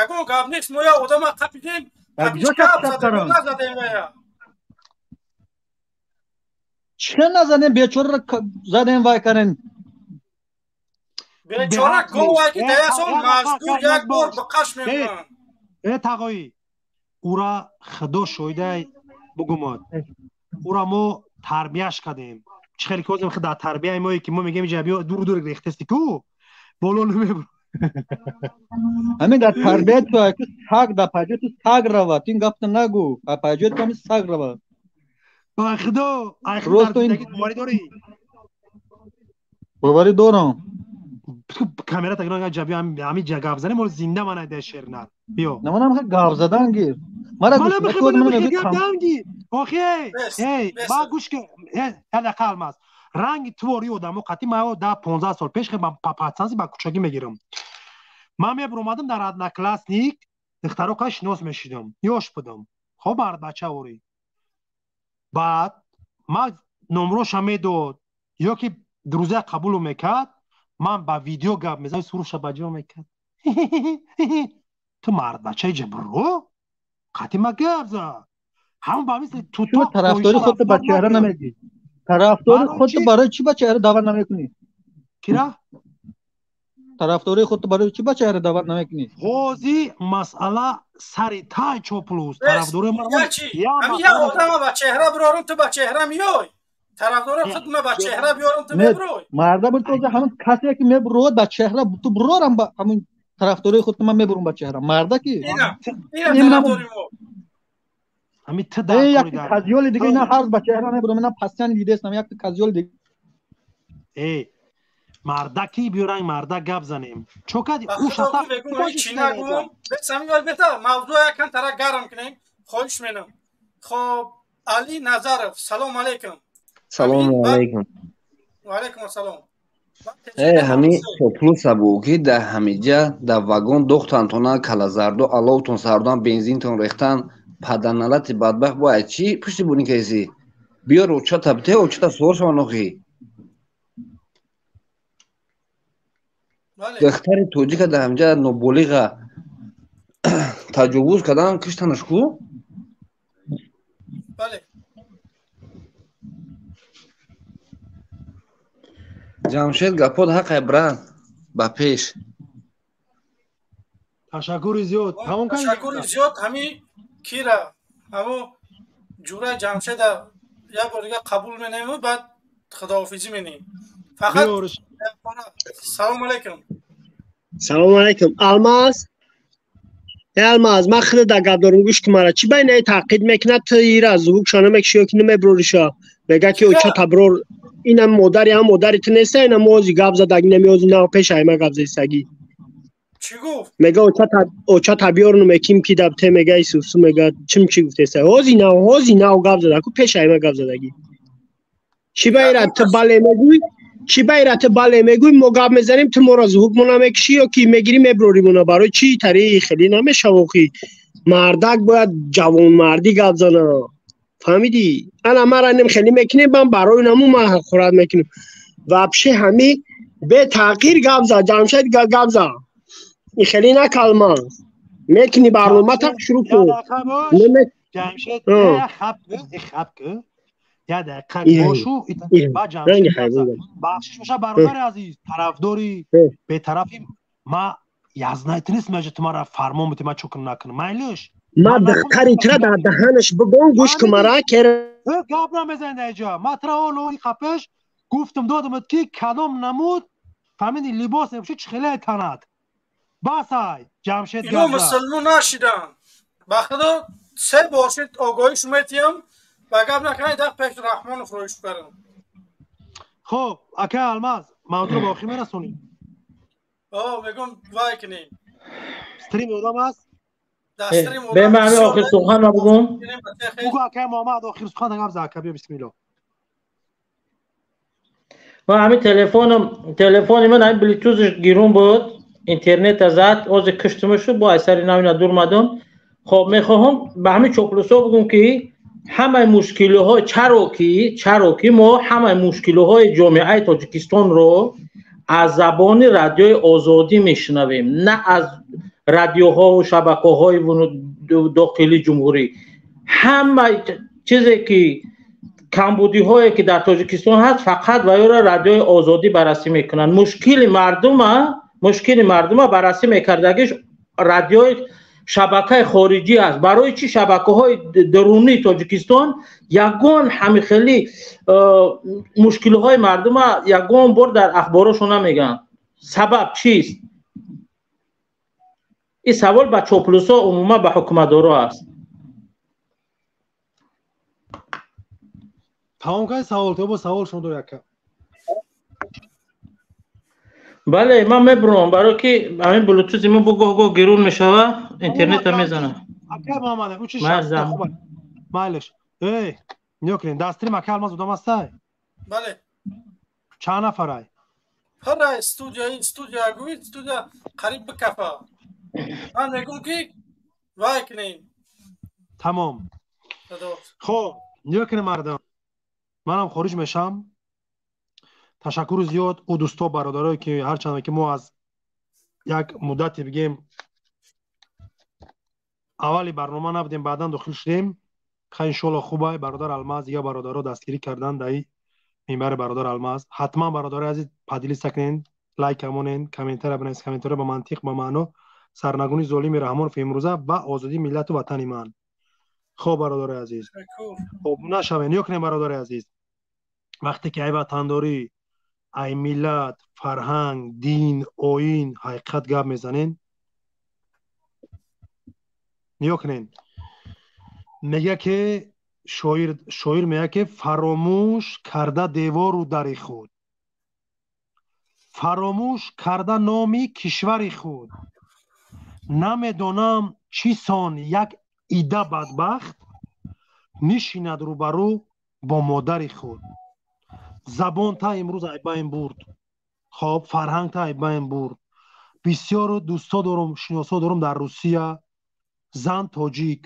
ягон гап нест, мо як одама қапидем, гап задем, назадем вая. Чӣ назадем, бечораро задем вай кардем. Бечора говай ки даясон маҷбур як бор ба қаш мекунанд. Э тағоӣ, ура худо шоҳидай бугумад. Ура мо тарбияш кардем. Чӣ хеле ки ҳозир дар тарбияи мое ки мо мегӯем иҷа биё дур дур рехтести ку боло намебур. Ҳамин дар тарбияи ту ки саг дар паҷои ту саг равад, ин гапто нагӯ. Дар паҷои ту ҳамин саг равад. Ба худо, ай худо дар зиндагӣ боварӣ дорӣ? Боварӣ дорам. Камера тагирон ҷа биё ҳамин ҷа гап занем, ҳоло зинда ман айда шер нар. Биё. На манам хел гап задан гир. Мара гӯш кун, ман мегӯям гап гир. Охи, эй, ба гӯш кун, як дақиқа Алмаз. Ранги твори одамо қатъи ман 10-15 сол пеш хел ба патсанси ба кӯчагӣ мегирам. Ман мебуромадам дар одноклассник, духтаро қай шинос мешидам. Ёш будам. Хоб мардбача ворӣ. Баъд ман номроша медод ё ки друзья қабулу мекард, ман ба видео гап мезанам, суруша ба ҷо мекард. Ту мардбачаи ҷабро? Қатъи ма гап зад. Ҳамон ба мисли тутоқ тарафдори худро ба чеҳра намегӣ. Тарафдори худро барои чӣ ба чеҳра даъват намекунӣ? Кира? Тарафдори худро барои чӣ ба чеҳра даъват намекунӣ? Ҳози масъала сари тай чоплус. Тарафдори ман ҳамин як одама ба чеҳра бирорум, ту ба чеҳра миёй. Тарафдори худро ба чеҳра биёрум, ту мебурой. Марда буд то ҳамин касе ки мебурод ба чеҳра, ту бурорам ба ҳамин тарафдори худро ман мебурам ба чеҳра. Марда ки? Ина тарафдори мо. Ҳамин ту дар як казиёли дига ина ҳар ба чеҳра мебурам, ина пасяни дидестам, як казиёли дига. Э мардаки биёранг марда гап занем. Чо кади ӯ шата мегӯм чӣ нагӯм? Бесами бета мавзӯъ якан тара гарм кунем. Хоҳиш менам. Хоб Али Назаров, салом алейкум. Салому алейкум. Ва алейкум ассалом. Ҳамин плюса бу ки дар ҳамиҷа дар вагон дохтантона калазардо аловтон сардан бензинтон рехтан паданалати бадбахт бояд чӣ пушти буни каси биёр очата бите очата суор шаван охи. Духтари тоҷика дар ҳамҷа ноболиға таҷовуз кардан, киштанаш ку? Бале. Ҷамшед, гапот ҳақай, брат, ба пеш. Ташаккури зиёд. Тамом кардем. Ташаккури зиёд. Ҳами кира ҳамо ҷура Ҷамшеда як бор дига қабул менаем, баъд худоҳофизӣ менем. Фақат салому алайкум. Салому алайкум. Алмаз, Алмаз, ман худо да гап дорум, гӯш кун мара. Чӣ байна таъқид мекунад, ту ира звукша намекши ё ки намеброриша? Мега ки оча таброр, инам модари ҳам модари ту неста, инам ози гап задаги намеози нав пеш айма гап зестагӣ. Чӣ гуфт? Мега оча табиёр намеким ки даб те мега Исусу мега чим чӣ гуфтеста? Ҳози нав гап зада ку пеш айма гап задагӣ. Чӣ байра ту бале мегӯй? Чӣ байра ту бале мегӯй, мо гап мезанем, ту моро звукмо намекишӣ ё ки мегирӣ меброримона? Барои чӣ тари хеле намешава охи? Мардак бояд ҷавонмардӣ гап зана. Фаҳмидӣ? Ана мара нем хеле мекунем, ман барои наму ман ҳақорат мекунем. Вообще ҳами бетаъқир гап зад, Ҷамшед гап зад. Ин хеле накалма. Мекунӣ барнома так шурӯъ кун. Ҷамшед, хаб хаб ку. Я дақиқа бошу, ба Ҷамшед бахшиш боша, бародари азиз, тарафдори бетарафи ма язнайт нест, меҷа ту мара фармон бите, ма чӯ кунам накунам. Майлиш. Ма духтари тра дар даҳанаш бигон, гӯш кун мара кер. Гап намезанӣ дар инҷа. Ма тра он ои қапеш гуфтам, додамат ки кадом намуд, фаҳмидӣ, либос мепӯши, чӣ хеле танад. Бас ай, Ҷамшед. Ино мусулмон нашиданд. Ба худо се бор шид огоҳиш метиҳам, ба гап накунед, дар пеш Раҳмонов роиш кардам. Хуб, ака Алмаз, мавзӯъро ба охир мерасонем. Мегӯм вай кунем. Стрим одам аст? Бе ман ҳамин охир сухан бигӯм. Бугӯ, акай Муҳаммад, охир сухан гап за, ака, биё, бисмилло. Ман ҳамин телефонам, телефони ман ҳамин блютузш гирун буд, интернета зад, ҳозир киштумашу бо айсари навина дурмадам. Хоб, мехоҳам ба ҳамин чоплусо бигӯм ки ҳамаи мушкилиҳо чаро ки мо ҳамаи мушкилиҳои ҷомеаи Тоҷикистонро аз забони Радиои Озодӣ мешунавем, на аз радиоҳову шабакаҳои дохили ҷумҳурӣ. Ҳама чизе ки камбудиҳое ки дар Тоҷикистон ҳаст, фақат ва ёро Радиои Озодӣ баррасӣ мекунанд. Мушкили мардума баррасӣ мекардагиш радиои шабакаи хориҷӣ аст. Барои чӣ шабакаҳои дарунии Тоҷикистон ягон ҳамихели мушкилиҳои мардума ягон бор дар ахборошон намегӯянд? Сабаб чист? Ин савол ба чоплусо, умуман ба ҳукуматдоро аст. Тамом кардӣ савол? То бо савол шумо дори, ака? Бале, ман мебурам, барои ки ҳамин блютузи мо бо гоҳ гоҳ гирун мешава, интернета мезана. Ака Муҳаммад, ӯ чи шахс хуб майлиш. Эй, нигоҳ кунед, дар стрим ака Алмаз одам ҳастай? Бале. Чанд нафарай? Ҳарай студия, ин студия гӯед, студия қариб бикафа. Ман мегӯм ки вай кунем. Тамом. Хоб, нигоҳ кунед, мардам. Манам хориҷ мешам. Ташаккури зиёд ӯ дӯсто, бародарое ки ҳарчанд ки мо аз як муддате бигем аввали барнома набудем, баъдан дохил шудем. Хай, иншоалло хубай, бародар Алмаз, дигар бародаро дастгирӣ кардан дар минбари бародар Алмаз. Ҳатман, бародари азиз, поделиться кунед, лайк амонед, комментария бинависед, комментария ба мантиқ, ба маъно. Сарнагуни золими Раҳмонов имрӯза ва озодии миллату ватани ман. Хоб, бародари азиз, обуна шавед. Нигоҳ кунед, бародари азиз, вақте ки ай ватандорӣ, ай миллат, фарҳанг, дин, оин, ҳақиқат гап мезанен, нигоҳ кунед, мега ки шоир, шоир мега ки фаромӯш карда девору дари худ, фаромӯш карда номи кишвари худ, намедонам чӣ сон як ида бадбахт нишинад рӯбарӯ бо модари худ. Забон та имрӯз айбайн бурд, хоб, фарҳанг та айбайн бурд. Бисёру дӯсто дорум, шиносо дорум дар Русия, зан тоҷик,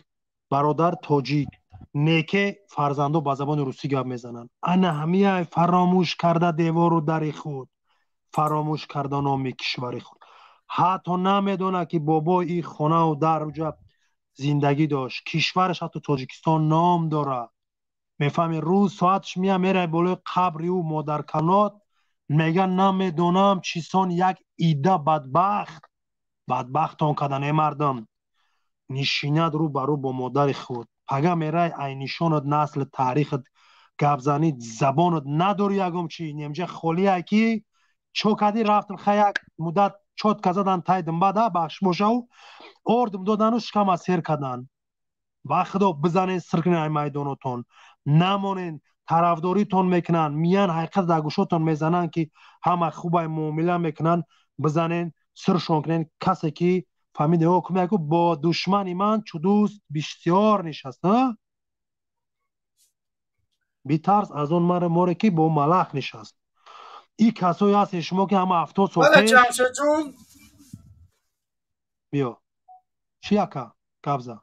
бародар тоҷик, неке фарзандо ба забони русӣ гап мезананд. Ана ҳамияй фаромӯш карда девору дари худ, Фаромӯш карда номи кишвари худ. Ҳатто намедонад, ки бобои ин хонаву дар уҷа зиндагӣ дошт. Кишвараш ҳатто Тоҷикистон ном дорад. Мефаҳми, рӯз соатш мия мерай болои қабри ӯ модарканот, мега намедонам чисон як ида бадбахт бадбахтон кардан. Э мардум, нишинад рӯ ба рӯ бо модари худ. Пага мерай айнишонат насли таърихат гапзанӣ забонат надори, ягом чи немҷа холия ки чо кади рафтам, ха як муддат чотка задан тай димбада бахш бошав ордм додану шикама сер кардан. Ба худо бизанен, сир кунен ай майдонотон, намонен. Тарафдоритон мекунанд, миян ҳақиқат дар гӯшотон мезананд, ки ҳама хубай муомила мекунанд. Бизанен, сиршон кунен. Касе ки фаҳмиде, кумяку бо душмани ман чу дӯст бисёр нишаст, битарс аз он маре море ки бо малах нишаст. И касое ҳастед шумо ки ҳама 70 сол пеш. Ҷамшедҷон, биё, чи ака, гап зан.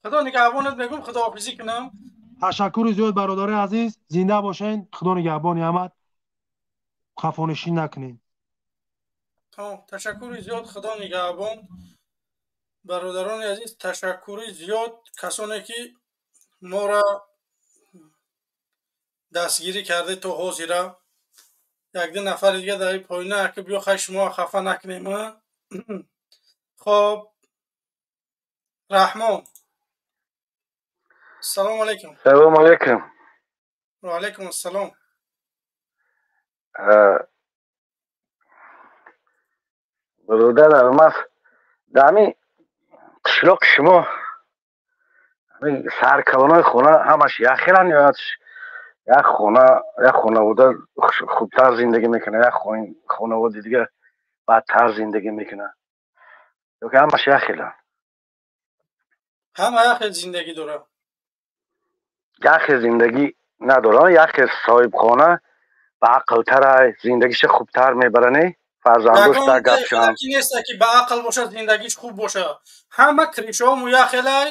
Худо нигаҳбонат, мегум худоҳофизӣ кунам. Ташаккури зиёд, бародари азиз, зинда бошен, худо нигаҳбони ҳамат, хафонишин накунед. Ташаккури зиёд, худо нигаҳбон. Бародарони азиз, ташаккури зиёд, касоне ки моро дастгирӣ карде то ҳозира. Якду нафари дига дар поина, аки биё, хай, шумо хафа накунем. Хоб, Раҳмон, салому алайкум. Салому алайкум. Ва алайкум ассалом. Бародар Алмаз, дар ҳамин қишлоқи шумо саркалонои хона ҳамаш яхелан ё як хона, як хонавода хубтар зиндагӣ мекунад, як хонаводаи дигар бадтар зиндагӣ мекунад, ё ки ҳамаш яхелан? Ҳама яхел зиндагӣ дорад. Яхел зиндагӣ надорад. Яхел соҳибхона баақлтара, зиндагиша хубтар мебара, не? Фарзандош дар гапшан неста ки баақл бошад, зиндагиш хуб бошад. Ҳама кришому яхелай,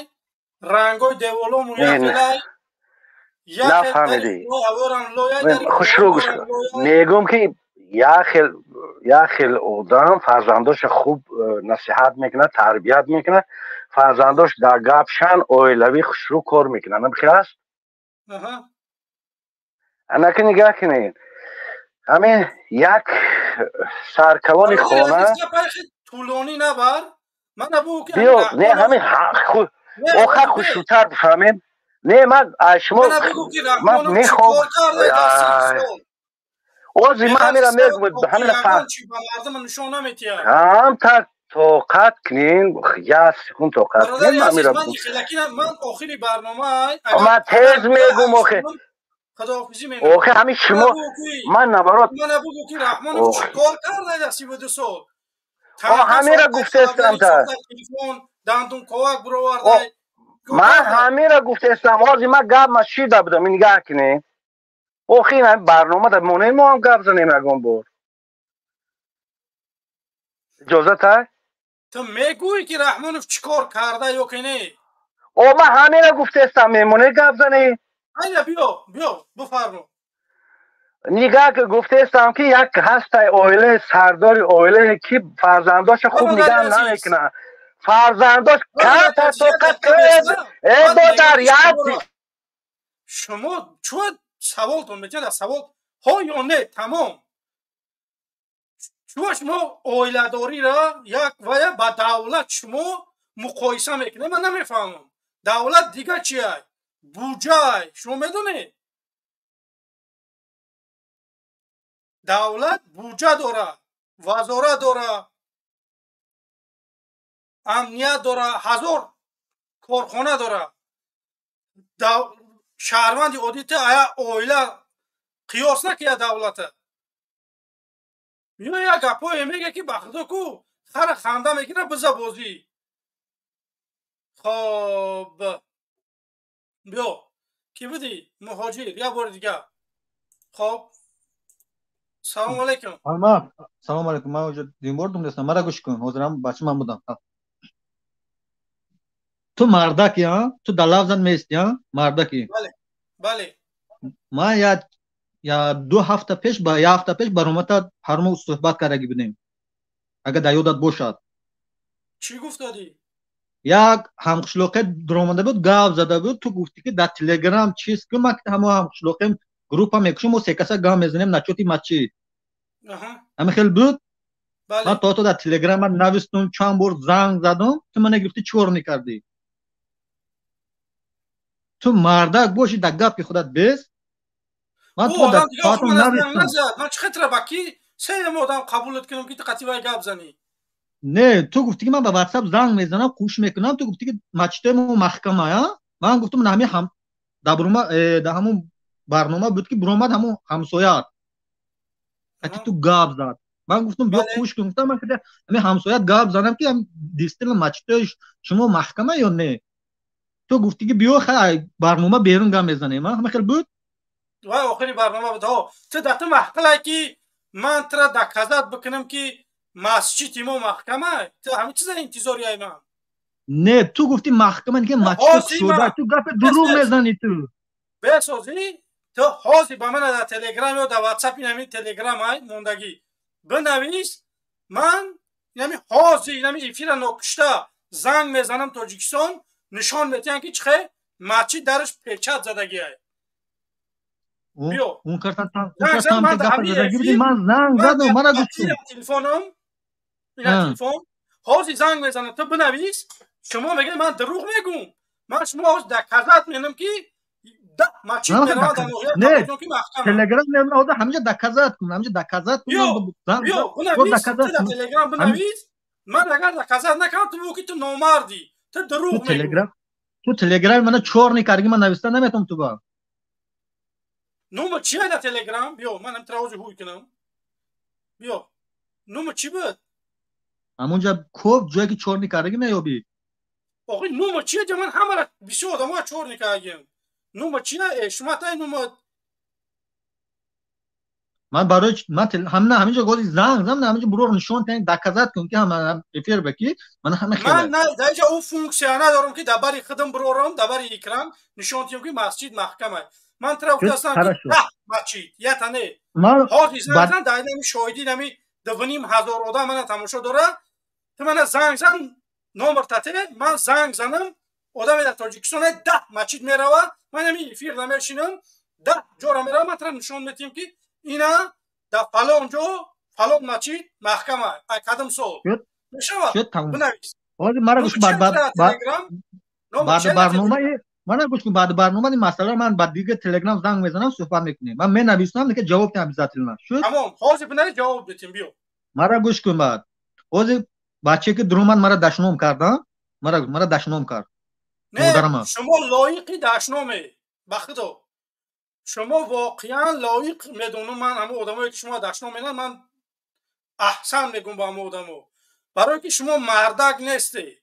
рангои деволому яхелай. Нафаҳмидӣ, хушрӯ гӯш. Мегӯм ки як хел одам фарзандоша хуб насиҳат мекунад, тарбият мекунад, фарзандош дар гапшан, оилавӣ хушрӯ кор мекунад. Намхел аст? Анаки нигаҳ кунед, ҳамин як саркалони хона тӯлонӣ набар. Биё, не, ҳамин оха хушрӯтар бифаҳмем. Не, ман шумо ман мехоҳам ози ман ҳамира мегӯм, ҳамира камтар тоқат кунем, як секунд тоқат кунем. Ҳамира ман тез мегӯм охе. Худоҳофизӣ. Охе, ҳамин шумо ман наоборот. Мана бугу ки Раҳмонов чӣ кор карда дар 32 сол. Ҳамира гуфтестам та. Телефон дандун ковак бироварда. Ман ҳамира гуфтестам. Ҳозир ман гап ма шида будам, нигаҳ кунем. Охи, ин барнома да монем, мо ҳам гап занем ягон бор. Иҷозат ай? Ту мегӯӣ ки Раҳмонов чӣ кор карда ё ки не? О, ман ҳамира гуфтестам, мемонед гап занем? Айна, биё, биё, бифармо. Нигаҳ, гуфтестам ки як ҳастай оилаи, сардори оилае ки фарзандоша хуб нигаҳ намекунад. Фарзандош камтар тоқат кунед, э додар, як Шумо чӯ саволтон метиҳад, савол ҳо ё не, тамом. Чӯ шумо оиладориро як вая ба давлат шумо муқоиса мекунед, ман намефаҳмам. Давлат дига чиай? Буҷай, шумо медонед? Давлат буҷа дорад, вазорат дорад, амният дорад, ҳазор корхона дорад. Шаҳрванди оддӣ ту ая оила қиёс накия давлата. Миё як гапое мега ки ба худо ку хара ханда мекунад, биза бозӣ. Хоб, биё, кӣ будӣ, муҳоҷир, як бори дигар. Хоб, салому алайкум. Салому алайкум. Ман уже димбор дум, мара гӯш кун. Ҳозирам бача ман будам. Ту мардаки, а? Ту дар лафзан мести, а? Мардаки. Бале, бале. Ман як Я 2 ҳафта пеш ба як ҳафта пеш баромада ҳар мо суҳбат кардаги будем. Агар дар ёдат бошад. Чӣ гуфтадӣ? Як ҳамқишлоқе дуромада буд, гап зада буд, ту гуфтӣ ки дар Телеграм чиз кун, ман ҳамо ҳамқишлоқем группа мекушем, мо се каса гап мезанем начоти масҷид. Ҳамин хел буд? Ман то дар Телеграм навистум, чанд бор занг задум, ту мана гирифтӣ чӣ кор мекардӣ? Ту мардак бошӣ, дар гапи худат бес. Ман ту дар соатам навистум. Ман чӣ хел ба ки сеям одам қабулат кунам ки ту қатъи вай гап занӣ? Не, ту гуфтӣ ки ман ба WhatsApp занг мезанам, қуш мекунам, ту гуфтӣ ки масҷиди мо маҳкама, а? Ман гуфтам на ҳамин ҳам дар ҳамон барнома буд ки буромад ҳамон ҳамсояат. Ати ту гап зад. Ман гуфтам биё қуш кун, гуфтам ман ҳамин ҳамсояат гап занам ки действительно масҷиди шумо маҳкама ё не? Ту гуфтӣ ки биё хай барнома берун гап мезанем, а? Ҳама хел буд? Вай охири барнома буд. Ҳо, ту дар ту маҳқилай ки ман тура доказат бикунам ки масҷиди мо маҳкама, ту ҳамин чиза интизори ай ман? Не, ту гуфтӣ маҳкама, ки масҷид шуда, ту гапи дурӯғ мезанӣ ту. Бесозӣ, ту ҳозир ба ман дар Телеграм ё дар WhatsApp ин ҳамин Телеграм ай мондагӣ бинавис, ман инами ҳозир инами эфира нокушта занг мезанам Тоҷикистон, нишон метиҳам ки чихе масҷид дараш печат задагӣ ай. Биё. Он картан гапа задагӣ будӣ, ман занг задам, мана гуфтум. Телефонам, ина телефон, ҳозир занг мезанам, ту бинавис, шумо мегӯед ман дурӯғ мегӯм. Ман шумо ҳозир доказат менам ки масҷид меравад дар ноҳияи Қабулҷон ки маҳкама. Телеграм меравад, ҳаминҷа доказат кун, ҳаминҷа доказат кун. Биё, бинавис, ту дар Телеграм бинавис, ман агар доказат накунам, ту бигӯ ки ту номардӣ, ту дурӯғ мегӯӣ. Ту Телеграми мана чор никарги, ман нависта наметавонам ту ба. Номер чия дар Телеграм? Биё, ман ҳам травози ҳуй кунам. Биё. Номер чӣ буд? Ҳамонҷа коб ҷое ки чор никардаги меёбӣ. Охи номер чия? Ҷа ман ҳамара бисёр одамоа чор никардагиам. Номер чия? Шумо тай номер ман барои ман ҳамна ҳаминҷо гози занг зам, ҳаминҷо бурор нишон тан доказат кун ки ҳама эфир ба ки ман ҳама хеле. Ман на даҷа ӯ функсия надорам ки дар бари худам бурорам, дар бари экран нишон тиҳам ки масҷид маҳкама. Ман тура гуфтаастам ки 10 масҷид, ята не. Ҳозир занг зан, дар инами шоҳидӣ нами 2,5 ҳазор одам мана тамошо дора. Ту мана занг зан, номер тате, ман занг занам, одаме дар Тоҷикистон 10 масҷид мерава, ман ҳамин эфир намешинам, 10 ҷора мерава, ман тура нишон метиҳам ки ина дар фалон ҷо фалон масҷид маҳкама. Ай кадом сол? Мешавад? Бинавис. Ҳозир мара гӯш баъд барномаи мана гӯш кун, баъд барнома ин масъала ман ба дигар Телеграм занг мезанам, суҳбат мекунем. Ман менависам, лекин ҷавоб тем обязательно. Шуд? Тамом, ҳозир бинавис, ҷавоб детем, биё. Мара гӯш кун баъд. Ҳозир бачае ки дуромад мара дашном кард, мара дашном кард. Не, шумо лоиқи дашноме, ба худо. Шумо воқеан лоиқ медонам, ман ҳамон одамое ки шумо дашном менанд, ман аҳсан мегӯм ба ҳамон одамо. Барое ки шумо мардак нестед.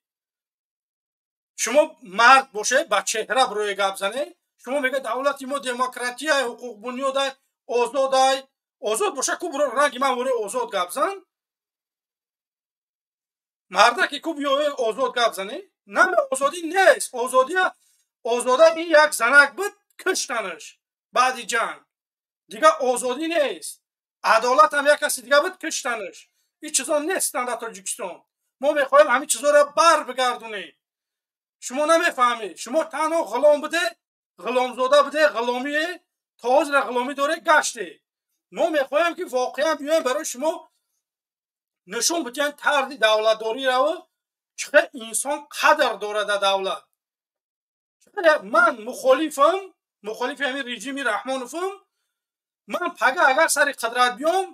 Шумо мард бошед, ба чеҳра бирӯе гап занед. Шумо мегӯед давлати мо демократияй, ҳуқуқбунёдай, озодай. Озод боша ку биро ранги ман бирӯи озод гап зан. Мардаки ку биё озод гап занӣ. Наме озодӣ нест. Озодия озода ин як занак буд, киштанаш баъди ҷанг. Дигар озодӣ нест. Адолат ҳам як каси дига буд, киштанаш. Ин чизо нестанд дар Тоҷикистон. Мо мехоҳем ҳамин чизоро бар бигардонем. Шумо намефаҳмед. Шумо танҳо ғулом буде, ғуломзода буде, ғуломие, то ҳозира ғуломӣ доре гаште. Мо мехоҳем ки воқеан биёем барои шумо нишон бидиҳем тарзи давлатдориро, чӣ хел инсон қадр дорад дар давлат. Ман мухолифам, мухолифи ҳамин режими Раҳмоновам. Ман пага агар сари қудрат биём,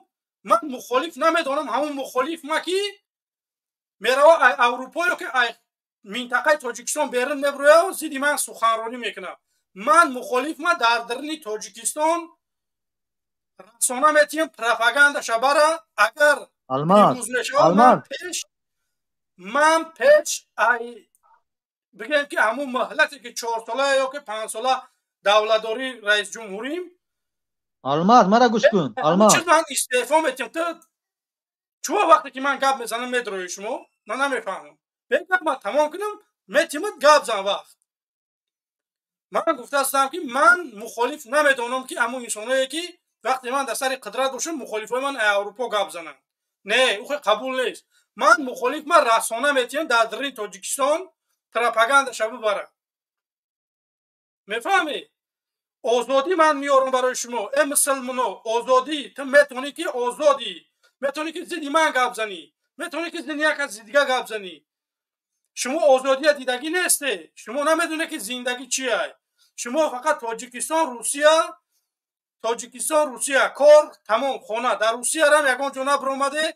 ман мухолиф намедонам, ҳамон мухолиф ма ки мерава ай Аврупо ё ки ай минтақаи Тоҷикистон берун мебирояд, зидди ман суханронӣ мекунад. Ман мухолиф ма дар даруни Тоҷикистон расона метиҳам, пропагандаша бара, агар пирӯз мешавад, ман пеш ай бигӯем ки ҳамун муҳлате ки 4 сола ё ки 5 сола давлатдорӣ раисҷумҳурим. Алмаз, мара гӯш кун, Алмаз. Чиз ман истеъфо метиҳам. Ту чӯ вақте ки ман гап мезанам медрои шумо, ман намефаҳмам. Бегап ман тамом кунам, метимад гап зан вақт. Ман гуфтаастам ки ман мухолиф намедонам ки ҳамун инсоное ки Вақте ман дар сари қудрат бошам, мухолифои ман Аврупо гап зананд. Не, ӯ қабул нест. Ман мухолиф, ман расона метиҳам дар даруни Тоҷикистон пропагандаша бибарад. Мефаҳмӣ? Озодӣ ман меорам барои шумо, э мусулмоно, озодӣ. Ту метавонӣ ки озодӣ, метавонӣ ки зидди ман гап занӣ, метавонӣ ки зидди як каси дига гап занӣ. Шумо озодия дидагӣ несте, шумо намедонед ки зиндагӣ чия. Шумо фақат Тоҷикистон, Русия, Тоҷикистон, Русия, кор тамом, хона. Дар Русиярам ягон ҷо набиромаде,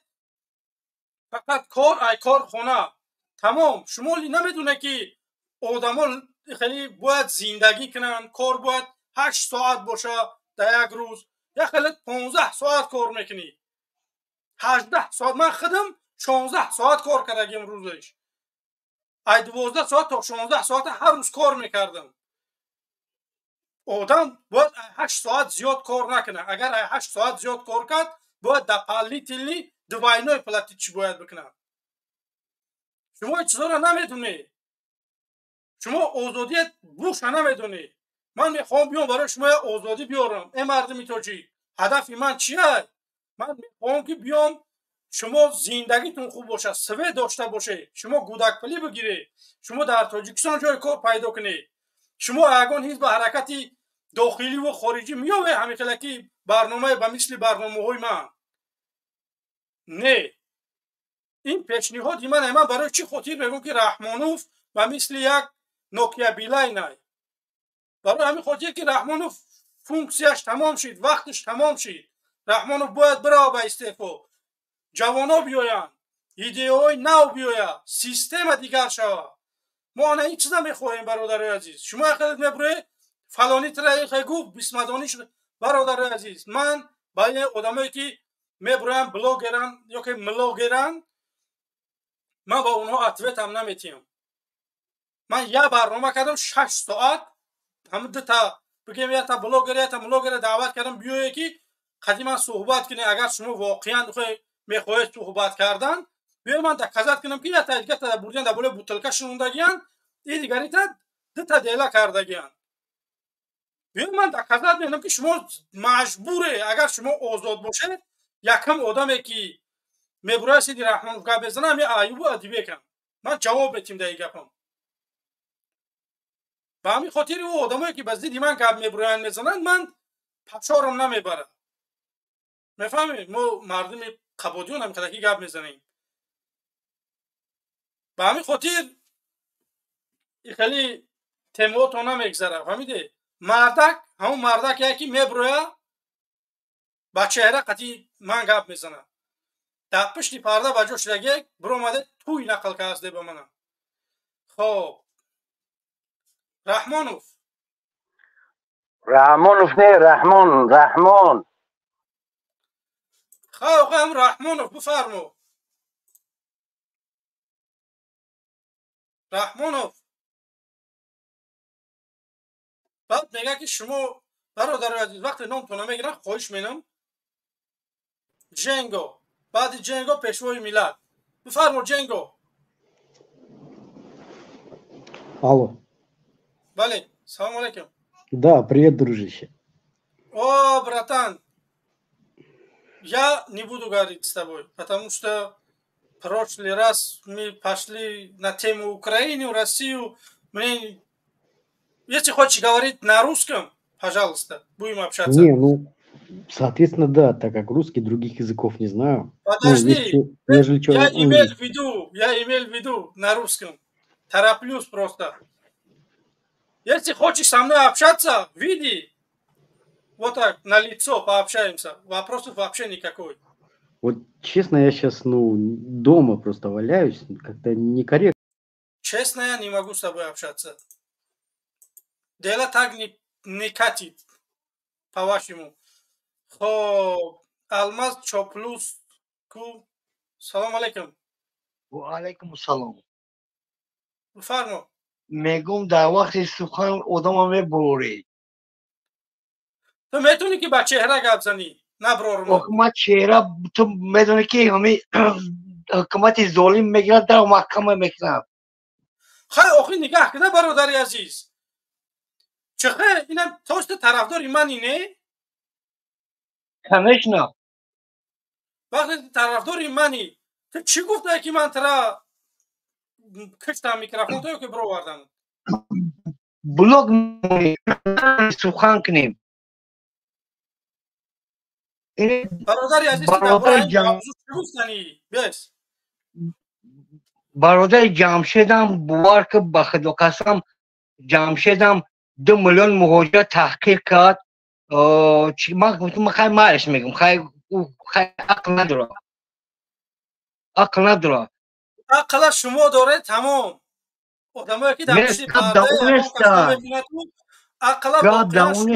фақат кор, ай кор, хона, тамом. Шумо намедонед ки одамо хеле бояд зиндагӣ кунанд, кор бояд 8 соат боша дар як рӯз. Як хеле 15 соат кор мекунӣ, 18 соат. Ман худам 16 соат кор кардагим рӯзеш, ай 12 соат то 16 соата ҳар рӯз кор мекардам. Одам бояд 8 соат зиёд кор накунад. Агар ай 8 соат зиёд кор кард, бояд дополнительный двойной платить чӣ бояд бикунад. Шумо ин чизоро намедонед, шумо озодият буша намедонед. Ман мехоҳам биём барои шумо як озодӣ биёрам, э мардуми тоҷик. Ҳадафи ман чия? Ман мехоҳам ки биём, шумо зиндагитон хуб бошад, свет дошта бошед, шумо гудакпулӣ бигиред, шумо дар Тоҷикистон ҷои кор пайдо кунед. Шумо ягон ҳизба ҳаракати дохиливу хориҷӣ меёвед, ҳамин ки барномае ба мисли барномаҳои ман? Не, ин пешниҳоди ман. Ман барои чӣ хотир мегӯм, ки Раҳмонов ба мисли як Нокия Билайнай? Барои ҳамин хотир, ки Раҳмонов функсияш тамом шид, вақташ тамом шид. Раҳмонов бояд бирава ба истеъфо, ҷавоно биёянд, идеяҳои нав биёяд, система дигар шавад. Мо ана ин чиза мехоҳем, бародарои азиз. Шумо яхелет мебуред, фалони тра гуфт, бисмадонӣ. Бародарои азиз, ман ба ин одамое ки мебуроям, блогеран ё ки млогеран, ман ба онҳо ответ ам наметиҳам. Ман як барнома кардам 6 соат, ҳамн дута, бигем, якта блогер, якта блогера даъват кардам, биёе ки қадиман суҳбат кунед. Агар шумо воқеан мехоҳед суҳбат кардан, биё, ман доказать кунам, ки якта дигата бурдиан дар болои бутылка шинондагиян, и дигарита дута дела кардагиян. Биё, ман доказать мекунам, ки шумо маҷбуре. Агар шумо озод бошед, якам одаме ки мебурояд, сиди Раҳмонов гап мезанам, я Аюбу Адибекам, ман ҷавоб метим дар ин гапам. Ба ҳамин хотири ӯ одамое ки ба зидди ман гап мебуроянд, мезананд, ман пашорам намебарад. Мефаҳмед, мо мардуми Қабодиён ҳам қадаки гап мезанем. Ба ҳамин хотир хеле темаото намегзара, фаҳмиде? Мардак ҳамон мардак яке меброя, ба чеҳра қатъи ман гап мезанад, дар пушти парда ба ҷо шудагие биромаде, туй нақл кардасде ба мана. Хоб, Раҳмонов. Раҳмонов не, Раҳмон, Раҳмон. Хоб, ҳам Раҳмонов, бифармо, Раҳмонов. Баъд мега, ки шумо, бародари азиз, вақте номтона мегирам, хоҳиш менам. Ҷенго, баъди Ҷенго Пешвои миллат. Бифармо, Ҷенго. Алло. Бале, салому алейкум. Да, привет, дружище. О, братан, я не буду говорить с тобой, потому что прошлый раз мы пошли на тему Украину, Россию. Мне, если хочешь говорить на русском, пожалуйста, будем общаться. Не, ну, соответственно, да, так как русский, других языков не знаю. Подожди, ну, нежели, нежели я имел в виду, я имел в виду на русском. Тороплюсь просто. Если хочешь со мной общаться, види, вот так, на лицо пообщаемся. Вопросов вообще никакой. Вот честно, я сейчас, ну, дома просто валяюсь, как-то некорректно. Честно, я не могу с тобой общаться. Дело так не катит, по-вашему. Хоб, Алмаз Чоплус ку. Салом алейкум. Ва алейкум салом. Бифармо. Мегум, дар вақти сухан одама мебурӣ. Ту метавонӣ ки ба чеҳра гап занӣ, набрормо. Ҳукумат чеҳра, ту медонӣ, ки ҳами ҳукумати золим мегирад, дар маҳкама мекунад. Хай, охи, нигаҳ кина, бародари азиз. Чихе инам тост тарафдори мани, не? Конечно. Вақте тарафдори мани, ту чӣ гуфтае ки ман тара киштам микрофон то ё ки бировардам? Блок сухан кунем. Бародари азиз, гуфтанӣ бес. Бародари Ҷамшедам, бовар ки, ба худо қасам, Ҷамшедам 2 миллион муҳоҷир таҳқир кард. Ман гуфтам, хай мааш мегум, хай хай ақл надора, ақл надора. Ақла шумо доред, тамом. Одамое ки дар пишти парда ақла беақлем.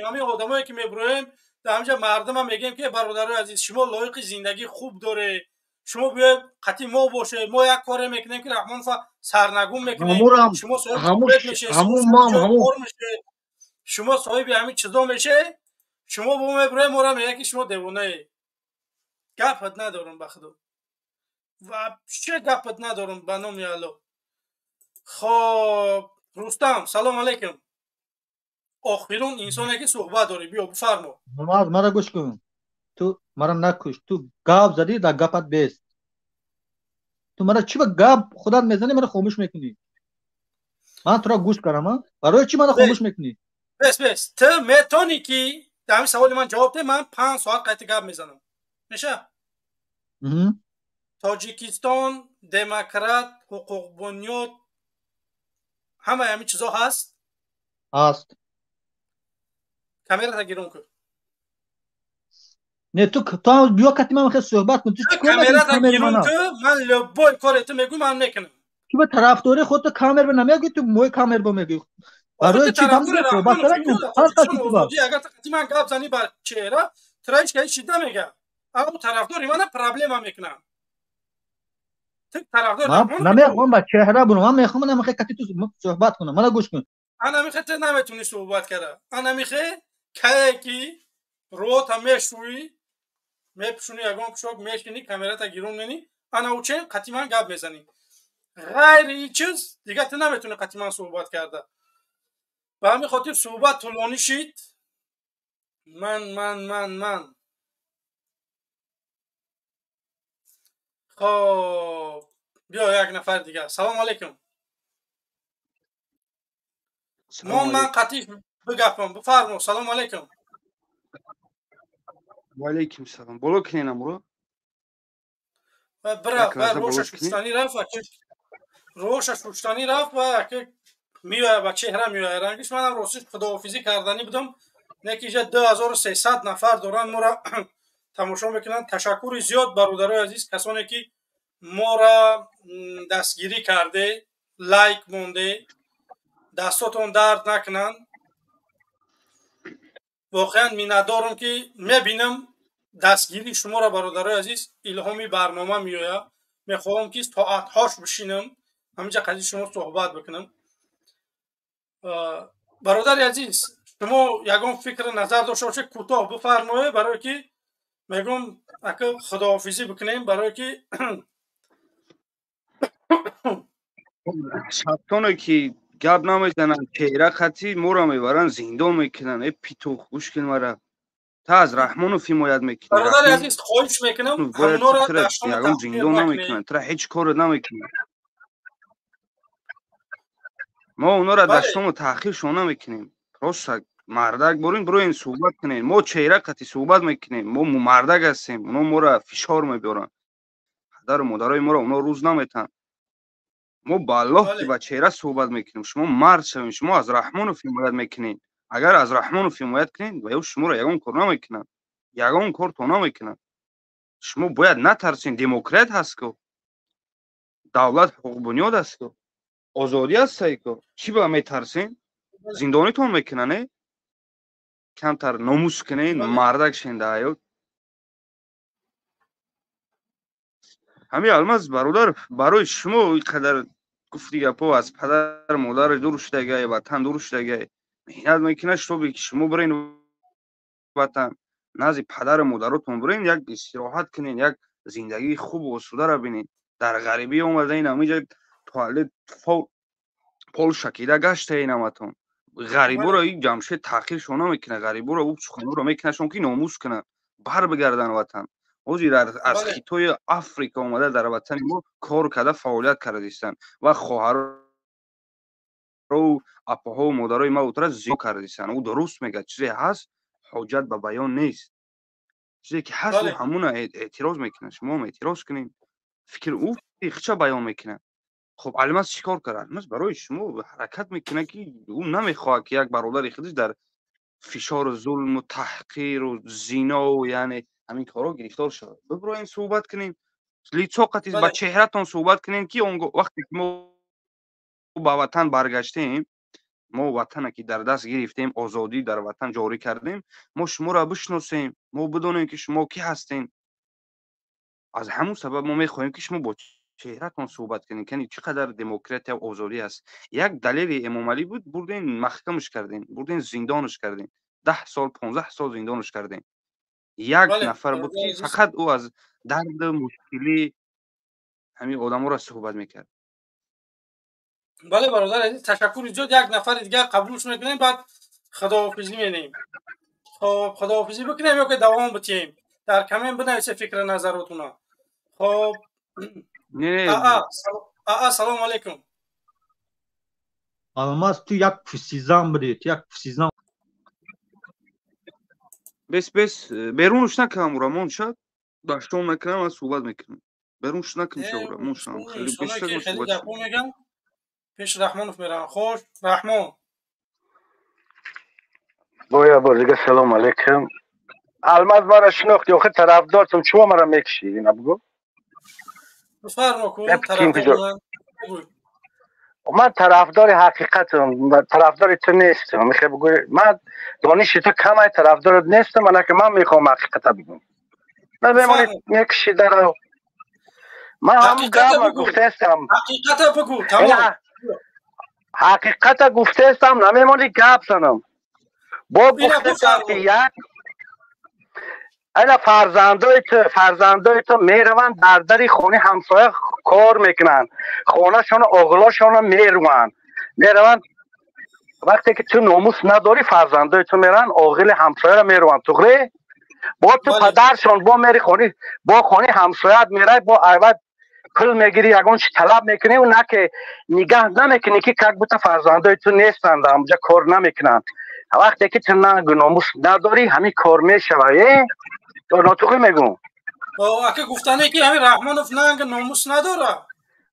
Ҳамин одамое ки мебуроем дар ҳамҷа мардумам мегӯем ки бародарои азиз, шумо лоиқи зиндагии хуб доред, шумо биёед қатъи мо бошед, мо як коре мекунем ки Раҳмонова сарнагун мекунем, шумо соҳиби мешед, шумо соҳиби ҳамин чизо мешед, шумо бо мебуроед, моро мегӯяд ки шумо девонаед. Гапат надорам ба худо, вообще гапат надорам ба номи Алло. Хоб, Рустам, салом алейкум. Охирун инсоне ки суҳбат дорӣ, биё бифармо. Мара гӯш кун, ту мара накуш, ту гап задӣ, дар гапат бест. Ту мара чӣ ба гап худат мезанӣ, мара хомӯш мекунӣ? Ман туро гӯш кардам, барои чӣ мара хомӯш мекунӣ? Бес, бес, ту метонӣ ки дар ҳамин саволи ман ҷавоб деҳ, ман 5 соат қайти гап мезанам. Меша? Тоҷикистон демократ, ҳуқуқбунёд, ҳамаи ҳамин чизо ҳаст? Ҳаст. Камерата гирон кун. Не, ту биё кати ман хел суҳбат кун. Ту чӣ кор камерата гирон кун, ман любой коре ту мегӯй, ман мекунам. Ту ба тарафдори худто камер ба намегӯй, ту мои камер ба мегӯй. Барои чӣ суҳбат кардем? Агар ту қати ман гап занӣ бар чеҳра, тура ҳеч кас чиз намега. Аммо тарафдори мана проблема мекунам. Ту тарафдори намехоҳам ба чеҳра бурам, ман мехоҳам намехоҳам кати ту суҳбат кунам. Мана гӯш кун. Ана мехоҳ ту наметунӣ суҳбат кара. Ана мехоҳ кае ки рота мешӯӣ, мепӯшонӣ ягон пӯшок, мешинӣ, камерата гирон менӣ, ана учен қати ман гап мезанӣ. Ғайри ин чиз дига ту наметунӣ қати ман суҳбат карда. Ба ҳамин хотир суҳбат тӯлонӣ шид. Ман ман ман ман хоб, биё як нафар дигар. Салом алейкум. Мон ман қатъи бигапам, бифармо. Салом алейкум. Ва алейкум салом. Боло кинен амро? Бира, роша шуштанӣ рафт, роша шуштанӣ рафт ва меояд ба чеҳра меояд рангиш. Манам ростиш худоҳофизӣ карданӣ будам, не ки иҷа 2300 нафар доранд моро тамошо мекунанд. Ташаккури зиёд бародарои азиз, касоне ки моро дастгирӣ карде, лайк монде, дастотон дард накунанд. Воқеан миннатдорам ки мебинам дастгирии шуморо, бародарои азиз, илҳоми барнома меояд. Мехоҳам ки соатҳош бишинам ҳаминҷа қади шумо суҳбат бикунам. Бародари азиз, шумо ягон фикр назар дошта бошед, кӯтоҳ бифармоед, барое ки мегӯм ака худоҳофизӣ бикунем, барое ки шахсоне ки гап намезананд, чеҳра қатӣ моро мебаранд, зиндон мекунанд. Э питух, гӯш кун мара, та аз Раҳмонов ҳимоят мекунӣ. Бародари азиз, хоҳиш мекунам, ҳамонро ягон зиндон намекунанд, тура ҳеҷ коре намекунанд. Мо онора даштому таъхиршон намекунем. Просто мардак бурин, бироен суҳбат кунем. Мо чеҳра қатӣ суҳбат мекунем, мо мардак ҳастем. Оно моро фишор мебиёранд, падару модарои моро оно рӯз наметаҳанд. Мо ба Аллоҳ ки ба чеҳра суҳбат мекунем. Шумо мард шавед, шумо аз Раҳмонов ҳимоят мекунед. Агар аз Раҳмонов ҳимоят кунед, ва ё шуморо ягон кор намекунанд, ягон кор то намекунанд. Шумо бояд натарсед. Демократ ҳаст ку, давлат ҳуқуқбунёд аст ку, озодӣ ҳастае ку. Чӣ ба метарсед? Зиндонитон мекунанд, э? Камтар номус кунед, мардак шен дар ҳаёт. Ҳамин Алмаз бародар, барои шумо ин қадар гуфти гапҳо, аз падар модари дур шудагай, ватан дур шудагай, меҳнат мекунад, шутобе ки шумо бирен ватан, назди падару модаротон бирен, як истироҳат кунед, як зиндагии хубу осударо бинед. Дар ғарибӣ омадаин, ҳаминҷа туалет пол шакида гаштаин ҳаматон. Ғариборо ин Ҷамшед таъхиршон намекунад, ғариборо ӯ суханҳоро мекунадшон, ки номус кунанд, бар бигарданд ватан. Ҳозир аз Хитои Африка омада дар ватани мо кор карда, фаъолият кардистанд ва хоҳару апаҳову модарои ма утра зиё кардистанд. Ӯ дуруст мегӯяд, чизе ҳаст, ҳоҷат ба баён нест. Чизе ки ҳаст, ӯ ҳамуна эътироз мекунад. Шумоам эътироз кунед, фикр ӯ хича баён мекунад. Хуб, Алмаз чӣ кор кард? Алмаз барои шумо ҳаракат мекунад, ки ӯ намехоҳад, ки як бародари худаш дар фишору зулму таҳқиру зинову, яъне ҳамин корҳо гирифтор шавад. Бибироем, суҳбат кунем, лицо қати ба чеҳратон суҳбат кунем, ки он вақте ки мо ба ватан баргаштем, мо ватана ки дар даст гирифтем, озодӣ дар ватан ҷорӣ кардем, мо шуморо бишносем, мо бидонем, ки шумо кӣ ҳастем. Аз ҳамун сабаб мо мехоҳем, ки шумо бо чеҳратон суҳбат кунем, яъне чӣ қадар демократия, озодӣ аст. Як Далери Эмомалӣ буд, бурдем маҳкамаш кардем, бурдем зиндонаш кардем, 10 сол, 15 сол зиндонаш кардем. Як нафар буд, ки фақат ӯ аз дарду мушкилӣ ҳамин одаморо суҳбат мекард. Бале, бародар азиз, ташаккури зиёд. Як нафари дигар қабулш мекунем, баъд худоҳофизӣ менем. Хоб, худоҳофизӣ бикунем ё ки давом битиҳем? Дар коммент бинависе фикри назаротуна. Хоб, аа, салому алейкум. Алмаз, ту як пусизан будӣ, ту як пусизан. Бес, бес, берунш накунам ура, мон шад, даштон накунам, ман суҳбат мекунам. Берунш накун шаура, мон шам хеле бештар суҳбат. Мегам, пеш Раҳмонов меравам. Хош, Раҳмон. Боя бор дига салому алейкум. Алмаз, мара шинохти охи? Тарафдортум, чумо мара мекишӣ, ина бугу. Бифармо ку, тарафдор. Ман тарафдори ҳақиқатам, тарафдори ту нестам. Мехоҳ бугӯй, ман дониши ту камай, тарафдорат нестам, анаки ман мехоҳам ҳақиқата бигӯм. Ман мемонӣ, мекишӣ дарав. Ман ҳамун гапа гуфтаестам. Ҳақиқата бугӯ, тамом. Ҳақиқата гуфтаестам, намемонӣ гап занам. Бо гуфтаестам, ки як ана фарзандои ту мераванд, дар дари хонаи ҳамсоя кор мекунанд, хонашону оғлошонро меруванд, мераванд. Вақте ки ту номус надорӣ, фарзандои ту мераванд, оғили ҳамсояро меруванд, туғре? Бо ту падаршон бо мери хони, бо хонаи ҳамсояат мерай, бо айват пул мегирӣ, ягон чи талаб мекунӣ, на ки нигаҳ намекунӣ, ки как будто фарзандои ту нестанд, ҳамҷа кор намекунанд. Вақте ки ту нангу номус надорӣ, ҳамин кор мешавад. Э, нотуғӣ мегӯм? Ака, гуфтане ки ҳамин Раҳмонов нанг номус надора.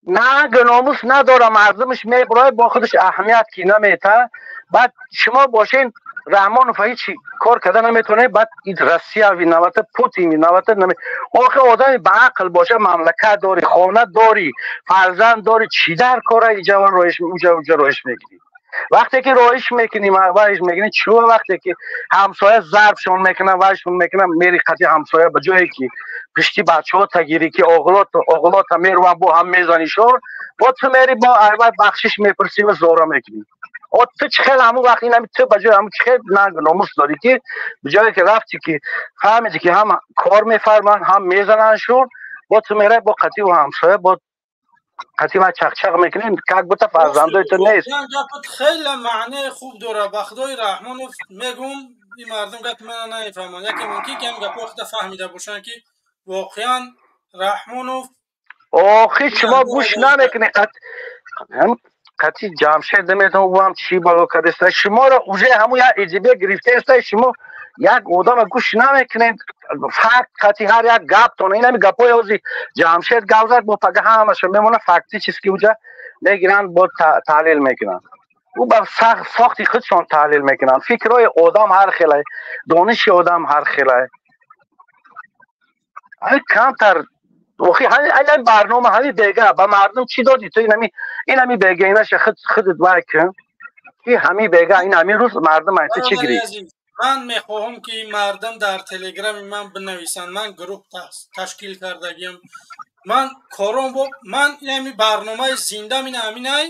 Нанг номус надора, мардумаш мебурояд, бо худаш аҳамият ки намета. Баъд шумо бошен, Раҳмонов ҳеҷ кор карда наметавонед. Баъд Россия виновата, Путин виновата. Охи, одами ба ақл боша, мамлакат дорӣ, хона дорӣ, фарзанд дорӣ, чӣ дар кора иҷа роиш, уҷа роиш мегирӣ? Вақте ки роиш мекунӣ, вайш мекунӣ, чӯ? Вақте ки ҳамсоя зарбшон мекунад, вайшон мекунад, мери қати ҳамсоя, ба ҷое ки пишти бачаҳо тагирӣ, ки оғлота меруван, бо ҳам мезанишон, бо ту мери, бо айвай бахшиш мепурсӣ ва зора мекунӣ. О, ту чӣ хел ҳамун вақт инами ту ба ҷои ҳамун чӣ хел нанг номус дорӣ, ки ба ҷое ки рафти, ки фаҳмиди, ки ҳам кор мефарманд, ҳам мезанандшон, бо ту мерай, бо қатъи ҳамсоя, бо қатъи ва чақчақ мекунем, как будто фарзандои ту нест. Гапат хеле маънии хуб дора. Ба худои Раҳмонов мегум, ин мардум гапи мана намефаҳманд. Яке мумкин ки ҳам гапҳои худа фаҳмида бошанд, ки воқеан Раҳмонов. Охи, шумо гӯш намекунед. Қатъи Ҷамшед наметавон, ӯ ҳам чӣ бало кардеста шуморо, уже ҳамун як иҷибе гирифтаеста. Шумо як одама гӯш намекунед, факт қатъи ҳар як гаптон. Инами гапҳои ҳози Ҷамшед гап зад, бо пага ҳамаша мемона, фактически уҷа мегиранд, бо таҳлил мекунанд, ӯ ба сохти худшон таҳлил мекунанд. Фикрҳои одам ҳар хелай, дониши одам ҳар хелай. Камтар охи, ҳамин барнома, ҳамин бега ба мардум чӣ додӣ ту? Инами бега инаша худат вай кун, ки ҳамин бега, ин ҳамин рӯз мардум ай ту чӣ гирифт? Ман мехоҳам, ки мардум дар телеграми ман бинависанд. Ман гурӯҳ ташкил кардагиам. Ман кором бо ман инами барномаи зиндам, ин ҳаминай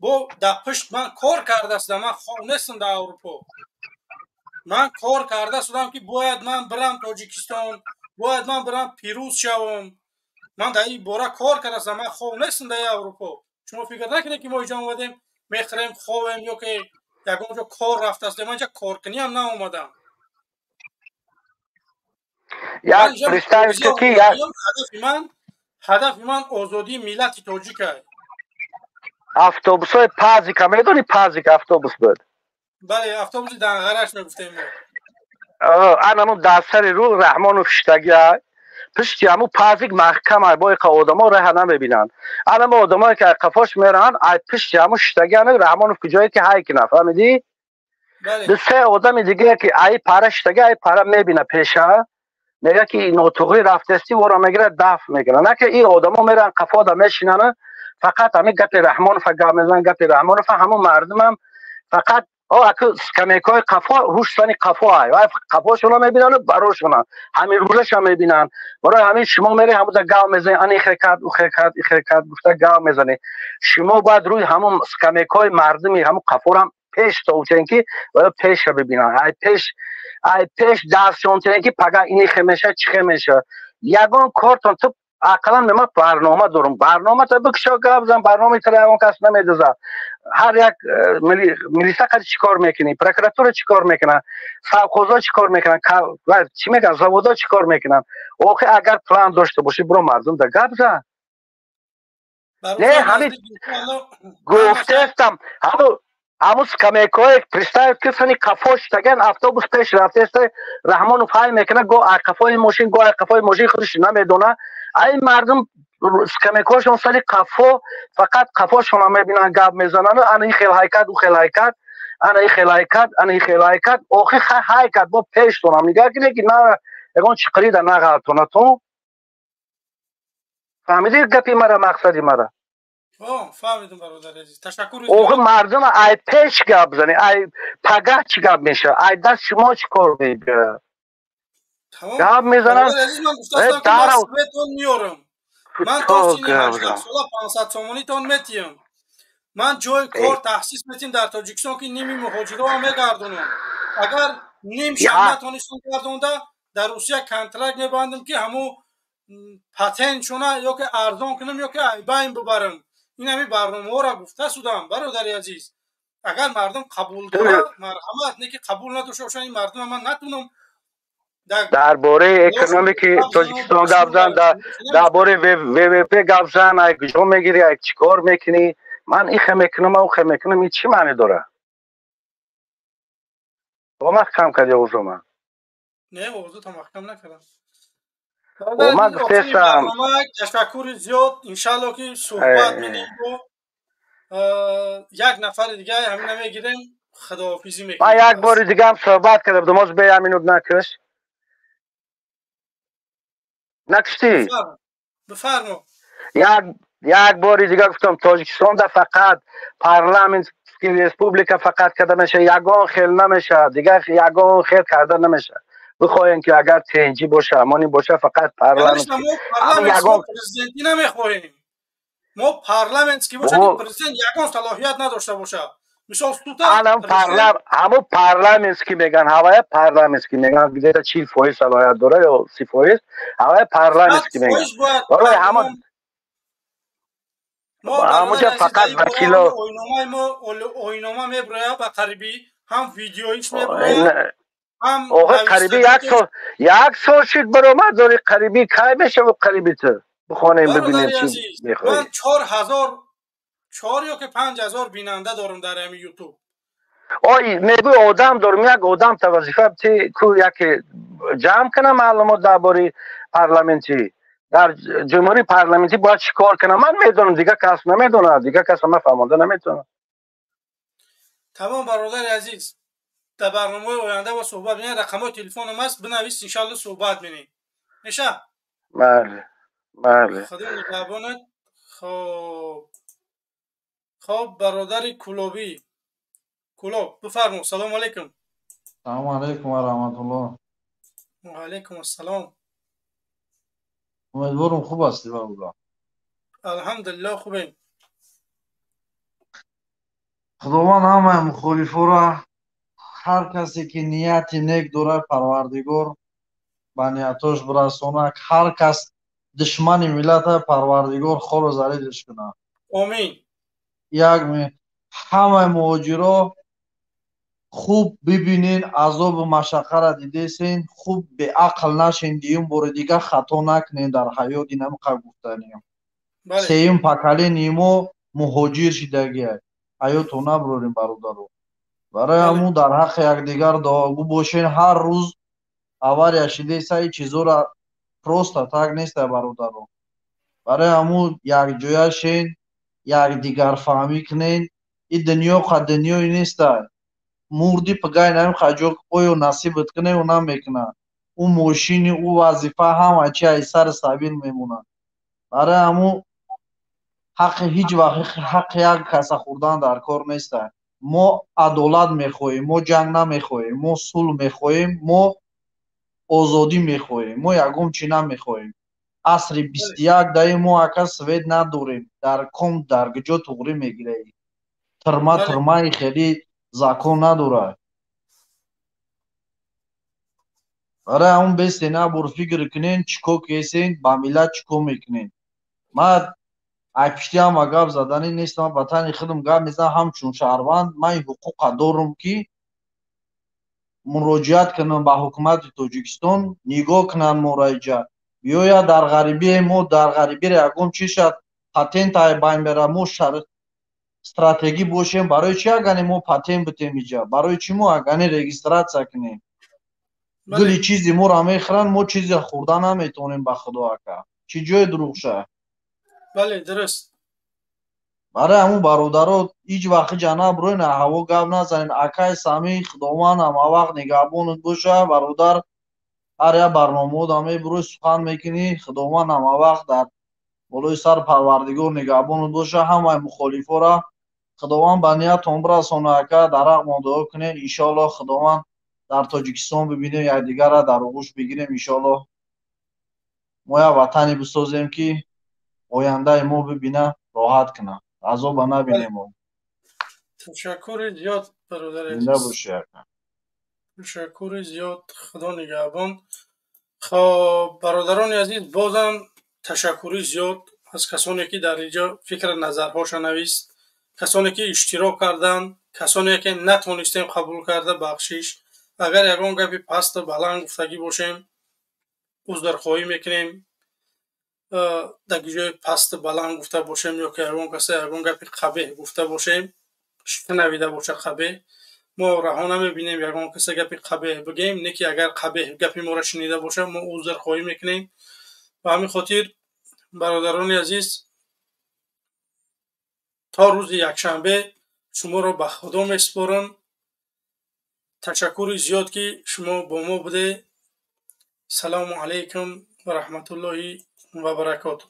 бо дар пушт ман кор кардастам. Ман хоб нестам дар Аврупо. Ман кор карда шудам, ки бояд ман бирам Тоҷикистон, бояд ман бирам, пирӯз шавам. Ман дар ин бора кор кардастам. Ман хоб нестам дар Аврупо. Шумо фикр накунед, ки мо иҷо омадем, мехӯрем, хобем ё ки Ягон ҷо кор рафтааст, ман инҷа коркунӣ ҳам наомадам. Як представь ки як Ҳадафи ман озодии миллати тоҷик аст. Автобусҳои пазика медонӣ? Пазик автобус буд. Бале, автобуси данғараш мегуфтем. Анану дар сари рӯ Раҳмонов шиштагиа, пишти ҳаму пазик маҳкам ай, бо иқа одамо раҳа намебинанд. Анамо одамое ки ай қафош мераванд, ай пишти ҳаму шиштагиа Раҳмонов куҷое ки ҳай кина, фаҳмидӣ? Ду се одами диге ки ай пара шиштаги, ай пара мебина, пеша мега ки нотуғрӣ рафтести, вора мегирад, даф мекунад. На ки ин одамо мераванд, қафода мешинанд, фақат ҳамин гапи Раҳмонова гап мезананд, гапи Раҳмонова. Ҳамун мардумам фақат аку скамейкаҳои қафо, ҳушсани қафо ай, вай қафошона мебинанд, барошона ҳамин рӯзаша мебинанд. Барои ҳамин шумо мере ҳамуда гав мезанед, ан ихе кард, ухе кард, ихе кард гуфта гав мезанед. Шумо бояд рӯи ҳамун скамейкаҳои мардуми ҳамун қафорам пеш товчен, ки пеша бибинанд, ай пеш, ай пеш дастшон тен, ки пага ин ихе меша, чихе меша. Ягон кортон ту ақаллан ман барнома дорам, барнома та бикушо, гап зан, барномаи тара ягон кас намедозад. Ҳар як милиса қади чӣ кор мекунӣ, прокуратура чӣ кор мекунад, совхозҳо чӣ кор мекунанд, чӣ мекунанд, заводҳо чӣ кор мекунанд. Охи, агар план дошта бошӣ, биро мардум да гап зан. Не, ҳамин гуфтестам, ҳамун скамейкаҳое представь ки сани қафо шитаган, автобус пеш рафтеста, Раҳмонов ҳай мекунад, го ай қафои мошин, го ай қафои мошин, худаш намедона. Ай мардум скамейкаҳошон сари қафо, фақат қафошона мебинанд, гап мезананд: ана ин хел ҳайкат, ӯ хел ҳайкат, ана ин хел ҳайкат, ана ин хел ҳайкат. Охи ҳайкат бо пештонам нигаҳ кине, ки на ягон чиқирида нағалтонатон. Фаҳмидӣ гапи мара, мақсади мара? Фаҳмидум, бародари азиз, ташаккур. Охи, мардум ай пеш гап зани, ай пагаҳ чӣ гап мешавад, ай даст шумо чӣ кор мебиёяд, гап мезананд. Меорам, ман то синни 18 сола 500 сомонитон метиҳам, ман ҷои кор таҳсис метиҳам дар Тоҷикистон, ки ними муҳоҷироам мегардонам. Агар ним шаб натонистам гардонда, дар Русия контракт мебандам, ки ҳамун патентшона ё ки арзон кунам, ё ки айбайн бибарам. Ин ҳамин барномаҳоро гуфта судам, бародари азиз. Агар мардум қабул дорад, марҳамат, не ки қабул надошта бошанд ин мардума, ман натунам. Дар бораи экономики Тоҷикистон гап зан, дар бораи ВВП гап зан. Ай куҷо мегирӣ, ай чӣ кор мекунӣ? Ман ихе мекунам, ухе мекунам, ин чӣ маъне дорад? Бо маҳкам кардӣ овозома? Не, овозото маҳкам накардам. Ман гуфтестам. Ташаккури зиёд, иншалло ки суҳбат менем бо як нафари дига, ҳамина мегирем, худоҳофизӣ мекунем. Ман як бори дигаам суҳбат карда будам, оз бе як минут накаш. Накуштӣ? Бифармо. Як бори дига гуфтам, Тоҷикистонда фақат парламентский республика фақат карда мешавад, ягон хел намешавад, дигар ягон хел карда намешавад. Бихоҳем ки агар тенҷӣ боша, амонӣ боша, фақат парламент. Ягон президентӣ намехоҳем мо, парламентский боша, ки президент ягон салоҳият надошта бошад, мисол. Ҳамун парламентский меган, ҳавая парламентский меган, где-то 40% салоҳият дора ё 30%, ҳавая парламентский меган. Барои ҳамон ҳамунҷа фақат вакило. Оиномаи мо, оинома меброяд ба қарибӣ, ҳам видеоиш меброяд. Охе, қариби як сол, як сол шуд баромад дори. Қариби кай мешавад? Қариби ту бихонем, бибинем чӣ мехоҳӣ. Ман 4000, чор ё ки 5000 бинанда дорам дар ҳамин Ютуб. Ой, мегӯй одам дорам, як одам та вазифа ти ку, яке ҷамъ кунам маълумот дар бораи парламентӣ. Дар ҷумҳурии парламентӣ бояд чӣ кор кунам, ман медонам, дигар кас намедонад, дигар кас ман фаҳмонда наметавонам. Тамом, бародари азиз, дар барномаҳои оянда бо суҳбат менем. Рақамҳои телефонам аст, бинавис, иншалло суҳбат менем, меша. Бале. Худо нигаҳбонат. Хоб, бародари Кулобӣ, Кулоб, бифармо, салому алайкум. Салому алайкум ва раҳматуллоҳ. Ва алайкум ассалом. Умедворам, хуб ҳастӣ, бародар. Алҳамдулиллоҳ, хубем. Худованд ҳамаи мухолифоро, ҳар касе ки нияти нек дорад, Парвардигор ба ниятош бирасонад, ҳар кас душмани миллата, Парвардигор хору залилш кунад. Омин. Як ҳамаи муҳоҷиро Хуб бибинен, азобу машаққара дидесен, хуб беақл нашен, дуюм бори дигар хато накунен дар ҳаёт. Инамиқа гуфтаниям. Сеюм поколении мо муҳоҷир шидагия, ҳаёто наброрем, бародаро. Барои ҳамун дар ҳаққи якдигар дуогӯ бошен. Ҳар рӯз авария шидеса, и чизора просто так неста, бародаро. Барои ҳамун якҷоя шен, якдигарфаҳмӣ кунен. И дунё қа дунёи неста. Мурди, пигай наим хаҷо оё насибат куне, ӯ намекунад. Ӯ мошини, ӯ вазифа, ҳама чи аз сари сабил мемонад. Барои ҳамун ҳаққи ҳеҷ вақт ҳаққи як каса хӯрдан дар кор неста. Мо адолат мехоҳем, мо ҷанг намехоҳем, мо сулҳ мехоҳем, мо озодӣ мехоҳем, мо ягон чӣ намехоҳем. Асри 21 даи мо, ака, свет надорем. Дар ком, дар куҷо туғрӣ мегирӣ? Тирма тирмаи хеле закон надорад. Барои ҳамун бесте набор фикр кунен, чӣ кор кесен, ба миллат чӣ кор мекунен. Ман ай пишти ҳама гап заданӣ нестам, ба тани худам гап мезанам. Ҳамчун шаҳрванд ман ин ҳуқуқа дорам, ки муроҷиат кунам ба ҳукумати Тоҷикистон, нигоҳ кунанд моро иҷа. Биёяд дар ғарибие, мо дар ғарибиро ягон чӣ шад, патент ай байн бера, мо стратегӣ бошем. Барои чӣ агане мо патент битем иҷа? Барои чӣ мо агане регистрация кунем? Гули чизи моро мехӯранд, мо чизе хӯрда наметавонем, ба худо, ака. Чӣ ҷое дурӯғ ша? Бале, дуруст. Барои ҳамун, бародаро, ҳеҷ вақт иҷа наброен, ҳаво гап назанен. Акай Самӣ, Худованд ҳамавақт нигаҳбонат боша, бародар. Ҳар як барномаода мебурӯй, сухан мекунӣ. Худованд ҳамавақт дар болои сар Парвардигор нигаҳбонат боша. Ҳамаи мухолифора Худованд ба ниятон бирасона, ака. Дар ҳақмон дуо кунед. Иншоаллоҳ, Худованд дар Тоҷикистон бибинем, якдигарра дар оғӯш бигирем. Иншоаллоҳ, мо як ватане бисозем, ки ояндаи мо бибина, роҳат кунад, азоба набинем. Ташаккури зиёд, бародари Зинда бошӣ, ака. Ташаккури зиёд, Худо нигаҳбон. Хоб, бародарони азиз, бозам ташаккури зиёд аз касоне ки дар инҷо фикр назарҳоша навист, касоне ки иштирок карданд, касоне ки натонистем қабул карда, бахшиш. Агар ягон гапи пасту баланд гуфтагӣ бошем, узрхоҳӣ мекунем. Дар ҷои пасту баланд гуфта бошем ё ки ягон каса ягон гапи қабеҳ гуфта бошем, шунавида боша қабеҳ, мо раҳо намебинем ягон каса гапи қабеҳ бигем, не ки агар қабеҳ гапи моро шунида боша, мо узрхоҳӣ мекунем. Ба ҳамин хотир, бародарони азиз, то рӯзи якшанбе шуморо ба Худо месупорам. Ташаккури зиёд, ки шумо бо мо будед. Салому алайкум ва раҳматуллоҳи ва баракоту.